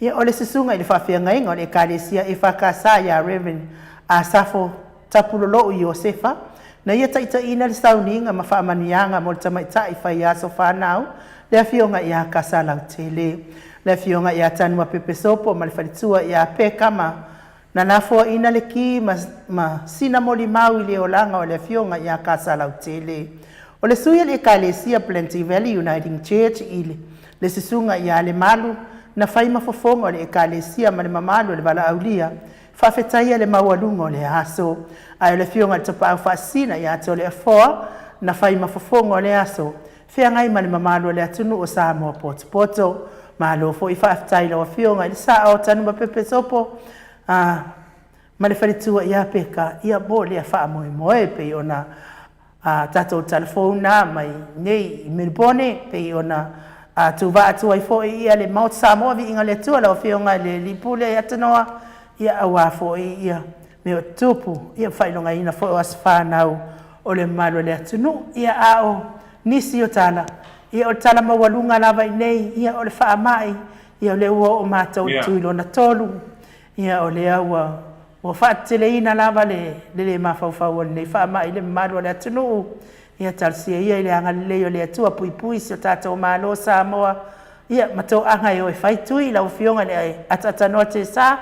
Ia, o le susuga i le faafeagaiga o le Ekalesia EFKS ia Rev. Asafo Tapulolou Iosefa, na ia taitaiina le sauniga ma faamanuiaga mo le tamaitai fai aso fanau, le Afioga ia Kasa Lautele, le Afioga ia Tanuapepe Sopo ma le faletua ia Peka ma Na lafoaina le ki ma, ma sina molimau i le olaga o le Afioga ia Kasalautele. O le sui o le Ekalesia Plenty Valley Uniting Church i le, le susuga ia Lemalu, na fai ma fofoga o le Ekalesia ma le mamalu o le valaaulia, faafetaia le maualuga o le aso. Ae o le Afioga i le Tapaau Faasisina ia Toleafoa, na fai ma fofoga o le aso, feagai ma le mamalu o le atunuu o Samoa potopoto. Malo foi faafetai i lau Afioga i le Sao Tanumapepe Sopo a ma le faletua ia Peka ia mo lea faamoemoe e pei ona a tatou talafou na mai nei i Melbourne pei ona a tuvaa atu ai foi ia le Maota Samoa Viiga le Atua lau Afioga i le Alii Pule Atanoa ia aua foi ia mea o tupu ia faailogaina foi o aso fanau o le mamalu o le atunuu. Ia, a o nisi o tala, ia o le tala maualuga lava i nei, ia o le faamai, ia o lea ua oo matou i le tui lona tolu, ia o lea ua ua faateteleina lava le le le mafaufau o lenei faamai i le mamalu o le atunuu. Ia talosia ia i le agalelei o le Atua puipui si o tatou Malo Samoa, ia ma toaga e o e fai tui i lau Afioga i le Ataatanoa Tesa.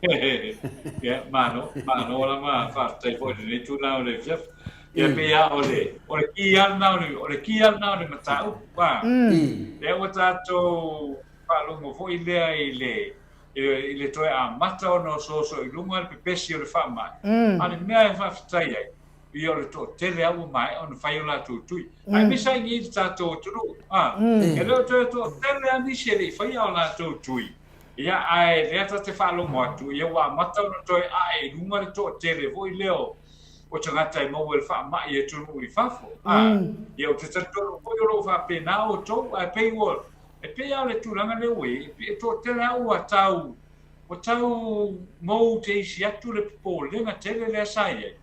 Ia, malo, malo lava, faafetai foi i lenei tulaga o le afiafi. Ia, pei lava o le, o le ki lava lena o le, o le ki lava lena o le mataupu, a. Lea ua tatou faalogo foi lea i le, i le toe amata ona osooso i luga le pepesi o le faamai. A o le mea e faafetai ai, ia o le toatele lava ua maea ona fai o latou tui. Aemaise lava i inei i le tatou atunuu, a. E le o toe toatele lava nisi e le i faia o latou tui. Ia, ae lea ta te faalogo atu, ia ua amata ona toe ae i luga le toatele foi lea o, o tagata e maua i le faamai i atunuu i fafo. A, ia ou te talitonu foi o lo o faapena outou, ae pei ua, e pei lava o le tulaga lea ua i ai, e toatele lava ua tau, ua tau mou te isi atu le popolega tele lea sa i ai,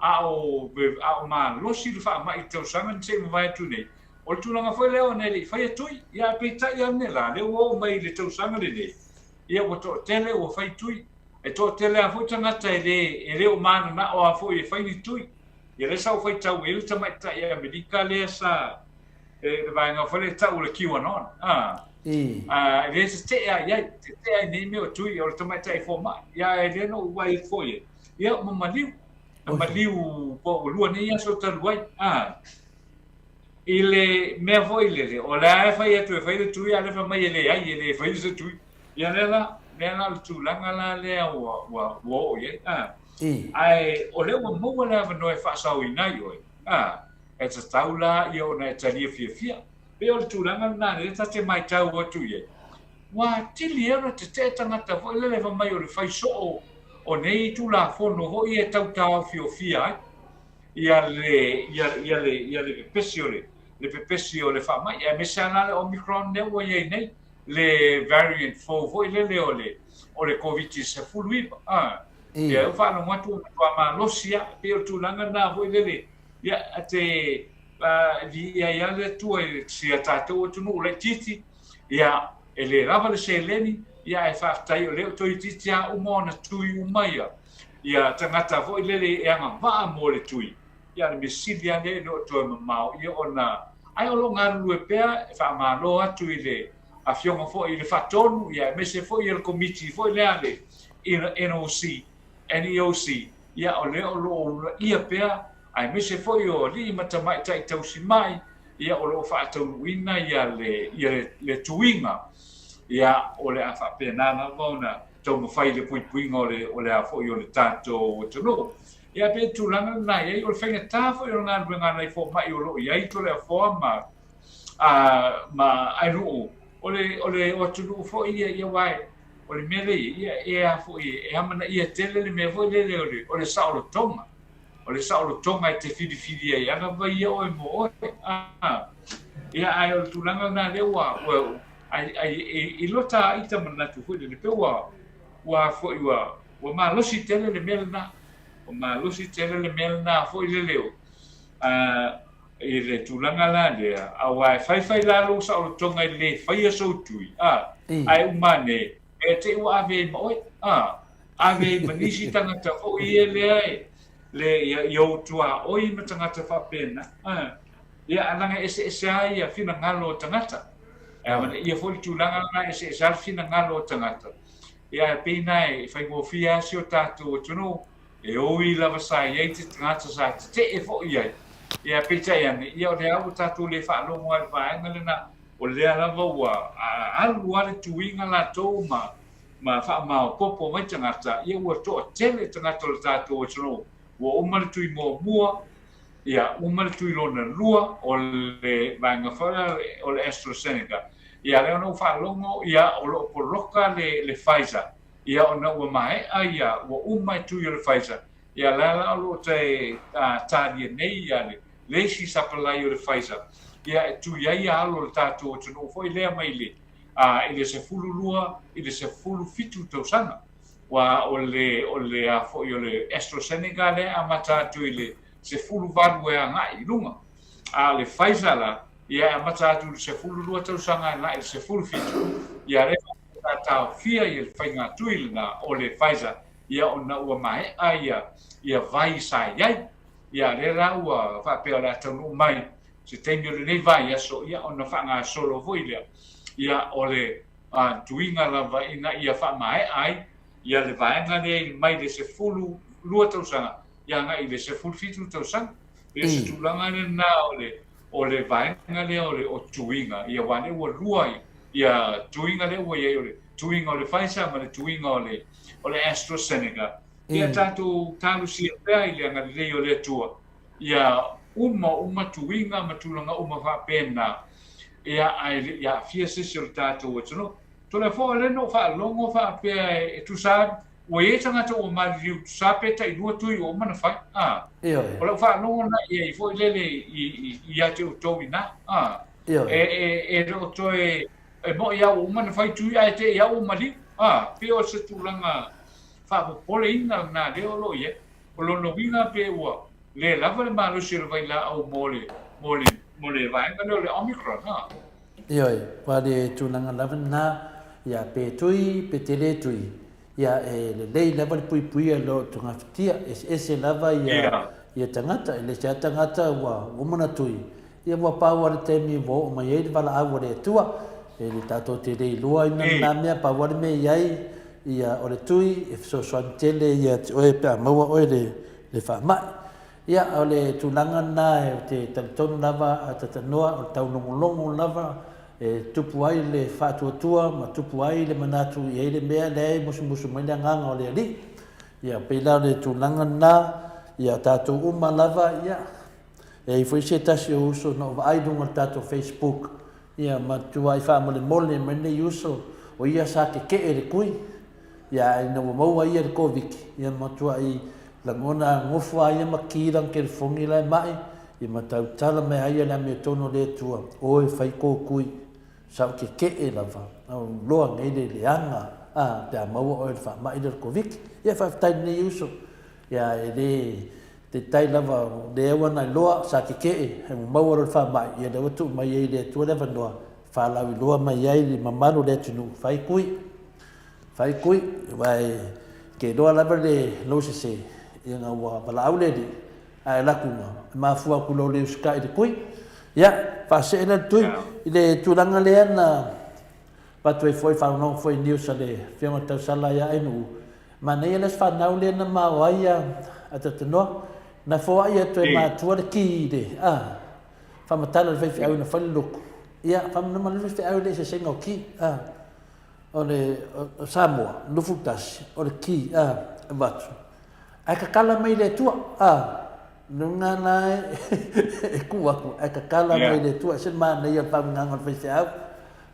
a o, a o malosi le faamai i le tausaga na se i mavae atu nei. O le tulaga foi lea ona e le i faia tui, ia ae peitai ane la, lea ua oo mai i le tausaga lenei, ia ua toatele ua fai tui. E toatele lava foi tagata e lē e le o mananao lava foi e fai ni tui. Ia lea sa ou faitau i ai le tamaitai Amerika lea sa e le vaega foi lea e tau o le QAnon, a, a, e le tetee lava i ai, tetee lava i nei mea o tui, o le tamaitai fomai. Ia ae lea na ou vaai atu foi i ai, ia ua maliu, na maliu po ua lua nei aso talu ai, a. I le mea foi lele, o lea e fai atu e fai le tui, a o lea e fai mai e leai, e le faia se tui. Ia lea la, lea la o le tulaga la lea ua, ua, ua oo i ai. A. Ae o lea ua maua le avanoa e faasaoina ai oe, a, e tatau la ia ona e talia fiafia. Pei o le tulaga lena lea ta te matau atu i ai. Ua atili ai ona tetee tagata foi lele fai mai o le fai soo o nei Tulafono foi e tau taofiofia ai ia le, ia, ia le, ia le pepesi o le, le pepesi o le faamai, aemaise lava la le Omicron lea ua i ai nei, le variant fou foi lele o le, o le Koviti-19, a. Ia, ua faalogo atu ua matua malosi lava, pei o le tulaga lena foi lele, ia, te viia ai lava le Atua i si a tatou atunuu laitiiti, ia, e le lava le seleni, ia, ae faafetai o lea ua toeitiiti lava uma ona tui uma ia, ia tagata foi lele e agavaa mo le tui, ia, o le mea sili lava lea e le o toe mamao ia ona, ae o lo o galulue pea e faamalo atu i le Afioga foi i le Faatonu, ia, aemaise foi o le Komiti foi lea a le NOC, NEOC, ia, o lea o lo o uunaia pea, aemaise foi o alii ma tamaitai tausimai, ia, o lo o faataunuuina ia le, ia le, le tuiga, ia, o le a faapena lava ona taumafai i le puipuiga o le, o le a foi o le tatou atunuu. Ia, pei o le tulaga lena e i ai, o le faigata foi o le galuega a nai fomai o lo o i ai Toleafoa ma, a, ma Ailuu, o le, o le atunuu foi ia, ia aua o le mea lea ia, e a foi, e amanaia tele le mea foi lele o le, o le saolotoga. O le saolotoga e te filifili ai ana vai ia oe mo oe. A, ia, ae o le tulaga lena lea ua, ua, ai, ai, e, i lota a ita manatu foi lele, pe ua, ua foi, ua, ua malosi tele le mea lena. Ua malosi tele le mea lena foi lele o, a, i le tulaga la lea, aua e faifai la lou saolotoga i le faia sou tui, a, ae uma ane, e te i ua ave ai ma oe, a, ave ai ma nisi tagata foi ia lea e, le, ia, i ou tuaoi ma tagata faapena, a, ia, a leaga e eseese lava ia finagalo o tagata. E amanaia foi le tulaga lena, e eseese lava le finagalo o tagata. Ia, ae pei na e faigofie lava si o tatou atunuu, E ui lava sa i ai te tagata sa tetee foi i ai, ia peitai ane, ia o lea ua tatou le faalogo lava i le vaega lena, o lea lava ua alu lava le tuiga latou ma ma faamaopoopo mai tagata, ia ua toatele tagata o le tatou atunuu, ua uma le tui muamua, ia uma le tui lona lua o le vaega foi lea o le AstraZeneca. Ia lea ona ou faalogo, ia o lo o poloka le le Pfizer, Ia ona ua maea ia, ua uma e tui o le Pfizer, ia la la o lo o tae talia nei ia le le isi sapalai o le Pfizer, ia e tui ai ia alo o le tatou atunuu foi lea mai le i le 12 i le 17 tausaga. Ua o le o le a foi o le AstraZeneca lea e amata atu i le 18 e agai i luga. A o le Pfizer la, ia e amata atu i le 12 tausaga agai i le 17, ia lea sa taofia ia le faigatui lena o le Pfizer ia ona ua maea ia ia vai sa i ai. Ia lea la ua faapea o le a taunuu mai se taimi o lenei vaiaso ia ona faagasolo foi lea ia o le tuiga lava ina ia faamaea ai ia le vaega lea mai le 12 tausaga ia agai i le 17 tausaga. E se tulaga lena o le o le vaega lea o le o tuiga ia aua lea ua lua ia tuiga lea ua i ai o le tuiga o le Pfizer ma le tuiga o le o le AstraZeneca. Ia tatou talosia pea i le agalelei o le Atua ia uma uma tuiga ma tulaga uma faapena ia ae le i aafia se isi o le tatou atunuu. Toleafoa lea na ou faalogo faapea e tusa Ua i ai tagata ua maliliu tusa pe tailua tui ua uma ona fai, a. Ioe. O lau faalogo lena i ai foi lele i, i, ia te outou i ina, a. Ioe. E, e, e le o toe, e moʻi lava ua uma ona fai tui ae te i lava ua maliu, a. Pei o se tulaga faapopoleina lena lea o lo o i ai. O lona uiga pe ua le lava le malosi o le vailaau mo le, mo le, mo le vaega lea o le Omicron, a. Ioe, ua le tulaga lava lena, ia pe tui pe te le tui. Ia, e lelei lava le puipuia i lo togafitiga, eseese lava ia ia tagata, e le se lava tagata ua uma ona tui, ia ua pau lava le taimi ua oo mai ai le valaau a le Atua. E le tatou te le iloaina lena mea, pau lava le mea e i ai, ia o le tui e fesoasoani tele ia te oe pe a maua oe le le faamai. Ia, o le tulaga lena ou te talitonu lava a Tatanoa, o le taulogologo lava e tupu ai le faatuatua ma tupu ai le manatu i ai le mea lea e musumusu mai le agaga o le Alii. Ia, pei la o le tulaga lena, ia tatou uma lava, ia, e i ai foi se tasi o uso na ou vaai i luga o le tatou Facebook, ia, ma tuai faamolemole mai lenei uso, o ia sa keke'e i le tui, Ia, ina ua maua ia i le Koviti, ia matuai lagona nofo lava ia ma ki lana telefoni la e mai, ia ma tautala mai lava ia i le amiotonu a le Atua, Oe fai kōkui, sa ou keke'e lava, a ua loa nei le leaga, a, pe a maua oe i le faamai lea o le Koviti. Ia, faafetai i lenei uso, ia, e le taitai lava, o lea ua na iloa, sa keke'e, ae ua maua loa le faamai, ia lea ua tuu mai ai e le Atua le avanoa, e faalauiloa mai ai le mamalu o le atunuu, fai kui. Fai kui, aua e te iloa lava le lou sese, ina ua valaau le Alii, ae alu atu ma mafua atu lou le usitai i le tui. Ia, faasee lea le tui i le tulaga lea na avatu ai foi faalogologo foi i news a le Afioga i le Tausala ia Ainuu, manaia le aso fanau lea na mao ai a Tatanoa, na foai atu e matua le ki i le, a, faamatala i le faifeau na fai le lotu. Ia, faamanamana le faifeau i le eseesega o ki, a. O le Samoa, 21, o le ki, a, avatu. Ae tatala mai le Atua, a, luga la e tuu atu, ae tatala mai le Atua, ese le manaia o le faauigaga o le faifeau,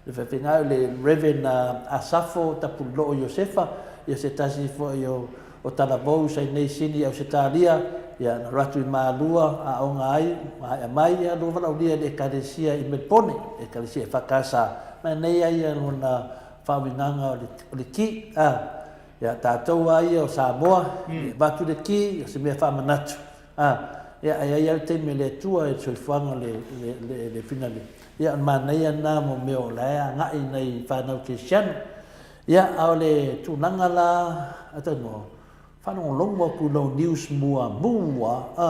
le faifeau, le Reverend Asafo Tapuloo Iosefa, ia se tasi foi o o talavou sa inei Sini i Ausetalia, ia na alu atu i Malua, aoga ai, maea mai, ia lua valaaulia i le Ekalesia i Melpone, Ekalesia EFKS, ma nei ai ia lona faauigaga o le, o le ki, a, ia tatou lava ia o Samoa, e avatu le ki, o se mea faamanatu, a, ia ae ai lava le taimi o le Atua i le soifuaga o le, le, le, le finale. Ia o le manaia lena mo mea o la e agai i nai fanau kerisiano. Ia, a o le tulaga la, atonu, faalogologo atu i lou news muamua, a,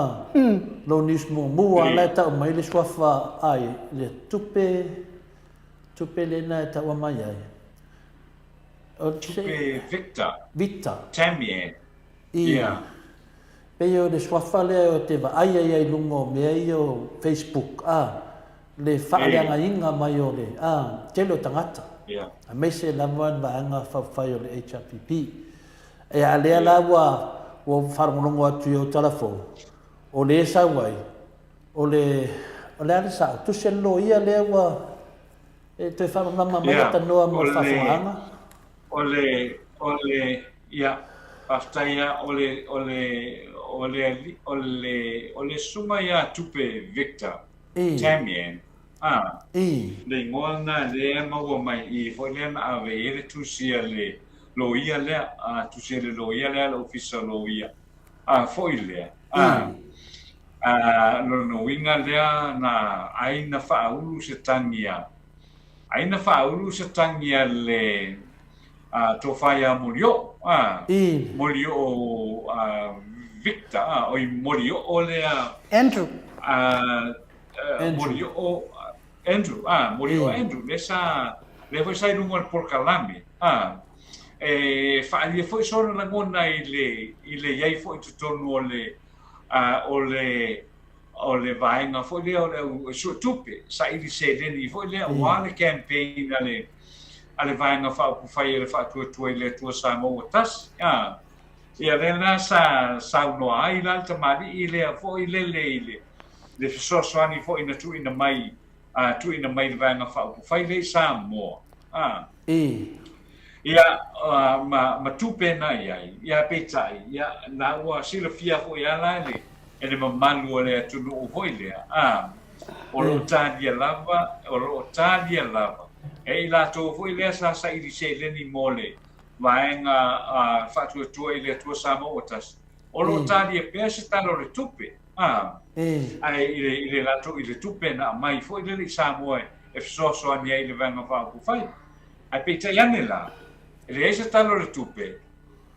lou news muamua la e tau mai le suafa ai, le tupe, tupe lena e taua mai ai. O, Tupe Victor. Victor. Tamie. I. Ia. Pei o le suafa lea o te vaai ai ai luga o mea ia o Facebook, a, le faaleagaina mai o le tele o tagata, aemaise lava le vaega faaupufai o le HRPP. Ia, a lea la ua ua faalogologo atu i ou tala fou, o le sau ai, o le, o le a le sao? Tusi a le loia lea ua e toe faamalamalama mai avanoa mo le faafofogaaga. O le, o le, ia, faafetai lava, o le, o le, o le, o le, o le susuga ia Tupe Victor, Tamien, a, le igoa lena lea e maua mai i i foi lea na ave i ai le tusi a le loia lea, a, tusi a le loia lea a le Ofisa o Loia, a, foi lea, a, a, lona uiga lea na ai na faaulu se tagi a, ai na faaulu se tagi a le a, tofa ia Molioo, a, Molioo a, Victor, a, oi Molioo lea. Andrew. A, Molioo Andrew, a, Molioo Andrew, lea sa, lea foi sa i luga o le polokalame, a, e faaalia foi sona lagona i le, i le i ai foi i totonu o le, a, o le, o le vaega foi lea o le au suetupe, saili seleni foi lea aua le campaign a le, a le Vaega Faaupufai a le Faatuatua i le Atua Samoa ua tasi. A, ia lea la sa saunoa ai la le tamalii lea foi lele i le, le fesoasoani foi na tuuina mai, a, tuuina mai i le Vaega Faaupufai lea i Samoa. A. Ia, ma, ma tupe na i ai, ia peitai, ia, na ua silafia foi lava la e le, e le mamalu o le atunuu foi lea, a, o lo o talia lava, o lo o talia lava e i latou foi lea sa saili seleni mo le vaega Faatuatua i le Atua Samoa ua tasi, o lo o talia pea se Tala o le Tupe, a, ae i le, i le latou, i le tupe na aumai foi lele i Samoa e fesoasoani ai i le Vaega Faaupufai. Ae peitai ane la, e leai se Tala o le Tupe.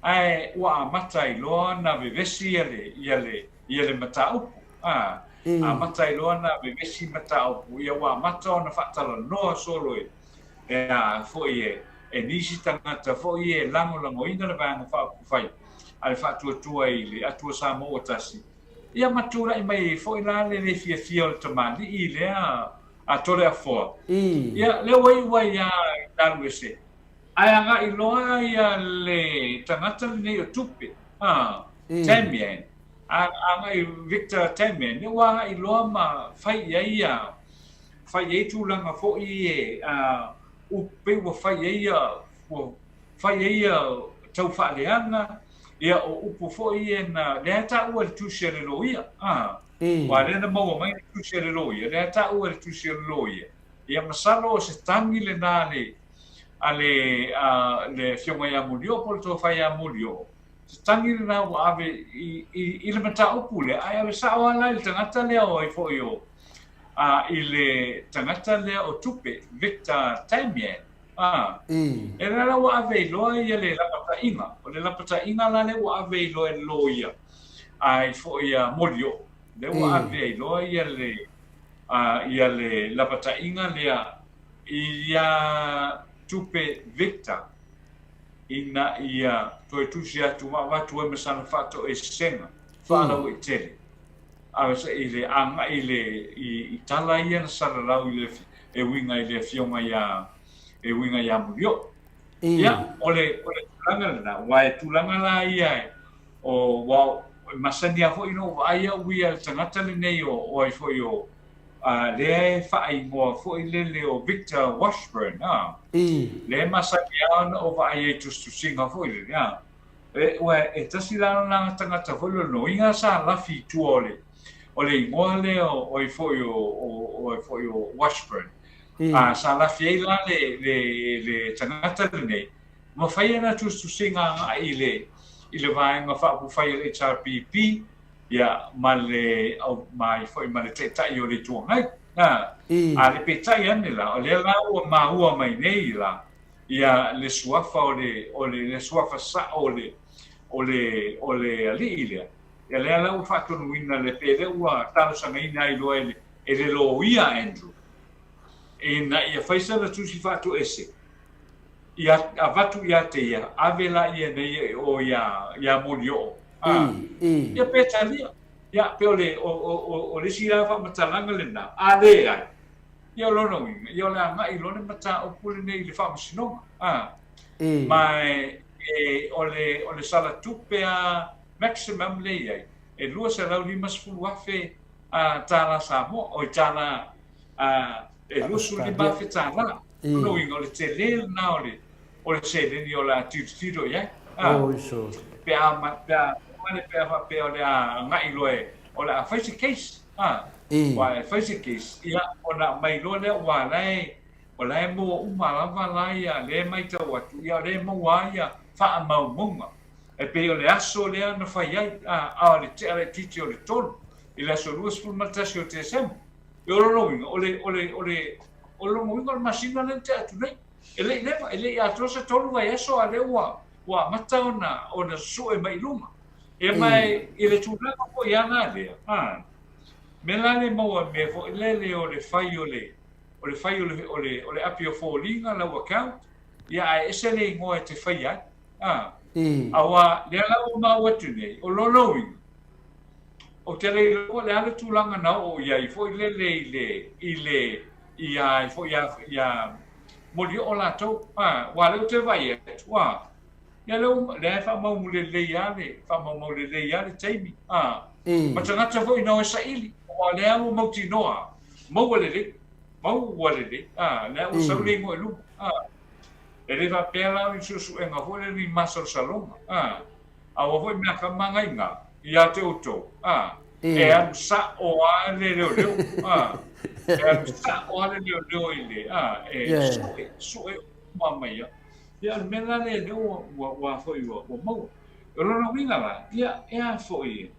Ae ua amata ai loa ona vevesi ia le, ia le, ia le mataupu, a. Amata ai loa ona vevesi mataupu, ia ua amata ona faatalanoa solo e, e a foi e, e nisi tagata foi e lagolagoina le Vaega Faaupufai a le Faatuatua i le Atua Samoa ua Tasi, ia ma tulai mai ai foi la le le fiafia o le tamalii lea a Toleafoa. Ia, lea ua iu ai lava i Taluese, Ae agai loa ia le tagata lenei o Tupe, a, Damian, a, agai Victor Damian, ia ua agai loa ma fai i ai ia, fai i ai tulaga foi e, a, u, pei ua fai i ai ia, ua fai i ai ia tau faaleaga, ia o upu foi ia na, lea e taua i le tusi a le loia, a, aua lea na maua mai le tusi a le loia, lea e taua i le tusi a le loia, ia masalo o se tagi lena a le, a le, a le Afioga ia Molioo po o le Tofa ia Molioo, se tagi lena ua ave i, i, i le mataupu lea, ae ave sao lava la i le tagata lea o ai foi o, a, i le tagata lea o Tupe, Victor Damian, a. E la la ua ave ai loa ia le lapataiga, o le lapataiga la lea ua ave ai loa e le loia, a ai foi ia Molioo, lea ua ave ai loa ia le, a, ia le lapataiga lea Ia Tupe Victor ina ia toe tusi atu ma avatu ai ma sana faatoesega faalauaitele a i le agai i le i tala ia na salalau i le e uiga i le afioga ia e uiga ia Mulioo. Ia o le o le tulaga lena aua e tulaga la ia o ua e masani lava foi ona ou vaai au ia i le tagata lenei o o ai foi o a lea e faaigoa foi lele o Victor Washburn, a. Lea e masani lava ona ou vaai ai i tusitusiga foi lele, a. E, ua, e tasi la lona tagata foi lele loiga sa lafi i tua o le, o le igoa lea o, o ai foi o, o, o ai foi o Washburn. A, sa lafi ai la le, le, le tagata lenei, ma fai ana tusitusiga agai i le, i le Vaega Faaupufai a le HRPP, ia, ma le, ma ai foi ma le Taitai o le Itu Agai. A, a le peitai ane la, o lea la ua maua mai nei la, ia, le suafa o le, o le, le suafa sao o le, o le, o le alii lea, ia lea la ua faatonuina le, pe lea ua talosagaina ai loa e le, e le loia Andrew, ina ia fai sana tusi faatoese, ia avatu ia te ia, ave laia nei e o ia, ia Molioo. A, ia pe talia. Ia, pe o le, o, o, o, o le isi la faamatalaga lena, a leai, ia o lona uiga, ia o le agai loa le mataupu lenei i le faamasinoga. A, ma e, e, o le, o le sala tupe a maximum lea i ai, e $250,000 a tālā Samoa, oi tālā, a, e $25,000 tālā. Lona uiga, o le tele lena o le, o le seleni o le a tilotilo i ai. A, pe a, pe a, pe a faapea o le a agai loa e, o le a fai se case. A, aua e fai se case, ia, ona aumai loa lea, aua o la e, o la e maua uma lava la ia, lea e matau atu, ia o lea e maua lava ia faamaumauga. E pei o le aso lea na fai ai, a, a o le tea laitiiti o le 3, i le aso 21 o Tesema. O lona uiga, o le, o le, o le, o lona uiga o le masina lea na tea atu nei. E le i leva, e le i atoa se tolu vaiaso a lea ua, ua amata ona, ona sue mai i luga. Ia ma e, i le tulaga foi a la lea, a, mea la le maua mea foi lele o le fai o le, o le fai o le, o le, o le api o foliga lau account, ia ae ese le igoa e te faia ai. A, aua lea la ua maua atu nei, o lona uiga, Ou te le iloa le a le tulaga na oo i ai foi lele i le, i le, i a foi ia, ia Molioo latou, a, aua lea ou te vaai atu, a, ia lea ua, lea e faamaumu lelei lava le, faamaumau lelei lava le taimi, a, ma tagata foi na o e saili, aua lea ua mautinoa, maua lelei, maua lelei, a, lea ua sau le igoa i luma, a, e le faapea la o ni suesuega foi lea ni masalosaloga, a. A ua foi mea ka mangaiga ia te outou, a, e alu sa'o a le leoleo, a, e alu sa'o a le leoleo i le, a, e su'e, su'e uma mai a. Ia, o le mea la lea lea ua, ua, ua foi ua, ua maua. O lona uiga la, ia, e a foi e.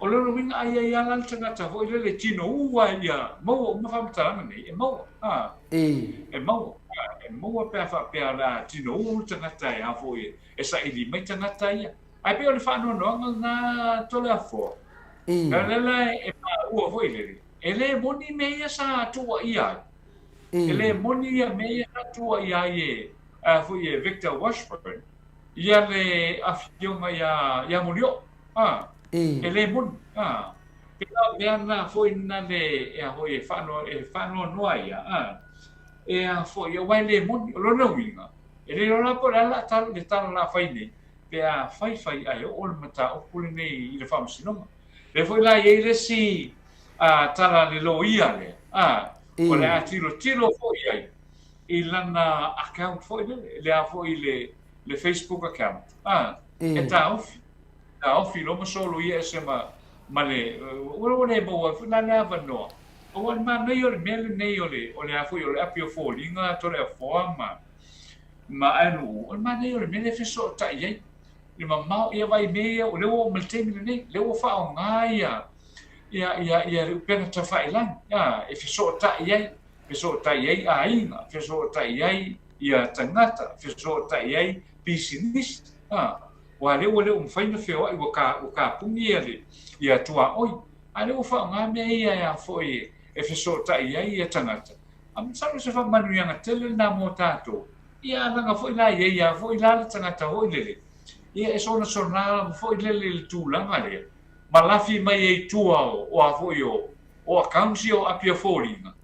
O lona uiga a i ai lava la le tagata foi lele e tinoū lava ia maua uma faamatalaga nei, e maua, a. E maua, a, e maua pe a faapea o le a tinoū le tagata e a foi e saili mai tagata ia. Ae pei o le faanoanoaga lena Toleafoa, o lea la e maua foi lele, e le moni mea ia sa tuuaia ai. E le moni ia mea ia sa tuuaia ai e, a foi e Victor Washburn, ia le afioga ia, ia Molioo. A, e le moni. A, pēlā mea na foi na le, e a foi e whaanoa, e whaanoanoa ia. A, e a foi, aua e le moni. O lona uiga, e le iloa la po o le a la tala, le tala o le a fai nei, pe a faifai ae oo le mataupu lenei i le faamasinoga. Lea foi la e i ai le isi tala a le loia lea, a, o le a tilotilo foi i ai i lana account foi lele, le a foi le, le Facebook account, a, e taofi, taofi loa ma soloia ese ma, ma le, ua, ua le maua ai foi la le avanoa. Aua o le manaia o le mea lenei o le, o le a foi o le api o foliga, Toleafoa ma, ma Aenuu, o le manaia o le mea lea e fesootai ai le mamao, ia vaai mea ia, o lea ua oo mai le taimi lenei, lea ua faaaoga ia, ia, ia, ia le upega tafailagai, a, e fesootai ai, fesootai ai aiga, fesootai ai ia tagata, fesootai ai pisinisi, a, aua lea ua le o mafai ona feoai, ua ka, ua kapuni ia le, ia tuaoi, a lea ua faaaoga mea ia e a foi e fesootai ai ia tagata. A masalo o se faamanuiaga tele lena mo tatou, ia a leaga foi la i ai lava foi la le tagata foi lele, ia e sonasona lava foi lele i le tulaga lea, ma lafi mai ai i tua o, o a foi o, o accounts ia o api o foliga,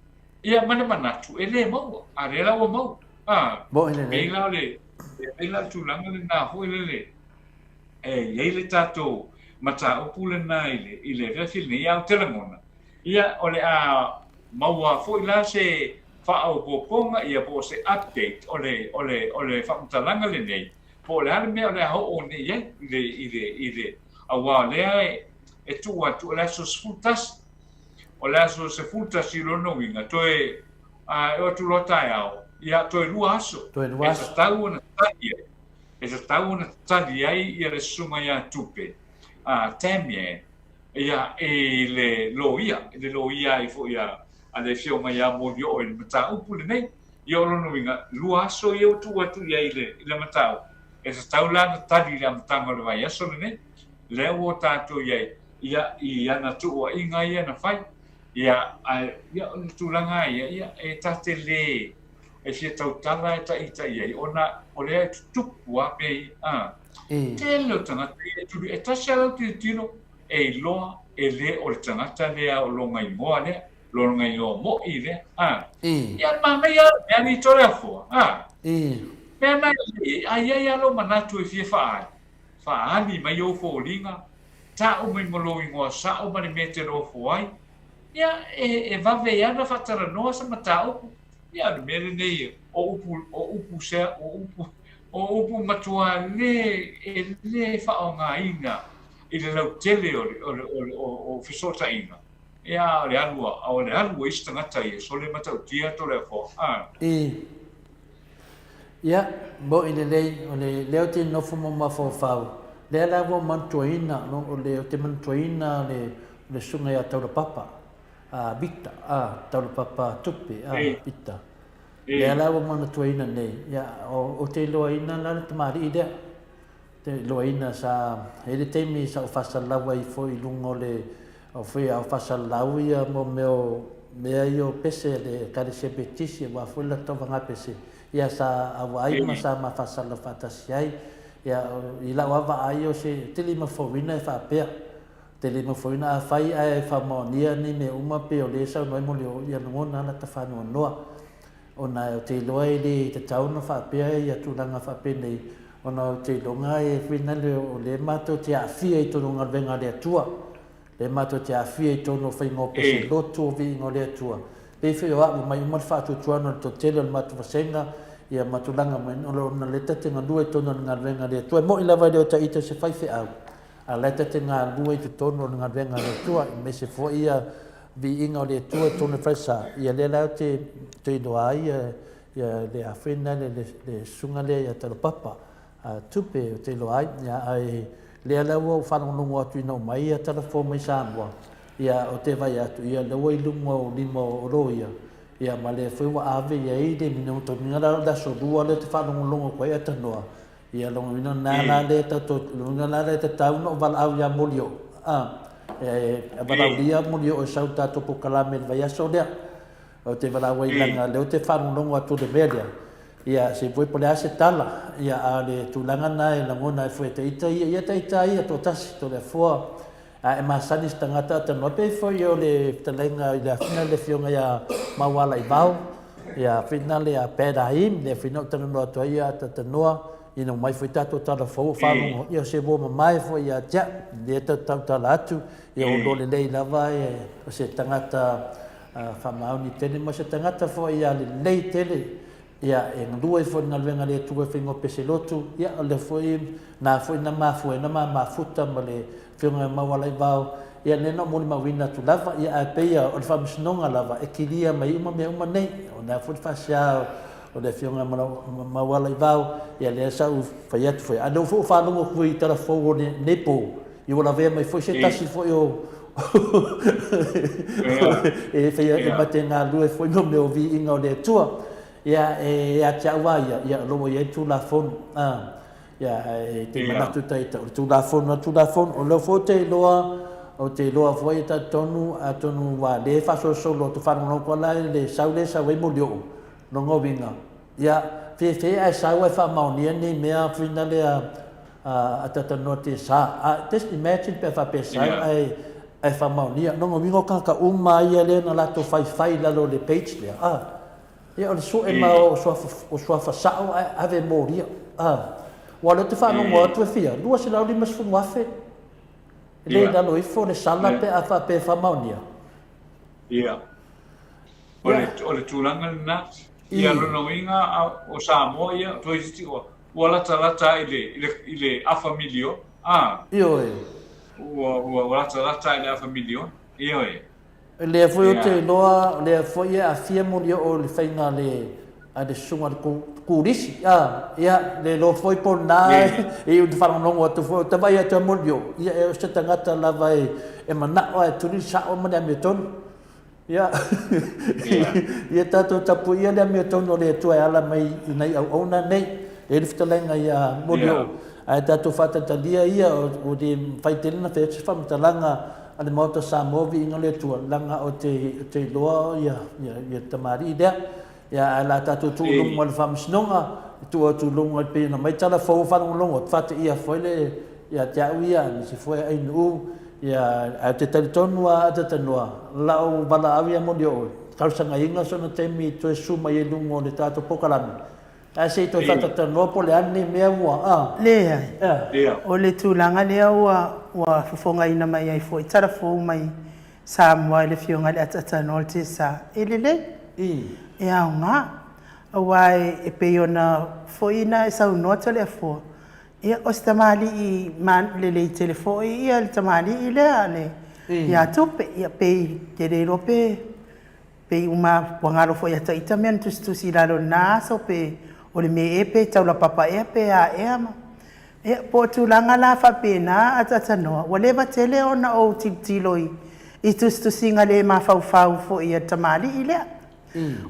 ia ma le manatu e le maua, a lea la ua maua. A, Moe lelei. pei la o le, pei la o le tulaga lena foi lele, e i ai le tatou mataupu lena i le, i le afiafi lenei, a ou te lagona, Ia, o le a maua foi la se faaopoopoga, ia, po o se update o le, o le, o le faamatalaga lenei, po o le a le mea o le a oo nei i ai i le, i le, i le, aua o lea e, e tuu atu o le aso 11. O le aso 11 i lona uiga, toe, a, e oo atu loa taeao, ia, toe lua aso. Toe lua E aso. tatau ona tali ai, e tatau ona tali ai ia le susuga ia Tupe, a, Tammy, Ia, i le loia, i le loia ai foi a, a le Afioga ia Molioo i le mataupu lenei. Ia o lona uiga, lua aso ia ua tuu atu i ai i le, i le mataupu, e tatau la ona tali i le amataga o le vaiaso lenei. Lea ua tatou i ai, ia, i ana tuuaiga ia na fai. Ia, ae, ia, o le tulaga lava ia, ia, e ta te le, e fia tautala e taʻitaʻi ai, ona o lea e tutupu lava mea ia. A, tele o tagata ia e tuli, e tasi lava lau tilotilo, e iloa e le o le tagata lea o lona igoa lea, lona igoa moʻi lea. A, ia le manaia lava le mea alii Toleafoa. A, mea na e a i ai lava lou manatu e fia faaali, faaali mai ou foliga, tau mai ma lou igoa sao ma le mea e te nofo ai, ia e, e vave ai lava ona faatalanoa se mataupu. Ia, o le mea lenei, o upu, o upu sea, o upu, o upu matua le, e le faaaogaina i le lautele o le, o le, o le, o, o fesootaiga. Ia, o le alu a, o le alu a isi tagata ia, sole matautia Toleafoa. A. I. Ia, moʻi lelei, o le lea ou te nofo ma mafaufau, lea la ua manatuaina, o le, ou te manatuaina le, le susuga ia Taulapapa. a Vita, a Taulapapa Tupe, a Vita. Lea la ua manatuaina nei, ia, ou te iloaina la le tamalii lea. Te iloaina sa, e i ai le taimi sa ou faasalalau ai foi i luga o le, o foi a o faasalalau ia mo mea o, mea ia o pese a le Ekalesia Petisi aua foi le latou vaega pese, ia sa auai ma sa ma faasalalau faatasi ai. Ia, i lau lava vaai o se, ou te le i mafauina e faapea. Te le nofoina afai ae faamaonia nei mea uma pei o lea e saunoa ai Molioo ia lagona lata faanoanoa ona ou te iloa e le tatau ona faapea ia tulaga faapenei ona ou te iloga e fuinale o lea matou te aafia i tonu o galuega a le Atua lea matou te aafia i tonu o faiga o pese lotu o viiga o le Atua pei foi o a'u mai uma le faatuatuana o le toatele o le matou vasega ia ma tulaga mai ona lea ta te galue i tonu o le galuega a le Atua e mo'i lava e le o ta ita se faifeau A o la e ta te galulue i totonu o le galuega a le Atua, aemaise foi ia viiga o le Atua i totonu o le falesa, ia lea la ou te toe iloa ai ia, ia le afena le, le, le susuga lea ia Talopapa a Tupe ou te iloa ai, ia ae Lea la ua ou faalogologo atu ina ua omai ia tala fou mai Samoa, ia, ou te vaai atu, ia, lea ua i luga o lima o loia, ia, ma lea foi ua ave i ai le minogatogiga la o le aso Lua lea ou te faalogologo atu ai atanoa, ia, lona uiga lena la lea tatou, lona uiga la lea e tatau ona ou valaau ia Molioo, a, e valaaulia Molioo e sau i le tatou polokalame i le vaiaso lea. Ou te valaau ai leaga o lea ou te faalogologo atu i le mea lea, ia se i po o le a se tala, ia a o le tulaga lena e lagona ai foi e ita ia, ia ita ia toatasi, Toleafoa, a e masani i se tagata atanoa, pei foi o le fetalaiga i le afina le afioga ia Maualaivao, ia fina le a Pat Aim, lea foi na ou talanoa atu ai ia atanoa, ina ua mai foi tatou tala fou o faalogo, ia o se uo mamae foi ia te au, lea e tautala atu, ia o lo lelei lava e, o se tagata Faamaoni tele ma se tagata foi ia lelei tele, ia e galue ai foi i le galuega a le Atua e faigoa peselotu, ia o lea foi na foi na mafua ai na ma mafuta ma le Afioga ia Maualaivao, ia lea na ou molimauina atu lava, ia ae pei ia o le faamasinoga lava e kilia mai uma mea uma nei, o lea foi le faasea o le Afioga ia Maualaivao, ia lea sa ou fai atu foi, a o lea foi ua faalogo atu i tala fou o lenei po, Ia ua lavea mai foi se tasi foi o e faia e mate galue foi mo mea o viiga o le Atua. Ia e ia te au lava ia, ia o lo o ua i ai le Tulafono. Ia e te manatu ta ita, o le Tulafono lava le Tulafono. O lea foi ou te iloa, ou te iloa foi e talitonu atonu aua o lea e faasolosolo atu, faalogologo atu lava la i le sau lea e sau ai Molioo, lona uiga, ia fefe ae sau ae faamaonia nei mea foi lea a talanoa te sa. A, just imagine pe a faapea sau ae, ae faamaonia. Lona uiga o tagata uma lava ia lea na latou faifai i lalo o le page lea, a, ia o le sue ma o suafa, o suafa sao ae ave molia. A, aua o lea ou te faalogo atu e fia? 250,000 lea i lalo ifo le sala pe a faapea e faamaonia. Ia. O le, o le tulaga lena. Ia, lona uiga o Samoa ia, toeitiiti ua, ua latalata i le, i le, i le afa miliona. A. Ioe. Ua, ua, ua latalata i le afa miliona. Ioe. Lea foi ou te iloa, o lea foi e aafia Molioo i le faiga a le, a le susuga i le Kurisi. A, ia, le iloa foi po o lena e iu ina faalogologo atu foi, ou te vaai atu ia Molioo, ia e o se tagata lava e, e manao lava e tuli le sao ma le amiotonu. Ia, ia tatou tapuaia le amiotonu o le Atua e ala mai i nai auauna nei. E i ai le fetalaiga ia Molioo, ae tatou faataitalia ia, ua le mafai tele ona fai atu se faamatalaga a le Maota Samoa, viiga o le Atua, leaga ou te iloa ia, ia, ia le tamalii lea. Ia, ae o le a tatou tuu i luga o le Faamasinoga, tuu atu i luga e pei ona aumai tala fou o faalogologo, faateia foi le, ia te au ia, aemaise foi Ainuu, ia, ae ou te talitonu lava Atatanoa, lau valaau ia Molioo, talosagaina sona taimi e toe susu mai ai i luga o le tatou polokalame, ae se i toe faatatalanoa po o le a lenei mea ua, a. Leai. O le tulaga lea ua, ua fofogaina mai ai foi tala fou mai Samoa i le Afioga i le Ataatanoa o le TSA, e lelei, e aoga, aua e pei ona foi na e saunoa Toleafoa, ia o se tamalii lelei tele foi ia le tamalii lea le ia Tupe, ia pei te le iloa pe pei uma ua galo foi ia ita mea na tusitusi i lalo i lena aso pe o le mea ea pe taulapapa ea pe a ea ma Ia, po o tulaga la faapena a Tatanoa, ua leva tele ona ou tilotilo i, i tusitusiga le mafaufau foi a le tamalii lea.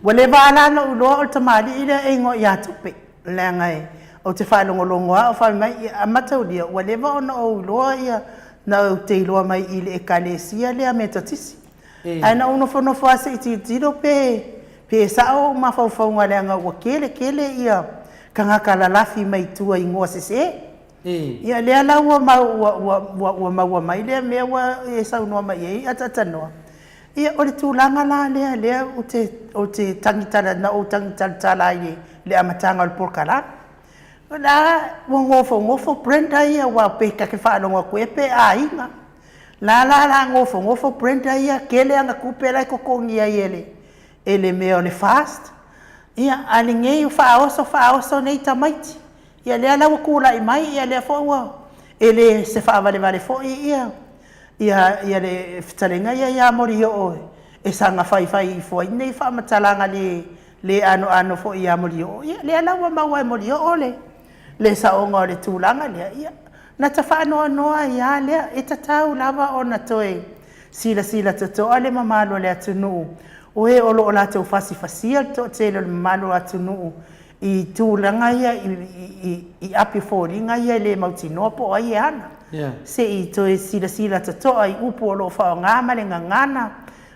Ua leva lava la ona ou iloa o le tamalii lea e igoa ia Tupe, leaga e, ou te faalogologo lava o fai mai, ia, a mataulia, ua leva ona ou iloa ia, na ou te iloa mai i le Ekalesia lea Metotisi. Ae na ou nofonofo lava se i tilotilo pe, pe sao ou mafaufauga leaga ua tele tele ia tagata lalafi mai tua i igoa sese. Ia lea la ua mau, ua, ua, ua, ua maua mai lea mea ua e saunoa mai ai Ataatanoa. Ia o le tulaga la lea lea ou te, ou te tagitala, na ou tagitalatala ai i le amataga o le polokalame. O la ua nofonofo Brenda ia aua pei ta te faalogo atu ea pe aiga. La la la nofonofo Brenda ia tele ana tupe la e totogi ai e le e le mea o le fast. Ia a lenei ua faaoso faaoso nei tamaiti. Ia lea la ua tulai mai ia lea foi ua e le se faavalevale foi ia ia ia le fetalaiga ia ia Molioo e saga faifai ifo ai nei faamatalaga le le anoano foi ia Molioo. Ia lea la ua maua e Molioo le le saoga o le tulaga lea. Ia. Na ta faanoanoa ai lava lea, e tatau lava ona toe silasila totoa le mamalu o le atunuu, o e o lo o latou fasifasia le toatele o le mamalu o atunuu i tulaga ia i api foliga ia e le mautinoa po o ai e ana. Se i toe silasila totoa i upu o lo o faaaoga ma le gagana,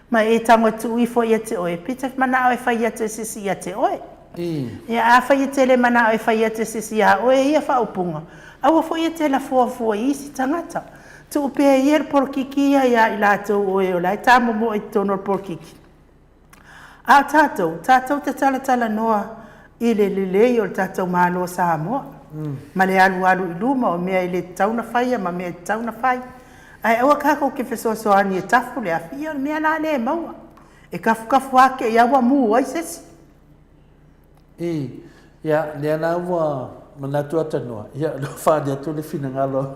ma e tago e tuu ifo ia te oe, pe te manao e fai atu e se isi ia te oe. Ia, afai e te le manao e fai atu e se isi iā oe ia faaupuga, aua foi e te lafoa fua i isi tagata. Tuu pea ia le polokiki ia iā i latou o e o la e tamomoe i totonu o le polokiki. A o tatou, tatou te talatalanoa i le lelei o le tatou Malo o Samoa, ma le alualu i luma o mea e le tatau ona faia ma mea e tatau ona fai. Ae aua tatou te fesoasoani e tafu le afi, ia o le mea la lea e maua. E kafukafu ake ia ua mu ai se isi. I, ia, lea la ua manatu atanoa, ia, lea ua faaali atu le finagalo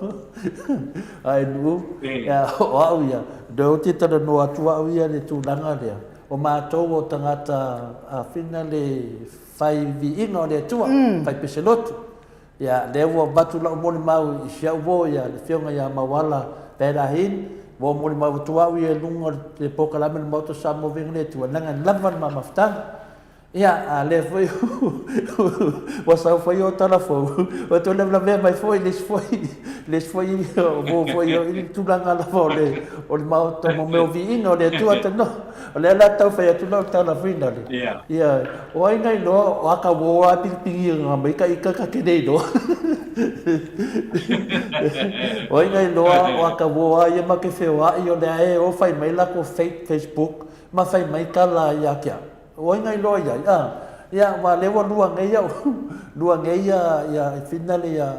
a Nu'u, ia, o au ia, lea ou te talanoa atu au ia i le tulaga lea, o matou o tagata afina le fai viiga o le Atua, fai pese lotu. Ia, lea ua avatu lau molimau i si au uo ia, le Afioga ia Mauala Berahin, ua ou molimau atu au ia i luga o le polokalame o le Maota o Samoa Viiga i le Atua, leaga e lava le ma mafutaga. Ia, a lea foi ua sau foi o tala fou, ua toe lavelavea mai foi le isi foi, le isi foi uo foi i le tulaga lava o le, o le Maota mo mea o viiga o le Atua tanoa. O lea la tau fai atu lau tala foi nale. Ia. Ia, o ai na iloa o aka uo a pilipili nga mai ka ika ka ke nei iloa. O ai na iloa o aka uo a ia ma ke feoai o lea e o fai mai lako fake Facebook ma fai mai kala ia ke au. O ai na iloa iai, a? Ia, wa lea ua lua nei au, lua nei ia, ia e finale ia,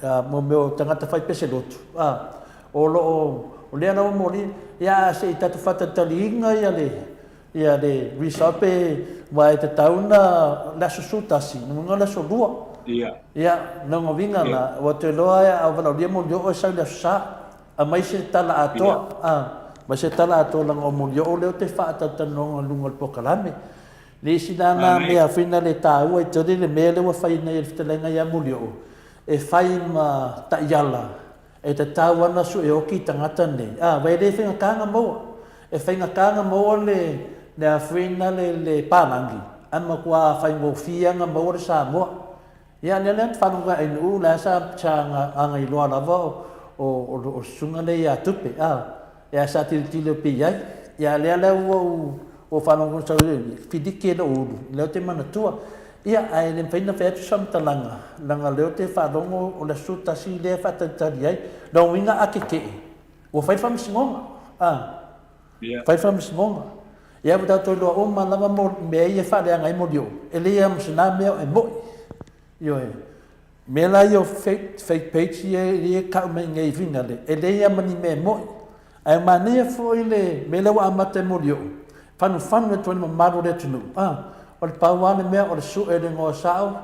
ia mo mea o tagata fai pese lotu, a? O lo o, o lea lava moli, ia a se i tatou faatalitaliina ia le, ia le result pe, aua e tatau ona le aso 11, lona uiga o le aso 2. Ia. Ia, lona uiga la, ua toe iloa a valaaulia Molioo e sau i le aso Sa. Aumai se tala atoa, a, aumai se tala atoa leaga o Molioo lea ou te faatalatalanoaina i luga o le polokalame. Le isi la na mea foi na le taua i tele le mea lea ua fai nei e le fetalaiga ia Molioo, e fai ma taiala E tatau ana sue oki tagata nei. A, wai e le faigata na maua. E faigata na maua le, le afuina le, le palangi, ae matua faigofie a na maua le Samoa. Ia, lea lea na faalogo ai Nu'u, la sa, sa agailoa lava o, o, o, o susuga lea ia Tupe, a, ia sa tilotilo pea i ai. Ia, lea la ua ou, ua ou faalogo sau i filiki e lou ulu, lea ou te manatua. Ia, ae le mafai ona fai atu se faamatalaga, leaga o lea ou te faalogo o le aso 11 lea e faatalitali ai. Lona uiga a tetee, ua fai le faamasinoga, a, fai le faamasinoga. Ia, ua tatou iloa uma lava mea ia e faaleaga ai molioo, e leai lava ma se na mea e moi. Ioe. Mea la ia o fake, fake page ia e tau mai nei i Finale, e leai lava ma ni mea e moi. Ae manaia foi le mea lea ua amata e Molioo, fanufanu atu ai le mamalu o le atunuu, a, o le pau lava le mea o le sue le igoa sao,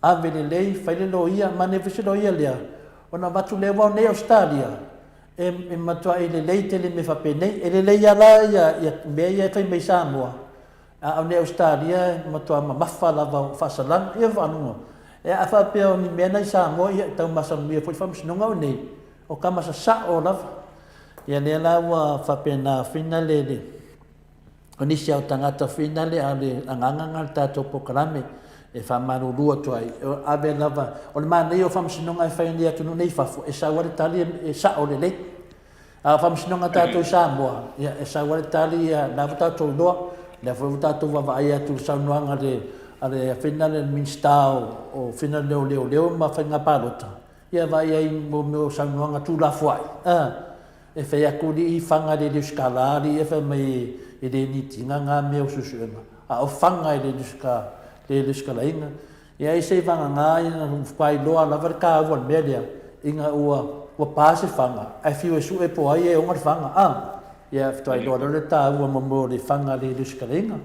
ave lelei, fai le loia, manaia foi se loia lea, ona avatu lea, aua o nei Ausetalia, e, e matuai lelei tele mea faapenei. E lelei lava la ia, ia mea ia e fai mai i Samoa, A o nei Ausetalia e matua mamafa lava o faasalaga ia faalogo. E a faapea o ni mea na i Samoa ia e tau masalomia foi le faamasinoga o nei, o ka masasao lava. Ia lea la ua faapena fina le le o nisi au tagata fina le a le agaga na le tatou polokalame e faamalulu atu ai, e ave lava, o le manaia o faamasinoga e fai nei atunuu nei i fafo, e sau lava le tali e sao lelei. A o faamasinoga a tatou i Samoa, ia, e sau lava le tali, ia, o lena ua tatou iloa, o lea foi ua tatou vaavaai atu i le saunoaga a le, a le fina le Minisita o, o fina lea o Leoleo ma Faiga Palota, ia vaai ai mo mea o saunoaga tuulafoai, a, e fai atu alii fana i le lesitala alii ia fai mai e le need ina na mea o suesuega, a o fana e le le lesitalaina. Ia ai se i vagana ina ua iloa lava le taua o le mea lea, ina ua ua pa se faga, ae fiu e sue po o ai e ona le faga, a? Ia faatoa iloa loa le taua mo mea o le faga le lusikaleiga.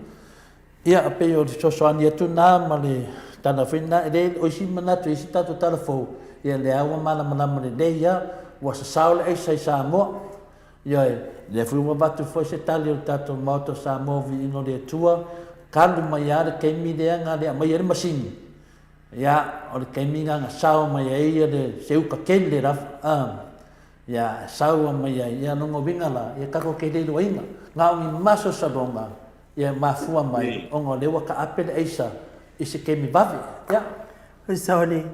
Ia, e pei o le fesoasoani atu lena ma le tala foi lena, e le o isi manatu i isi tatou tala fou, ia lea ua malamalama lelei lava, ua sasao le aisa i Samoa. Ioe, lea foi ua avatu foi se tali o le tatou Maota o Samoa Viiga o le Atua, talu mai lava le taimi lea na le aumaia ai le masini. Ia, o le taimi lena na sao mai ai ia le se uta tele lava, a, ia, sao mai ai, ia lona uiga la, ia tatou te le iloaina. Na o ni masalosaloga ia mafua mai ona o lea ua taape le aisa i se taimi vave. Ia. Uso, o le,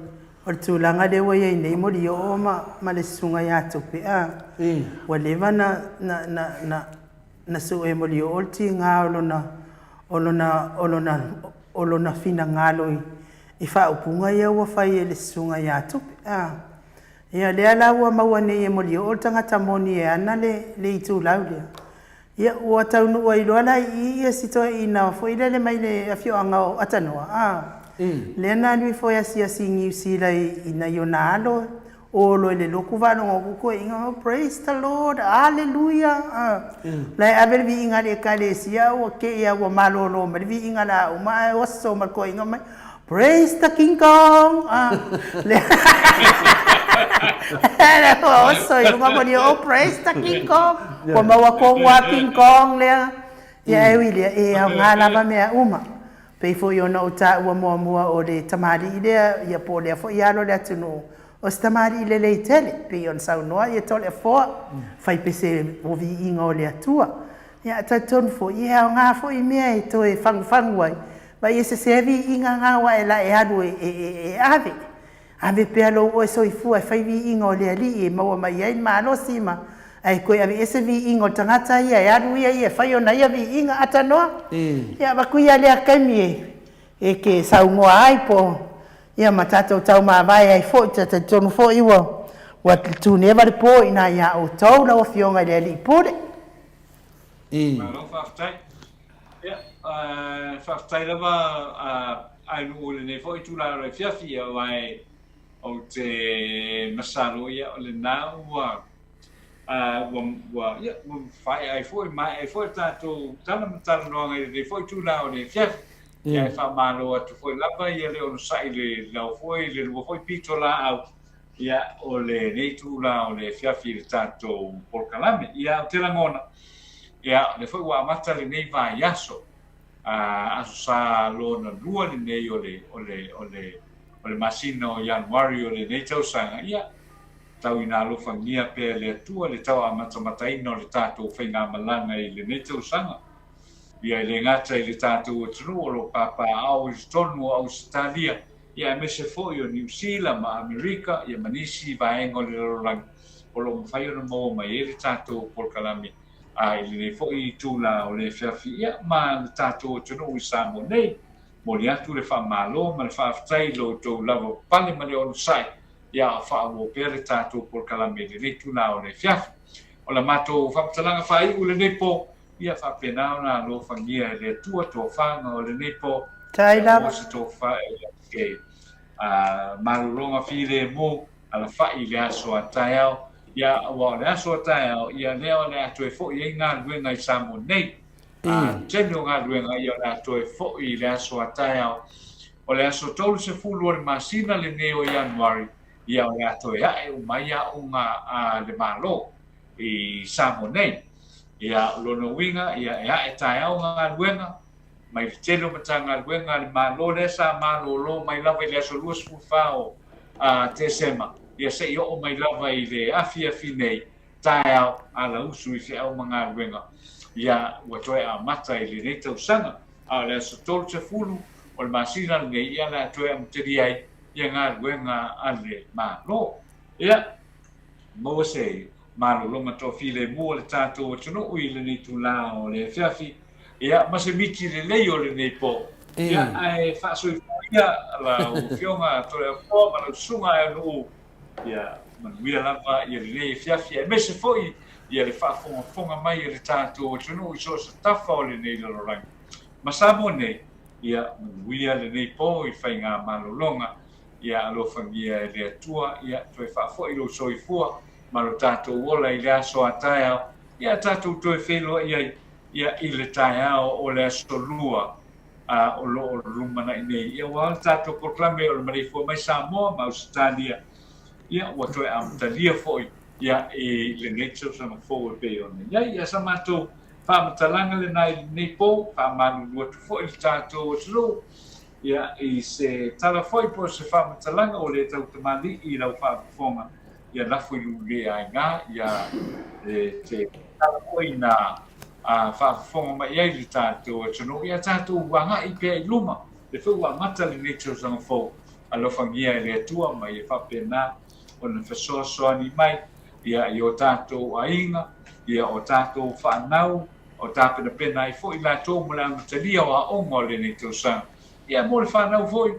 o le tulaga lea ua i ai nei Molioo ma, ma le susuga ia Tupe, a, ua leva na, na, na, na, na sue e Molioo le tiga o lona, o lona, o lona, o lona finagalo i, i faaupuga ia ua fai e le susuga ia Tupe, a. Ia, lea la ua maua nei e Molioo le tagata moni e ana le, le itulau lea. Ia, ua taunuu ai loa la i i ia si toeaina foi lele mai le afioaga o Atanoa, a. Lea na alu ifo e asiasi i Niu Sila i nai ona alo, olo i le loku faalogo atu toeaiina, oh, praise the Lord, hallelujah, a. La e ave le viiga i le Ekalesia, ua te i lava ua malolo mai le viiga o le a uma ae oso ma le toeaina mai, Praise the King Kong! Ah, le le ua oso i luga moni, oh, praise the King Kong! Ua maua tonu a King Kong lea. Ia e ui lea, e aoga lava mea uma. Pei foi ona ou taua muamua o le tamalii lea, ia po o lea foi alo o le atunuu, o se tamalii lelei tele, pei ona saunoa ia Toleafoa, fai pese o viiga o le Atua. Ia, talitonu foi, e aoga foi mea e toe fagufagu ai, Vaai e sese viiga na aua e la e alu e, e, e, e ave. Ave pea lou oe soifua e fai viiga o le Alii e maua mai ai le malosi ma ae toe aveese viiga o le tagata ia e alu ia ia e fai ona ia viiga atanoa. Ia avatu ia lea taimi e, e te saunoa ai po ia ma tatou taumavae ai foi, ta talitonu foi ua ua tuneva le po i ina iā outou lau Afioga i le Alii Pule. Malo faafetai. Ia, faafetai lava a nuu i lenei foi itula o le afiafi, aua e ou te masalo ia o lena ua ua ua ia ua faai'a ai foi maea ai foi le tatou tala ma talanoaga i lenei foi itula o le afiafi. Ia e faamalo atu foi lava ia le onosai i le lau foi le lua foi pitolaau Ia, o lenei itula o le afiafi i le tatou polokalame. Ia, ou te lagona, ia, o lea foi ua amata lenei vaiaso, a, Aso Sa lona lua lenei o le, o le, o le, o le masina o Ianuari o lenei tausaga, ia, tau ina alofagia pea e le Atua le tau amatamataina o le tatou faigamalaga i lenei tausaga. Ia, e le gata i le tatou atunuu o lo o papaaao i totonu o Ausetalia, ia aemaise foi o Niu Sila ma Amerika, ia ma nisi vaega o le lalolagi o lo o mafai ona maua mai ai le tatou polokalame a i lenei foi itula o le afiafi, ia ma le tatou atunuu i Samoa nei. Momoli atu le faamalo ma le faafetai i lo outou lava pale ma le onosai, ia a o faaauau pea le tatou polokalame i lenei itula o le afiafi. O la matou faamatalaga faaiu i lenei po, Ia faapena ona alofagia e le Atua tofaga o lenei po, Tai ia maua lava. se tofa e ke malologa filemu alafa'i i le aso a taeao. Ia, aua o le aso a taeao, ia lea o le a toe fo'i ai galuega i Samoa nei. A tele o galuega ia o le a toe fo'i i le aso a taeao. O le aso 30 o le masina lenei o Ianuari, ia o le a toe a'e uma ai aoga a le Malo i Samoa nei. Ia, o lona uiga, ia, e ae taeao galuega, mai le tele o Matagaluega a le Malo lea sa malolo mai lava i le aso 24 o Tesema, ia se i oo mai lava i le afiafi nei, taeao, alausu i feau ma galuega, ia, ua toe amata i lenei tausaga. A o le aso 30 o le masina lenei, ia, o le a toe amatalia ai ia galuega a le Malo. Ia, maua se malologa toafilemu a le tatou atunuu i lenei itula o le afiafi, ia, ma se miti lelei o lenei po. Ia, ae faasoifua ia lau Afioga Toleafoa ma lau Susuga Aeanuu, ia manuia lava ia lenei afiafi, aemaise foi ia le faafogafoga mai a le tatou atunuu i so o se tafa o lenei lalolagi. Ma Samoa nei, ia manuia lenei po i faigamalologa. Ia alofagia e le Atua, ia toe faafoi lou soifua ma lo tatou ola i le aso a taeao, ia tatou toe feiloai ai ia i le taeao o le aso Lua a o lo o lumanai nei. Ia ua le tatou polokalame o le maleifua mai Samoa ma Ausetalia, ia ua toe amatalia foi ia i lenei tausaga fou e pei ona i ai. Ia sa matou faamatalaga lena i lenei po, faamalulu atu foi i le tatou atunuu. Ia, i se tala foi po o se faamatalaga ua le tautamalii i lau faafofoga, ia lafo i lou le aiga, ia se tala foi na faafofoga mai ai le tatou atunuu, ia tatou agai pea i luma. Lea foi ua amata lenei tausaga fou, alofagia e le Atua ma ia faapena ona fesoasoani mai ia i o tatou aiga, ia o tatou fanau, o tapenapena ai foi latou mo le amatalia o aoga o lenei tausaga. Ia, mo le fanau foi,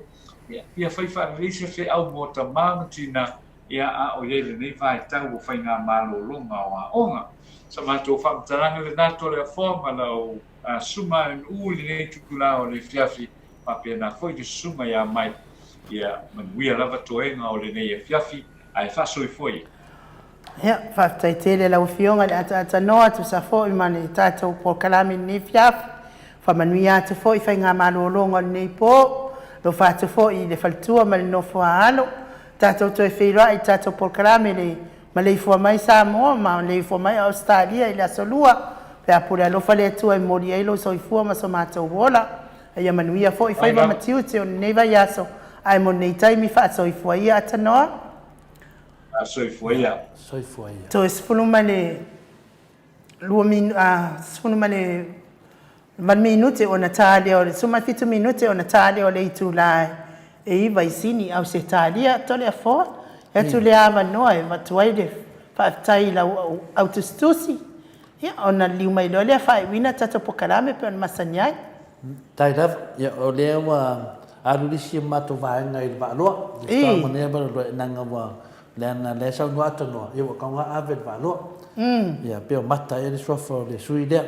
ia, ia fai faalelei se feau mo tama ma tina, ia, a o i ai lenei vaitau o faiga malologa o aoga. Sa matou faamatalaga lena Toleafoa ma lau susuga Nu'u i lenei itula o le afiafi, faapena foi le susuga ia Mike. Ia manuia lava toega o lenei afiafi, ae faasoifua ia. Ia, faafetai tele i lau Afioga i le ataatanoa tusa foi ma le tatou polokalame i lenei afiafi. Faamanuia atu foi i faigamalologa o lenei po. Alofa atu foi i le faletua ma le nofo a alo. Tatou toe feiloai i le tatou polokalame le maleifua mai Samoa ma maleifua mai Ausetalia i le Aso Lua. Pe a pule alofa le Atua e momoli ai lou soifua ma so matou ola. A ia manuia foi faiva ma tiute o lenei vaiaso ae mo lenei taimi faasoifua ia Atanoa. Soifua ia. Soifua ia. Toe 12 minu, 18 minute ona ta lea o le, 17 minute ona ta lea o le itula e 9 i Sini, Ausetalia, Toleafoa. E atu lea avanoa e avatu ai le faafetai i lau autusitusi, ia, ona liliu mai loa lea faaiuina tatou polokalame pei ona masani ai. Faafetai lava. Ia, o lea ua alu le isi o matou vaega i le Vaaloa, le faatoa nei lava leaga ua, leaga lea e saunoa Atanoa, ia ua tau ave i le Vaaloa. Ia, pei o Mata ea le suafa o le sui lea.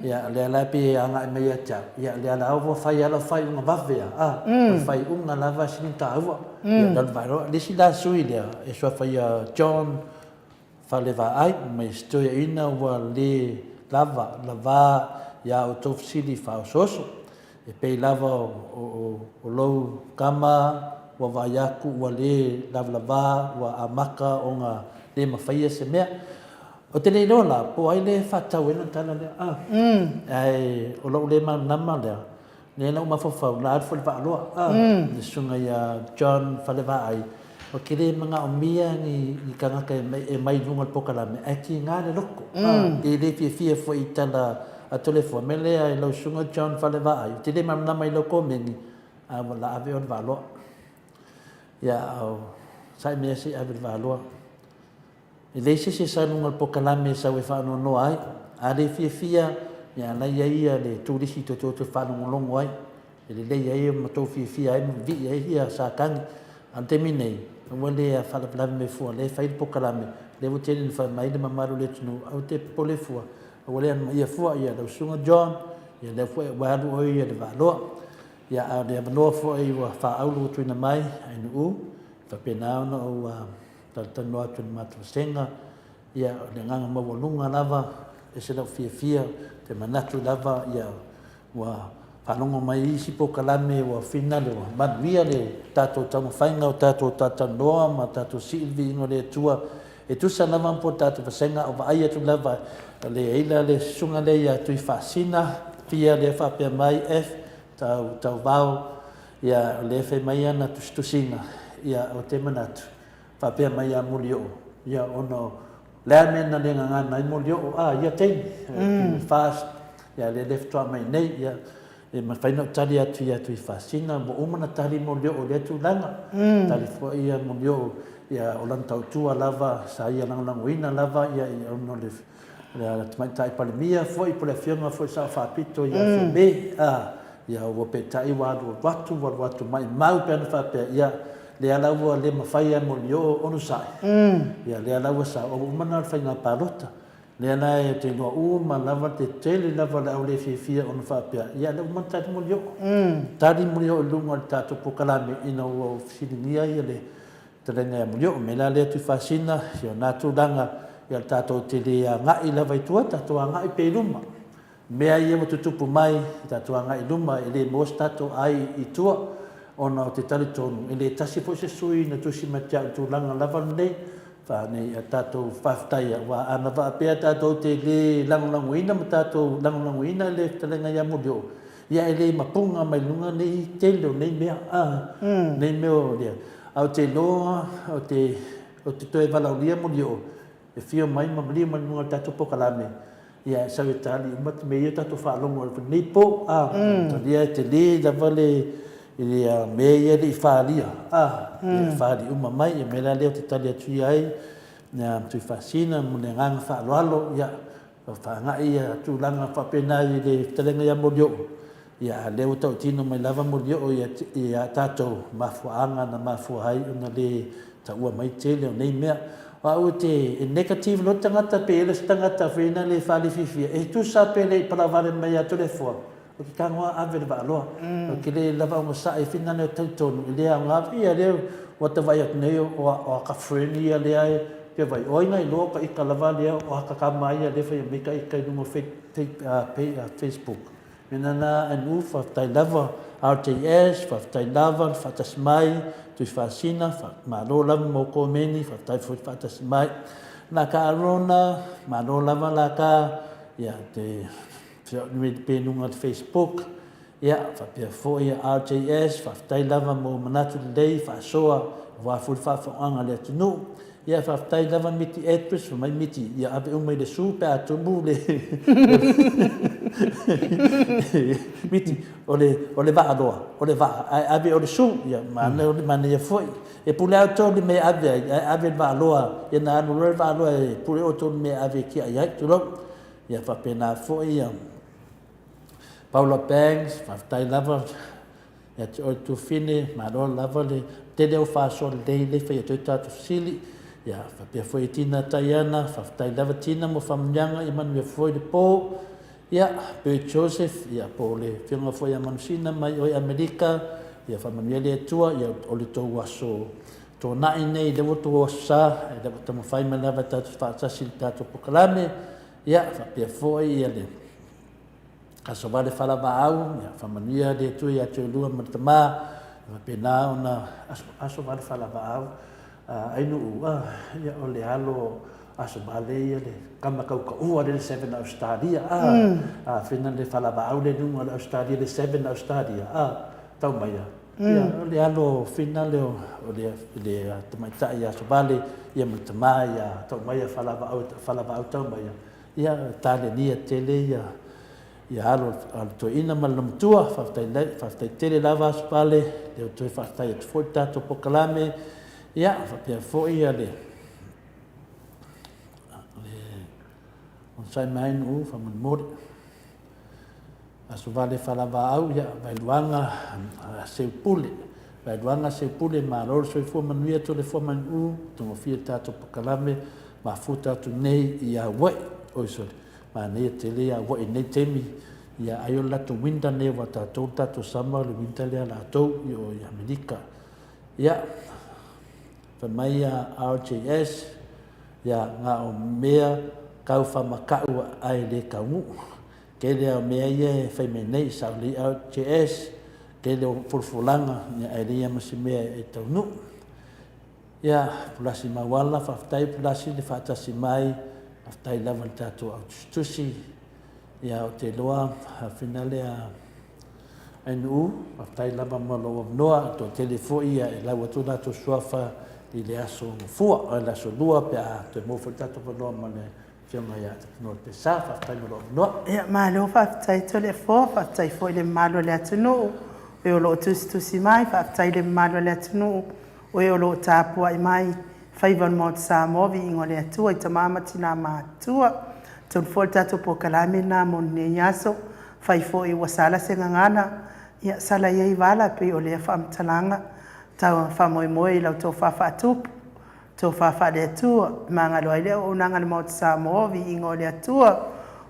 Ia, o lea la e pei e agai mai ia te au, ia, o lea la ua fai lava lau faaiuga vave lava, a, o le faaiuga lava e sili ona taua. Ia, o le Vaaloa. O le isi la sui lea, e suafa ia John Falevaai mai se toeaina ua le lava lavā i a outou fesili faaosooso. E pei lava o lou tama ua vaai atu ua le lavalavā ua amata ona le mafaia se mea. Ou te le iloa la po o ai le faatatau ai lana tala lea. Ae o lou le malamalama lea, Lea na ou mafaufau, na alu foi le Vaaloa, a, le susuga ia John Falevaai, ou te le manaomia ni, ni tagata e mai, e mai i luga o le polokalame, ae tiga le loto, a, e le fiafia foi i tala a Toleafoa. O le mea lea i lau susuga John Falevaai, ou te le malamalama i lau komeni, ae ua la ave oe le Vaaloa. Ia, o, sa'i mea se i ave le Vaaloa. E leai se isi e sau i luga o le polokalame e sau e faanoanoa ai. A le fiafia, ia la i ai ia le turisi tototo e faalogologo ai, e lelei ai ma tou fiafia ai ma vivii ai ia Satani. A o le taimi nei, aua le faalavelave mai fua, o lea e fai le polokalame, o lea ua tele ina fai mai le mamalu o le atunuu, aua te popole fua, aua le anomaia fua ia lau susuga John, ia lea foi ua alu oe ia le Vaaloa. Ia a o le avanoa foi ua faaaulu ua tuuina mai, Ainuu, e faapena ona ou Talatalanoa atu i le matou vasega, ia, o le agaga maualuga lava, ese lou fiafia, ou te manatu lava, ia, ua faalogo mai i isi polokalame ua finale, ua manuia le tatou taumafaiga o tatou talatalanoa ma tatou sii le viiga o le Atua. E tusa lava po o le tatou vasega a o vaai atu lava le eila le susuga lea ia Tuifaasina, Fia lea faapea mai, F, tau, tauvao, Ia, o lea e fai mai ana tusitusiga, ia, ou te manatu, faapea mai ia Molioo, ia, ona o le a mea na le gagana ai Molioo, a, ia taimi, taimi fast, ia, lea le faatoa mai nei, ia, e mafai ona ou tali atu ia Tuifaasina, ua uma ona tali Molioo i lea tulaga, tali foi ia Molioo, ia, o lana tautua lava, sa ia lagolagoina lava, ia, ona o le Le Tamaitai Palemia foi po o le Afioga foi Sao Faapito ia Fiame, a, ia ua peitai ua alu atu, ua alu atu maimau pe ana faapea, ia, lea la ua le mafai lava e Molioo onosai, ia lea la ua sao, ua uma lena o le faiga palota. Lea la ou te iloa uma lava le tele lava o le au le fiafia ona faapea, ia lea ua uma ona tali Molioo. Tali Molioo i luga o le tatou polokalame ina ua fesiligia ia le Fetalaiga ia Mulioo, mea la lea Tuifaasina, ia o na tulaga, ia tatou te le agai lava i tua, tatou agai pea i luma. Mea ia ua tutupu mai, tatou agai i luma, e le maua se tatou ai i tua, ona ou te talitonu, e le tasi foi se sui na tusi mai te au i tulaga lava lenei, fa nei a tatou faafetaia, aua a na faapea tatou te le lagolagoina ma tatou lagolagoina le fetalaiga ia Mulioo, Ia e le mapuga mai luga nei tele o nei mea, a, nei mea o lea. Ae ou te iloa, ou te, ou te toe valaaulia Molioo e fia mai ma malie mai luga o le tatou polokalame, ia e sau e tali uma mea ia tatou faalogo ai nei po, a, talia e tele lava le, le mea ia e le i faaalia, a, ia e faali uma mai. Ia mea la lea ou te tali atu ia ai, ia Tuifaasina ma le agaga faaaloalo, ia, Faagai ia tulaga faapena i le fetalaiga ia Molioo, ia a lea ua tautino mai lava Molioo ia a tatou mafuaaga na mafua ai ona le taua mai tele o nei mea. O au e te e negative loa le tagata pe i ai se tagata foi na le fale fiafia, e tusa pe le i palavale mai ia Toleafoa, o ke tago a ave le vaaloa. O ke le lava ogasai e whina o talitonu i le aoga ia lea ua ta vaai atu nei o a ka friend ia lea e pe vai o ai na iloa ka ika lava lea o a ka kama ia lea fai mai ka ika i luga o Facebook. Me nana anu whafetai lava RTS, whafetai lava le whaatasi mai, Tuifaasina, malo lava mo komeni, whafetai foi le whaatasi mai. La ka Arona, malo lava la ka, ia te Pe luga o le Facebook, ia, faapea foi a RJS, faafetai lava mo manatu lelei faasoa aua foi le faafooaga a le atunuu. Ia, faafetai lava Miti Edwards, fai mai Miti, ia ave uma i le su pe a tumu le Miti, o le, o le vaaloa, o le vaa, ae ave o le su, ia, manaia foi. E pule lava outou i le mea e ave ai, ae ave le vaaloa, ia na alu loa le vaaloa e pule outou i le mea e ave e tiai ai, tulou. Ia faapena foi ia Paula Banks, faafetai lava ia te oe Tufine, malo lava le tele o faasoa lelei lea fai atu ai tatou fesili. Ia faapea foi Tina Taiana, faafetai lava Tina mo faamanuiaga, ia manuia foi le po. Ia Bert Joseph, ia po o le afioga foi ia Manusina mai oe Amerika, ia faamanuia le Atua, ia o le tou aso tuanai nei, lea ua tou aso sa, lea ua taumafai mai lava tatou faatasi i le tatou polokalame. Ia, faapea foi ia le Aso Vale Falavaau, ia faamanuia le Atua ia te oulua ma le Tama, ia faapena ona aso, aso Vale Falavaau, Ainuu, ia o le alo Aso Vale ia le kama kaukaua le seven Australia, a, fina le Falavaau le luga o le Australia, le seven Australia, a, tau mai a. Ia, o le alo fina le o le, le tamaitai Aso Vale, ia ma le tama ia tau mai a Falavaau, Falavaau tau mai a. Ia, talenia tele ia, ia alo a le toeaina ma le lamatua, faafetai, faafetai tele lava Aso Vale, lea ua toe faafetai atu foi le tatou polokalame, ia, faapea foi ia le, le onosai mai nuu faamolemole. Aso Vale Falavaau, ia, Vaeluaga Seupule, Vaeluaga Seupule, malo le soifua manuia Toleafoa Manuu, togafia le tatou polokalame, mafuta atu nei i Aua'i, oi sorry, manaia tele ia Aua'i i nei taimi, ia ai o le latou winter nei aua tatou le tatou summer o le winter lea a latou i o i Amerika. Ia, fai mai ia RJS, ia na o mea kau whamakau ae le taunuu. Tele o mea ia e fai mai nei, sao lelei RJS, tele o folafolaga, ia ae leai lava ma se mea e taunuu. Ia, Pulasi Mauala, faafetai Pulasi le faatasi mai, faafetai lava i le tatou au tusitusi. Ia, ou te iloa, fina lea Ainuu, faafetai lava mo lou avanoa, e toatele foi ia e lau atu o latou suafa i le aso Gafua, le aso Lua pe a toe maua foi le tatou avanoa ma le Afioga ia Tapunuu Pesa, faafetai mo lou avanoa. Ia, malo faafetai Toleafoa, faafetai foi i le mamalu o le atunuu e o lo o tusitusi mai, faafetai i le mamalu o le atunuu o e o lo o tapuai mai, faiva o le Maota Samoa, viiga o le Atua i tama ma tina matutua. Atonu foi o le tatou polokalame lena mo lenei aso, fai foi ua sala se gagana, ia sala ia i vala e pei o lea faamatalaga, tau faamoemoe i la outou faafaatupu. Tofa faale-Atua, e magalo ai le auaunaga a le Maota Samoa, viiga o le Atua,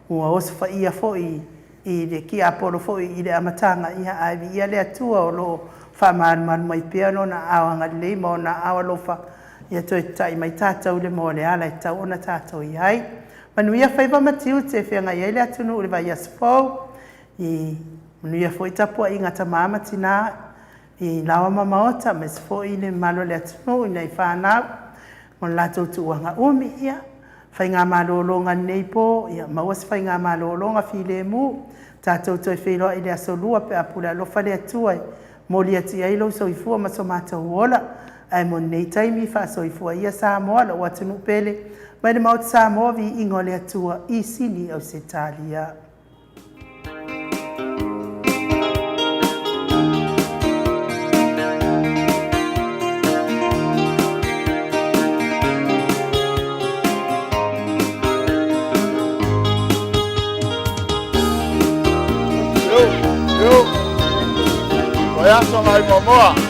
ua osofaia foi i le tiapolo foi i le amataga, ia ae viia le Atua o lo o faamalumalu mai pea Lona aao agalelei ma Ona aao alofa, ia toe tatai mai tatou i le moa o le ala e tatau ona tatou i ai. Manuia faiva ma tiute e feagai ai le atunuu i le vaiaso fou. I manuia foi tapuaiga a tama ma tina i laoa ma maota, aemaise foi le mamalu o le atunuu i nai fanau mo le latou tuuaga umi. Ia, faigamalologa i lenei po, ia maua se faigamalologa filemu. Tatou toe feiloai i le aso Lua pe a pule alofa le Atua e moli atu i ai lou soifua ma so matou ola. Ae mo lenei taimi, faasoifua ia Samoa, lou atunuu pele, mai le Maota Samoa, viiga o le Atua i Sini, Ausetalia. Yo, yo. Vaiaso ngai muamua.